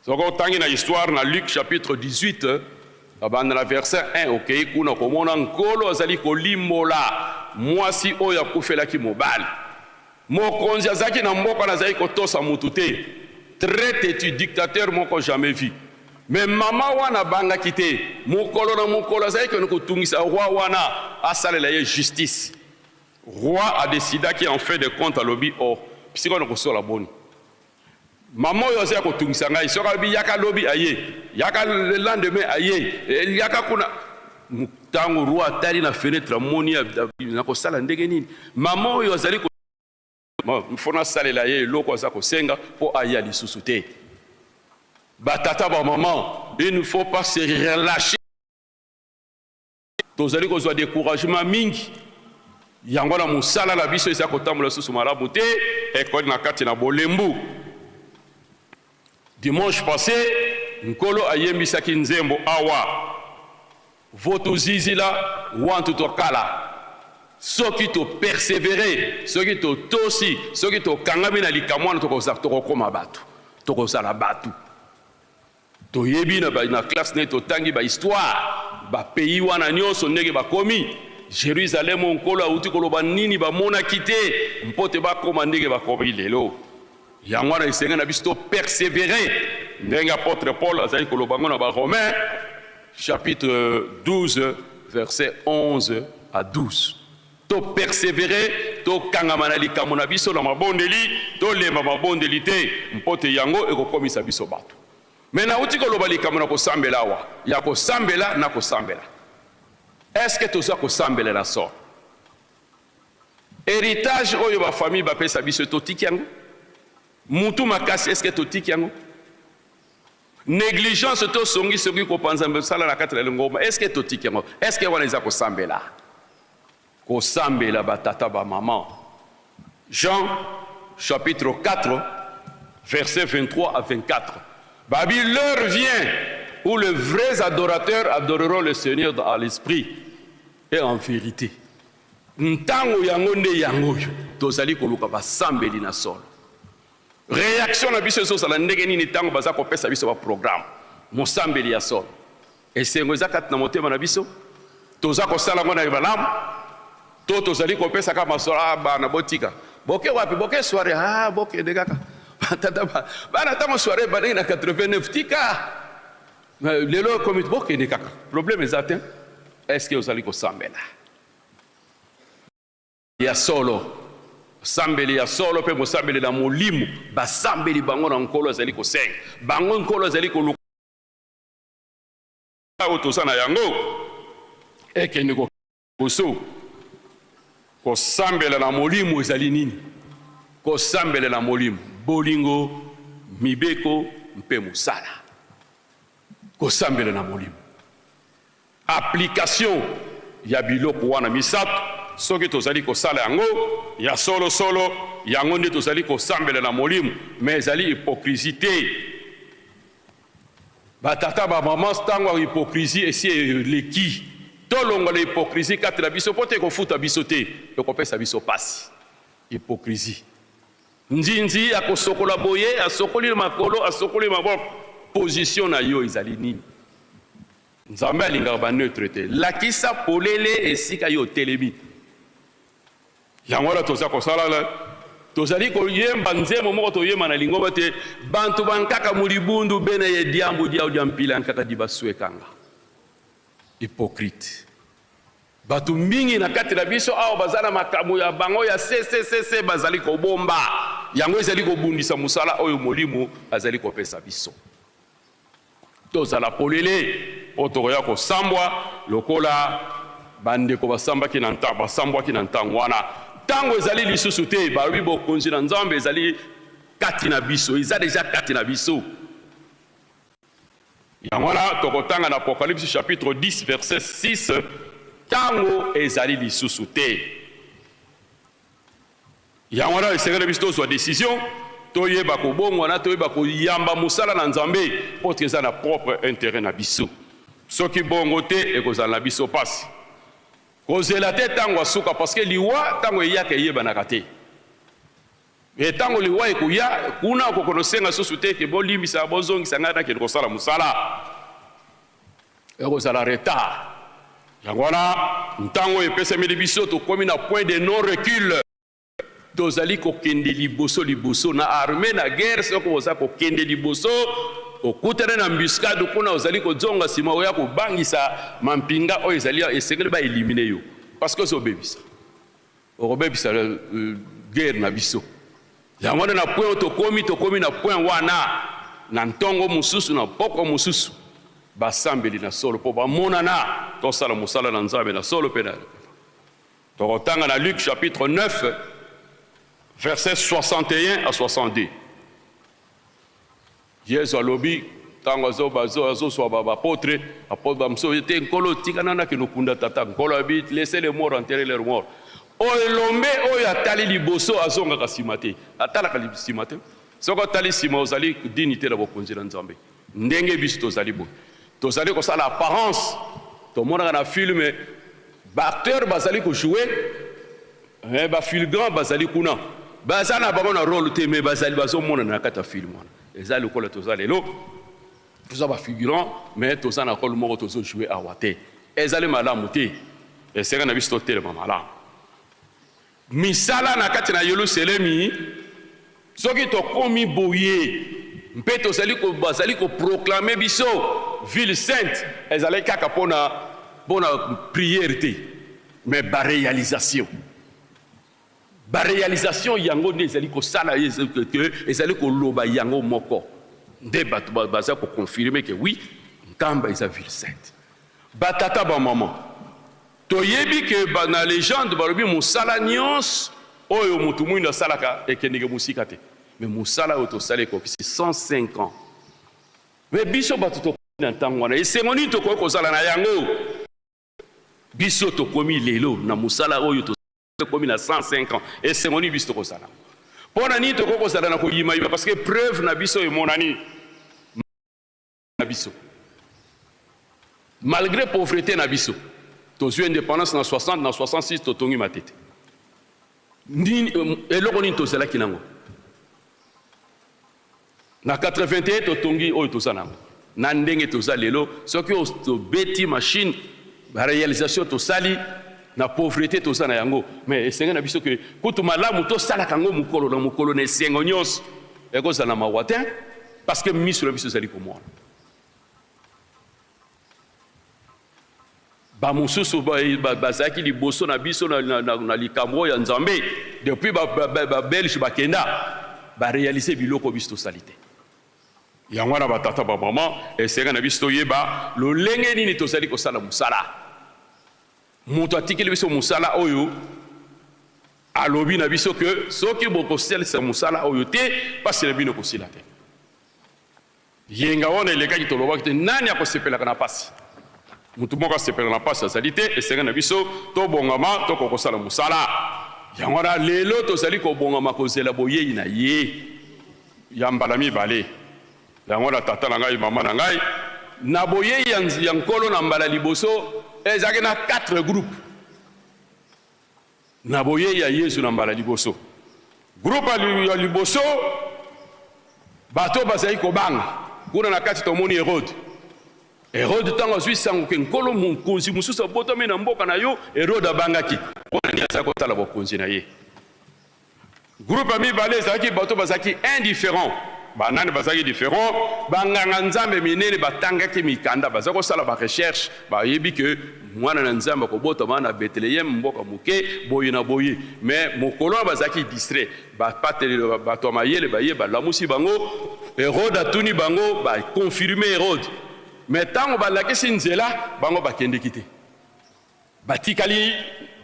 Soki otangi na histoire na Luc chapitre 18, babanda na verset 1 okei kuna komona Nkolo azali kolimbola mwasi oyo akufelaki mobali. Mokonzi azalaki na mboka na azalaki kotosa mutu te, très tetu, dictateur moko jamais vu. Mais mama wana abangaki te, mokolo na mokolo azalaki kende kotungisa roi wana asalela ye justice. Roi a decidaki en fin de compte alobi oh sikoyo nakosola boni? Mama oyo aza ya kotungisa ngai, soki alobi yaka lobi aye, yaka le lendemain aye, yaka kuna. Tango roi atali na fenetre amoni nakosala ndenge nini? Mama oyo azali ko faut nasalela ye eloko aza kosenga mpo aya lisusu te. Ba tata ba maman, il ne faut pas se relacher. Tozali kozwa decouragement mingi, yango na mosala na biso eza kotambola lisusu malamu te, ekoli na kati na bolembu. Dimanche passe, Nkolo ayembisaki nzembo awa, Votuzizila wantu tokala. Soki to perseverer, soki totosi, soki tokangami na likambo wana, tokokoma bato, tokozala bato. Toyebi na ba na classe ndenge totangi ba histoire ba pays wana nionso ndenge bakomi Jerusalem oyo Nkolo awuti koloba nini bamonaki te mpo te bakoma ndenge bakomi lelo. Yango wana esengeli na biso to perseverer ndenge apotre Paul azali koloba yango na ba Romains chapitre 12 verset 11 à 12. To perseverer, tokangama na likambo na biso na mabondeli, tolemba mabondeli te, mpo te yango ekokomisa biso bato. Mais nauti koloba likambo na kosambela awa, ya kosambela na kosambela. Est-ce que toza kosambela na solo? Heritage oyo ba famille bapesa biso totiki yango? Mutu makasi, est-ce que totiki yango? Negligence to songi songi kopanza mosala na kati na lingomba, est-ce que totiki yango? Est-ce que wana eza kosambela? Kosambela ba tata ba maman. Jean chapitre 4 verset 23 à 24 babi l'heure vient où les vrais adorateurs adoreront le Seigneur dans l'esprit et en vérité. Ntango yango nde yango oyo tozali koluka basambeli na solo. Reaction na biso ezozala ndenge nini ntango baza kopesa biso ba programme? Mosambeli ya solo, esengo eza kati na motema na biso? Toza kosala yango na malamu? To tozali kopesa kaka masolo, ah bana botika. Boke wapi? Boke soirée. Ah bokende kaka. Tata ba, bana ntango soirée ebandaki na 89 tika. Lelo ekomi bokende kaka. Problème eza te. Est-ce que ozali kosambela? Ya solo. Mosambeli ya solo mpe mosambeli na molimo, basambeli bango na Nkolo azali kosenga bango, Nkolo azali koluka oyo toza na yango ekende liboso. Kosambela na molimo ezali nini? Kosambela na molimo, bolingo, mibeko mpe mosala. Kosambela na molimo, application ya biloko wana misato, soki tozali kosala yango ya solo solo, yango nde tozali kosambela na molimo, mais ezali hypocrisie te. Ba tata ba mamans, tango ya hypocrisie esi eleki. Tolongola hypocrisie kati na biso mpo te ekofuta biso te, ekopesa biso pasi. Hypocrisie. Nzinzi akosokola boye, asokoli makolo, asokoli maboko. Position na yo ezali nini? Nzambe alingaka ba neutre te. Lakisa polele esika yo otelemi. Yango wana toza kosala, tozali koyemba nzembo moko toyemba na lingomba te, bantu ba nkaka mu libundu bena ye diambu diau dia mpila nkaka di basuekanga. Hypocrite. Bato mingi na kati na biso awa baza na makambo ya bango ya ccc bazali kobomba. Yango ezali kobundisa mosala oyo Molimo azali kopesa biso. Tozala polele mpo tokoya kosambwa lokola bandeko basambaki na ntango, basambwaki na ntango wana. Ntango ezali lisusu te. Balobi bokonzi na Nzambe ezali kati na biso, eza deja kati na biso. Yango wana tokotanga na Apocalypse chapitre 10 verset 6, ntango ezali lisusu te. Yango wana esengeli biso tozwa decision, toyeba kobongwana, toyeba koyamba mosala na Nzambe mpo te eza na propre interet na biso. Soki bongo te, ekozala na biso pasi. Kozela te tango ya suka, parce que liwa tango eyaka eyebanaka te. Et tango liwa ekoya, kuna okokono senga susu te ke bolimbisa, bozongisa ngai nakende kosala mosala. Ekozala retard. Yango wana ntango oyo epesameli biso, tokomi na point de non recul. Tozali kokende liboso liboso na armee na guerre. Soki oza kokende liboso, okutani na embuscade kuna, ozali kozonga nsima, oya kobangisa mampinga oyo ezali, esengeli ba eliminer yo parce que ozobebisa, okobebisa guerre na biso. Yango wana na point oyo tokomi, tokomi na point wana na ntongo mosusu na pokwa mosusu, basambeli na solo mpo bamonana, tosala mosala na Nzambe na solo mpe na tokotanga na Luc chapitre 9 verset 61 à 62. Yesu alobi ntango azoswa bapotre, apotre bamosusu te, Nkolo tika nanu nakende kokunda tata. Nkolo alobi, laissez les morts enterrer leurs morts. Oyo elombe oyo atali liboso azongaka nsima te, atalaka nsima te. Soki otali nsima ozali digne te na bokonzi na Nzambe. Ndenge biso tozali boye, tozali kosala apparence, tomonaka na film ba acteurs bazali ko jouer, eh, ba fulgurants bazali kuna, baza na bango na role te, mais bazali bazomonana na kati ya film wana. Eza lokola toza lelo, toza ba figurants, mais toza na role moko tozo jouer awa te. Ezali malamu te, esenga na biso totelema malamu. Misala na kati na Yelusalemi, soki tokomi boye mpe tozali ko, bazali ko proclamer biso ville sainte, ezalaki kaka pona pona prière te, mais ba realisation, ba realisation yango nde ezali kosala que ezali koloba yango moko nde bato baza ko confirmer que oui, Nkamba eza ville sainte. Ba tata ba maman, toyebi ke ba na legende balobi mosala nionso oyo mutu muindu asalaka ekendeke mosika te, mais mosala oyo tosali ekokisi 105 ans. Mais biso batu tokomi na tango wana, esengo nini tokoki kozala na yango? Biso tokomi lelo na mosala oyo tokomi na 105 ans, esengo nini biso tokozala? Pona nini tokoki kozala na koyimayima? Parce que preuve na biso emonani. Na biso malgre pauvrete na biso, tozwi independance na 60, na 66 totongi Matete. Nini, eloko nini tozalaki nango na 81? Totongi oyo toza nango na ndenge toza lelo. Soki tobeti machine, ba realisation tosali. Na pauvrete toza na yango, mais esengeli na biso ke kutu malamu tosalaka yango mokolo na mokolo na esengo nyonso. Ekozala na mawa te, parce que miso na biso ezali komona. Ba mosusu bazalaki liboso na biso na likambo oyo ya Nzambe, depuis ba Belge bakenda, ba realiser biloko biso tosali te. Yango wana ba tata ba mama, esengeli na biso toyeba lolenge nini tozali kosala mosala. Moto atikeli biso mosala oyo, alobi na biso que soki bokosalisa mosala oyo te, pasi na bino ekosila te. Yenga wana elekaki tolobaki te nani akosepelaka na pasi? Moto moko asepelaka na pasi azali te, esengeli na biso tobongama tokoka kosala mosala. Yango wana lelo tozali kobongama kozela boyei na ye ya mbala mibale. Yango wana tata na ngai, mama na ngai, na boyei ya Nkolo na mbala liboso ezalaki na 4 groupes. Na boyei ya Yezu na mbala liboso, groupe ya liboso bato oyo bazali kobanga. Kuna na kati tomoni Herode. Herode ntango azwi sango ke nkolo mokonzi mosusu abotami na mboka na yo, Herode abangaki. Mpo na nini? Azali kotala bokonzi na ye. Groupe ya mibale ezalaki bato bazalaki indifferent. Banani bazalaki different? Banganga nzambe minene batangaki mikanda, baza kosala ba recherche, bayebi ke mwana na nzambe akobotama na Bethlehem, mboka moke boye na boye. Mais mokolo wana bazalaki distrait, bapateli bato ya mayele baye balamusi bango. Herode atuni bango, ba confirmer Herode. Mais tango balakisi nzela, bango bakendeki te. Batikali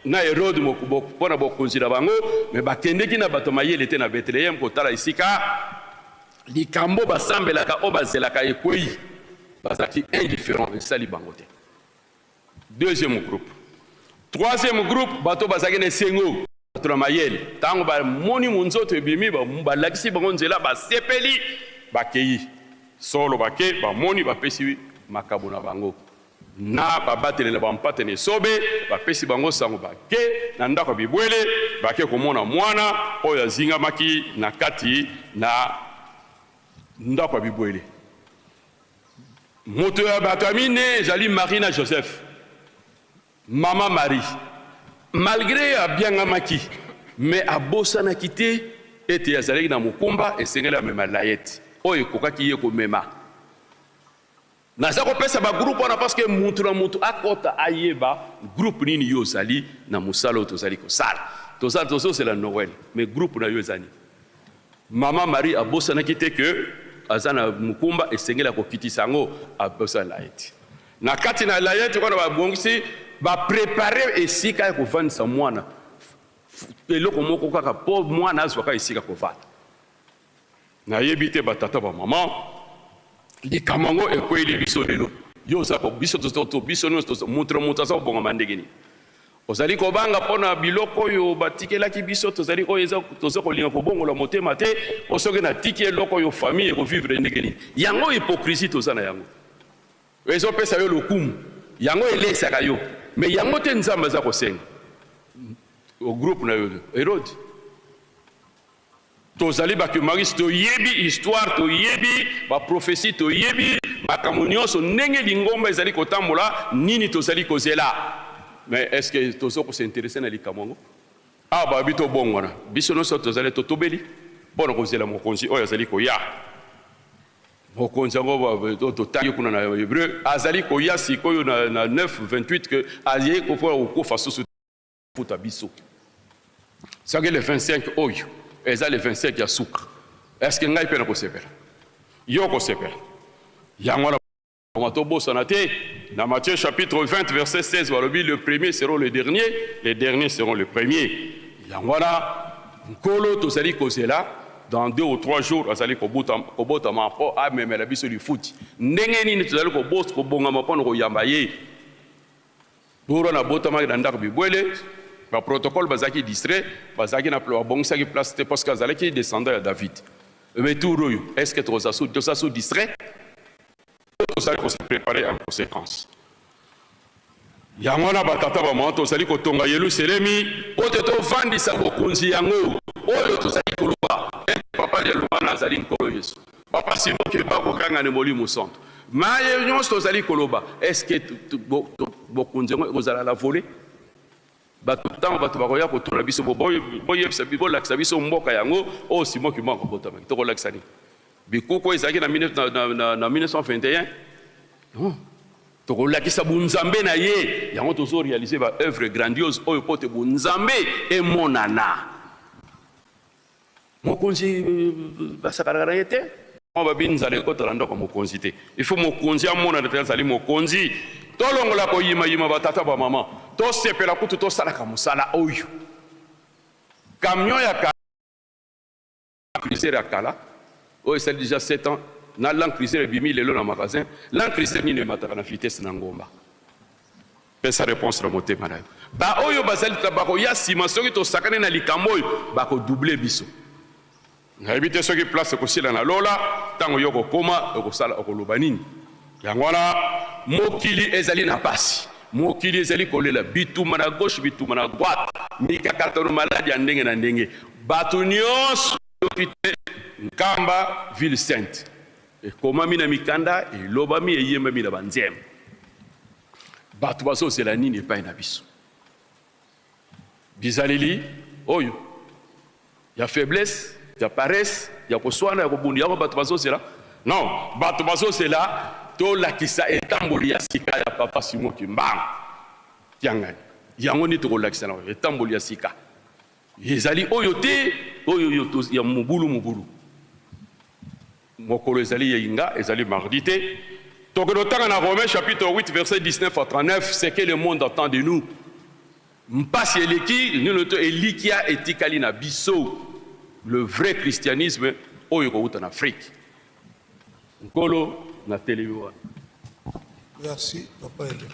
na Herode mpo na bokonzi na bango, mais bakendeki na bato mayele te na Bethlehem kotala esika likambo basambelaka oyo bazelaka ekwei. Bazalaki indifferent, esali bango te. Deuxième groupe. Troisième groupe, bato bazalaki na esengo, bato na mayele. Ntango bamoni monzoto ebimi, balakisi bango nzela, basepeli, bakei. Solo bake, bamoni, bapesi makabo na bango. Na babateli na bampate na esobe, bapesi bango sango, bake na ndako ya bibwele, bake komona mwana oyo azingamaki na kati na ndako ya bibwele. Moto ya bato ya mine ezali Marie na Joseph. Mama Marie, malgre abiangamaki, mais abosanaki te ete azalaki na mokumba, esengeli amema layette oyo ekokaki ye komema. Naza kopesa ba groupe wana parce que mutu na mutu akota ayeba groupe nini yo ozali na mosala oyo tozali kosala. Toza tozozela Noël mais groupe na yo eza nini? Maman Marie abosanaki te que aza na mokumba esengeli akokitisa yango abosana layeti. Na kati na layeti wana babongisi ba preparer esika ya kovandisa mwana eloko moko kaka po mwana azwa kaka esika kovanda. Nayebi te ba tata ba maman likambo yango ekweyeli biso lelo. Yo oza ko biso tozo to biso nyonso tozo moto na moto aza kobongama ndenge nini? Ozali kobanga mpo na biloko oyo batikelaki biso tozali oyo eza toza kolinga kobongola motema te mpo soki natiki eloko oyo famille ekovivre ndenge nini? Yango hypocrisie toza na yango. Ezopesa yo lokumu, yango elesaka yo, mais yango te Nzambe aza kosenga. Au groupe na yo Herode. Tozali ba Kimbanguiste toyebi histoire toyebi ba prophetie toyebi makambo nionso ndenge lingomba ezali kotambola nini tozali kozela mais est ce que tozo ko s'interesser na likambo yango? Awa balobi tobongwana biso nionso tozali totobeli mpo na kozela mokonzi oyo azali koya mokonzi yango totangi kuna na Hebreu azali koya sikoyo na, na 9 28 que ayei kokufa susu futa biso soki le 25 oyo eza le 25 ya suka est ce que ngai mpe nakosepela yo okosepela yango wana tobosana te na Matthieu chapitre 20 verset 16 balobi le premier seront le dernier les derniers seront le premier yango wana nkolo tozali kozela dans deux ou trois jours azali kobotama mpo amemela biso lifuti ndenge nini tozali kobongama mpo na koyamba ye Boro nabotamaki na ndako bibwele, ba protocole bazalaki distrait, bazalaki na babongisaki place te parce que azalaki descendant ya David. Mais tour oyo, est-ce que toza sous toza sous distrait? Tozali ko se préparer en conséquence. Yango wana batata ba mama tozali kotonga Yelusalemi mpo te tovandisa bokonzi yango oyo tozali koloba ete papa Dialungana azali Nkolo Yesu. Papa Simon keba kokanga ne Molimo Santo. Maye nyonso tozali koloba, est-ce que bokonzi yango ekozala la volée? Bato ntango bato bakoya kotuna biso, boyebisa, bolakisa biso mboka yango oyo Simon Kimbangu abotamaki, tokolakisa nini? Bikuku oyo ezalaki na 1921? Non. Tokolakisa bunzambe na ye. Yango tozo realiser ba œuvres grandioses oyo mpo te bunzambe emonana. Mokonzi basakanaka na ye te. Mwa babi nzala ekota na ndako ya mokonzi te. Il faut mokonzi amonana te azali mokonzi. Tolongola koyimayima ba tata ba mama. Tosepela kutu tosalaka mosala oyo. Camion ya kala, cruiser ya kala oyo esali dejà 7 ans na Land Cruiser ebimi lelo na magasin. Land Cruiser nini emataka na vitesse na ngomba? Pesa reponse na motema na yo. Ba oyo bazali bakoya sima soki tosakani na likambo oyo bako doubler biso. Nayebi te soki place ekosila na lola tango yo okokoma okosala okoloba nini. Yango wana mokili ezali na pasi, mokili ezali kolela, bitumba na gauche, bitumba na droite, mikakatano, maladi ya ndenge na ndenge, bato nionso yoki te Nkamba ville sainte ekomami na mikanda, elobami, eyembami na ba nzembo. Bato bazozela nini epai na biso? Bizaleli oyo ya faiblesse, ya paresse, ya koswana, ya kobunda, yango bato bazozela? Non, bato bazozela tolakisa etamboli ya sika ya Papa Simon Kimbangu Kiangani. Yango nde tokolakisa na etamboli ya sika. Ezali oyo te, oyo ya mobulu mobulu. Mokolo ezali yenga, ezali mardi te. Tokende kotanga na Romains chapitre 8 verset 19 à 39, ce que le monde attend de nous. Mpasi eleki, nino to elikia etikali na biso. Le vrai christianisme oyo ekowuta na Afrique. Nkolo natelemi wana. Merci, Papa Ele.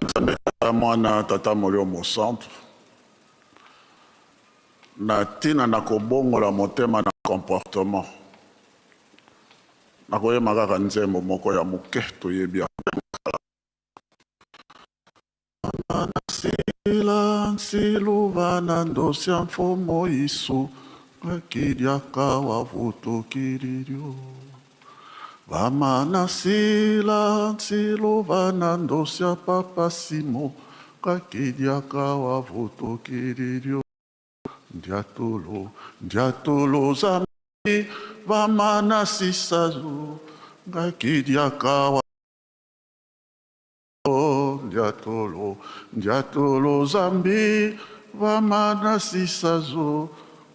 Nzambe Tata Mwana Tata Molimo Mosantu na ntina na kobongola motema na comportement nakoyema kaka nzembo moko ya moke toyebi yango kala. Sila nsiluva na ndosi ya mfumu Isu ngakidiaka wavutukililyo Vamana sila nsiluva na ndosi ya papa Simo ngakidiaka wavutukililyo Ndiatolo ndiatolo zambi vamana sisazo ngakidiaka wa Ndiatolo, ndiatolo zambi vamana sisazo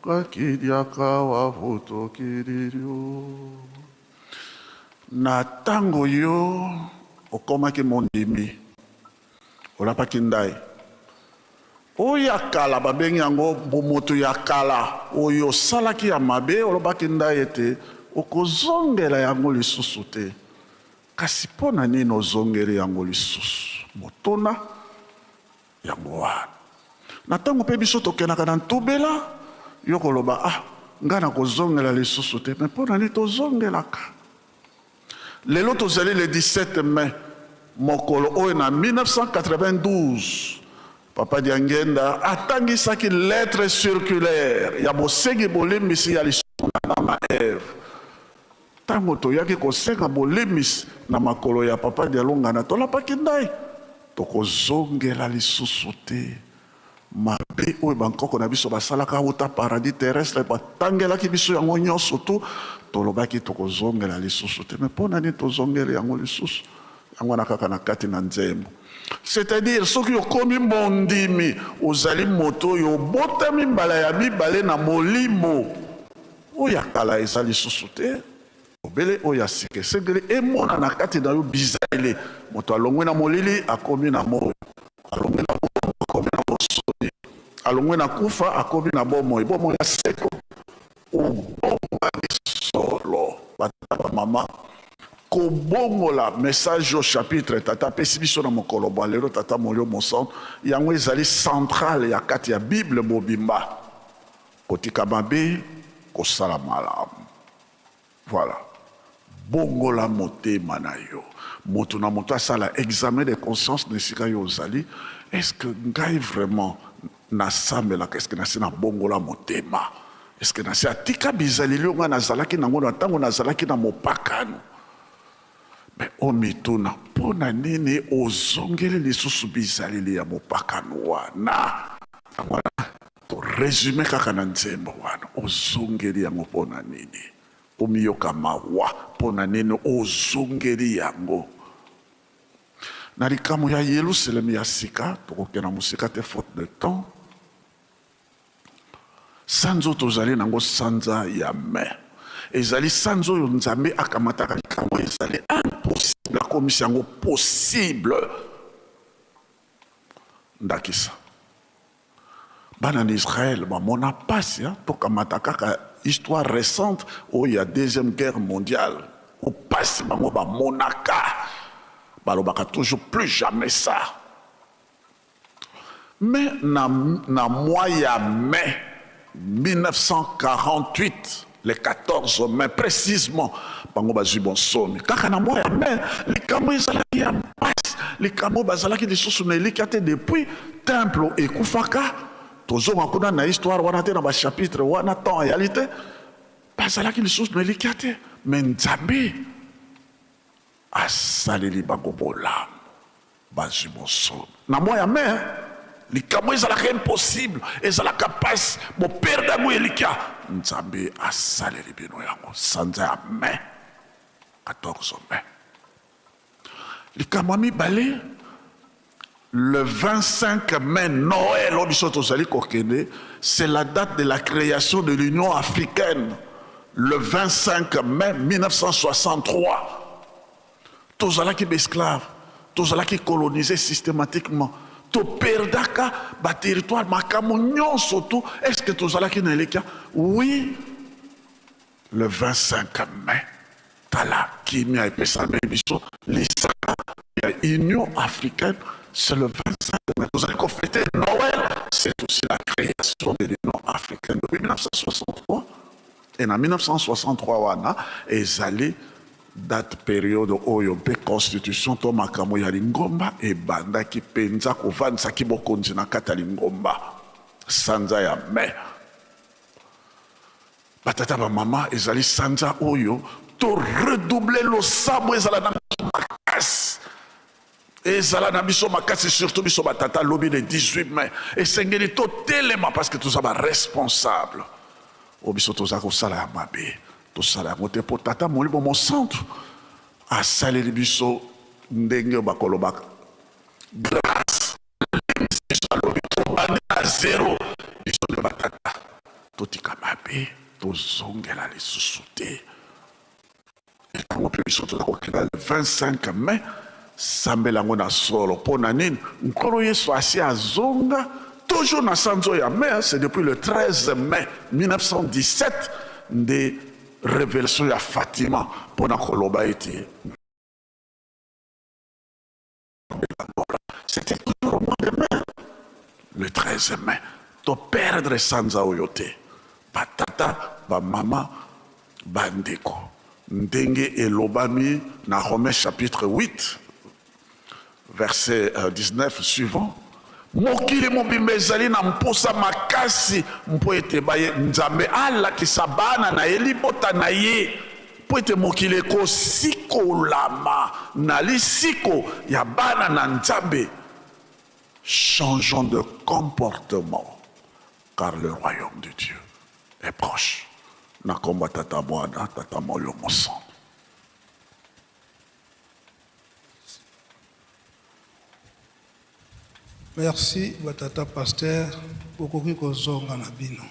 kakidiaka wavutokililyo. Na tango yo okomaki mondimi, olapaki ndai. Oyo ya kala babengi yango bomoto ya kala, oyo osalaki ya mabe, olobaki ndai ete okozongela yango lisusu te. Kasi mpo na nini ozongeli yango lisusu? Motuna yango wana. Na ntango mpe biso tokendaka na ntubela, yo koloba, ah, ngai nakozongela lisusu te. Mais mpo na nini tozongelaka? Lelo tozali le 17 mai, mokolo oyo na 1992, Papa Diangienda atangisaki lettre circulaire ya bosengi bolimbisi ya lisumu na Adam na Eve. Tango toyaki kosenga bolimbisi na makolo ya Papa Dialungana, tolapaki ndayi, tokozongela lisusu te mabe oyo bankoko na biso basalaka wuta paradis terrestre, batangelaki biso yango nyonso tout, tolobaki tokozongela lisusu te. Mais pona nini tozongeli yango lisusu? Yango wana kaka na kati na nzembo. C'est-à-dire soki okomi mondimi, ozali moto oyo obotami mbala ya mibale na molimo. Oyo ya kala eza lisusu te, bobele oyo ya sika. Esengeli emonana kati na yo bizaleli. Moto alongwe na molili akomi na moi, alongwe na boloko akomi na bosoni, alongwe na kufa akomi na bomoi, bomoi ya seko. Obongwani solo. Batata, bamama, kobongola message oyo chapitre Tata apesi biso na mokolo bwa lelo, Tata Molimo Mosantu, yango ezali centrale ya kati ya Bible mobimba. Kotika mabe, kosala malamu. Voilà. Bongola motema na yo. Moto na moto asala examen de conscience na esika yo ozali. Est-ce que ngai vraiment nasambelaka? Est-ce que nasi nabongola motema? Est-ce que nasi atika bizaleli oyo ngai nazalaki nango na ntango nazalaki na mopakano? Mais omituna, mpo na nini ozongeli lisusu bizaleli ya mopakano wana? Yango wana to resume kaka na nzembo wana, ozongeli yango mpo na nini? Omiyoka mawa mpo na nini ozongeli yango? Na likambo ya Yelusalemi ya sika, tokokenda mosika te faute de temps. Sanza oyo tozali na yango, sanza ya mai, ezali sanza oyo Nzambe akamataka likambo ezali impossible, akomisi yango possible. Ndakisa, bana na Israël bamona pasi, hein? Tokamata kaka histoire récente oyo ya deuxième guerre mondiale, o pasi bango bamonaka, balobaka toujours plus jamais ça. Mais na, na mois ya mai 1948, le 14 mai précisément, bango bazwi bonsomi. Kaka na mois ya mai, likambo ezalaki ya mpasi, likambo bazalaki lisusu na elikya te depuis temple ekufaka. Tozonga kuna na histoire wana te, na ba chapitre wana, temps eyali te, bazalaki lisusu na elikya te. Mais Nzambe asaleli bango bolamu, bazwi bonsomi na mois ya mai. Likambo ezalaka impossible, ezalaka mpasi, boperde yango elikya, Nzambe asaleli bino yango sanza ya mai, 14 mai. Likambo ya mibale, le 25 mai, Noël oyo biso tozali kokende, c'est la date de la création de l'Union africaine, le 25 mai 1963. Tozalaki baesclave, tozalaki colonise systématiquement, toperdaka baterritoire, makambo nyonso tu. Est ce que tozalaki na elikya? Oui, le 25 mai, tala kimia epesameli biso, lisanga ya Union africaine, c'est le 25 mai. Tozali kofete Noël, c'est aussi la création de l'Union africaine depuis 1963. Et na 1963 wana ezali date periode oyo mpe constitution to makambo ya lingomba ebandaki mpenza kovandisaki bokonzi na kati ya lingomba, sanza ya mai. Batata, bamama, ezali sanza oyo to redouble losambo, ezala na biso makasi, ezala na biso makasi, surtout biso batata. Lobi le 18 mai esengeli totelema, parce que toza baresponsable. Oyo biso toza kosala ya mabe, tosala yango te, mpo Tata Molimo Mosantu asaleli biso ndenge bakolobaka grâce. Biso alobi tobandi na zero, biso nde batata, totika mabe, tozongela lisusu te. Ntango mpe biso toza kokenda le 25 mai, sambela yango na solo. Mpo na nini? Nkolo Yesu asi azonga toujours na sanzo ya mai, c'est depuis le 13 mai 1917 nde révélation ya Fatima mpo na koloba ete c'était toujours au mois de mai, le 13 mai. Toperdre sanza oyo te, batata, bamama, bandeko, ndenge elobami na Romains chapitre 8 verset 19 suivant. Mokili mobimba ezali na mposa makasi mpo ete baye Nzambe alakisa bana na ye, libota na ye, mpo ete mokili ekosikolama na lisiko ya bana na Nzambe. Changeons de comportement, car le royaume de Dieu est proche. Na kombo ya Tata, Mwana, Tata Molimo Mosantu. Merci ba tata pasteur, bokoki kozonga na bino.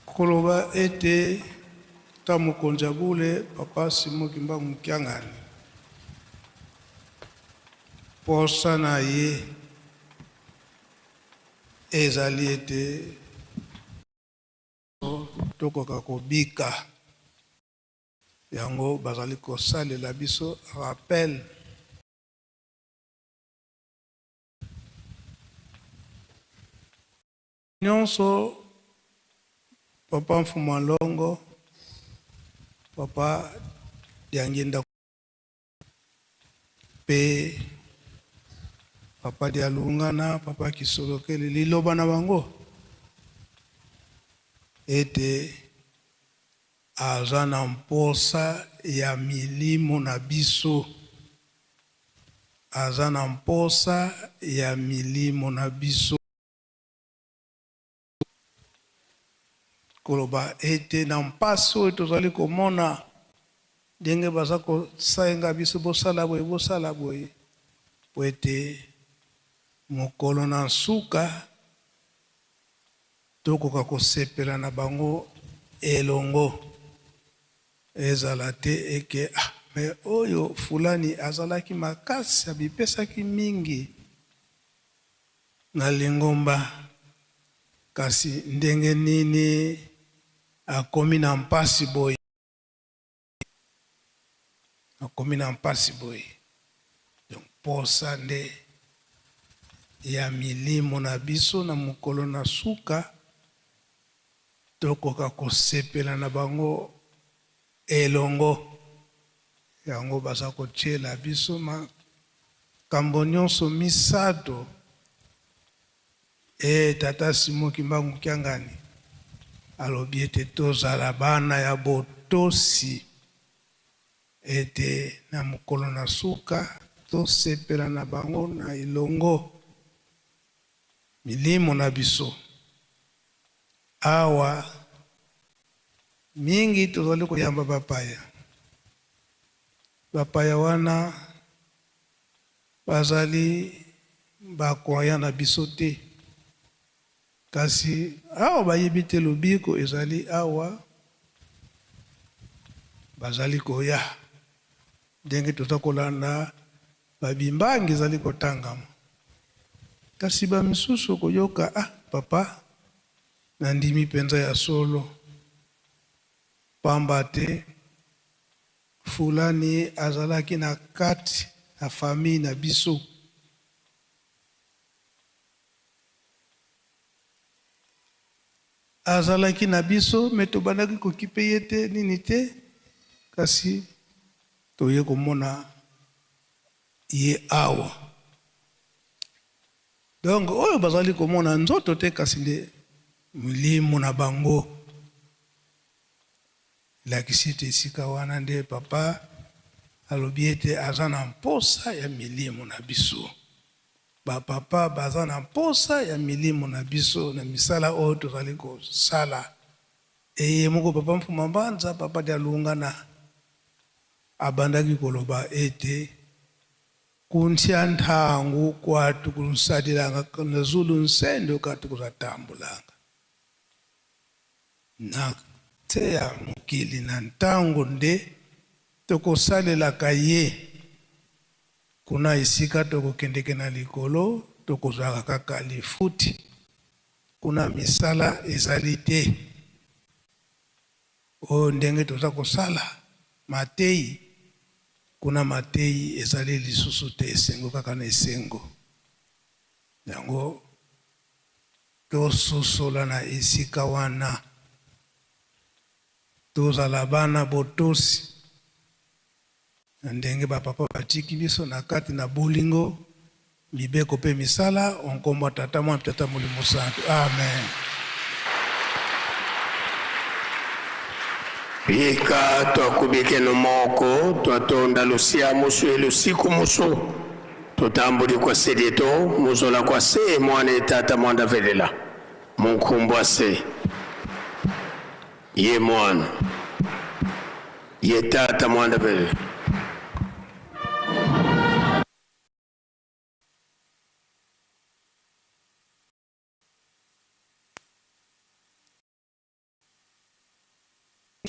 Koloba ete ta mokonzi ya bule papa Simon Kimbangu Kiangani, posa na ye ezali ete tokoka kobika. Yango bazali kosalela biso rappel. Nyonso papa Mfumualongo. Papa Diangienda mpe Papa Dialungana, Papa Kisolokele, liloba na bango ete aza na mposa ya milimo na biso, aza na mposa ya milimo na biso. Koloba ete na mpasi oyo tozali komona, ndenge baza kosenga biso bosala boye, bosala boye, mpo ete mokolo na nsuka tokoka kosepela na bango elongo. Ezala te eke ah mais oyo fulani azalaki makasi, amipesaki mingi na lingomba, kasi ndenge nini akomi na mpasi boye? Akomi na mpasi boye? Donc posa nde ya milimo na biso na mokolo na suka tokoka kosepela na bango elongo. Yango baza kotiela biso makambo nyonso misato. E Tata Simon Kimbangu Kiangani alobi ete tozala bana ya botosi, ete na mokolo na suka tosepela na bango na elongo. Milimo na biso awa mingi tozali koyamba bapaya. Bapaya wana bazali ba croyants na biso te, kasi awa bayebi te lobiko ezali awa, bazali koya ndenge toza kolanda ba bimbangi ezali kotangama, kasi ba misusu okoyoka ah papa nandimi penza ya solo pamba te fulani azalaki na kati na famille na biso. Azalaki na biso mais tobandaki kokipe ye te nini te kasi toye komona ye awa. Donc oyo bazali komona nzoto te kasi nde milimo na bango. Elakisi ete esika wana nde papa alobi ete aza na mposa ya milimo na biso. Ba papa baza na mposa ya milimo na biso na misala oyo tozali kosala. Eye moko papa Mfuma Mbanza, papa Dialungana abandaki koloba ete kuntia ntangu kwatu kunsadilanga na zulu nsendo katu kuzatambulanga na nse ya mokili na ntango nde tokosalelaka ye. Kuna esika tokokendeke na likolo, tokozwaka kaka lifuti. Kuna misala ezali te. Oyo ndenge toza kosala mateyi, kuna mateyi ezali lisusu te, esengo kaka na esengo. Yango tososola na esika wana, tozala bana botosi. Na ndenge ba papa batiki biso na kati na bolingo, mibeko mpe misala, o nkombo ya Tata, Mwana mpe Tata Molimo Santu. Amen. Bika twakubikeno moko twatonda lusia musu e lusiku musu tutambuli kwa sedieto muzola kwa se mwana e tata mwanda velela munkumbwa se ye mwana ye tata mwanda velela.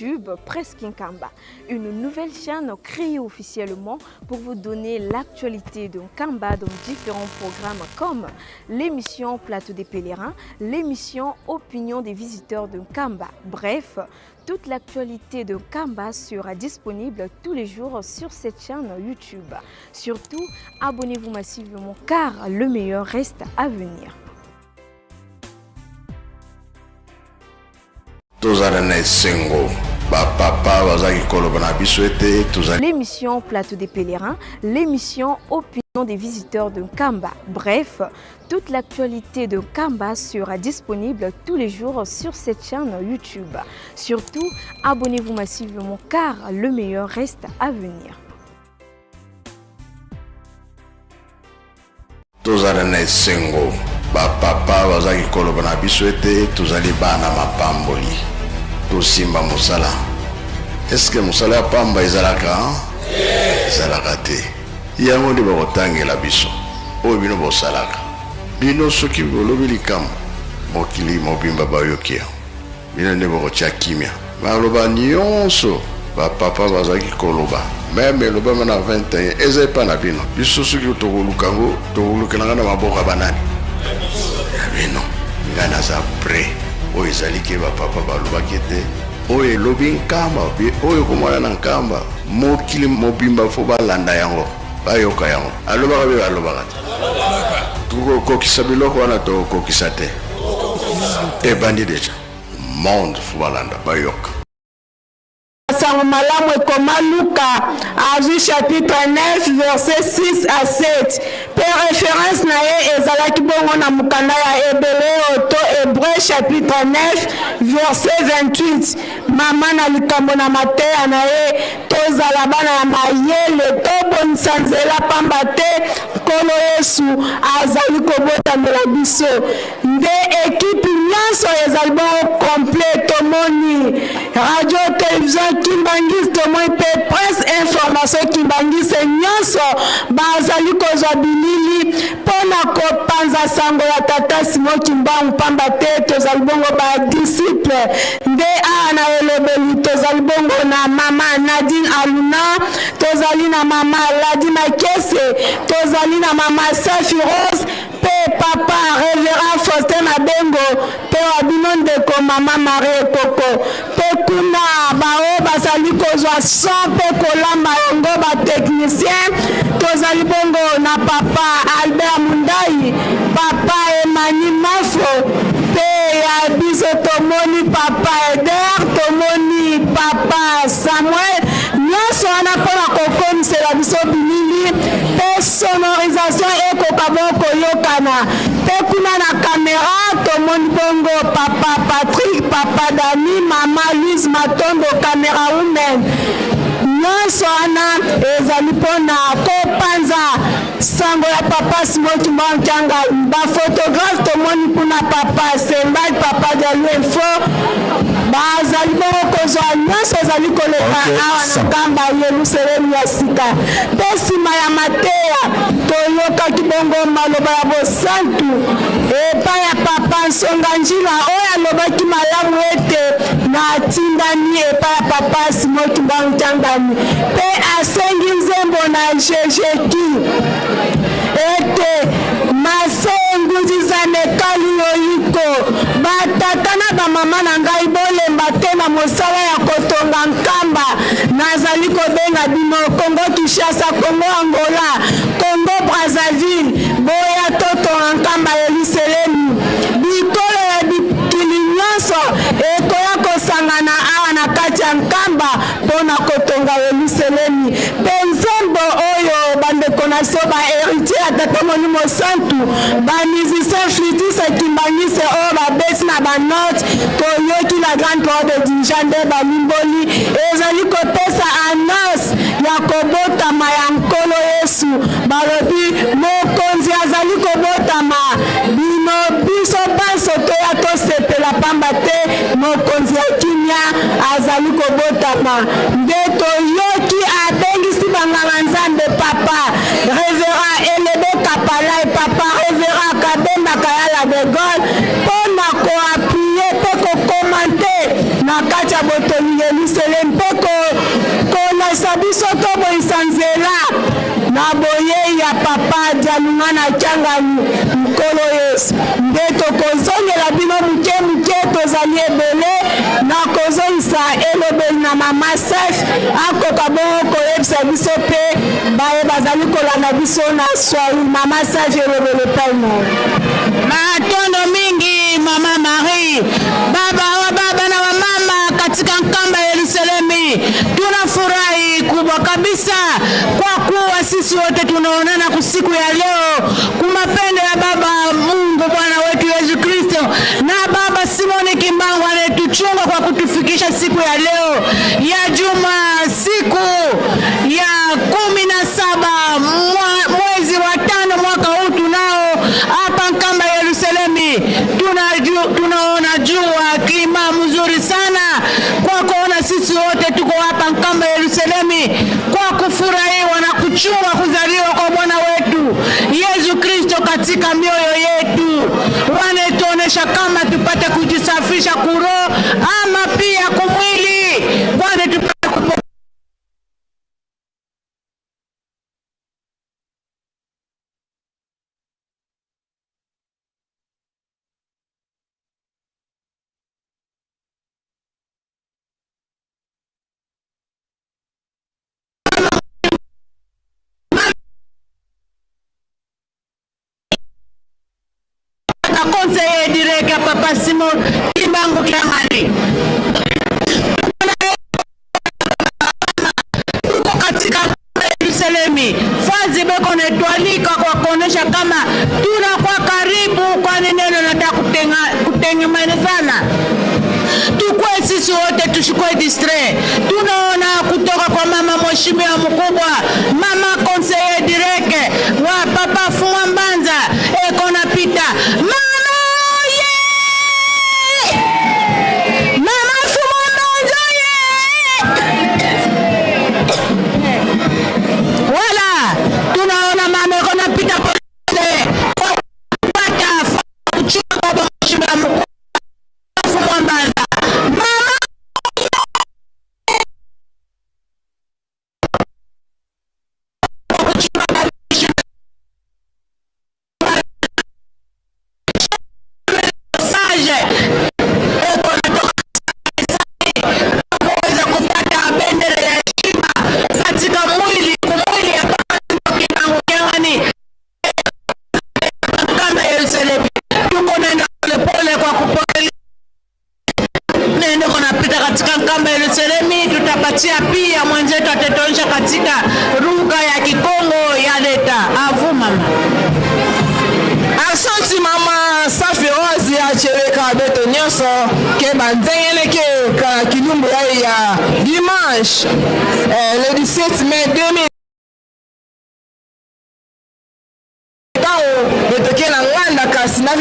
YouTube Presse Nkamba, une nouvelle chaîne créée officiellement pour vous donner l'actualité de Nkamba dans différents programmes comme l'émission Plateau des pèlerins, l'émission Opinion des visiteurs de Nkamba. Bref, toute l'actualité de Nkamba sera disponible tous les jours sur cette chaîne YouTube. Surtout, abonnez-vous massivement car le meilleur reste à venir. Tozala na esengo. Ba. Bapapa bazalaki koloba na biso ete tozali L'émission Plateau des pèlerins, l'émission Opinion des visiteurs de Nkamba. Bref, toute l'actualité de Nkamba sera disponible tous les jours sur cette chaîne YouTube. Surtout, abonnez-vous massivement car le meilleur reste à venir. Tozala na esengo. Ba papa bazalaki koloba na biso ete tozali bana mapamboli. Tosimba mosala. Est-ce que mosala ya pamba ezalaka? Ezalaka te. Yango nde bakotangela biso. Oyo bino bosalaka. Bino soki bolobi likambo, mokili mobimba bayoki yango. Bino nde bokotia kimia. Maloba nionso ba papa bazalaki koloba meme elobama na 21 eza epa na bino. Biso soki tokoluka yango tokolukela yango na maboko ya banani? Ya bino. Ngai naza pret. Oyo ezali ke ba papa balobaki ete oyo elobi Nkamba oyo ekomona na Nkamba mokili mobimba fo balanda yango bayoka yango. Alobaka be alobaka te? Tokokokisa biloko wana tokokokisa te? Ebandi deja. Monde fo balanda bayoka. Sango malamu ekoma Luka azwi chapitre 9 verset 6 à 7 mpe reference na ye ezalaki bongo na mokanda ya Ebeleo to Hebreu chapitre 9 verset 28. Mama na likambo na mateya na ye, tozala bana ya mayele, tobongisa nzela pamba te Nkolo Yesu azali kobotamela biso. Nde equipe nionso ezali bongo complet tomoni radio television kimbanguiste tomoni pe presse information kimbanguiste nionso bazali kozwa bilili pona kopanza sango ya tata Simon Kimbangu pamba te tozali bongo ba disciple nde awa na elobeli tozali bongo na mama Nadine Aluna tozali na mama Ladi Makese tozali na mama Safi Rose Pe papa Reverend Faustin Mabengo pe wa bino ndeko mama Marie Ekoko pe kuna ba oyo bazali kozwa son pe kolamba yango ba techniciens tozali bongo na papa Albert Mundayi, papa Emany Mafo pe ya biso tomoni papa Eder, tomoni papa Samuel nionso wana pona kokomisela biso bilili pe Sonorisation ekoka bongo koyokana pe kuna na camera tomoni bongo papa Patrick, papa Dany, mama Louise Matondo camera woman nionso wana ezali pona kopanza sango ya papa Simon Kimbangu Kiangani ba photographe tomoni kuna papa Sembal papa Diallo Info bazali bongo kozwa nionso ezali koleka awa na Nkamba Yelusalemi ya sika. Mpe nsima ya mateya, toyokaki bongo maloba ya bosantu epai ya Papa Nsonga Njila, oyo alobaki malamu ete natindami epai ya Papa Simon Kimbangu Kiangani, mpe asengi nzembo na Jejeki ete Mase engudi za mekalu yoyiko, batata na bamama na ngai bolemba te na mosala ya kotonga Nkamba. Nazali kobenga bino Congo Kinshasa, Congo Angola, Congo Brazzaville, boya totonga Nkamba Yeluselemi. Bikolo ya bikili nyonso ekoya kosangana awa na kati ya Nkamba mpo na kotonga Yeluselemi. Mpe nzembo oyo bandeko na biso ba heritier ya Tata Molimo Santu, ba musiciens flûtistes kimbanguistes oyo babeti na ba notes, toyoki la grande parole de dirigeant nde balimboli, ezali kopesa annonce ya kobotama ya Nkolo Yesu. Balobi Mokonzi azali kobotama, bino biso banso toya tosepela pamba te Mokonzi ya kimia azali kobotama. Nde toyoki abengisi banganga-nzambe Papa Reverend Elebe Kapalay, Papa Reverend Kabemba Kayala de Gaulle mpo na ko appuyer mpe ko commenter na kati ya botongi Yelusalemi mpe ko kolakisa biso tobongisa nzela na boyei ya Papa Dialungana Kiangani, Nkolo Yesu. Nde tokozongela bino moke moke, tozali ebele. Nakozongisa elobeli na Mama Sef, akoka bongo koyebisa biso mpe baye bazali kolanda biso na Swahili. Mama Sef, elobeli epai na yo. Matondo mingi Mama Marie. Baba wa baba na wa mama katika Nkamba Yerusalemu. Yerusalemi. Tunafurahi kubwa kabisa kwa kuwa sisi wote tunaonana kusiku ya leo kumapendo ya Baba Mungu Bwana wetu Yesu Kristo na Baba Simoni Kimbangu anayetuchunga kwa kutufikisha siku ya leo ya juma, siku ya 17 mwezi wa tano mwaka huu tunao hapa Nkamba Yerusalemi. Tunaona jua klima mzuri sana kwa kuona sisi wote tuko hapa Nkamba Yerusalemi kwa kufurahiwa na kuchunga kuzaliwa kwa Bwana wetu Yesu Kristo katika mioyo yetu. Wanetuonesha kama tupate kujisafisha kuroho ama pia kumwili, kwani tupate conseiller direct ya Papa Simon Kimbangu Kiangani. Tuko katika Yerusalemi, fazi beko netwalika kwa kuonesha kama tunakuwa karibu, kwani neno nataka kutengemanezana tukwe sisi wote tushikwe distrait. Tunaona kutoka kwa mama mheshimiwa mkubwa, mama conseiller direct wa Papa Fuma Mbanza eko na pita mama ye mama Fuma Mbanza ye wala tunaona mama eko na pita pole kwa kupata kuchunga baba mheshimiwa mkubwa Fuma Mbanza mama sage kuweza kupata bendera ya heshima katika mwili kumwili ya Kimbangu Kiangani kama Yerusalemu. Tuko naenda polepole kwa kupokelea nendo kunapita katika Nkamba Yerusalemu. Tutapatia pia mwenzetu atatuonyesha katika lugha ya Kikongo ya leta avu mama. Asante mama safi ozi acheleka beto nyonso ke banzengeleke ka kilumbu ya ya dimanche le 17 mai 2000 ntango betoke na nganda kasi na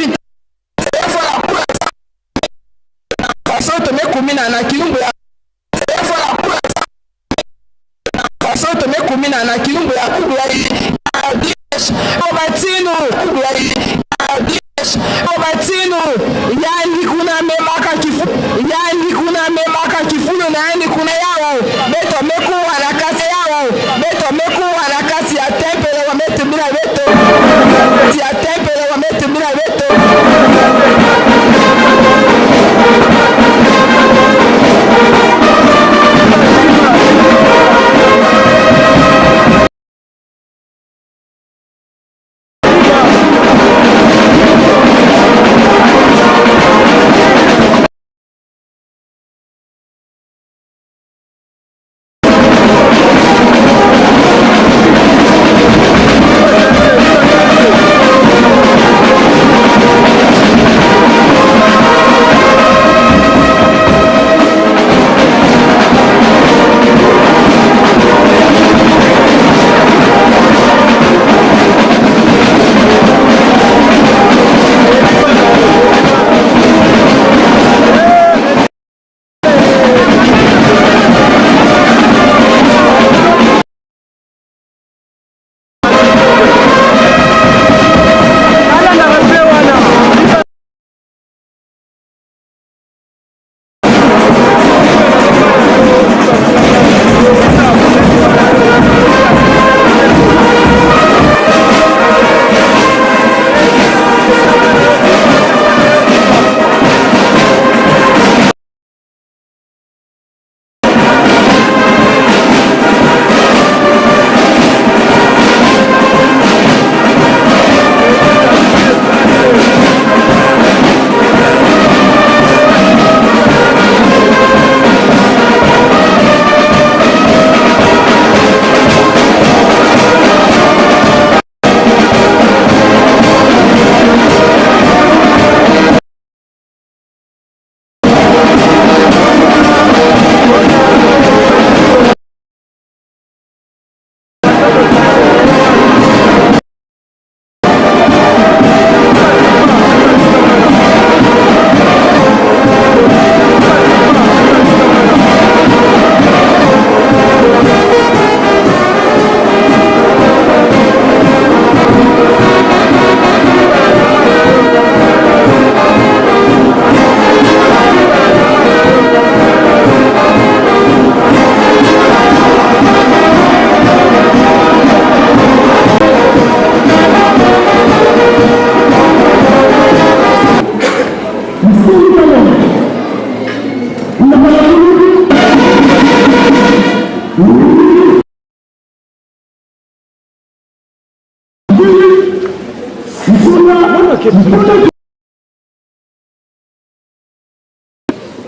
faso tomekumina na kilumbu ya faso tomekumina na kilumbu ya kubu ya batinu batinu yandi kuna memaka kifu yandi kuna memaka kifulu na yandi kuna yawo beto mekuwa na kati yawo beto mekuwa na kati ya tempelo wametumila beto ya tempelo wametumila beto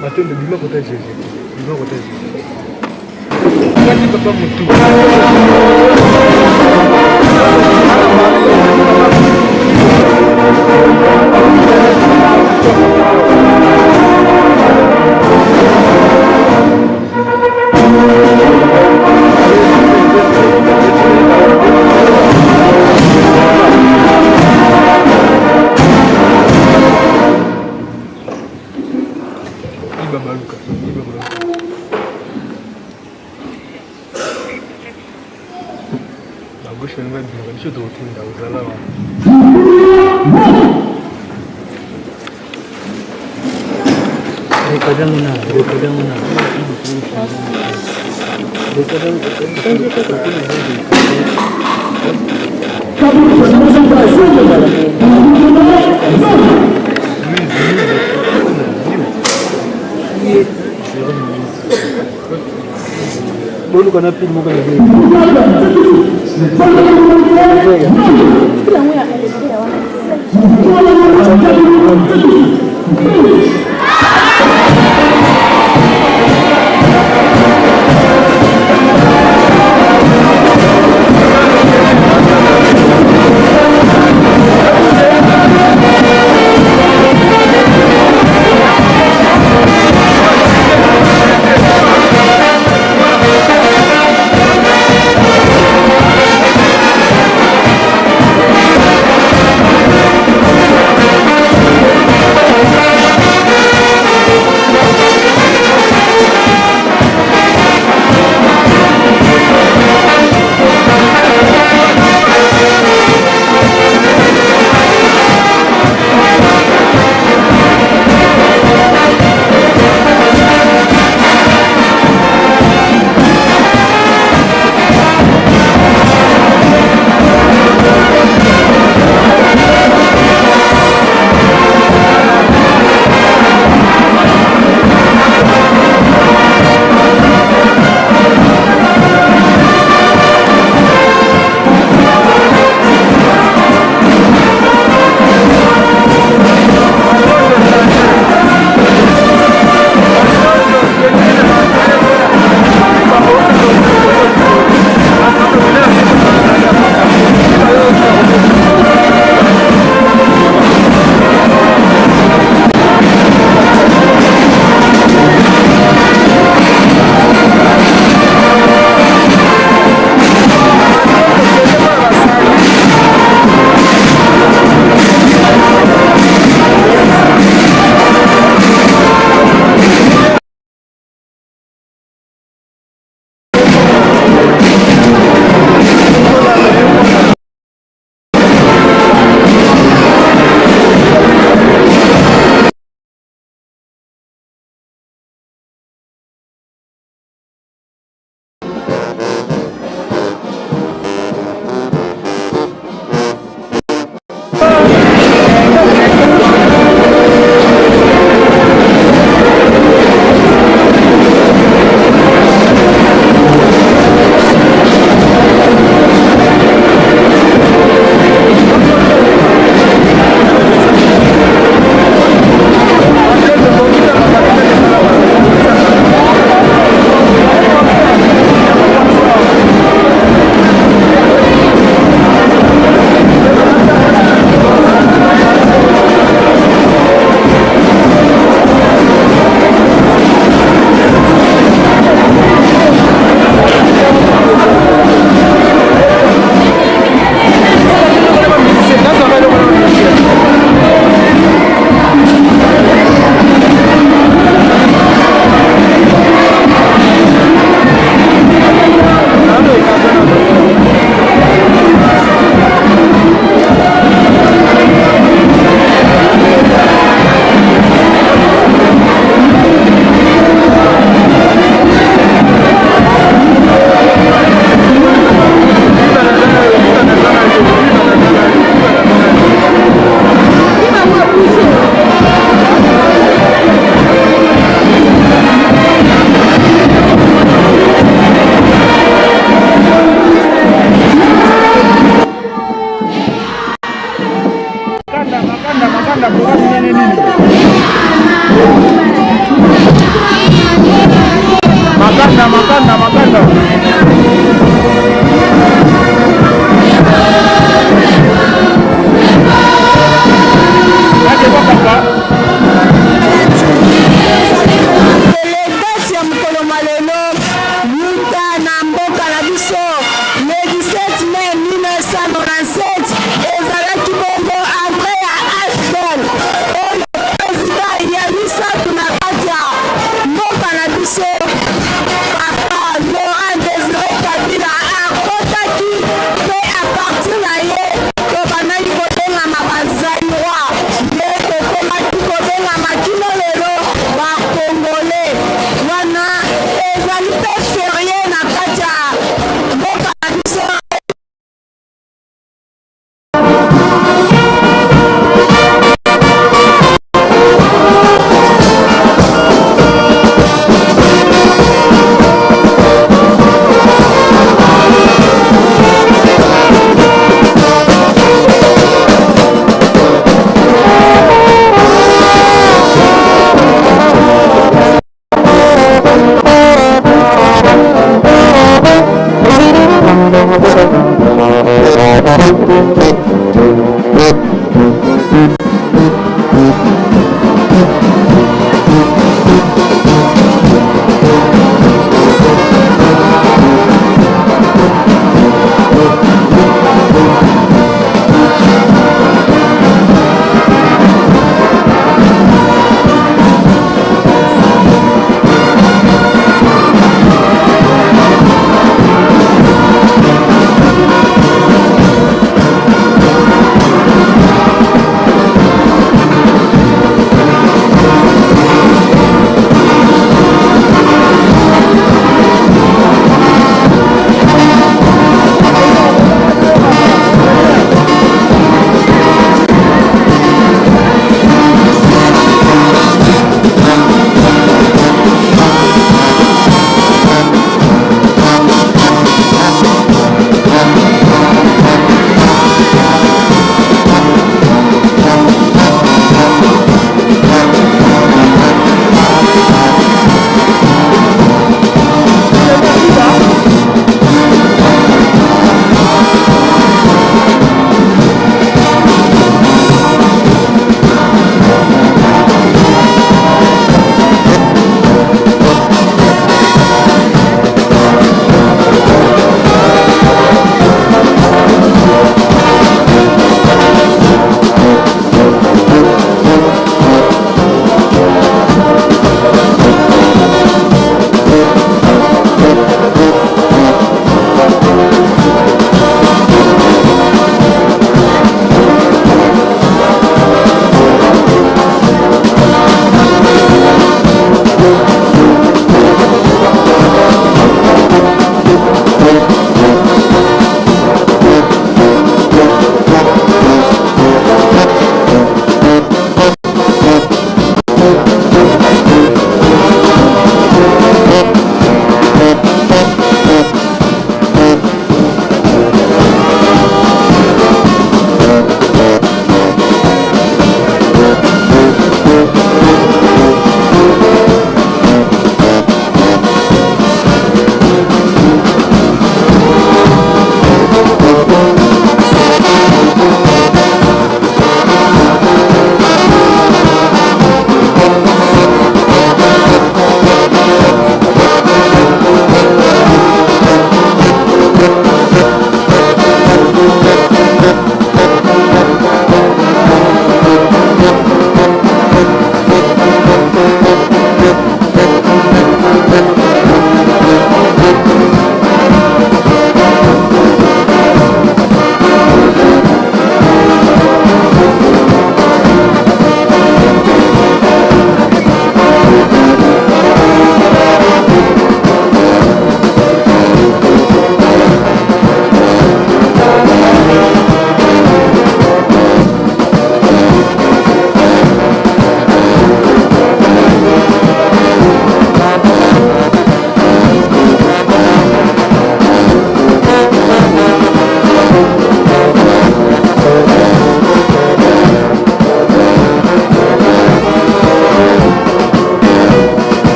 Matondo bima kota Jésus. Bima kota Jésus. Kati papa mutu. Iba baluka. Iba baluka. Na gauche balingi babimaka biso tokotinda ozala wana. Boluka na pile moko na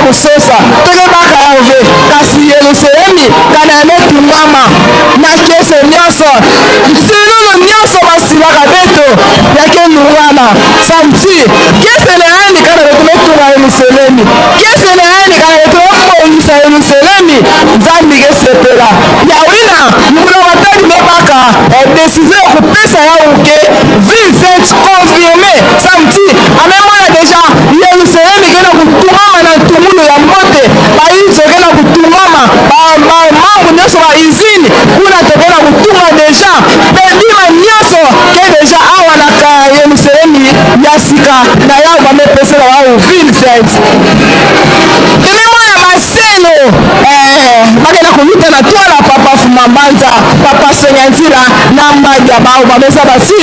kusosa toke baka yawe ve kasi yelusalemi kana ya metungama na kese nyonso nsilulu nyonso basilaka beto yake lungana samti kese na yani kana beto metunga yelusalemi kese na yani kana beto mebongisa yelusalemi nzambi kesepela yawina mbula matadi mebaka eh, decision ya kopesa yawe ke ville sainte confirme samti amemona deja yelusalemi ke na kotungama na ntungulu ya mbote bainzo ke na kotungama bamambu nyonso ba usine kuna toke na kotunga deja mpe bima nyonso ke deja awa na yelusalemi ya sika na yawe bamepesela wao ville sainte tomemona baselo eh, bakenda koluta na twala papa fumambanza papa sonyanzila na mbadia bao bamesa basi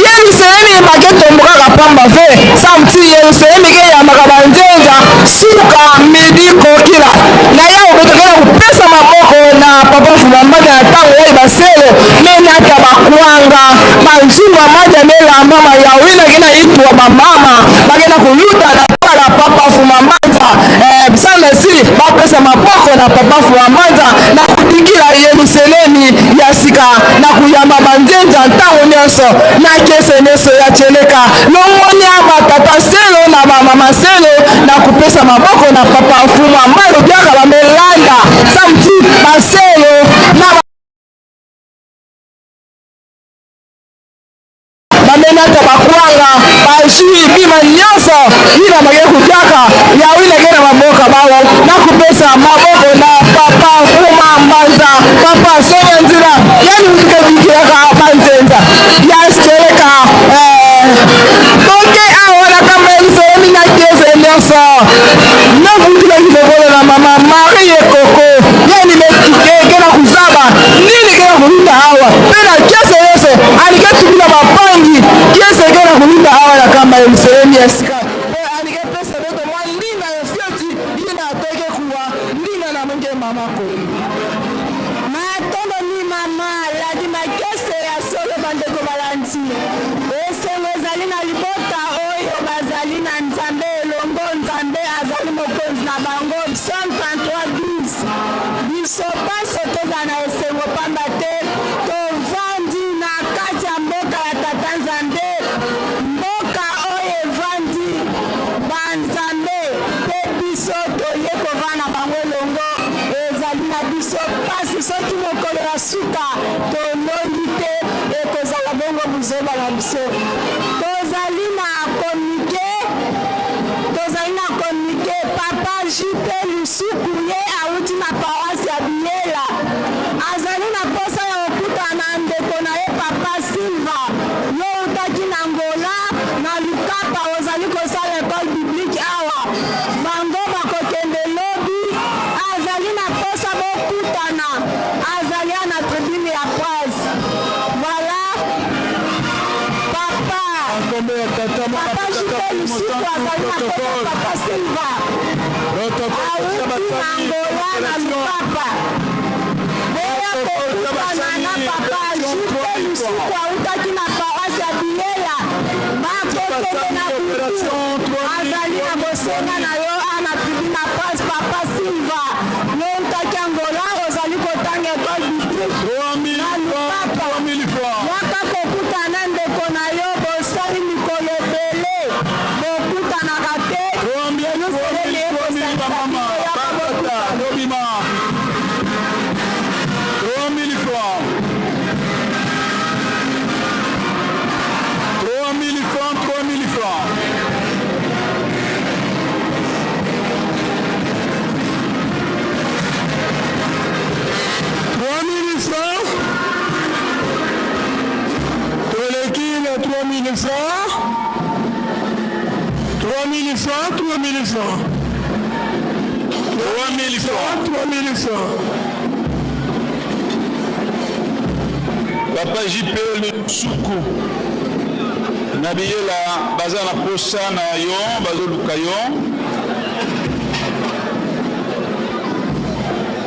yelusalemi baketombokaka pamba ve samti yelusalemi keyambaka banzenza suka midi kokila na yawe betokenda kopesa maboko na papa fumambanza na ntango yai baselo menata bakwanga banzungu madia melamba mayawina kena itwa bamama bakenda koluta na twala papa fumambanza eh, sanasi bapesa maboko na papa fumambanza na kotikila yelusalemi ya sika na koyamba banzenza ntango nyonso na kese nyonso ya cheleka longonya batata selo na bamama selo na kopesa maboko na papa fumambanza biaka bamelanda samti baselo na bamenata bakwanga bajui bima nyonso ina bake kotiaka yawi nake na maboka bawo nakopesa maboko na papa fuma mbanza papa songa nzila yani mutukebikelaka banzenza yaskeleka eh, toke awa na kamba ya lisolami na kiese nyonso navutilaki lokolo na mama marie koko yani mekike na kuzaba nini ke na koluta awa mpe na kiese nyonso alike tubila bapangi kiese ke na koluta awa na kamba ya lisolami ya sika mpe alike pesa beto mwa ndinga ya fioti yina atoke kuwa ndinga na menge mamako Matondo mi mama ladi makese ya solo bandeko balandi esengo ezali na libota oyo bazali na nzambe elongo nzambe azali mokonzi na bango psaume 33 12 biso banso tozala na esengo pamba te tovandi na kati ya mboka ya tata nzambe mboka oyo evandi banzambe mpe biso toye kovanda na bango elongo ezali na biso mpasi soki mokolo ya suka tolongi te ekozala bongo buzoba na biso tozali na communiqué tozali na communiqué papa JP Lusuku ye awuti na paroisse ya Biyela azali na posa ya kokutana na ndeko na ye papa Silva yo outaki na Angola na Lukapa ozali kosala ecole biblique awa bango bakokende lobi azali na posa bokutana azali na tribune ya presse voilà papa papa JP Lusuku azali na posa papa Silva awuti na Angola na Lukapa boya kokutana na papa JP Lusuku awutaki na paroisse ya Biyela bakokende na butu azali na bosenga na yo a na tribune na presse papa Silva yo outaki Angola ozali kotanga ecole biblique na Lukapa yaka kokutana na ndeko na yo bosali mikolo ebele bokutanaka te Yelusalemi ekosangisa bino yaka bokutana 3000 francs. 3000 francs, 3000 francs. Francs. Toleki na 3000 francs. 3000 francs, 3000 francs. 3000 francs. 3000 francs. Papa JP Lusuku na biyela baza na posa na yo bazoluka yo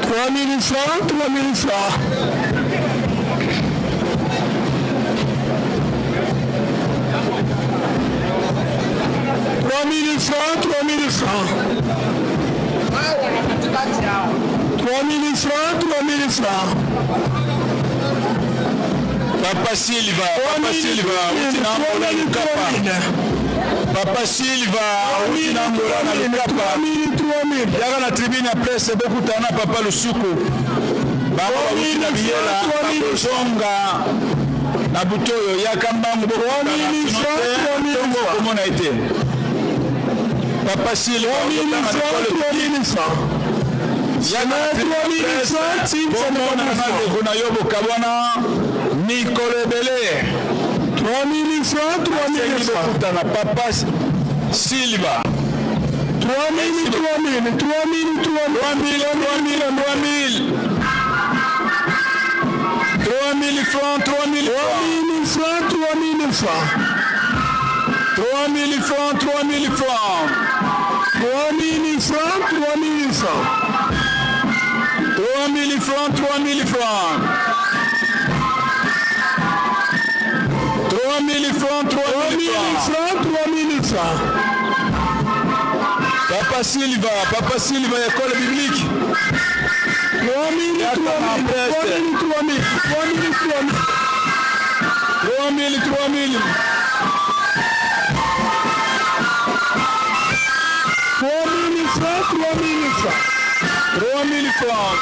3000 francs, 3000 francs. 3000 francs, 3000 francs. 3000 francs, 3000 francs. Papa Silva, Papa Silva, uti na Angola Lukapa. Papa Silva, uti na Angola na Lukapa. Yaka na tribune ya presse bokutana na Papa Lusuku. Bango bauti na Biyela, bakozonga na butu oyo yaka mbangu bokutana sinon te ntongo okomona ye te. Papa Silva, ozotanga na école publique. Bomona na ndeko na yo bokabwana mikolo ebele. 3000 francs, 3000 francs. Bokutana Papa Silva. 3000, 3000, 3000, 3000, 3000, 3000. 3000 francs, 3000 francs. 3000 francs, 3000 francs. 3000 francs, 3000 francs. 3000 francs, 3000 francs. 3000 francs, 3000 francs. 3000 francs, 3000 francs, 3000 francs. Papa Silva, Papa Silva, école biblique. 3000, 3000, 3000, 3000, 3000, 3000, 3000. 3000 francs, 3000 francs. 3000 francs.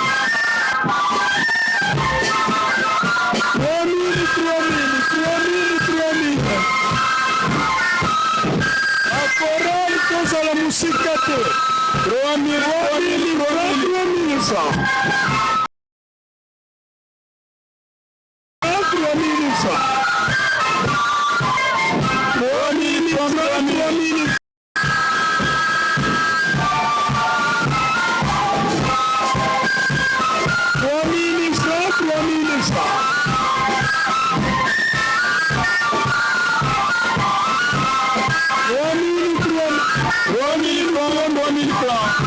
3000, 3000, 3000, 3000. Bakorali tozala mosika te. 3000, 3000 francs, 3000 francs. 3000 francs. 3000 francs, 3000 3000 francs, 3000 francs. 3000, 3000 francs, 3000 francs.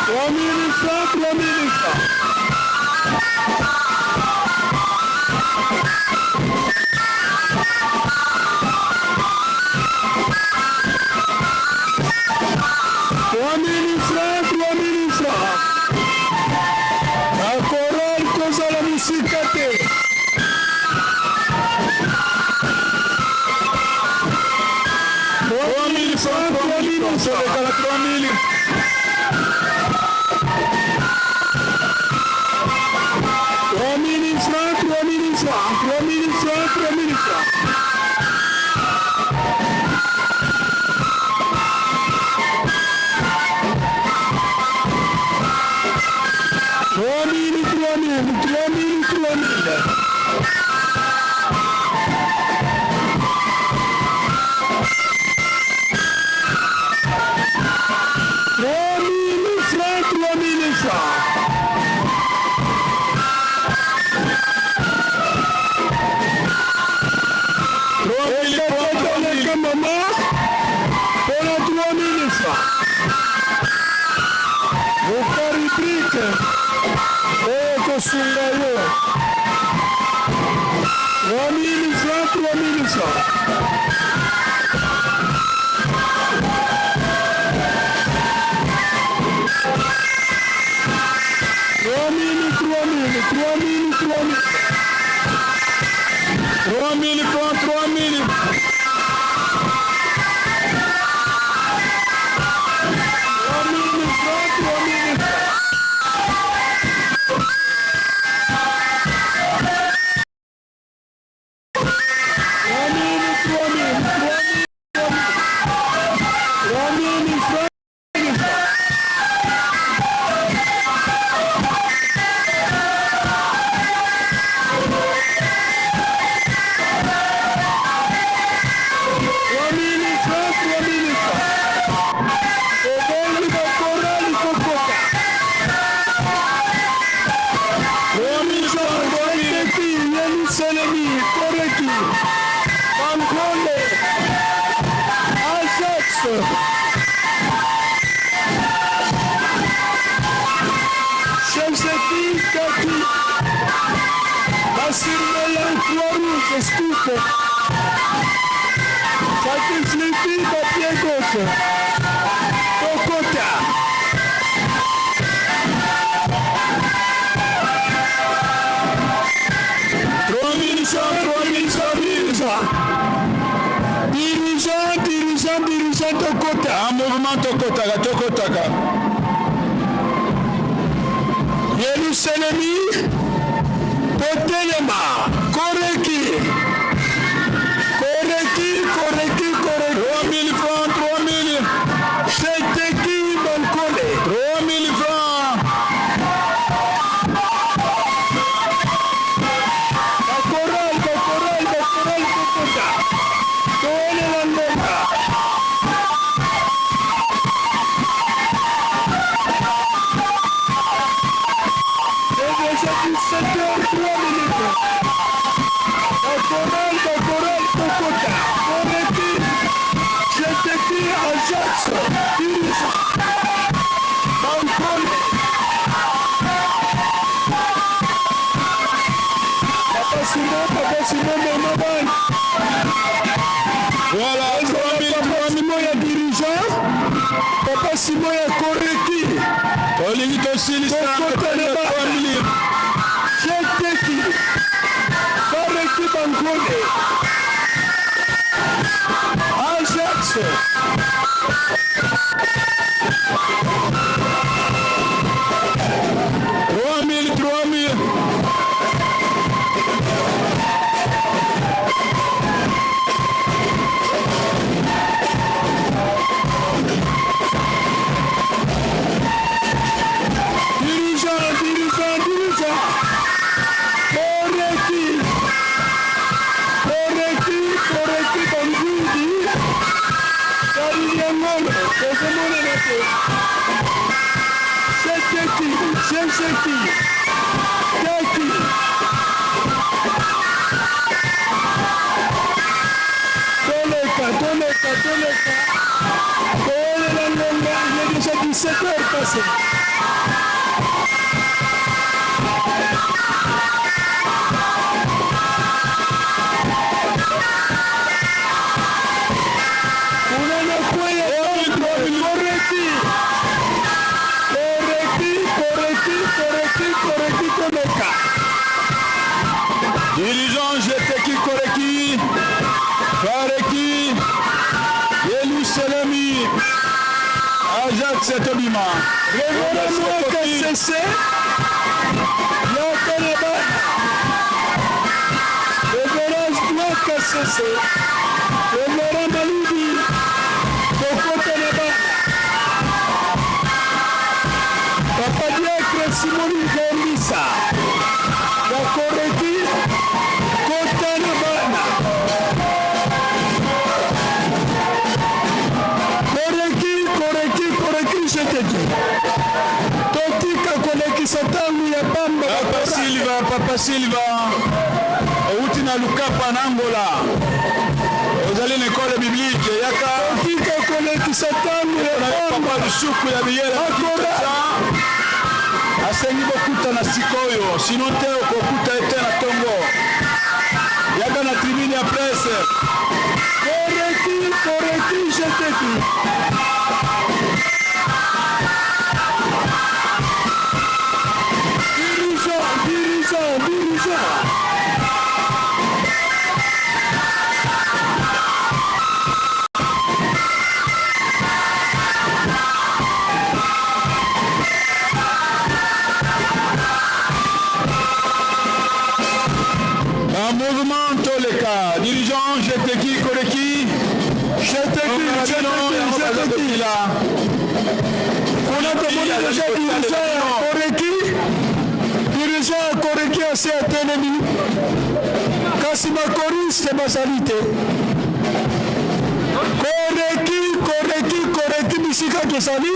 3000 francs, 3000 francs. 3000 francs, 3000 francs. Bakorali kozala mosika te. 3000 francs, 3000 francs. Toleka na 3000. 3000 francs, 3000 francs, 3000 francs, 3000 francs. 3000, 3000, 3000, 3000. 3000 francs, 3000 francs. Ekokotoleka mama mpona 3000 francs. Luka rubrique oyo ekosunga yo. 3000 francs, 3000 francs. 3000, 3000, 3000, 3000. 3000 francs, 3000. 3000 francs, 3000 francs. 3000, 3000, 3000 francs, 3000 francs. 3000 francs, 3000 francs. Obengi bakorali kokota. 3000 francs, Ekeki, Yelusalemi, Koreki, Bankole, Ajax. Chef Kaki, Basurveillant Croix-Rouge, Scoop, Fatih Flipi, Papier Gauche, Kokota. Dirigeant, dirigeant tokota. En mouvement tokotaka, tokotaka. Yelusalemi totelema koreki koreki koreki koreki 3000 francs 3000 Seteki bankole 3000 francs bakoral bakoral bakoral tokota towelela ngonga C'est déjà 17h03 minutes. Bakoral bakoral tokota koreki Seteki Ajax Dirisa Bankole Papa Simon Papa Simon mema bana Voilà, Papa Simon ya dirigeant Papa Simon ya koreki Tolingi tosilisa Tokota na bana Seteki Fareki Bankole Ajax 3000 3000 Dirigeant, dirigeant, dirigeant. Koreki. Koreki, koreki bangudi. Karinyangolo, tozomonana te. Seteki, seseki. Teki. Toleka, toleka, toleka. Towelela ngonga, il est déjà 17 heures passées. Unana kweya koreki koreki koreki koreki koreki toleka Dirigeant Jeteki Koreki Fareki Yelusalemi Ajax Tobima Révérend Mwaka Sese yaka na bana Révérend Mwaka Sese Révérend Maludi tokota na bana Papa Diacre Simoni Gambisa ya koreki kota na bana koreki koreki koreki jeteki totika kolekisa ntango ya pamba. Papa Silva, Papa Silva outi na Lukapa na Angola, ozali na ekole biblique, yaka. Totika kolekisa ntango ya pamba. Papa Lusuku ya Biyela Akora. asengi bokutana sikoyo, sinon te okokuta ye te na ntongo. Yaka na tribune ya presse. Koreki koreki jeteki dirigeant dirigeant dirigeant. Un mouvement toleka dirigeant Jeteki Koreki Jeteki, jeteki, jeteki. Kuna tomoni deja dirigeant ya koreki dirigeant ya koreki asi atelemi kasi bakoriste bazali te koreki koreki koreki bisika tozali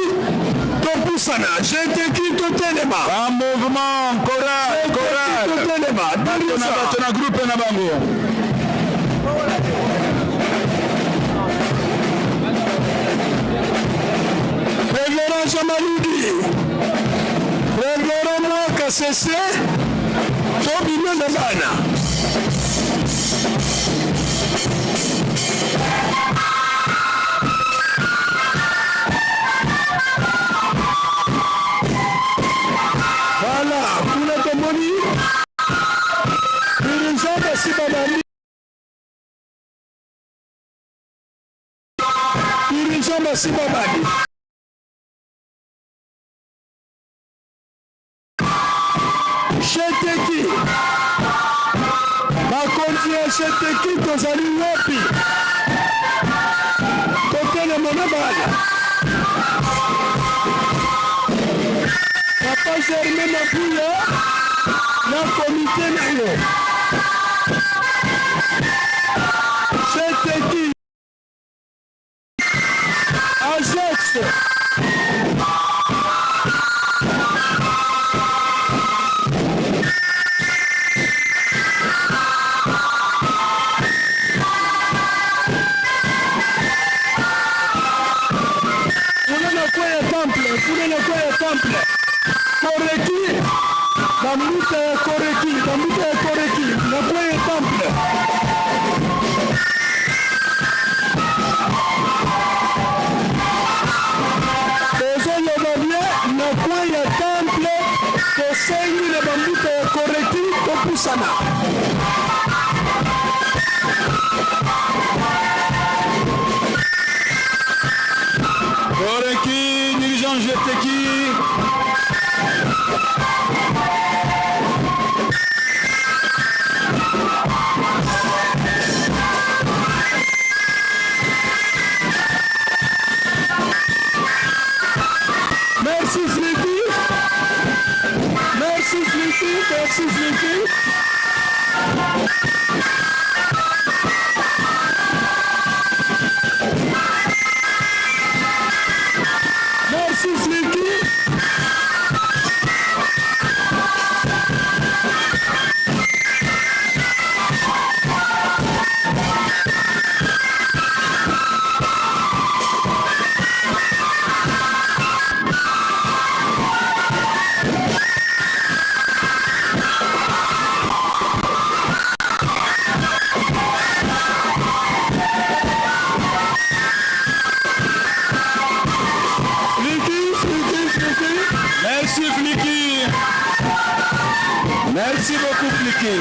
topusana jeteki totelema. Un mouvement choral choral totelema. Bato na bato na groupe na bango. Révérend Jean Maludi, Révérend Mwaka Sese, tobima na bana. Voilà, kuna tomoni dirigeant basi babandi. Dirigeant basi babali. Sheteki, bakonzi ya Sheteki, tozali wapi? Totelema na bana. Papa Germain Mapuya na komite na yo. Sheteki. Ajax. Kuna na kwe ya temple, kuna na kwe ya temple. Koreki, bambuta ya koreki, bambuta ya koreki, na kwe ya temple. Tozoloba bien na coin ya temple, tosengi na bambuta ya koreki topusana. Koreki, dirigeant Jeteki. Merci Flippy. Merci Flippy. Merci Flippy. Merci Flippy. Flicky, Flicky, Flicky. Merci Flicky. Merci beaucoup Flicky.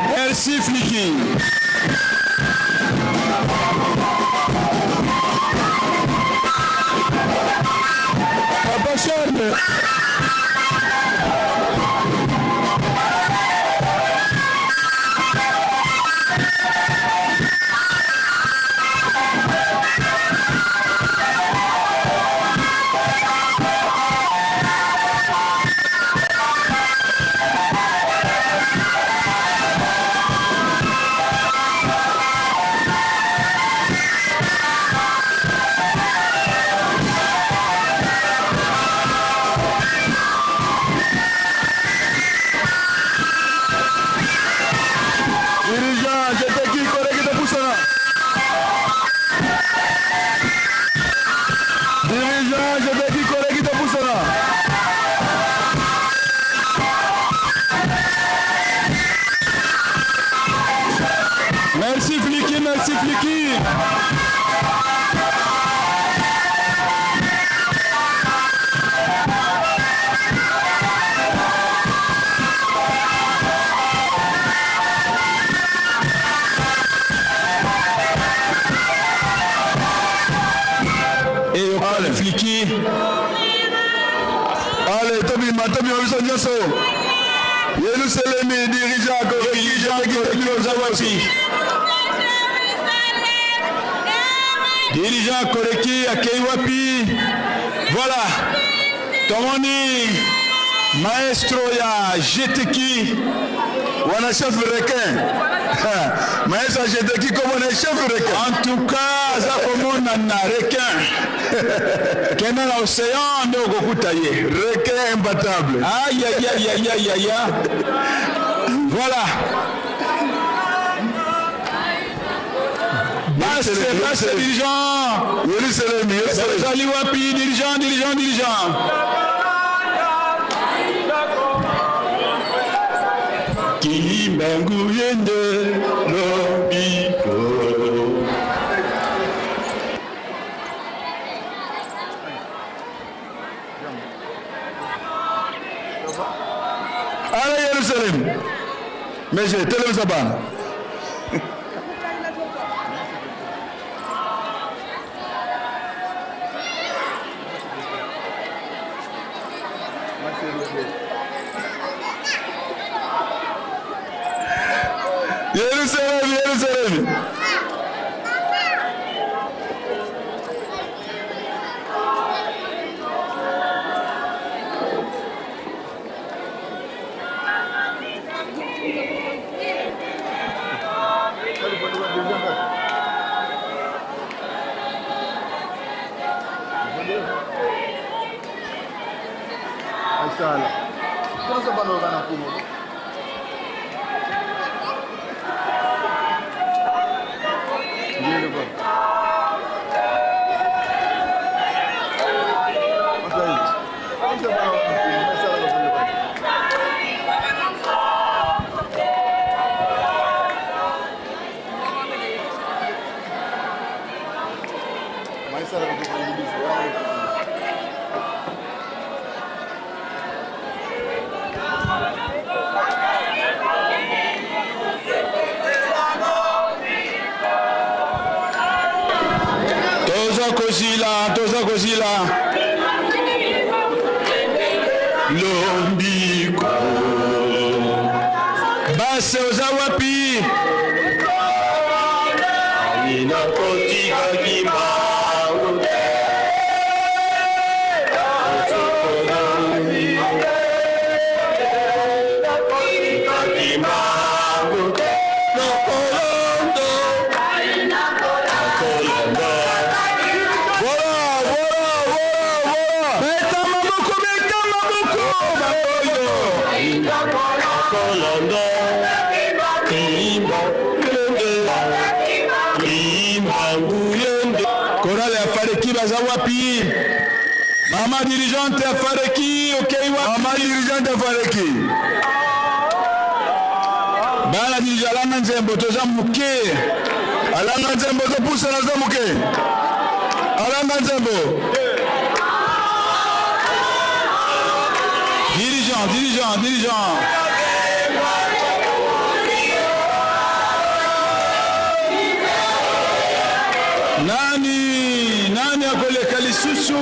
Merci Flicky. Papa Charles. Dirigeant Jeteki, Koreki topusana. Dirigeant Jeteki, Koreki topusana. Merci Flicky, merci Flicky. Et Allez. Flicky. Allez, tobima, tobima biso nyonso. Yelusalemi, dirigeant Koreki, Jeteki, oza wapi? Dirigeant Koreki akei wapi? Voilà. Tomoni maestro ya Jeteki. Wana chef requin. Maestro ya Jeteki komona chef requin. En tout cas, aza komonana requin. Kende na océan nde okokuta ye. Requin imbattable. Aïe aïe aïe aïe aïe aïe. Voilà. Basse, basse dirigeant. Yelusalemi, Yelusalemi. Ozali wapi dirigeant, dirigeant, dirigeant. Kimbangu yende lobiko. Ala Yerusalem. Monsieur, telemisa bana. Yerusalem, Yerusalem. Sala. Kwanza bana wana kumo. Toza kozila, toza kozila. Lombiko. Base oza wapi? Beta maboko, beta maboko, baoyo. Chorale ya Fareki baza wapi? Mama dirigeante ya Fareki, okei wapi? Mama dirigeante ya Fareki. Bana dirige alanga nzembo toza moke. Alanga nzembo topusana toza moke. Alanga nzembo. Dirigeant, dirigeant, dirigeant. Nani, nani akoleka lisusu?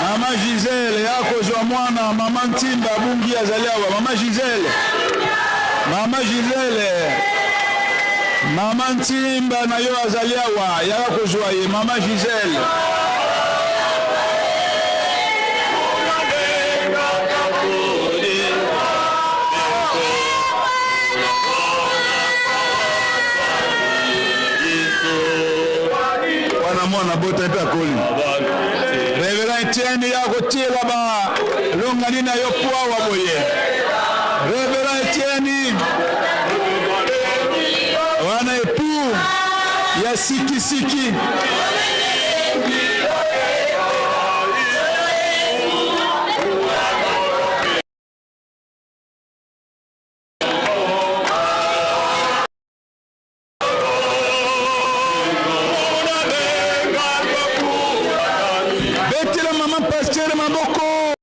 Mama Gisèle ya kozwa mwana, mama Ntimba abungi azali awa. Mama Gisèle, mama Gisèle, mama Ntimba na yo azali awa, yaka kozwa ye, mama Gisèle. Wana mwana bota mpe akoli. Reverend Etienne ya kotiela ba longani na yo pwawa boye. Reverend Etienne wana epu ya sikisiki. Betela mama pasteur maboko.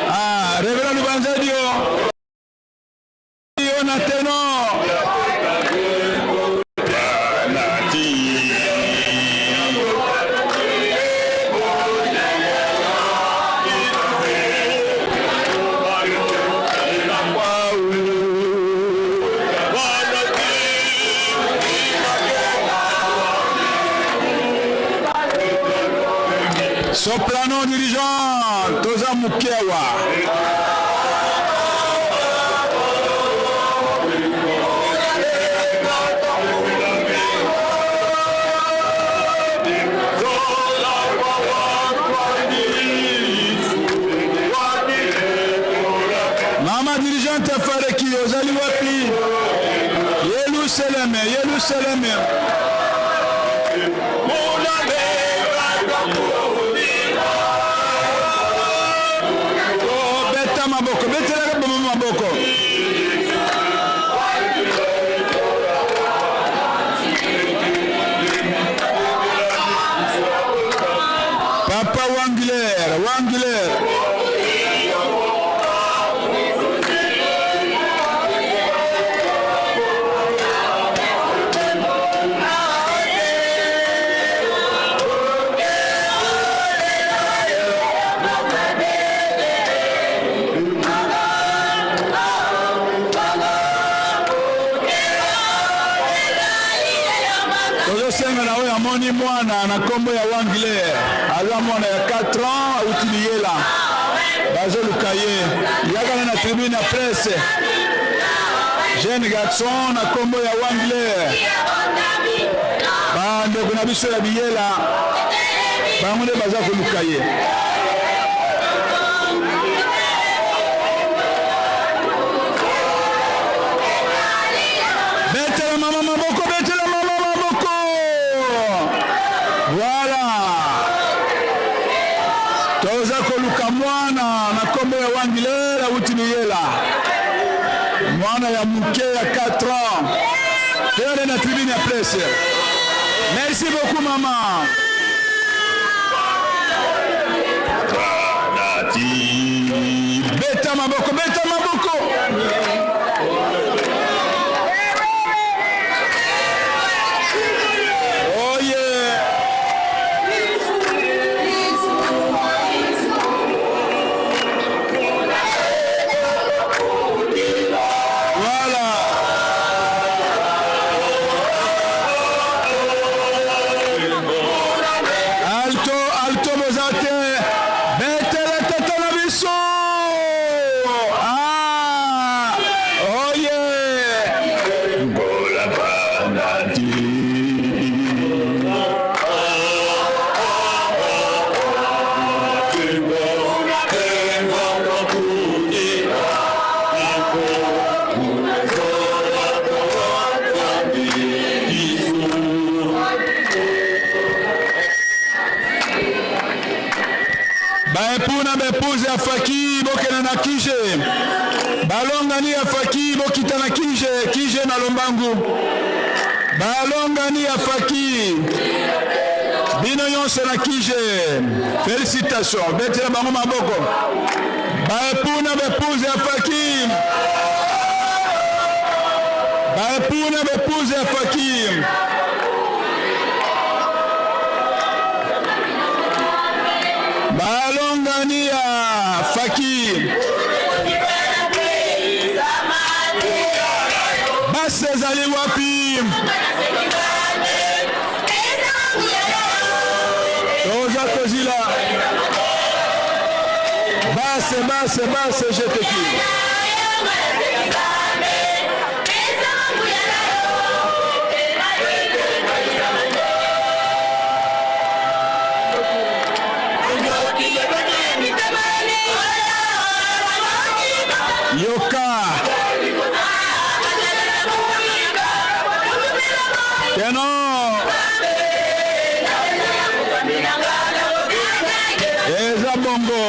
Ah, Reverend Lubanzadio. Yo na tenor. Soprano dirigeant, toza moke awa. Présidente ya Fareki, ozali wapi? Yelusaleme, Yelusaleme. Oh, beta maboko, betelaka bango maboko. Papa Wangler, Wangler. Tozosenga na oyo amoni mwana na nkombo ya Wangler, aza mwana ya 4 ans, auti Liyela, bazoluka ye. Yaka na tribune ya presse, jeune garçon na nkombo ya Wangler. Bandeko na biso ya Biyela bango nde baza koluka ye. Betela mama maboko, betela mama maboko. Voilà. Toza koluka mwana na nkombo ya Wangler auti Liyela, mwana ya moke ya 4 ans. Toyande na tribune ya presse. Merci beaucoup mama. Beta maboko, beta maboko. Oh yeah. Voilà. Alto, alto boza te. Betele tata na biso. Ah. Oh yeah. Ngola bana Baepoux na baepouse ya Faki bokende na kije, balongani ya Faki bokita na kije, kije na lombangu. Balongani ya Faki bino nyonso na kije, felicitation, betela bango maboko. Baepoux na baepouse ya Faki, baepoux na baepouse ya Faki. Balongani ya Faki. Basi ezali wapi? Toza kozila. Base, base, base, jeteki. Yoka. Tenor. Eza bongo.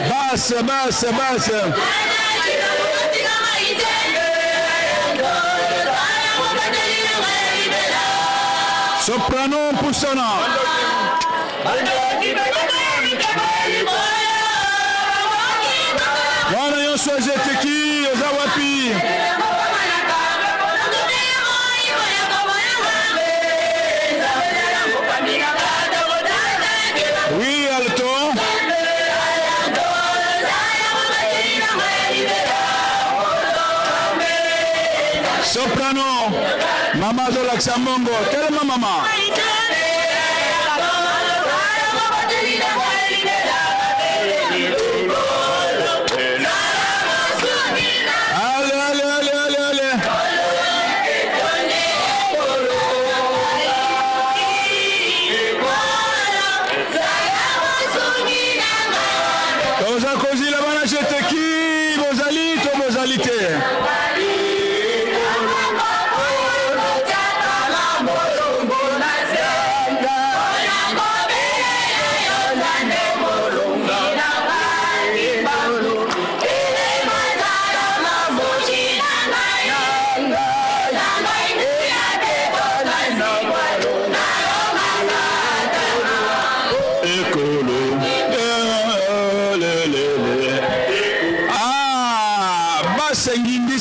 Basse, basse, basse. Soprano pusana. Wana nyonso ezeteki oza wapi? Oui, alto. Soprano. Mama azolakisa mbongo. Telema mama. Allez, allez, allez, allez, allez.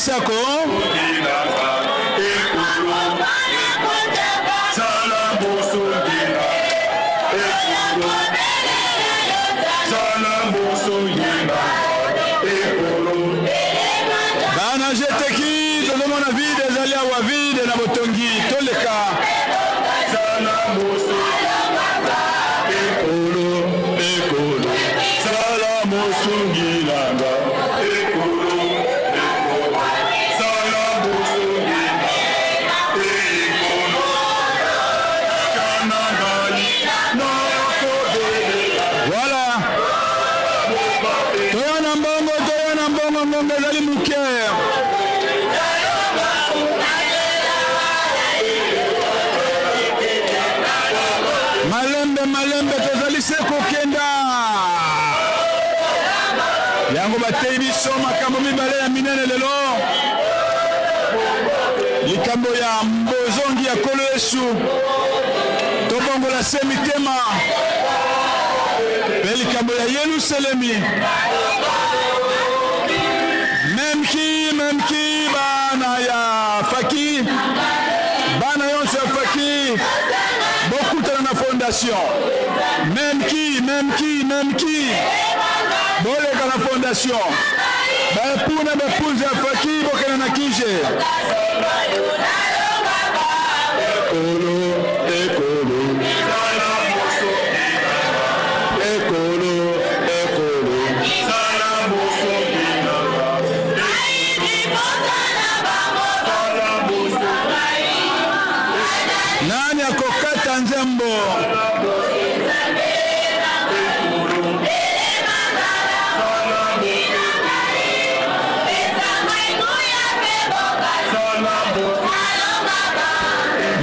Bisako. Bana jeteki tozomona vide ezali awa vide na botongi toleka. Ekolo, ekolo, sala mosungi nanga. Ekolo, ekolo, sala mosungi nanga. Ekolo, kana ngai nakobelela. Voilà. Toya na mbongo, toya na mbongo, ngonga ezali moke. Malembe malembe tozali se kokenda. Yango bateyi biso makambo mibale ya minene lelo. Likambo ya bozongi ya Nkolo Yesu, tobongola se mitema, mpe likambo ya Yelusalemi. Memki memki bana ya faki, bana yonso ya faki bokutana na fondation. Memki memki memki boleka na fondation. Baepoux na baepouses ya faki bokende na kije. Ekolo ekolo ekolo ekolo. Nani akokata nzembo?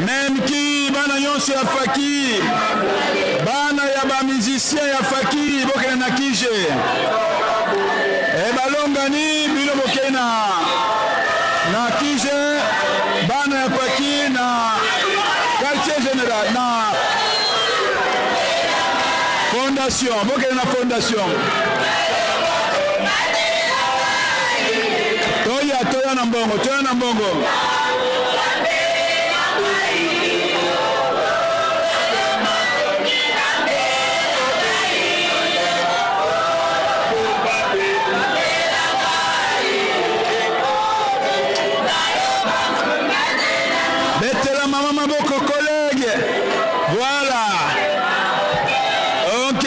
Memki bana nyonso ya faki, bana ya ba musicien ya faki bokende na kije. E balongani bino bokei na na kije, bana ya faki na quartier général na fondation, bokende na fondation. Toya toya na mbongo, toya na mbongo. Betela mama maboko collègue. Voilà. Ok.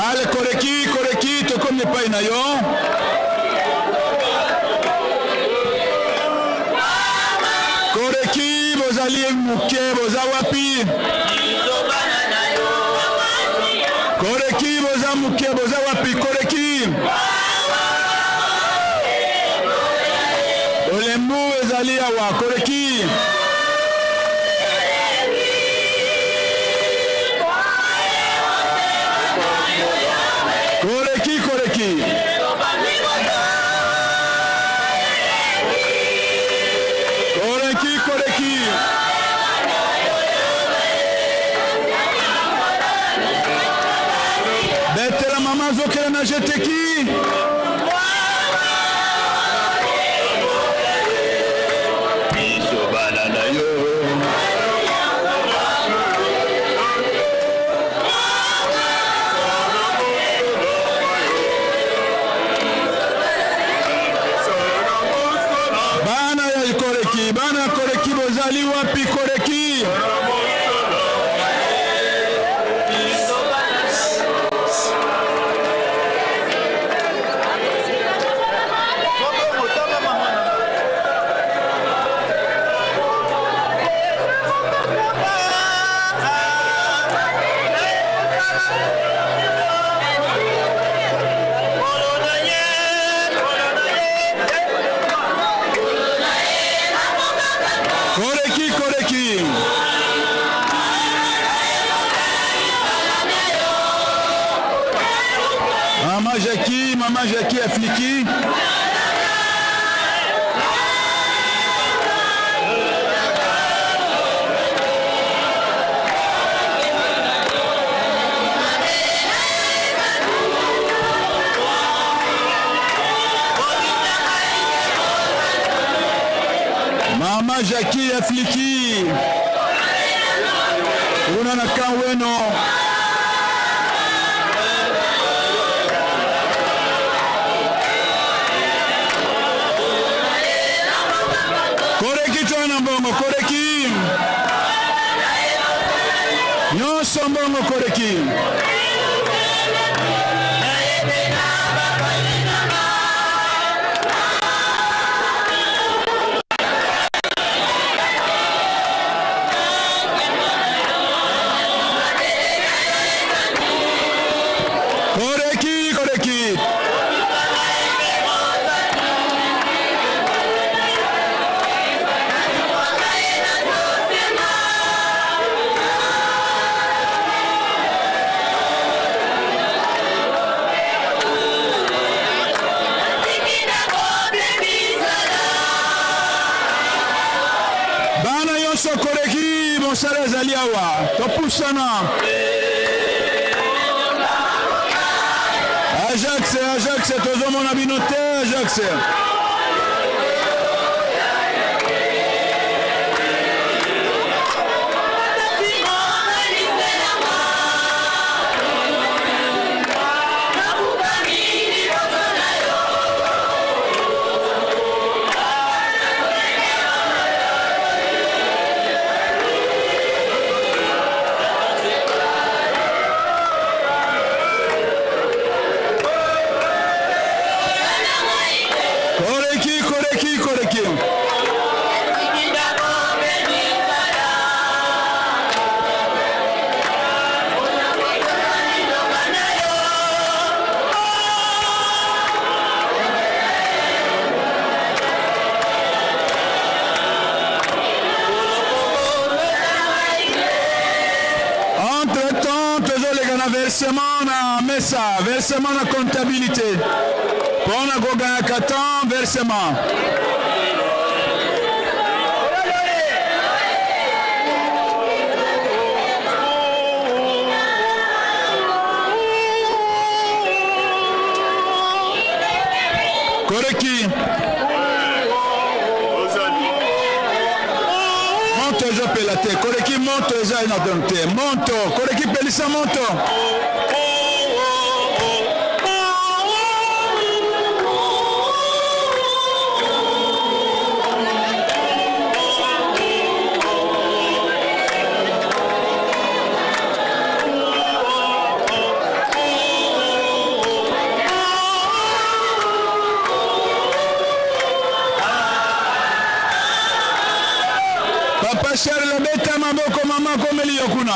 Ale koreki koreki tokomi epai na yo. Koreki bozali moke boza wapi? Koreki boza moke boza wapi? Koreki Olembu ezali awa koreki. Koreki koreki. Koreki koreki. Betela mama azokela na jeteki. Biso bana na yo. Bana ya koreki, bana ya koreki bozali wapi koreki? Koreki koreki. Mama Jackie, Mama Jackie afliki. Mama Jackie ya Fliki kuna na Kaweno. Koreki twana mbongo koreki nyonso mbongo koreki. Koreki koreki. Bana nyonso koreki mosala ezali awa topusana. Ajax Ajax tozomona bino te Ajax. Koreki koreki koreki. Entre temps tozoleka na versement na mesa, versement na comptabilité mpona koganyaka temps versement. Koreki moto ezopela te koreki moto eza na te moto koreki pelisa moto. Papa Charles beta maboko mama komeli yo kuna.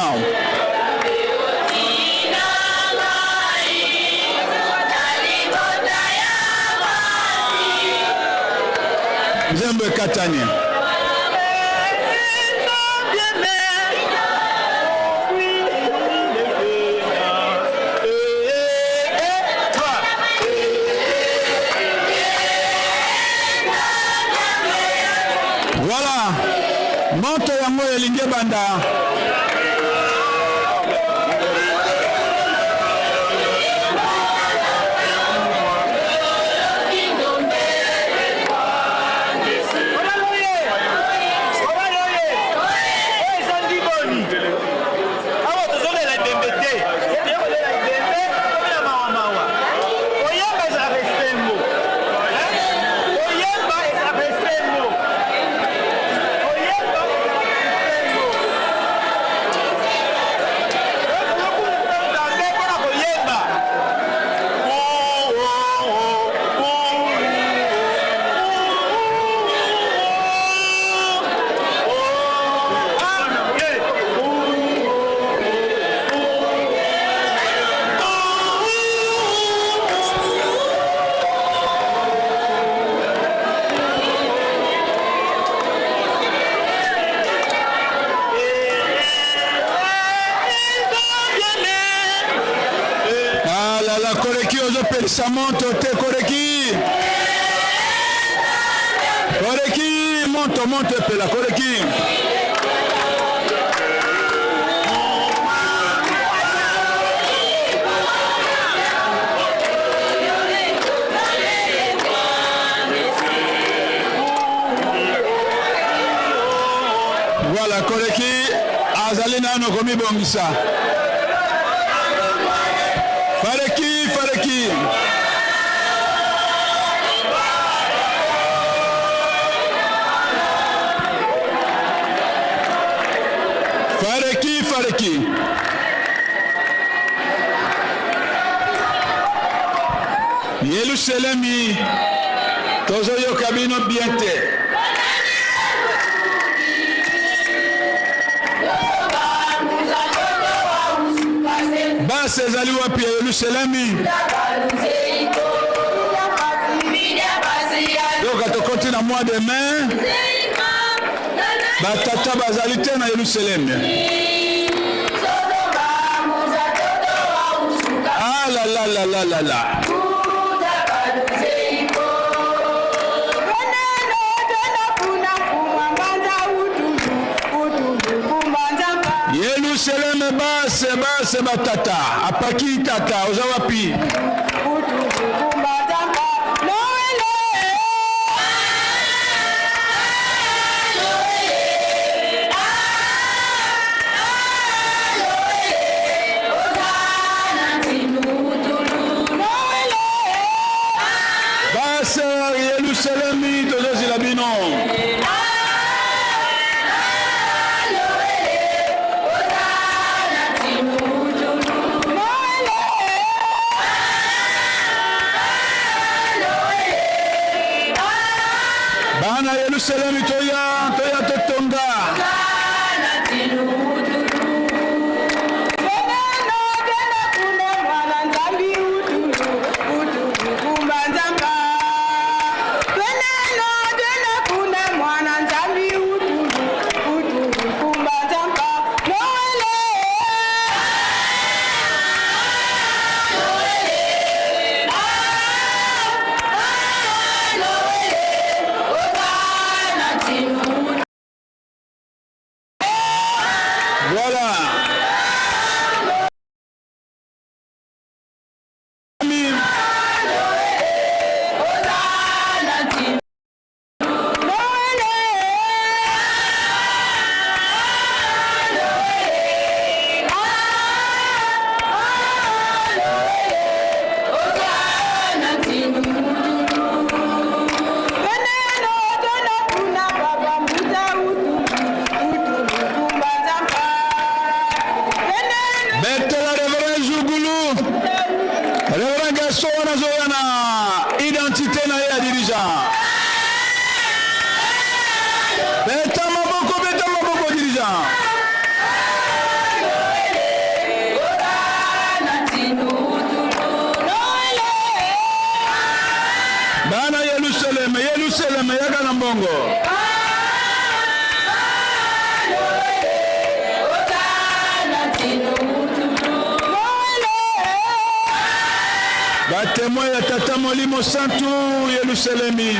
Nzembo ekatani. Voilà. Moto yango elingi ebanda. Alala koreki ozopelisa moto te koreki koreki moto moto epela koreki. Voilà, Koleki azali nano komibongisa. Fareki, Fareki. Fareki, Fareki. Yelusalemi tozoyoka bino bien te. Base ezali wapi ya Yelusalemi? Yoka tokoti na mois de mai, batata bazali te na Yelusalemi. Ah la la la la la la. Yelusaleme base base batata apaki tata oza wapi? Base Yelusalemi tozozela bino. Bana Yelusalemi toya toya totonga. Voilà. Betela Reverend Zugulu, Reverend Gaston wana azoya na identité na ye ya dirigeant. Beta maboko, beta maboko dirigeant. Bana Yelusaleme, Yelusaleme yaka na mbongo. Batemoin ya Tata Molimo Santu Yelusalemi.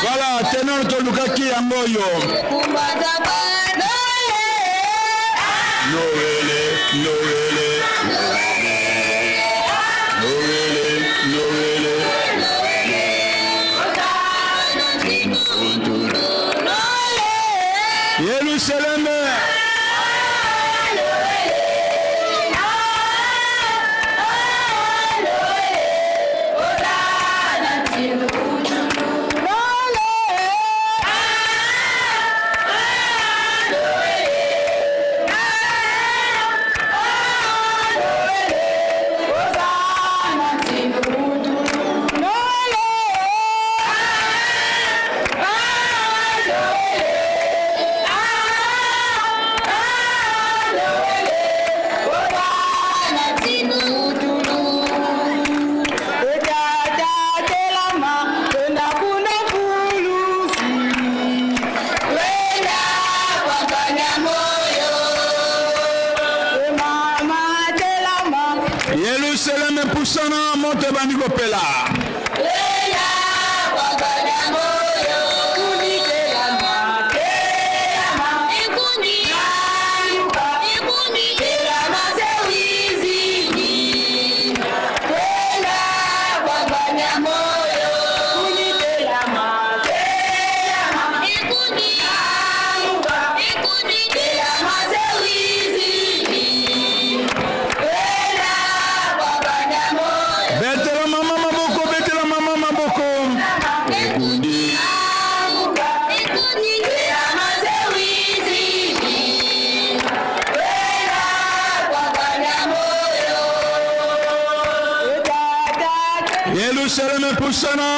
Voilà, tenor tolukaki yango oyo. Noele, Noele, Noele, Noele. Yerusaleme. Yelusaleme pusana, moto ebandi kopela. Betela mama maboko, betela mama maboko. Yelusaleme pusana.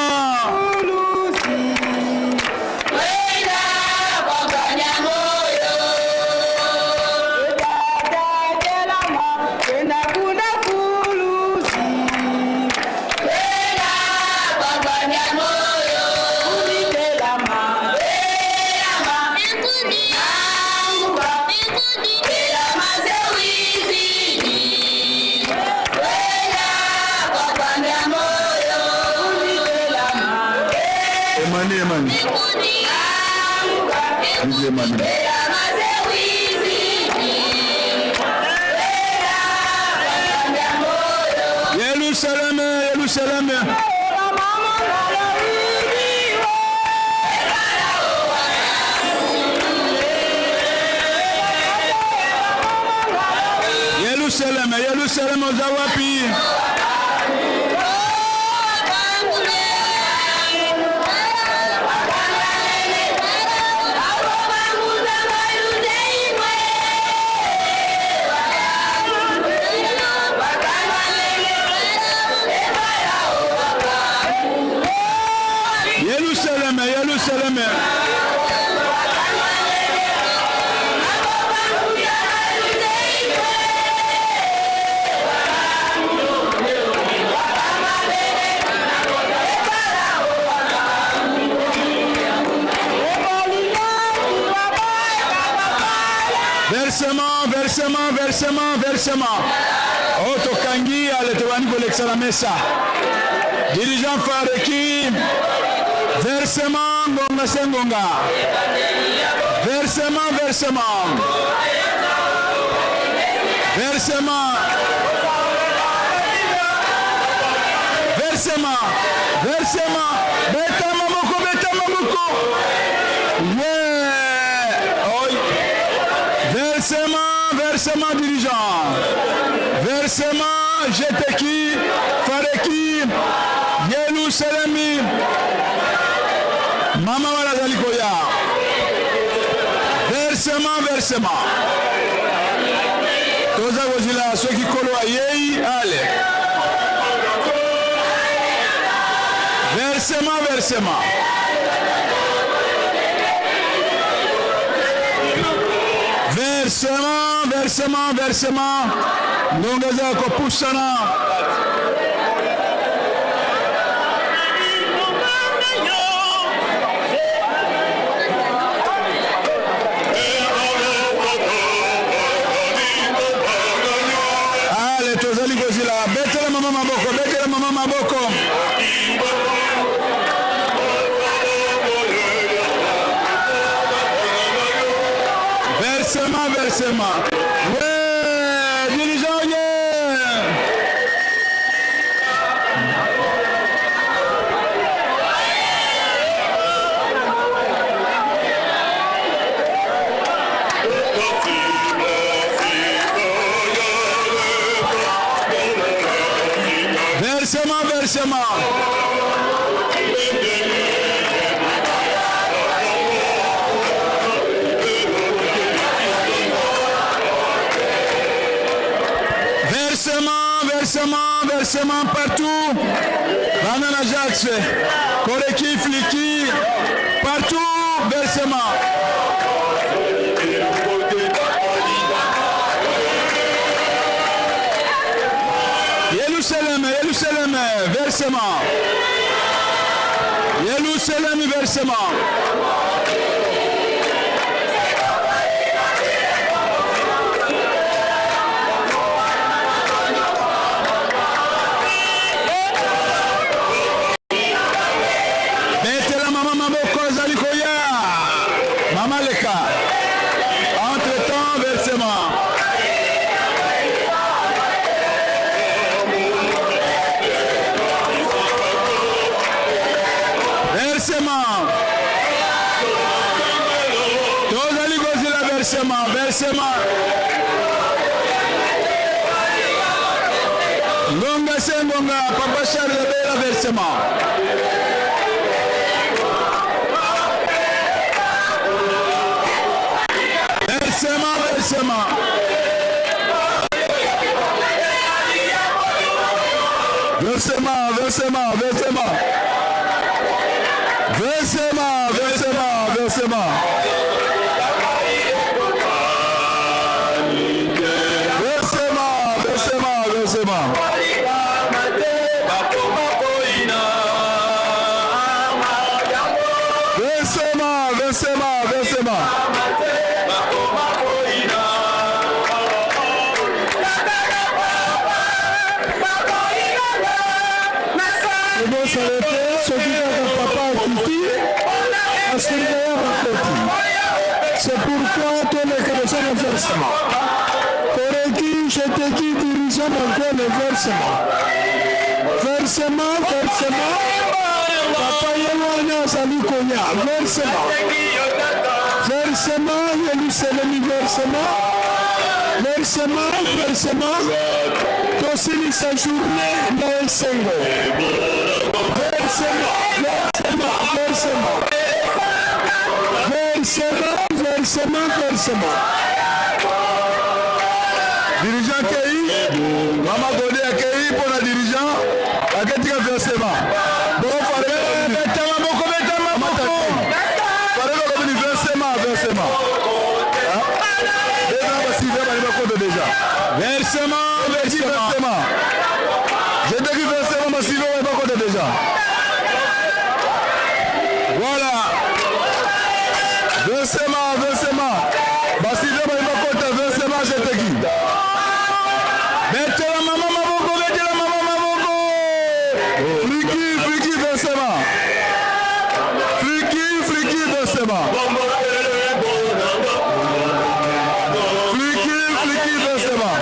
Emani, Emani. Bibi Emani. Yelusaleme, Yelusaleme. Yelusaleme, Yelusaleme oza wapi? Yelusaleme, Yelusaleme. Versement, versement, versement, versement. Oyo tokangi ale tobandi kolekisa na mesa. Dirigeant Fareki, versement ngonga se ngonga. Versement, versement. Versement. Versement. Versement. Beta maboko, beta maboko. Yeah. Oi. Versement, versement dirigeant. Versement, Jeteki, Fareki, Yelusalemi. Mama wana azali koya. Versement, versement. Toza kozila soki kolo ayei ale. Versement, versement. Versement, versement, versement. Ngonga eza kopusana. Ale tozali kozila. Betela mama maboko, betela mama maboko. Versement, versement. Ouais, dirigeant, yeah. Versement, versement. Versement, versement, versement partout. Bana na Jacques, Koreki, Fliki, partout, versement. Yerusalem, Yerusalem, versement. Yerusalem, versement. Versement, versement. Ngonga se ngonga, Papa Charles Bela versement. Versement, versement. Versement, versement, versement. Versement, versement, versement. Versement, versement, versement. Versement, versement, versement. Ebosana te soki kaka papa akiti asurveya bakoti. C'est pourquoi toleka deja na versement. Koreki jeteki dirigeant bankole versement. Versement, versement. Papa ye wana azali koya versement. Versement Yelusalemi versement. Versement, versement. Tosilisa journée na esengo. Versement, versement, versement. Versement, versement, versement. Dirigeant akei, Mama Gode akei mpo na dirigeant aketika versement. Beta maboko, beta maboko. Fareko akomi versement, versement. Déjà basivia bali bakoto déjà. Versement, versement. Versement. Je te dis versement, basivia bali bakoto déjà. Voilà. Versement, versement. Basivia bali bakota versement, je te dis. Betela mama maboko, betela mama maboko. Friki, friki, versement. Friki, friki, versement. Friki, friki, versement.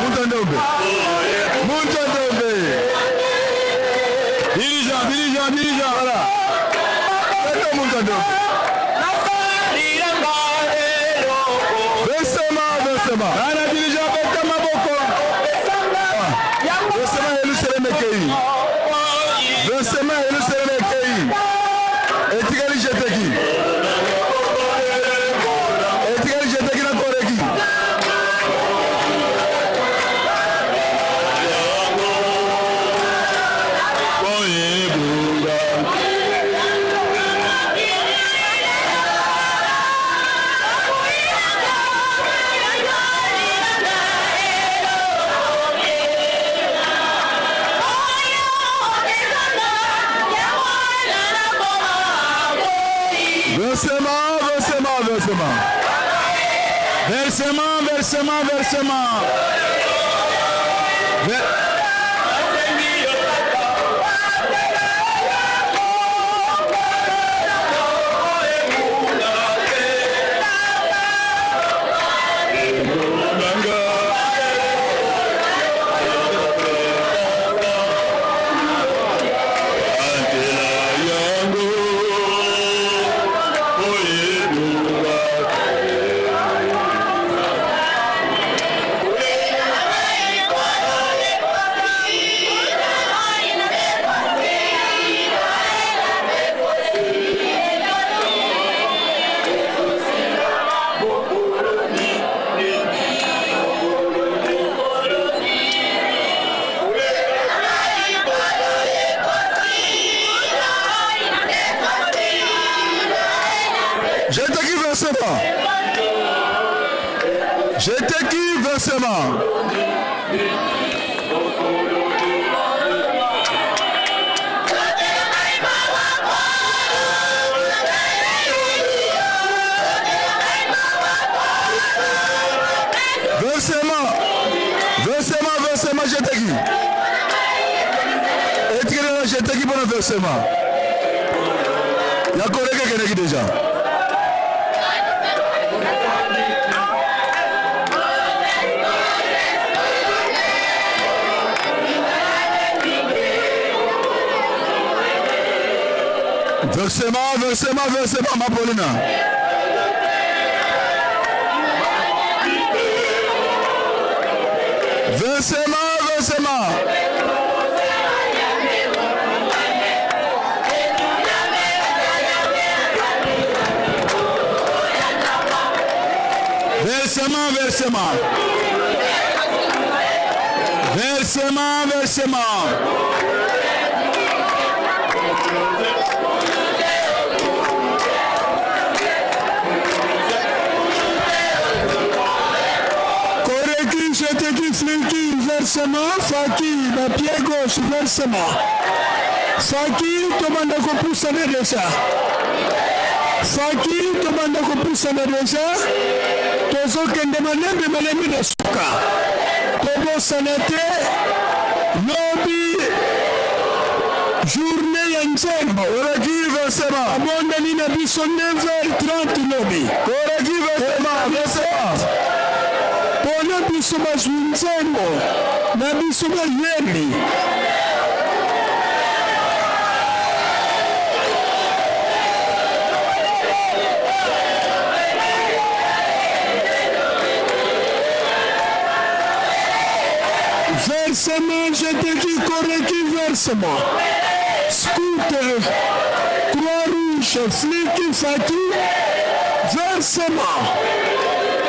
Muntu Ndombe. Muntu Ndombe. Dirigeant, dirigeant, dirigeant, voilà. Muntu Ndombe. Versement, versement. Bana dirigeant, beta maboko. Versement Yelusalem ekei. Versement Yelusalem ekei. Etikali jeteki. Etikali jeteki na koreki. Versement, versement, versement. Versement, versement, versement. J'étais qui versement. J'étais qui versement. Versement. Versement, versement, j'étais qui. Etikeli na j'étais qui pour le versement. Ya koreke keneki déjà. Versement, versement, versement, Mapolina. Versement, versement. Versement, versement. Versement, versement. Koreki, jeteki, flinki, versement, faki, ba pied gauche, versement. Faki, tobanda kopusana deja. Faki, tobanda kopusana deja. Tozokende malembe malembe na suka. Tobosana te, lobi journée ya nzembo. Koreki, versement. Abondeli na biso 9h30 lobi. Koreki, versement, versement. Mpona biso bazwi nzembo na biso bayembi. Versement, je te dis koreki versement. Scooter, Croix-Rouge, Fliki Faki, versement.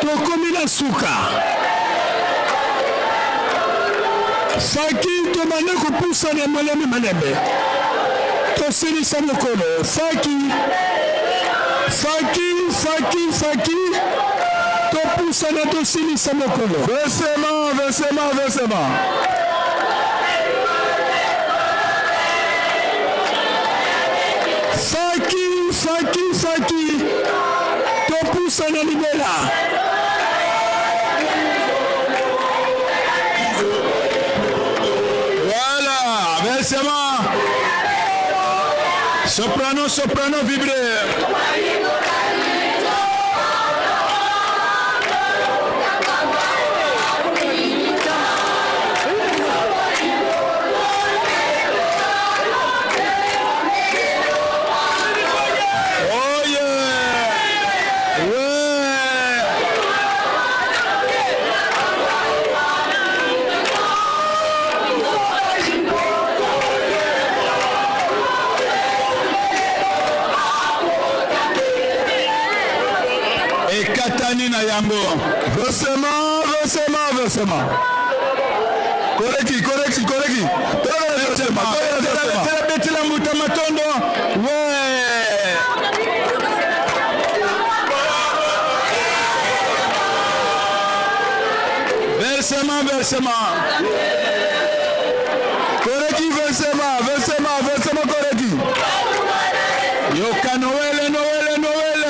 Tokomi na suka. Faki tobanda kopusana malembe malembe. Tosilisa mokolo. Faki, Faki, Faki, Faki. Topusana tosilisa mokolo. Versement, versement, versement. Faki, Faki, Faki. Topusana libela. Voilà, versement. Soprano, soprano, vibré. Oh yeah! Ouais! Ekatani na yango. Versement, versement, versement. Koreki, koreki, koreki. Tala betela mbuta matondo. Ouais! Versement, versement. Koreki, versement, versement, versement, koreki. Yoka Noël, Noël, Noël.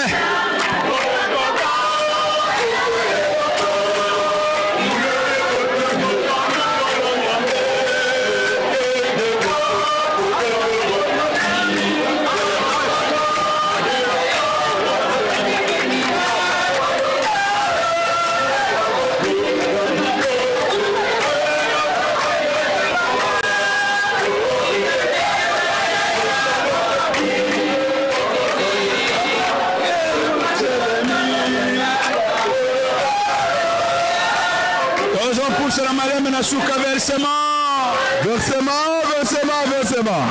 Tozopusana malembe na suka versement. Versement, versement, versement.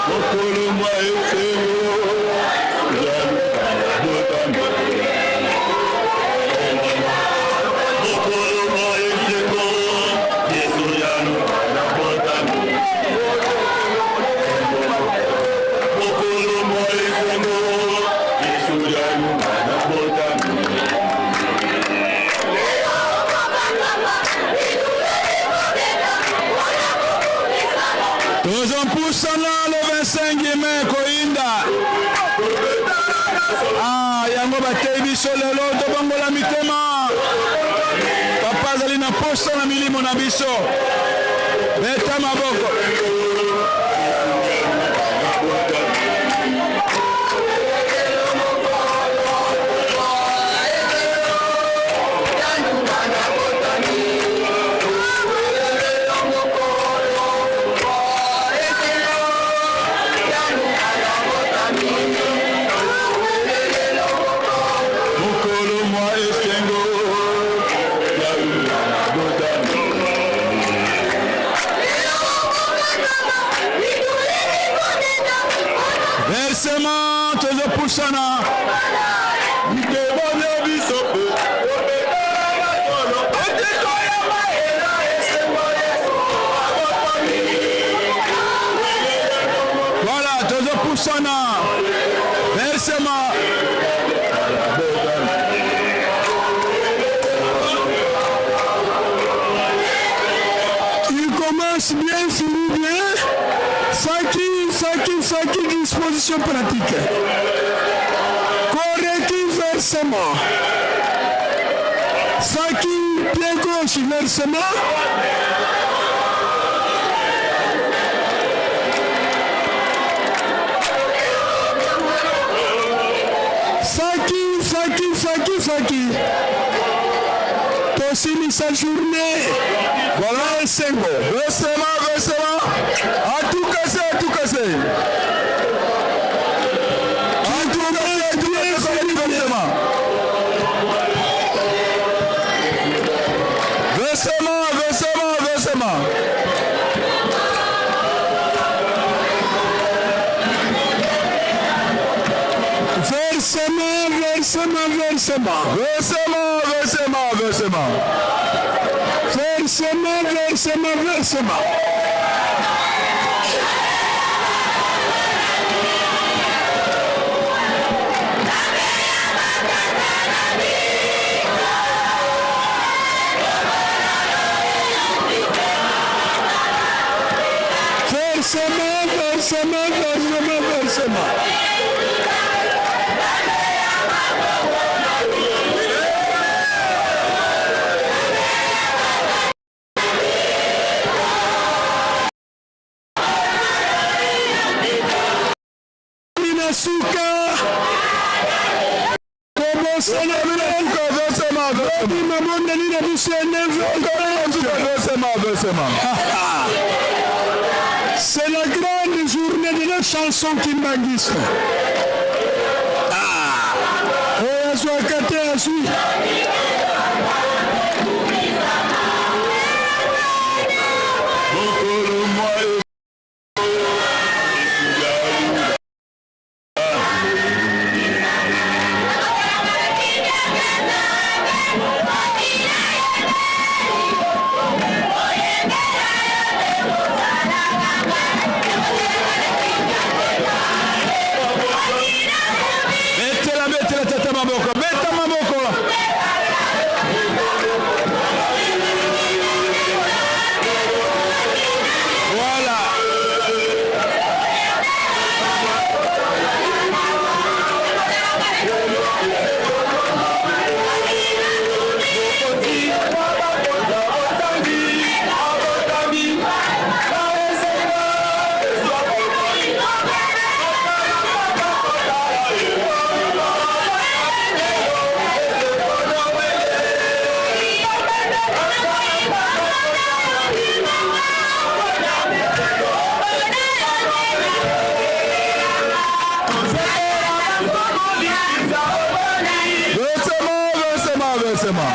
Mokolo mwa esengo, Mokolo mwa esengo, Yesu yanu na botami. Mokolo mwa esengo, Yesu yanu na botami. Tozopusana le 25 mai koyinda. Ah, yango bateyi biso lelo tobongola mitema. Papa azali na posa na milimo na biso. Beta maboko. tozopusana. Voilà, tozopusana. Versement. Il commence bien, finit bien. Faki, Faki, Faki, disposition pratique. Correctif versement. Faki, pied gauche, versement. Faki, Faki, Faki, Faki. Tosilisa journée. Voilà. Esengo. Versement, versement. À tout casser, à tout casser. À tout casser, à tout casser, versement. Versement, versement, versement. Versement, versement, versement. Versement, versement, versement. Versement, versement, versement. Versement, versement, versement, versement. Na suka kobosana lobi mabondeli na biso ya Versement, versement. C'est la grande journée de la chanson kimbanguiste. Ah, oyo azwaka te azwi. Betela, betela, tata maboko. Beta maboko. Voilà. Versement, versement, versement.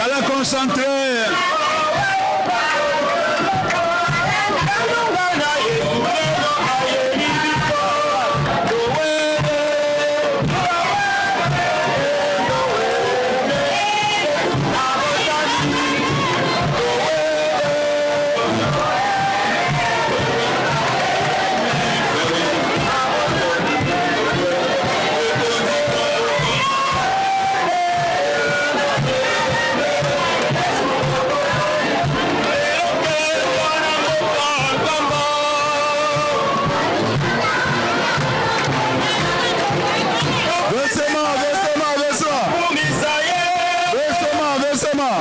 À la concentrée. Versement, versement, versement. Versement, versement.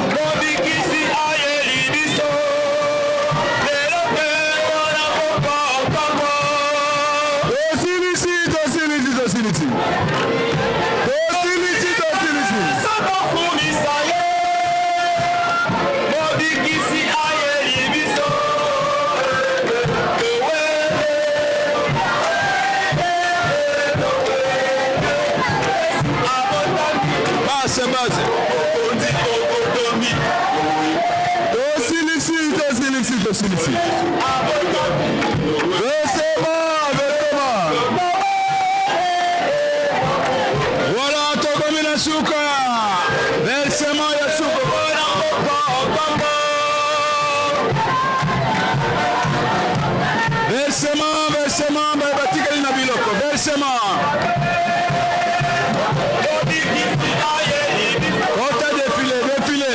Tosilisi, tosilisi, tosilisi. Tosilisi, tosilisi. Base, base. Tosilisi, tosilisi, tosilisi. Versement, versement. Voilà, tokomi na suka. Versement ya suka. Versement, versement, baye batikali na biloko. Versement. Kota défilé, défilé.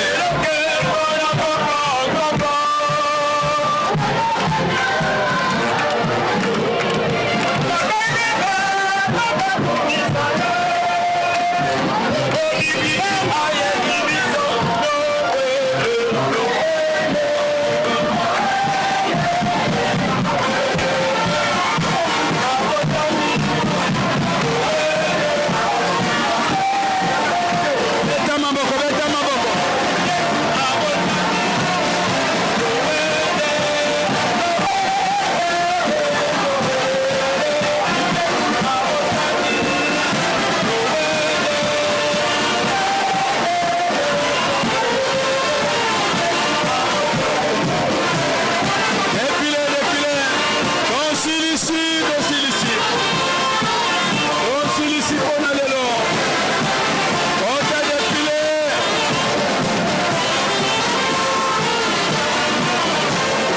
Beta maboko, beta maboko. Défilé, défilé. Tosilisi, tosilisi. Tosilisi mpona lelo. Kota défilé.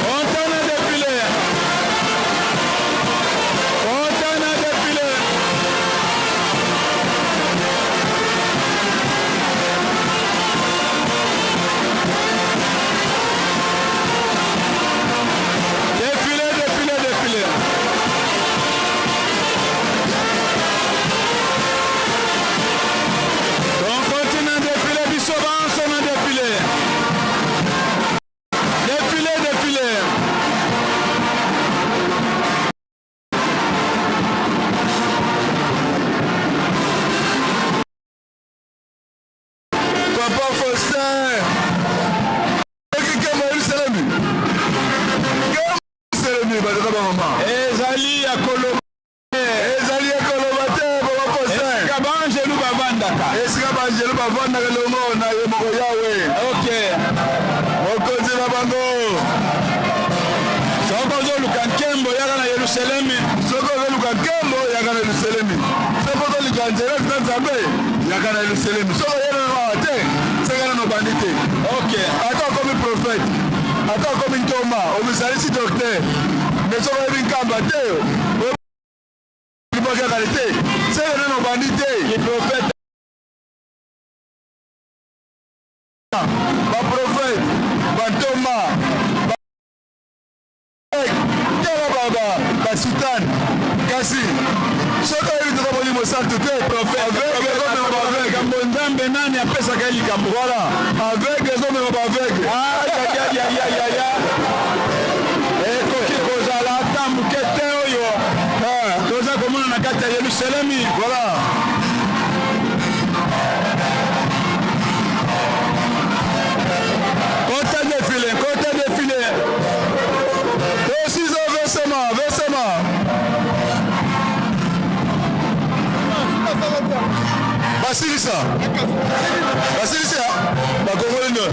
Kota na défilé. Kota na défilé. Défilé, défilé, défilé. Donc continue à défiler, biso banso na défilé. Défilé, défilé. Papa Faustin ekikemba Yerusalemi Yerusalemi batata bamama Ezali ya koloba ezali ya koloba te papa Faustin esika baangelu bavandaka esika baangelu bavandaka elongo na ye moko Yawe ok mokonzi na bango soki ozoluka nkembo yaka na Yerusalemi soki ozoluka nkembo yaka na Yerusalemi soki ozoluka nzela na Nzambe yaka na Yerusalemi soki oyei awa te seka nano obandi te ok ata okomi prophète ata okomi ntoma omizalisi docteur mais soki oyebi nkamba te oyebakakali te seka nano obandi te prophète baprofete bantoma tala basutane kasi soki oyebi toza molimo santu te likambo nzambe nani apesaka ye likambo voilà aveugle ezomema baaveugle ayayayayaya ekoki kozala ata moke te oyo toza komona na kati ya yerusalemi voilà kota defile kota defile tosizo versement versement basilisa basilisa bakongoli nde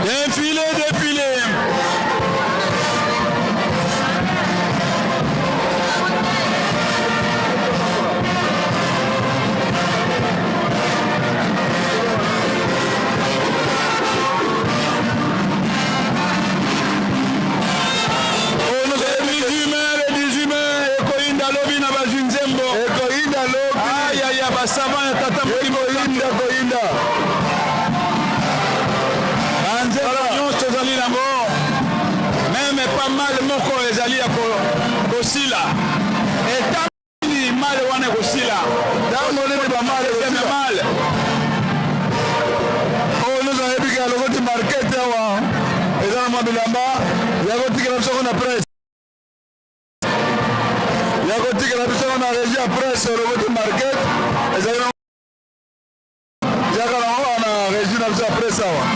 Défilé, défilé. Le 18 mai, le 18 mai, ekoyinda lobi na bazwi nzembo. Ekoyinda lobi. Ayaya, basavant ya tata molimo. Ekoyinda, koyinda. Banzembo nyonso tozali nango meme pas mal moko ezali ya kosila eta nini male wana ekosila ntango nini bamale ekosila male oyo nyonso ayebi ke alokoti market awa eza na mwa bilamba ya kotikela biso ngo na presse ya kotikela biso ngo na regie ya presse olokoti market Ezali yaka nango wana régie na biso ya presse awa.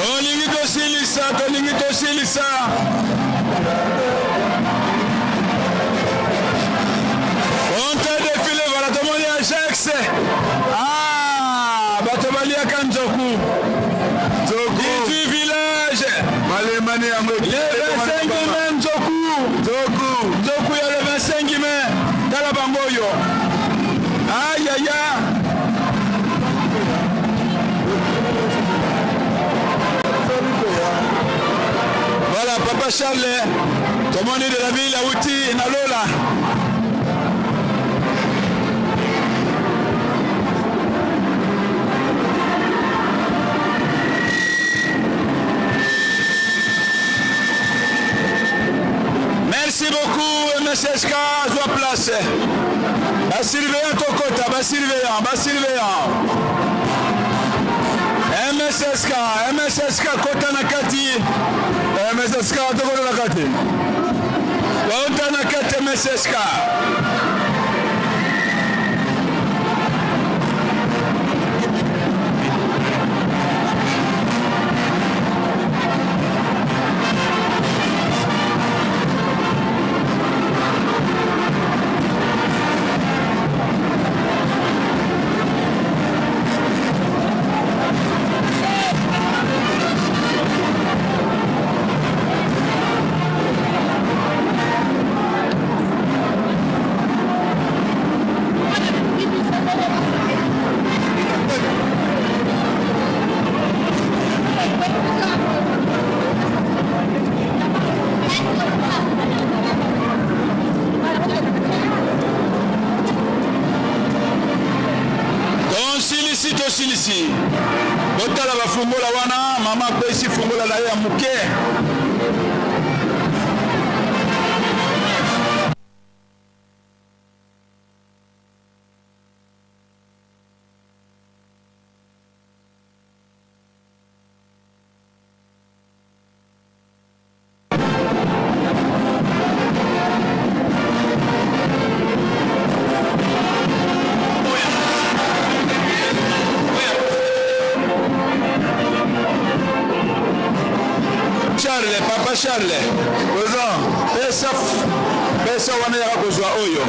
Tolingi tosilisa, tolingi tosilisa. Contre défilé, voilà tomoni Ajax. Ah, bato baliaka nzoku. Nzoku. 18 village. Malemani yango. Le 25 mai nzoku. Nzoku. Nzoku ya le 25 mai. Tala bango oyo. Ayaya. Voilà, Papa Charles, tomoni de la ville awuti na Lola. Merci beaucoup MSSK, zwa place. Ba surveillant tokota, ba surveillant, ba surveillant. MSSK, MSSK kota na kati. MSSK tokota na kati. Kota na kati MSSK. Tosilisi, tosilisi. Botala bafungola wana, mama apesi fungola na ye ya moke. Charles, papa Charles, président, pesa pesa wana yaka kozwa oyo.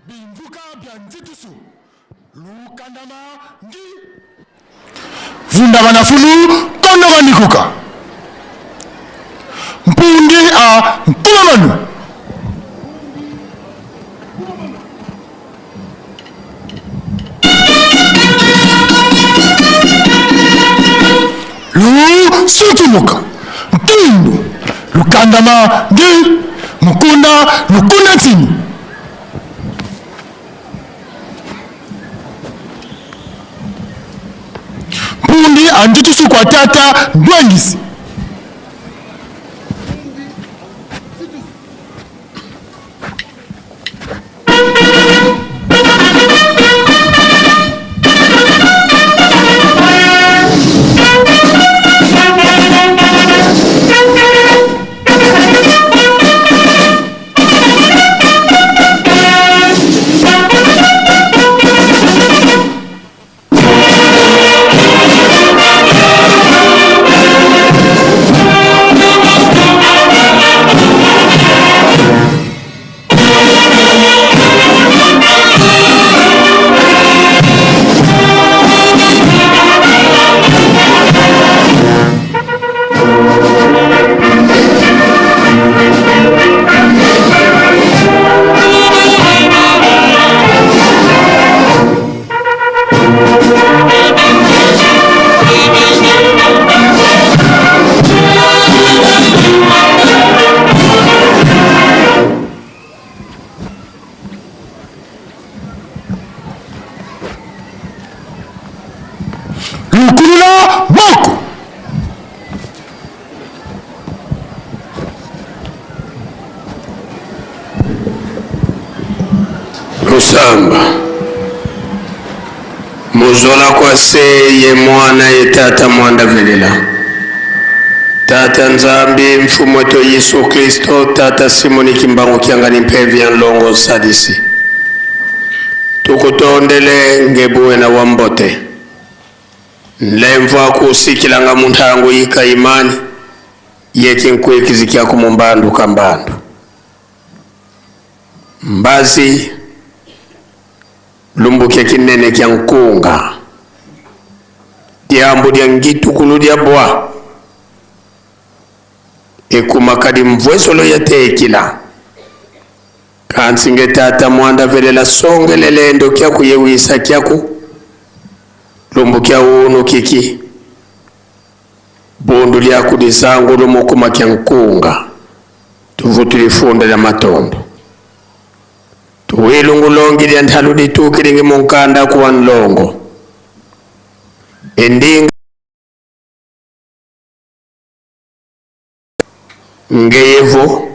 Bimvuka bya nzitusu lukandama ngi vundaka na fulu kondoka nikuka mpungi a nkulamanu. Lusukumuka ntundu lukandama ngi mukunda lukunda ntsini. Mpungi anjitusu kwa tata ndwengisi. Lukulula moko. Lusamba muzola kwa se ye mwana ye tata mwanda velela tata Nzambi mfumu wetu Yesu Kristo tata Simoni Kimbangu Kiangani mpevi ya nlongo sadisi tukutondele ngebuwe na wambote nlemva kusikilanga muntango yika imani yekinkwekizikya kyaku mumbandu kambandu mbazi lumbuke kinene kya nkunga dyambu dya ngitukulu dya bwa ekuma kadi mvwesolo yatekila kansinge tata mwanda velela songelele kya kuyewisa kyaku lumbu kya unu kiki bundu lyaku lisangulu mukuma kya nkunga tuvu tulifunda lya matondo tuwilungulongi lya nthalu litukilingi munkanda kuwa nlongo endinga ngeyevo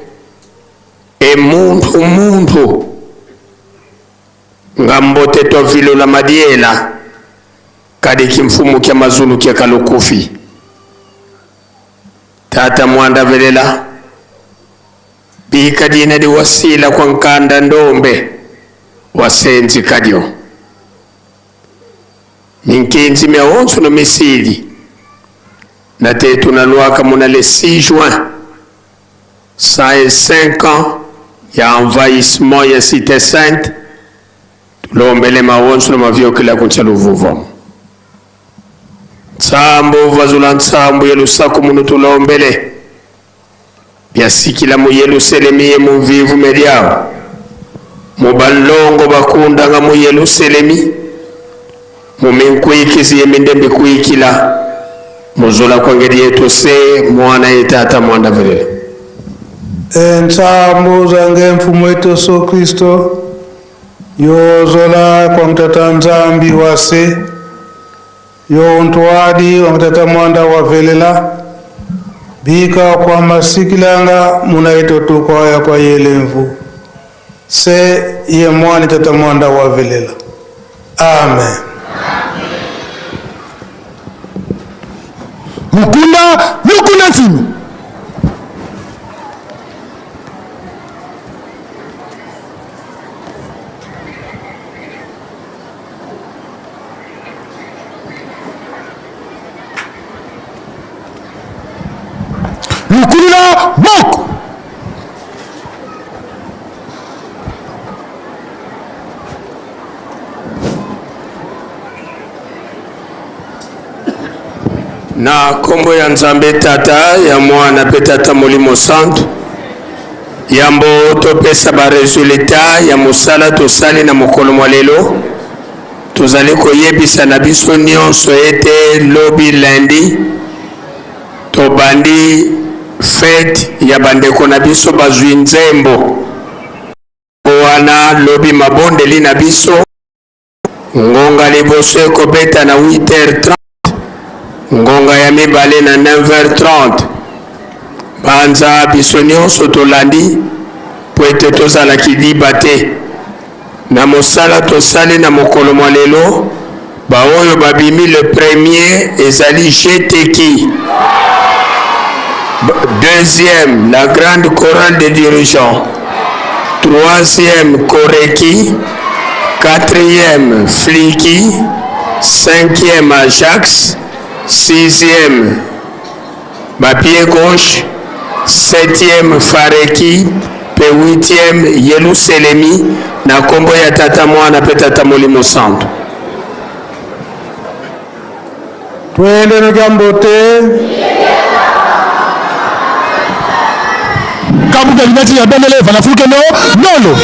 emuntu muntu ngambote twavilula madiela kadi kimfumu kya mazulu kya kalukufi tata mwanda velela bika dina di wasila kwa nkanda ndombe wasenzi kadyo minkinzi mya onso no misili na tetu na lwaka muna le 6 juin 105 ans ya envahissement ya cité sainte tulombele maonso no maviokela kuncha luvuvo nsambo vazula nsambo ya lusaku munu tulombele byasikila mu Yerusalemi ye muvivu meliao mubalongo bakundanga mu Yerusalemi muminkwikizi yemindembi kuikila muzula kwa ngeri yetu se mwana ye tata mwanda velela Entsambo zange mfumu wetu Yesu Kristo yozola kwa mtata Nzambi wase yo ntwadi wa mtata mwanda wa velela bika kwa masikilanga munaito tukwaya kwa yelemvu se ye mwani tata mwanda wa velela. Amen. Mukunda mukunda ntsini. Lukulula moko. Na nkombo ya Nzambe Tata, ya Mwana mpe Tata Molimo Santu, yambo topesa ba resultat ya mosala tosali na mokolo mwa lelo, tozali koyebisa na biso nyonso ete lobi lundi tobandi fete ya bandeko na biso bazwi nzembo wana lobi mabondeli na biso Ngonga liboso ekobeta na 8h30, ngonga ya mibale na 9h30. Banza biso nyonso tolandi mpo ete tozala kidiba te na mosala tosali na mokolo mwa lelo. Baoyo babimi le premier ezali GTK, deuxième la grande chorale des dirigeants, troisième Koreki, quatrième Fliki, cinquième Ajax, sixième Bapied gauche, septième Fareki mpe huitième Yeluselemi, na nkombo ya Tata, Mwana mpe Tata Molimo Santu. Twende na mbote. Kabuka linati ya bendele vanafuke no nolo.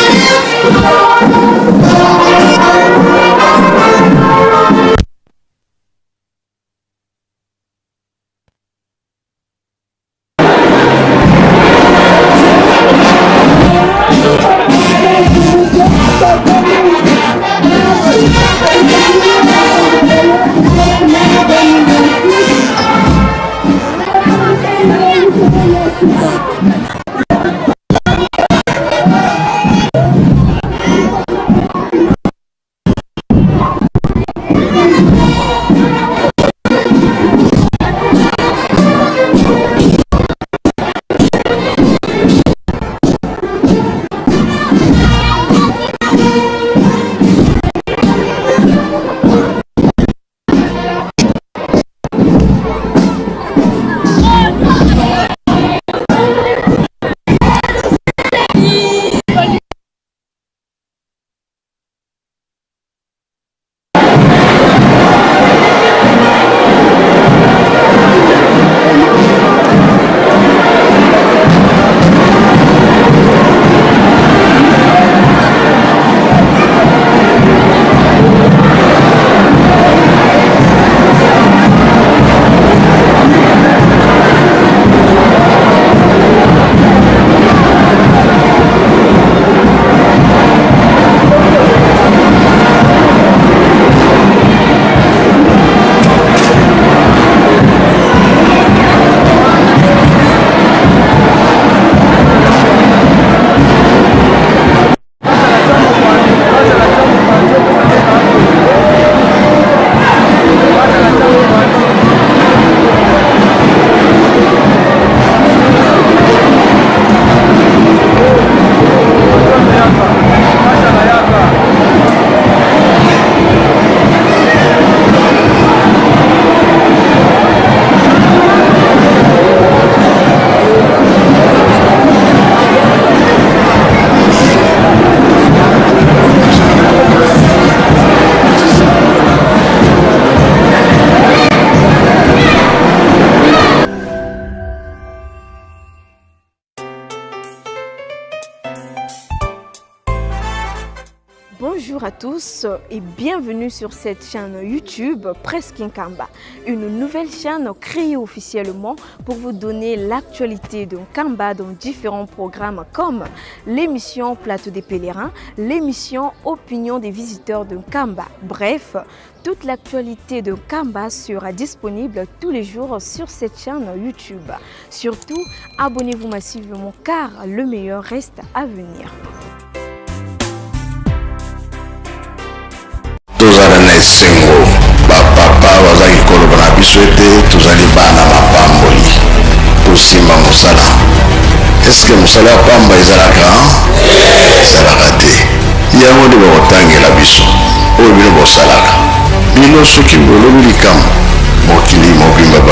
Bonjour à tous et bienvenue sur cette chaîne YouTube Presse Nkamba, une nouvelle chaîne créée officiellement pour vous donner l'actualité de Nkamba dans différents programmes comme l'émission Plateau des pèlerins, l'émission Opinion des visiteurs de Nkamba. Bref, toute l'actualité de Nkamba sera disponible tous les jours sur cette chaîne YouTube. Surtout, abonnez-vous massivement car le meilleur reste à venir. Tozala na esengo, bapapa bazalaki koloba na biso ete tozali bana mapamboli, tosimba mosala. Eske mosala ya pamba ezalaka? Ezalaka te. Yango nde bakotangela biso oyo bino bosalaka. Bino soki bolobi likambo, mokili mobimba.